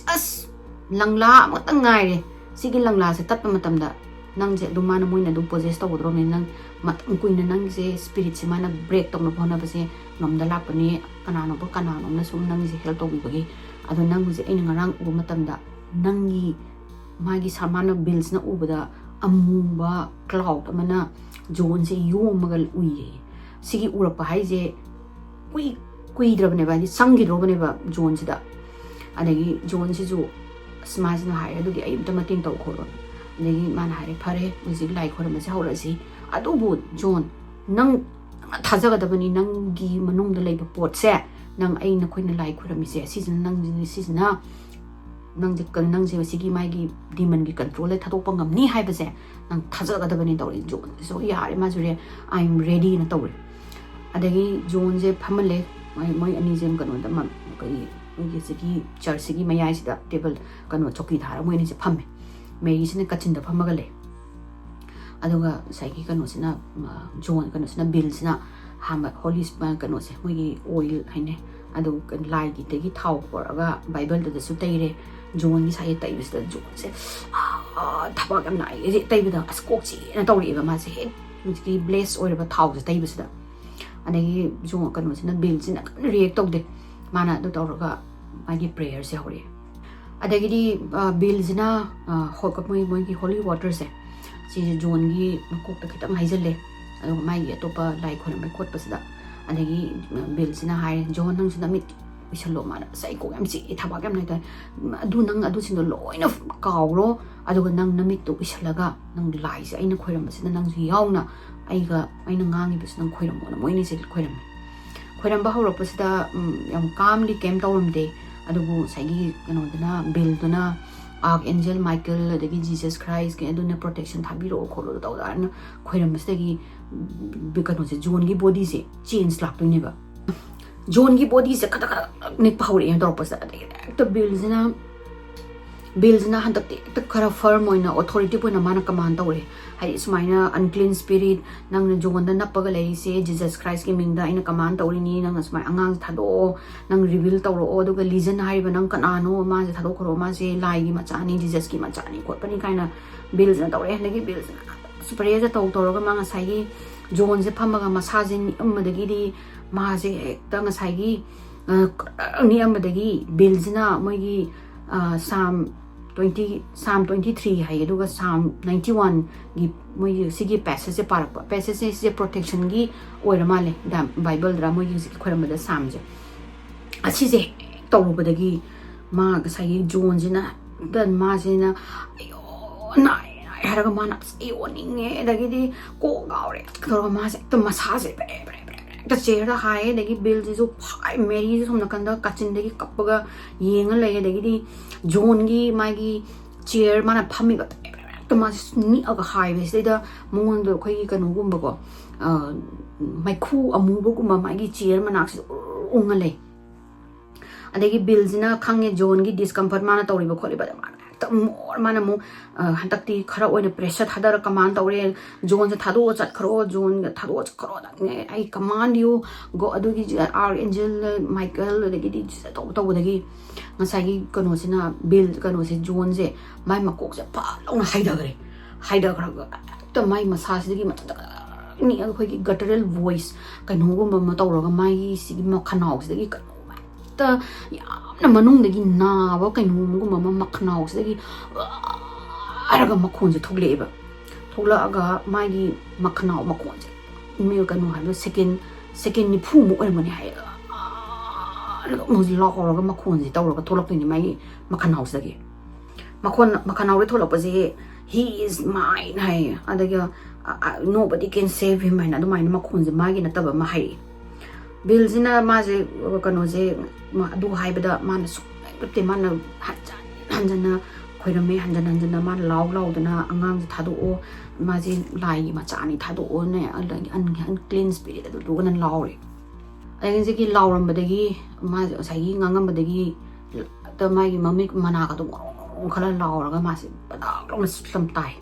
ꯑꯁ ꯂꯪꯂꯥ ꯑꯃꯇꯪ ꯉꯥꯏꯔꯦ꯫ ꯁꯤꯒꯤ ꯂꯪꯂꯥꯁꯦ ꯇꯠꯄ ꯃꯇꯝꯗ ꯅꯪꯁꯦ ꯑꯗꯨꯝ, ꯃꯥꯅ, ꯃꯣꯏꯅ ꯑꯗꯨꯝ ꯄꯣꯖꯦꯁ ꯇꯧꯒꯗꯧꯔꯕꯅꯤ꯫ ꯅꯪ ꯃꯇꯝ ꯀꯨꯏꯅ ꯅꯪꯁꯦ ꯁ꯭ꯄꯤꯔꯤꯠꯁꯦ ꯃꯥꯅ ꯕ꯭ꯔꯦꯛ ꯇꯧꯅꯕ ꯍꯣꯠꯅꯕꯁꯦ ꯉꯝꯗ ꯂꯥꯛꯄꯅꯤ꯫ ꯀꯅꯥꯅꯣꯕ, ꯀꯅꯥꯅꯣꯝꯅ ꯁꯨꯝ ꯅꯪꯁꯦ ꯍꯦꯜꯞ ꯇꯧꯕꯤꯕꯒꯤ꯫ ꯑꯗꯣ ꯅꯪꯁꯦ ꯑꯩꯅ ꯉꯔꯥꯡ ꯎꯕ ꯃꯇꯝꯗ ꯅꯪꯒꯤ, ꯃꯥꯒꯤ ꯁꯥ-, ꯃꯥꯅ ꯕꯤꯜꯁꯅ ꯎꯕꯗ ꯑꯃꯨꯕ ꯀ꯭ꯂꯥꯎꯗ ꯑꯃꯅ ꯖꯣꯟꯁꯦ ꯌꯣꯝꯃꯒ ꯎꯏꯌꯦ꯫ ꯁꯤꯒꯤ ꯎꯔꯛꯄ ꯍꯥꯏꯁꯦ ꯀꯨꯏ-, ꯀꯨꯏꯗ꯭ꯔꯕꯅꯦꯕ, ꯍꯥꯏꯗꯤ ꯆꯪꯈꯤꯗ꯭ꯔꯣꯕꯅꯦꯕ ꯖꯣꯟꯁꯤꯗ꯫ ꯑꯗꯒꯤ ꯖꯣꯟꯁꯤꯁꯨ, ꯑꯁ, ꯃꯥꯁꯤꯅ ꯍꯥꯏꯔꯦ, "ꯑꯗꯨꯗꯤ ꯑꯩ ꯑꯝꯇ ꯃꯇꯦꯡ ꯇꯧ ꯈꯣꯠꯂꯣ"꯫ ꯑꯗꯒꯤ ꯃꯥꯅ ꯍꯥꯏꯔꯦ, "ꯐꯔꯦ, ꯍꯧꯖꯤꯛ ꯂꯥꯏ ꯈꯣꯏꯔꯝꯕꯁꯦ ꯍꯧꯔꯁꯤ꯫ ꯑꯗꯨꯕꯨ ꯖꯣꯟ, ꯅꯪ, ꯅꯪꯅ ꯊꯥꯖꯒꯗꯕꯅꯤ, ꯅꯪꯒꯤ ꯃꯅꯨꯡꯗ ꯂꯩꯕ ꯄꯣꯠꯁꯦ, ꯅꯪ, ꯑꯩ, ꯅꯈꯣꯏꯅ ꯂꯥꯏ ꯈꯣꯏꯔꯝꯃꯤꯁꯦ, ꯁꯤꯁꯤꯅ ꯅꯪ, ꯁꯤꯁꯤꯅ ꯅꯪꯁꯦ, ꯅꯪꯁꯦ ꯁꯤꯒꯤ ꯃꯥꯒꯤ ꯗꯤꯃꯟꯒꯤ ꯀꯟꯇ꯭ꯔꯣꯜꯗ ꯊꯥꯗꯣꯛꯄ ꯉꯝꯅꯤ ꯍꯥꯏꯕꯁꯦ ꯅꯪ ꯊꯥꯖꯒꯗꯕꯅꯤ" ꯇꯧꯔꯦ꯫ ꯖꯣꯟꯁꯤꯁꯨ, "ꯌꯥꯔꯦ, ꯃꯥꯁꯨ ꯔꯦ, I am ready"ꯅ ꯇꯧꯔꯦ꯫ ꯑꯗꯒꯤ ꯖꯣꯟꯁꯦ ꯐꯝꯍꯜꯂꯦ꯫ ꯃꯣꯏ, ꯃꯣꯏ ꯑꯅꯤꯁꯦ ꯀꯩꯅꯣꯗ, ꯃ-, ꯑꯩꯈꯣꯏꯒꯤ, ꯑꯩꯈꯣꯏꯒꯤ ꯁꯤꯒꯤ ꯆꯔꯆꯁꯤꯒꯤ ꯃꯌꯥꯏꯁꯤꯗ ꯇꯦꯕꯜ, ꯀꯩꯅꯣ, ꯆꯧꯀꯤ ꯊꯥꯔꯒ ꯃꯣꯏ ꯑꯅꯤꯁꯦ ꯐꯝꯃꯦ꯫ ꯃꯦꯔꯤꯁꯤꯅ ꯀꯥꯆꯤꯟꯗ ꯐꯝꯃꯒ ꯂꯩ꯫ ꯑꯗꯨꯒ ꯉꯁꯥꯏꯒꯤ ꯀꯩꯅꯣꯁꯤꯅ, ꯑ, ꯖꯣꯟ, ꯀꯩꯅꯣꯁꯤꯅ, ꯕꯤꯜꯁꯤꯅ ꯑꯍꯥꯟꯕ ꯍꯣꯂꯤ ꯁ꯭ꯄ-, ꯀꯩꯅꯣꯁꯦ, ꯃꯣꯏꯒꯤ ꯑꯣꯏꯜ ꯍꯥꯏꯅꯦ, ꯑꯗꯨ ꯂꯥꯏꯒꯤꯗꯒꯤ ꯊꯥꯎ ꯄꯨꯔꯛꯑꯒ ꯕꯥꯏꯕꯜꯗꯨꯗꯁꯨ ꯇꯩꯔꯦ꯫ ꯖꯣꯟꯒꯤ ꯁꯥꯏꯁꯦ ꯇꯩꯕꯁꯤꯗ ꯖꯣꯟꯁꯦ, ꯑ, ꯊꯕꯥꯛ ꯌꯥꯝ ꯅꯥꯏꯌꯦ ꯇꯩꯕꯗ, ꯑꯁ, ꯀꯣꯛ ꯆꯤꯛꯑꯦꯅ ꯇꯧꯔꯛꯑꯦꯕ ꯃꯥꯁꯦ, ꯍꯦꯛ ꯍꯧꯖꯤꯛꯀꯤ ꯕ꯭ꯂꯦꯁ ꯑꯣꯏꯔꯕ ꯊꯥꯎꯁꯦ ꯇꯩꯕꯁꯤꯗ꯫ ꯑꯗꯒꯤ ꯖꯣꯟ, ꯀꯩꯅꯣꯁꯤꯅ, ꯕꯤꯜꯁꯤꯅ ꯀꯟꯅ ꯔꯤꯌꯦꯛ ꯇꯧꯗꯦ꯫ ꯃꯥꯅ ꯑꯗꯨ ꯇꯧꯔꯒ ꯃꯥꯒꯤ ꯄ꯭ꯔꯦꯌꯔꯁꯦ ꯍꯧꯔꯛꯑꯦ꯫ ꯑꯗꯒꯤꯗꯤ, ꯑ, ꯕꯤꯜꯁꯤꯅ, ꯑ, ꯍꯣ-, ꯃꯣꯏ, ꯃꯣꯏꯒꯤ ꯍꯣꯂꯤ ꯋꯥꯇꯔꯁꯦ, ꯁꯤꯁꯦ ꯖꯣꯟꯒꯤ ꯃꯀꯣꯛꯇ ꯈꯤꯇꯪ ꯍꯩꯖꯤꯜꯂꯦ꯫ ꯑꯗꯨꯒ ꯃꯥꯒꯤ ꯑꯇꯣꯞꯄ ꯂꯥꯏ ꯈꯣꯏꯔꯝꯕ ꯈꯣꯠꯄꯁꯤꯗ꯫ ꯑꯗꯒꯤ, ꯑ, ꯕꯤꯜꯁꯤꯅ ꯍꯥꯏꯔꯦ, "ꯖꯣꯟ, ꯅꯪꯁꯨ ꯅꯃꯤꯠ ꯎꯏꯁꯜꯂꯣ"꯫ ꯃꯥꯅ, "ꯑꯁ, ꯑꯩ ꯀꯣꯛ ꯌꯥꯝ ꯆꯤꯛꯑꯦ, ꯊꯕꯥꯛ ꯌꯥꯝ ꯂꯩꯇꯥꯔꯦ꯫ ꯑꯗꯨ, ꯅꯪ ꯑꯗꯨꯁꯤꯡꯗꯣ ꯂꯣꯏꯅ ꯀꯥꯎꯔꯣ, ꯑꯗꯨꯒ ꯅꯪ ꯅꯃꯤꯠꯇꯣ ꯎꯏꯁꯜꯂꯒ ꯅꯪ ꯂꯥꯏꯁꯦ ꯑꯩꯅ ꯈꯣꯏꯔꯝꯕꯁꯤꯗ ꯅꯪꯁꯨ ꯌꯥꯎꯅ ꯑꯩꯒ, ꯑꯩꯅ ꯉꯥꯡꯉꯤꯕꯁꯤ ꯅꯪ ꯈꯣꯏꯔꯝꯃꯣꯅ" ꯃꯣꯏ ꯑꯅꯤꯁꯦ ꯈꯣꯏꯔꯝꯃꯦ꯫ ꯈꯣꯏꯔꯝꯕ ꯍꯧꯔꯛꯄꯁꯤꯗ, ꯎꯝ, ꯌꯥꯝ ꯀꯥꯝꯂꯤ ꯀꯩꯝ ꯇꯧꯔꯝꯗꯦ꯫ ꯑꯗꯨꯕꯨ ꯉꯁꯥꯏꯒꯤ ꯀꯩꯅꯣꯗꯨꯅ, ꯕꯤꯜꯗꯨꯅ, Archangel Michael ꯑꯗꯒꯤ Jesus Christ ꯀꯤ ꯑꯗꯨꯅ protection ꯊꯥꯕꯤꯔꯛꯑꯣ ꯈꯣꯠꯂꯣ ꯇꯧꯗꯅ ꯈꯣꯏꯔꯝꯕꯁꯤꯗꯒꯤ ꯀꯩꯅꯣꯁꯦ, ꯖꯣꯟꯒꯤ body ꯁꯦ change ꯂꯥꯛꯇꯣꯏꯅꯦꯕ꯫ ꯖꯣꯟꯒꯤ body ꯁꯦ ꯈꯇꯛ ꯈꯇꯛ ꯅꯤꯛꯄ ꯍꯧꯔꯛꯑꯦ ꯇꯧꯔꯛꯄꯁꯤꯗ, ꯑꯗꯒꯤ ꯍꯦꯛꯇ ꯕꯤꯜꯁꯤꯅ ꯕꯤꯜꯁꯤꯅ ꯍꯟꯗꯛꯇꯤ ꯍꯦꯛꯇ ꯈꯔ firm ꯑꯣꯏꯅ, authoritative ꯑꯣꯏꯅ ꯃꯥꯅ command ꯇꯧꯔꯦ꯫ ꯍꯥꯏꯗꯤ ꯁꯨꯃꯥꯏꯅ unclean spirit, ꯅꯪꯅ ꯖꯣꯟꯗ ꯅꯞꯄꯒ ꯂꯩꯔꯤꯁꯦ Jesus Christ ꯀꯤ ꯃꯤꯡꯗ ꯑꯩꯅ command ꯇꯧꯔꯤꯅꯤ, ꯅꯪꯅ ꯁꯨꯃꯥꯏꯅ ꯑꯉꯥꯡꯁꯦ ꯊꯥꯗꯣꯛꯑꯣ, ꯅꯪ reveal ꯇꯧꯔꯛꯑꯣ, ꯑꯗꯨꯒ Legion ꯍꯥꯏꯔꯤꯕ ꯅꯪ ꯀꯅꯥꯅꯣ, ꯃꯥꯁꯦ ꯊꯥꯗꯣꯛꯈ꯭ꯔꯣ, ꯃꯥꯁꯦ ꯂꯥꯏꯒꯤ ꯃꯆꯥꯅꯤ, Jesus ꯀꯤ ꯃꯆꯥꯅꯤ ꯈꯣꯠꯄꯅꯤ ꯀꯥꯏꯅ ꯕꯤꯜꯁꯤꯅ ꯇꯧꯔꯛꯑꯦ꯫ ꯑꯗꯒꯤ ꯕꯤꯜꯁꯤꯅ ꯁꯨꯄꯔꯦꯁꯦ ꯇꯧ ꯇꯧꯔꯒ ꯃꯥ ꯉꯁꯥꯏꯒꯤ ꯖꯣꯟꯁꯦ ꯐꯝꯃꯒ ꯃꯁꯥꯁꯦ ꯅꯤꯛꯑꯝꯕꯗꯒꯤꯗꯤ ꯃꯥꯁꯦ ꯍꯦꯛꯇ ꯉꯁꯥꯏꯒꯤ, ꯑ, ꯅꯤꯛꯑꯝꯕꯗꯒꯤ ꯕꯤꯜꯁꯤꯅ ꯃꯣꯏꯒꯤ, ꯑ, Psalm twenty, Psalm twenty three ꯍꯥꯏꯌꯦ, ꯑꯗꯨꯒ Psalm ninety one ꯒꯤ ꯃꯣꯏꯒꯤ ꯁꯤꯒꯤ passage ꯁꯦ ꯄꯥꯔꯛꯄ꯫ Passage ꯁꯦ ꯁꯤꯁꯦ protection ꯒꯤ ꯑꯣꯏꯔ ꯃꯥꯜꯂꯦ, ꯗ-, ꯕꯥꯏꯕꯜꯗꯔ ꯃꯣꯏꯒꯤ ꯍꯧꯖꯤꯛꯀꯤ ꯈꯣꯏꯔꯝꯕꯗ ꯁꯥꯝꯁꯦ꯫ ꯑꯁꯤꯁꯦ ꯍꯦꯛ ꯇꯧꯔꯨꯕꯗꯒꯤ ꯃꯥ ꯉꯁꯥꯏꯒꯤ ꯖꯣꯟꯁꯤꯅ ꯍꯦꯛꯇ ꯃꯥꯁꯤꯅ "ꯑꯌꯣ, ꯅꯥꯏ, ꯅꯥꯏ" ꯍꯥꯏꯔꯒ ꯃꯥꯅ "ꯑꯁ, ꯑꯩ ꯑꯣꯟꯅꯤꯡꯉꯦ", ꯑꯗꯒꯤꯗꯤ "ꯀꯣꯛ ꯉꯥꯎꯔꯦ" ꯇꯧꯔꯒ ꯃꯥꯁꯦ ꯍꯦꯛꯇ ꯃꯁꯥꯁꯦ ꯕ꯭ꯔꯦ ꯕ꯭ꯔꯦ ꯕ꯭ꯔꯦ ꯕ꯭ꯔꯦ ꯍꯦꯛꯇ ꯆꯤꯌꯔꯗ ꯍꯥꯏꯌꯦ꯫ ꯑꯗꯒꯤ ꯕꯤꯜꯁꯤꯁꯨ ꯐꯥꯏ, ꯃꯦꯔꯤꯁꯨ ꯁꯣꯝ ꯅꯥꯀꯟꯗ ꯀꯥꯆꯤꯟꯗꯒꯤ ꯀꯞꯄꯒ ꯌꯦꯡꯉ ꯂꯩ꯫ ꯑꯗꯒꯤꯗꯤ ꯖꯣꯟꯒꯤ ꯃꯥꯒꯤ ꯆꯤꯌꯔ ꯃꯥꯅ ꯐꯝꯃꯤꯕ ꯍꯦꯛꯇ ꯃꯥꯁꯦ ꯅꯤꯛꯑꯒ ꯍꯥꯏꯕꯁꯤꯗꯩꯗ ꯃꯉꯣꯟꯗ ꯑꯩꯈꯣꯏꯒꯤ ꯀꯩꯅꯣꯒꯨꯝꯕꯀꯣ, ꯑ, ꯃꯩꯈꯨ ꯑꯃꯨꯕꯒꯨꯝꯕ ꯃꯥꯒꯤ ꯆꯤꯌꯔ ꯃꯅꯥꯛꯁꯤꯗ ꯎꯔ ꯎꯪꯉ ꯂꯩ꯫ ꯑꯗꯒꯤ ꯕꯤꯜꯁꯤꯅ ꯈꯪꯉꯦ ꯖꯣꯟꯒꯤ discomfort ꯃꯥꯅ ꯇꯧꯔꯤꯕ ꯈꯣꯠꯂꯤꯕ, ꯑꯗ ꯃꯥꯅ ꯍꯦꯛꯇ more ꯃꯥꯅ ꯑꯃꯨꯛ, ꯑ, ꯍꯟꯗꯛꯇꯤ ꯈꯔ ꯑꯣꯏꯅ pressure ꯊꯥꯗꯔ command ꯇꯧꯔꯦ, "ꯖꯣꯟꯁꯦ ꯊꯥꯗꯣꯛꯑ ꯆꯠꯈ꯭ꯔꯣ, ꯖꯣꯟꯒ ꯊꯥꯗꯣꯛꯑ ꯆꯠꯈ꯭ꯔꯣ, "I command you, go", ꯑꯗꯨꯒꯤ Archangel Michael ꯑꯗꯒꯤꯗꯤ ꯇꯧ-, ꯇꯧꯕꯗꯒꯤ ꯉꯁꯥꯏꯒꯤ ꯀꯩꯅꯣꯁꯤꯅ, ꯕꯤꯜ ꯀꯩꯅꯣꯁꯦ, ꯖꯣꯟꯁꯦ ꯃꯥꯏ ꯃꯀꯣꯛꯁꯦ ꯐꯠ ꯂꯥꯎꯅ ꯍꯥꯏꯊꯈ꯭ꯔꯦ꯫ ꯍꯥꯏꯊꯈ꯭ꯔꯒ ꯍꯦꯛꯇ ꯃꯥꯏ ꯃꯁꯥꯁꯤꯗꯒꯤ ꯃꯊꯟꯇ ꯅꯤꯛꯑꯒ ꯑꯩꯈꯣꯏꯒꯤ guttural voice ꯀꯩꯅꯣꯒꯨꯝꯕ ꯑꯃ ꯇꯧꯔꯒ ꯃꯥꯒꯤ ꯁꯤꯒꯤ ꯃꯈꯅꯥꯎꯁꯤꯗꯒꯤ ꯀꯩꯅꯣ ꯍꯦꯛꯇ ꯌꯥꯝꯅ ꯃꯅꯨꯡꯗꯒꯤ ꯅꯥꯕ ꯀꯩꯅꯣꯝꯒꯨꯝꯕ ꯑꯃ ꯃꯈꯅꯥꯎꯁꯤꯗꯒꯤ ꯍꯥꯏꯔꯒ ꯃꯈꯣꯟꯁꯦ ꯊꯣꯛꯂꯛꯑꯦꯕ꯫ ꯊꯣꯛꯂꯛꯑꯒ ꯃꯥꯒꯤ ꯃꯈꯅꯥꯎ ꯃꯈꯣꯟꯁꯦ ꯃꯤ ꯀꯩꯅꯣ ꯍꯥꯏꯕꯗ second, second ꯅꯤꯐꯨꯃꯨꯛ ꯑꯣꯏꯔꯝꯒꯅꯤ ꯍꯥꯏꯌꯦ꯫ ꯍꯧꯖꯤꯛ ꯂꯥꯎꯔꯒ ꯃꯈꯣꯟꯁꯦ ꯇꯧꯔꯒ ꯊꯣꯛꯂꯛꯇꯣꯏꯅꯤ ꯃꯥꯒꯤ ꯃꯈꯅꯥꯎꯁꯤꯗꯒꯤ꯫ ꯃꯈꯣꯟ, ꯃꯈꯅꯥꯎꯗ ꯊꯣꯛꯂꯛꯄꯁꯦ "He is mine" ꯍꯥꯏꯌꯦ꯫ ꯑꯗꯒꯤ, "ꯑ, ꯑ, nobody can save him" ꯍꯥꯏꯅ ꯑꯗꯨꯃꯥꯏꯅ ꯃꯈꯣꯟꯁꯦ ꯃꯥꯒꯤ ꯅꯠꯇꯕ ꯑꯃ ꯍꯥꯏꯔꯛꯑꯦ꯫ ꯕꯤꯜꯁꯤꯅ ꯃꯥꯁꯦ, ꯀꯩꯅꯣꯁꯦ, ꯃꯥ ꯑꯗꯨ ꯍꯥꯏꯕꯗ ꯃꯥꯅ ꯁꯨꯡꯂꯦꯞ ꯂꯦꯞꯇꯦ꯫ ꯃꯥꯅ ꯍꯟꯖꯟ ꯍꯟꯖꯟꯅ ꯈꯣꯏꯔꯝꯃꯦ ꯍꯟꯖꯟ ꯍꯟꯖꯟꯅ꯫ ꯃꯥꯅ ꯂꯥꯎ ꯂꯥꯎꯗꯅ, "ꯑꯉꯥꯡꯁꯦ ꯊꯥꯗꯣꯛꯑꯣ, ꯃꯥꯁꯦ ꯂꯥꯏꯒꯤ ꯃꯆꯥꯅꯤ, ꯊꯥꯗꯣꯛꯑꯣꯅꯦ, unclean spirit" ꯑꯗꯨꯗꯨꯒꯅ ꯂꯥꯎꯔꯦ꯫ ꯑꯗꯒꯤ ꯂꯥꯎꯔꯝꯕꯗꯒꯤ, ꯃꯥꯁꯦ ꯉꯁꯥꯏꯒꯤ ꯉꯥꯡꯉꯝꯕꯗꯒꯤ ꯍꯦꯛꯇ ꯃꯥꯒꯤ ꯃꯃꯤꯠ ꯃꯅꯥꯒꯗꯣ ꯉꯣꯔꯣꯡ ꯉꯣꯔꯣꯡ ꯈꯜꯂ ꯂꯥꯎꯔꯒ ꯃꯥꯁꯦ ꯄꯗꯥꯛ ꯂꯥꯎꯅ ꯁꯨꯞꯂꯝ ꯇꯥꯏ꯫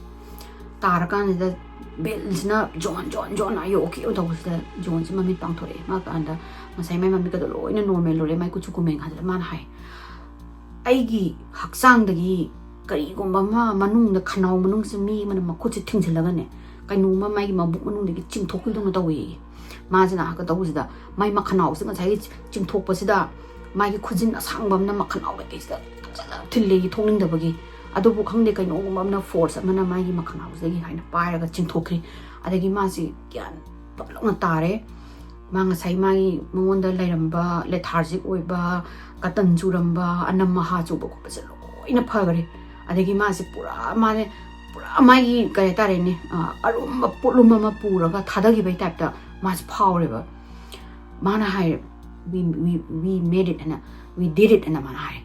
ꯇꯥꯔꯀꯥꯟꯁꯤꯗ ꯕꯤꯜꯁꯤꯅ, "John, John, John, are you okay?" ꯇꯧꯕꯁꯤꯗ ꯖꯣꯟꯁꯦ ꯃꯃꯤꯠ ꯄꯥꯡꯊꯣꯔꯛꯑꯦ꯫ ꯃꯥ ꯀꯥꯟꯗ ꯉꯁꯥꯏ ꯃꯥꯏ ꯃꯃꯤꯠꯀꯗꯣ ꯂꯣꯏꯅ normal ꯑꯣꯏꯔꯦ, ꯃꯥꯏ ꯀꯨꯆꯨ ꯀꯨꯃꯦꯟ ꯍꯥꯏꯁꯤꯗ ꯃꯥꯅ ꯍꯥꯏ, "ꯑꯩꯒꯤ ꯍꯛꯆꯥꯡꯗꯒꯤ ꯀꯔꯤꯒꯨꯝꯕ ꯑꯃ ꯃꯅꯨꯡꯗ, ꯈꯅꯥꯎ ꯃꯅꯨꯡꯁꯦ ꯃꯤ ꯑꯃꯅ ꯃꯈꯨꯠꯁꯦ ꯊꯤꯡꯖꯤꯜꯂꯒꯅꯦ, ꯀꯩꯅꯣꯝꯃ ꯃꯥꯒꯤ ꯃꯕꯨꯛ ꯃꯅꯨꯡꯗꯒꯤ ꯆꯤꯡꯊꯣꯛꯈꯤꯕꯗꯧꯅ ꯇꯧꯋꯦꯌꯦ꯫" ꯃꯥꯁꯤꯅ ꯍꯥꯏꯒ ꯇꯧꯕꯁꯤꯗ ꯃꯥꯏ ꯃꯈꯅꯥꯎꯁꯦ ꯉꯁꯥꯏꯒꯤ ꯆꯤꯡꯊꯣꯛꯄꯁꯤꯗ ꯃꯥꯒꯤ ꯈꯨꯖꯤꯟ ꯑꯁꯥꯡꯕ ꯑꯃꯅ ꯃꯈꯅꯥꯎ ꯀꯩꯀꯩꯁꯤꯗ ꯐꯖꯅ ꯊꯤꯜꯂꯦꯌꯦ, ꯊꯣꯛꯅꯤꯡꯗꯕꯒꯤ꯫ ꯑꯗꯨꯕꯨ ꯈꯪꯗꯦ, ꯀꯩꯅꯣꯒꯨꯝꯕ ꯑꯃꯅ force ꯑꯃꯅ ꯃꯥꯒꯤ ꯃꯈꯅꯥꯎꯁꯤꯗꯒꯤ ꯍꯥꯏꯅ ꯄꯥꯏꯔꯒ ꯆꯤꯡꯊꯣꯛꯈ꯭ꯔꯦ꯫ ꯑꯗꯒꯤ ꯃꯥꯁꯤ ꯒ꯭ꯌꯥꯟ ꯄꯛꯂꯞꯅ ꯇꯥꯔꯦ꯫ ꯃꯥ ꯉꯁꯥꯏ ꯃꯥꯒꯤ ꯃꯉꯣꯟꯗ ꯂꯩꯔꯝꯕ lethargic ꯑꯣꯏꯕ, ꯀꯇꯟ ꯆꯨꯔꯝꯕ, ꯑꯅꯝ ꯑꯍꯥ ꯆꯨꯕ ꯈꯣꯠꯄꯁꯦ ꯂꯣꯏꯅ ꯐꯈ꯭ꯔꯦ꯫ ꯑꯗꯒꯤ ꯃꯥꯁꯦ ꯄꯨꯔꯥ, ꯃꯥꯁꯦ ꯄꯨꯔꯥ ꯃꯥꯒꯤ, ꯀꯩ ꯍꯥꯏꯇꯥꯔꯦꯅꯦ, ꯑ, ꯑꯔꯨꯝꯕ ꯄꯣꯠꯂꯨꯝ ꯑꯃ ꯄꯨꯔꯒ ꯊꯥꯗꯈꯤꯕꯩ typeꯇ ꯃꯥꯁꯦ ꯐꯥꯎꯔꯦꯕ꯫ ꯃꯥꯅ ꯍꯥꯏꯔꯦ, "We, we, we made it" ꯍꯥꯏꯅ, "We did it" ꯍꯥꯏꯅ ꯃꯥꯅ ꯍꯥꯏꯔꯦ꯫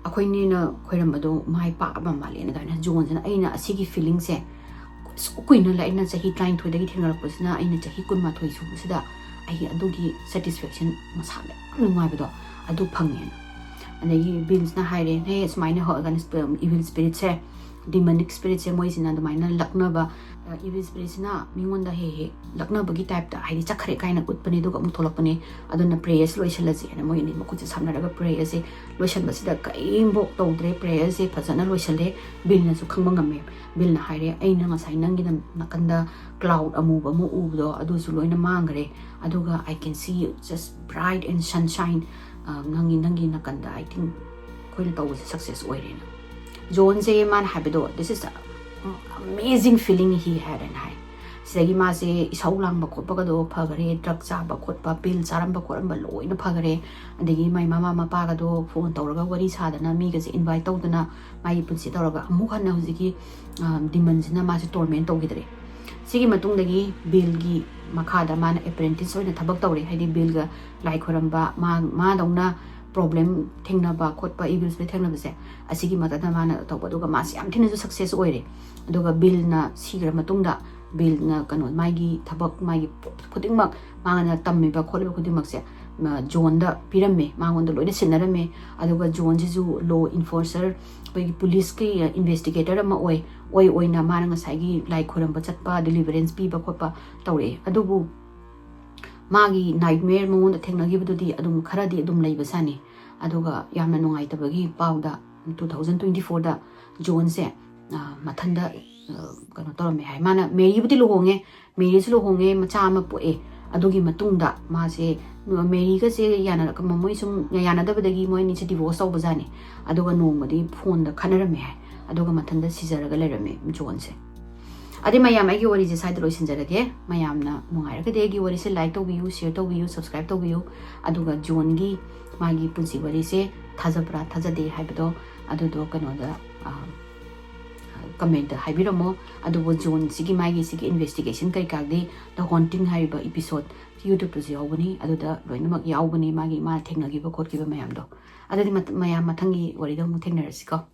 "ꯑꯩꯈꯣꯏꯅꯤꯅ ꯈꯣꯏꯔꯝꯕꯗꯣ ꯃꯥꯏ ꯄꯥꯛꯑꯕ ꯃꯥꯜꯂꯦꯅ" ꯑꯗꯨꯃꯥꯏꯅ ꯖꯣꯟꯁꯤꯅ꯫ ꯑꯩꯅ ꯑꯁꯤꯒꯤ feelingꯁꯦ ꯀꯨꯏꯅ ꯂꯩ, ꯑꯩꯅ ꯆꯍꯤ ꯇꯔꯥꯅꯤꯊꯣꯏꯗꯒꯤ ꯊꯦꯡꯅꯔꯛꯄꯁꯤꯅ, ꯑꯩꯅ ꯆꯍꯤ ꯀꯨꯟꯃꯥꯊꯣꯏ ꯁꯨꯕꯁꯤꯗ ꯑꯩ ꯑꯗꯨꯒꯤ satisfaction, ꯃꯁꯥꯗ ꯌꯥꯝ ꯅꯨꯡꯉꯥꯏꯕꯗꯣ ꯑꯗꯨ ꯐꯪꯉꯦꯅ꯫ ꯑꯗꯒꯤ ꯕꯤꯜꯁꯅ ꯍꯥꯏꯔꯦ, "ꯍꯦ, ꯁꯨꯃꯥꯏꯅ ꯍꯧꯔꯒꯅ evil spiritꯁꯦ, demonic spiritꯁꯦ, ꯃꯣꯏꯁꯤꯅ ꯑꯗꯨꯃꯥꯏꯅ ꯂꯛꯅꯕ, evil spiritꯁꯤꯅ ꯃꯤꯉꯣꯟꯗ ꯍꯦꯛ ꯍꯦꯛ ꯂꯛꯅꯕꯒꯤ typeꯇ, ꯍꯥꯏꯗꯤ ꯆꯠꯈ꯭ꯔꯦ ꯀꯥꯏꯅ ꯎꯠꯄꯅꯦ, ꯑꯗꯨꯒ ꯑꯃꯨꯛ ꯊꯣꯛꯂꯛꯄꯅꯦ꯫ ꯑꯗꯨꯅ prayers ꯂꯣꯏꯁꯤꯜꯂꯁꯦꯅ ꯃꯣꯏ ꯑꯅꯤ ꯃꯈꯨꯠꯁꯦ ꯁꯝꯅꯔꯒ prayerꯁꯦ ꯂꯣꯏꯁꯤꯟꯕꯁꯤꯗ ꯀꯔꯤꯝꯐꯥꯎ ꯇꯧꯗ꯭ꯔꯦ, prayerꯁꯦ ꯐꯖꯅ ꯂꯣꯏꯁꯤꯜꯂꯦ꯫ ꯕꯤꯜꯅꯁꯨ ꯈꯪꯕ ꯉꯝꯃꯦ꯫ ꯕꯤꯜꯅ ꯍꯥꯏꯔꯦ, "ꯑꯩꯅ ꯉꯁꯥꯏ ꯅꯪꯒꯤ ꯅꯥꯀꯟꯗ cloud ꯑꯃꯨꯕ ꯑꯃ ꯎꯕꯗꯣ, ꯑꯗꯨꯁꯨ ꯂꯣꯏꯅ ꯃꯥꯡꯈ꯭ꯔꯦ꯫ ꯑꯗꯨꯒ I can see just bright and sunshine, ꯑ, ꯅꯪꯒꯤ, ꯅꯪꯒꯤ ꯅꯥꯀꯟꯗ, I think ꯑꯩꯈꯣꯏꯅ ꯇꯧꯕꯁꯦ success ꯑꯣꯏꯔꯦꯅ꯫" ꯖꯣꯟꯁꯦ ꯃꯥꯅ ꯍꯥꯏꯕꯗꯣ, "This is the amazing feeling he had" ꯍꯥꯏꯅ ꯍꯥꯏ꯫ ꯁꯤꯗꯒꯤ ꯃꯥꯁꯦ ꯏꯁꯧ ꯂꯥꯡꯕ ꯈꯣꯠꯄꯒꯗꯣ ꯐꯈꯔꯦ, drug ꯆꯥꯕ ꯈꯣꯠꯄ, pill ꯆꯥꯔꯝꯕ ꯈꯣꯠꯂꯝꯕ ꯂꯣꯏꯅ ꯐꯈꯔꯦ꯫ ꯑꯗꯒꯤ ꯃꯥꯏ ꯃꯃꯥ ꯃꯄꯥꯒꯗꯣ phone ꯇꯧꯔꯒ ꯋꯥꯔꯤ ꯁꯥꯗꯅ, ꯃꯤꯒꯁꯦ invite ꯇꯧꯗꯅ, ꯃꯥꯒꯤ ꯄꯨꯟꯁꯤ ꯇꯧꯔꯒ ꯑꯃꯨꯛ ꯍꯟꯅ ꯍꯧꯖꯤꯛꯀꯤ, ꯑ, demonꯁꯤꯅ ꯃꯥꯁꯦ torment ꯇꯧꯈꯤꯗ꯭ꯔꯦ꯫ ꯁꯤꯒꯤ ꯃꯇꯨꯡꯗꯒꯤ ꯕꯤꯜꯒꯤ ꯃꯈꯥꯗ ꯃꯥꯅ apprentice ꯑꯣꯏꯅ ꯊꯕꯛ ꯇꯧꯔꯦ꯫ ꯍꯥꯏꯗꯤ ꯕꯤꯜꯒ ꯂꯥꯏ ꯈꯣꯏꯔꯝꯕ, ꯃꯥ, ꯃꯥꯗꯧꯅ ꯄ꯭ꯔꯣꯕ꯭ꯂꯦꯝ ꯊꯦꯡꯅꯕ ꯈꯣꯠꯄ, ꯏꯚꯤꯜꯁꯄꯨꯗꯤ ꯊꯦꯡꯅꯕꯁꯦ, ꯑꯁꯤꯒꯤ ꯃꯇꯝꯗ ꯃꯥꯅ ꯇꯧꯕ꯫ ꯑꯗꯨꯒ ꯃꯥꯁꯤ ꯌꯥꯝ ꯊꯤꯅꯁꯨ ꯁꯛꯁꯦꯁ ꯑꯣꯏꯔꯦ꯫ ꯑꯗꯨꯒ ꯕꯤꯜꯅ ꯁꯤꯈ꯭ꯔ ꯃꯇꯨꯡꯗ, ꯕꯤꯜꯅ ꯀꯩꯅꯣ, ꯃꯥꯒꯤ ꯊꯕꯛ, ꯃꯥꯒꯤ ꯈꯨꯗꯤꯡꯃꯛ, ꯃꯥꯅ ꯇꯝꯃꯤꯕ ꯈꯣꯠꯂꯤꯕ ꯈꯨꯗꯤꯡꯃꯛꯁꯦ, ꯃ, ꯖꯣꯟꯗ ꯄꯤꯔꯝꯃꯦ, ꯃꯉꯣꯟꯗ ꯂꯣꯏꯅ ꯁꯤꯟꯅꯔꯝꯃꯦ꯫ ꯑꯗꯨꯒ ꯖꯣꯟꯁꯤꯁꯨ ꯂꯣ ꯏꯟꯐꯣꯔꯁꯔ, ꯑꯩꯈꯣꯏꯒꯤ ꯄꯨꯂꯤꯁꯀꯤ ꯏꯟꯚꯦꯁꯇꯤꯒꯦꯇꯔ ꯑꯃ ꯑꯣꯏ, ꯑꯣꯏ ꯑꯣꯏꯅ ꯃꯥꯅ ꯉꯁꯥꯏꯒꯤ ꯂꯥꯏ ꯈꯣꯏꯔꯝꯕ ꯆꯠꯄ, ꯗꯤꯂꯤꯚꯔꯦꯟꯁ ꯄꯤꯕ ꯈꯣꯠꯄ ꯇꯧꯔꯛꯑꯦ꯫ ꯑꯗꯨꯕꯨ ꯃꯥꯒꯤ ꯅꯥꯏꯠꯃꯦꯌꯔ ꯃꯉꯣꯟꯗ ꯊꯦꯡꯅꯈꯤꯕꯗꯨꯗꯤ ꯑꯗꯨꯝ ꯈꯔꯗꯤ ꯑꯗꯨꯝ ꯂꯩꯕꯖꯥꯠꯅꯤ꯫ ꯑꯗꯨꯒ ꯌꯥꯝꯅ ꯅꯨꯡꯉꯥꯏꯇꯕꯒꯤ ꯄꯥꯎꯗ, ꯇꯨ ꯊꯥꯎꯖꯟ ꯇ꯭ꯋꯦꯟꯇꯤ ꯐꯣꯔꯗ ꯖꯣꯟꯁꯦ, ꯑ, ꯃꯊꯟꯗ, ꯑ, ꯀꯩꯅꯣ ꯇꯧꯔꯝꯃꯦ ꯍꯥꯏ꯫ ꯃꯥꯅ, ꯃꯦꯔꯤꯕꯨꯗꯤ ꯂꯨꯍꯣꯡꯉꯦ, ꯃꯦꯔꯤꯁꯨ ꯂꯨꯍꯣꯡꯉꯦ, ꯃꯆꯥ ꯑꯃ ꯄꯣꯛꯑꯦ꯫ ꯑꯗꯨꯒꯤ ꯃꯇꯨꯡꯗ ꯃꯥꯁꯦ, ꯃꯦꯔꯤꯒꯁꯦ ꯌꯥꯅꯔꯛ-, ꯃꯣꯏ ꯁꯨꯝ ꯌꯥꯅꯗꯕꯗꯒꯤ ꯃꯣꯏ ꯑꯅꯤꯁꯦ ꯗꯤꯚꯣꯔꯁ ꯇꯧꯕꯖꯥꯠꯅꯤ꯫ ꯑꯗꯨꯒ ꯅꯣꯡꯃꯗꯤ ꯐꯣꯟꯗ ꯈꯠꯅꯔꯝꯃꯦ ꯍꯥꯏ, ꯑꯗꯨꯒ ꯃꯊꯟꯇ ꯁꯤꯖꯔꯒ ꯂꯩꯔꯝꯃꯦ ꯖꯣꯟꯁꯦ꯫ ꯑꯗꯩ ꯃꯌꯥꯝ, ꯑꯩꯒꯤ ꯋꯥꯔꯤꯁꯦ ꯁ꯭ꯋꯥꯏꯗ ꯂꯣꯏꯁꯤꯟꯖꯔꯒꯦ꯫ ꯃꯌꯥꯝꯅ ꯅꯨꯡꯉꯥꯏꯔꯒꯗꯤ ꯑꯩꯒꯤ ꯋꯥꯔꯤꯁꯦ ꯂꯥꯏꯛ ꯇꯧꯕꯤꯌꯨ, ꯁꯤꯌꯔ ꯇꯧꯕꯤꯌꯨ, ꯁꯕꯁꯀ꯭ꯔꯥꯏꯕ ꯇꯧꯕꯤꯌꯨ꯫ ꯑꯗꯨꯒ ꯖꯣꯟꯒꯤ ꯃꯥꯒꯤ ꯄꯨꯟꯁꯤ ꯋꯥꯔꯤꯁꯦ ꯊꯥꯖꯕ꯭ꯔꯥ ꯊꯥꯖꯗꯦ ꯍꯥꯏꯕꯗꯣ, ꯑꯗꯨꯗꯣ ꯀꯩꯅꯣꯗ, ꯑ, ꯀꯃꯦꯟꯇ ꯍꯥꯏꯕꯤꯔꯝꯃꯣ꯫ ꯑꯗꯨꯕꯨ ꯖꯣꯟꯁꯤꯒꯤ, ꯃꯥꯒꯤ ꯁꯤꯒꯤ ꯏꯟꯚꯦꯁꯇꯤꯒꯦꯁꯟ ꯀꯩꯀꯥꯗꯤ ꯗ ꯍꯣꯟꯇꯤꯡ ꯍꯥꯏꯔꯤꯕ ꯏꯄꯤꯁꯣꯠ ꯌꯨꯇ꯭ꯌꯨꯕꯇꯁꯨ ꯌꯥꯎꯕꯅꯤ, ꯑꯗꯨꯗ ꯂꯣꯏꯅꯃꯛ ꯌꯥꯎꯕꯅꯤ, ꯃꯥꯒꯤ, ꯃꯥꯅ ꯊꯦꯡꯅꯈꯤꯕ ꯈꯣꯠꯈꯤꯕ ꯃꯌꯥꯝꯗꯣ꯫ ꯑꯗꯨꯗꯤ ꯃꯠ-, ꯃꯌꯥꯝ ꯃꯊꯪꯒꯤ ꯋꯥꯔꯤꯗ ꯑꯃꯨꯛ ꯊꯦꯡꯅꯔꯁꯤꯀꯣ꯫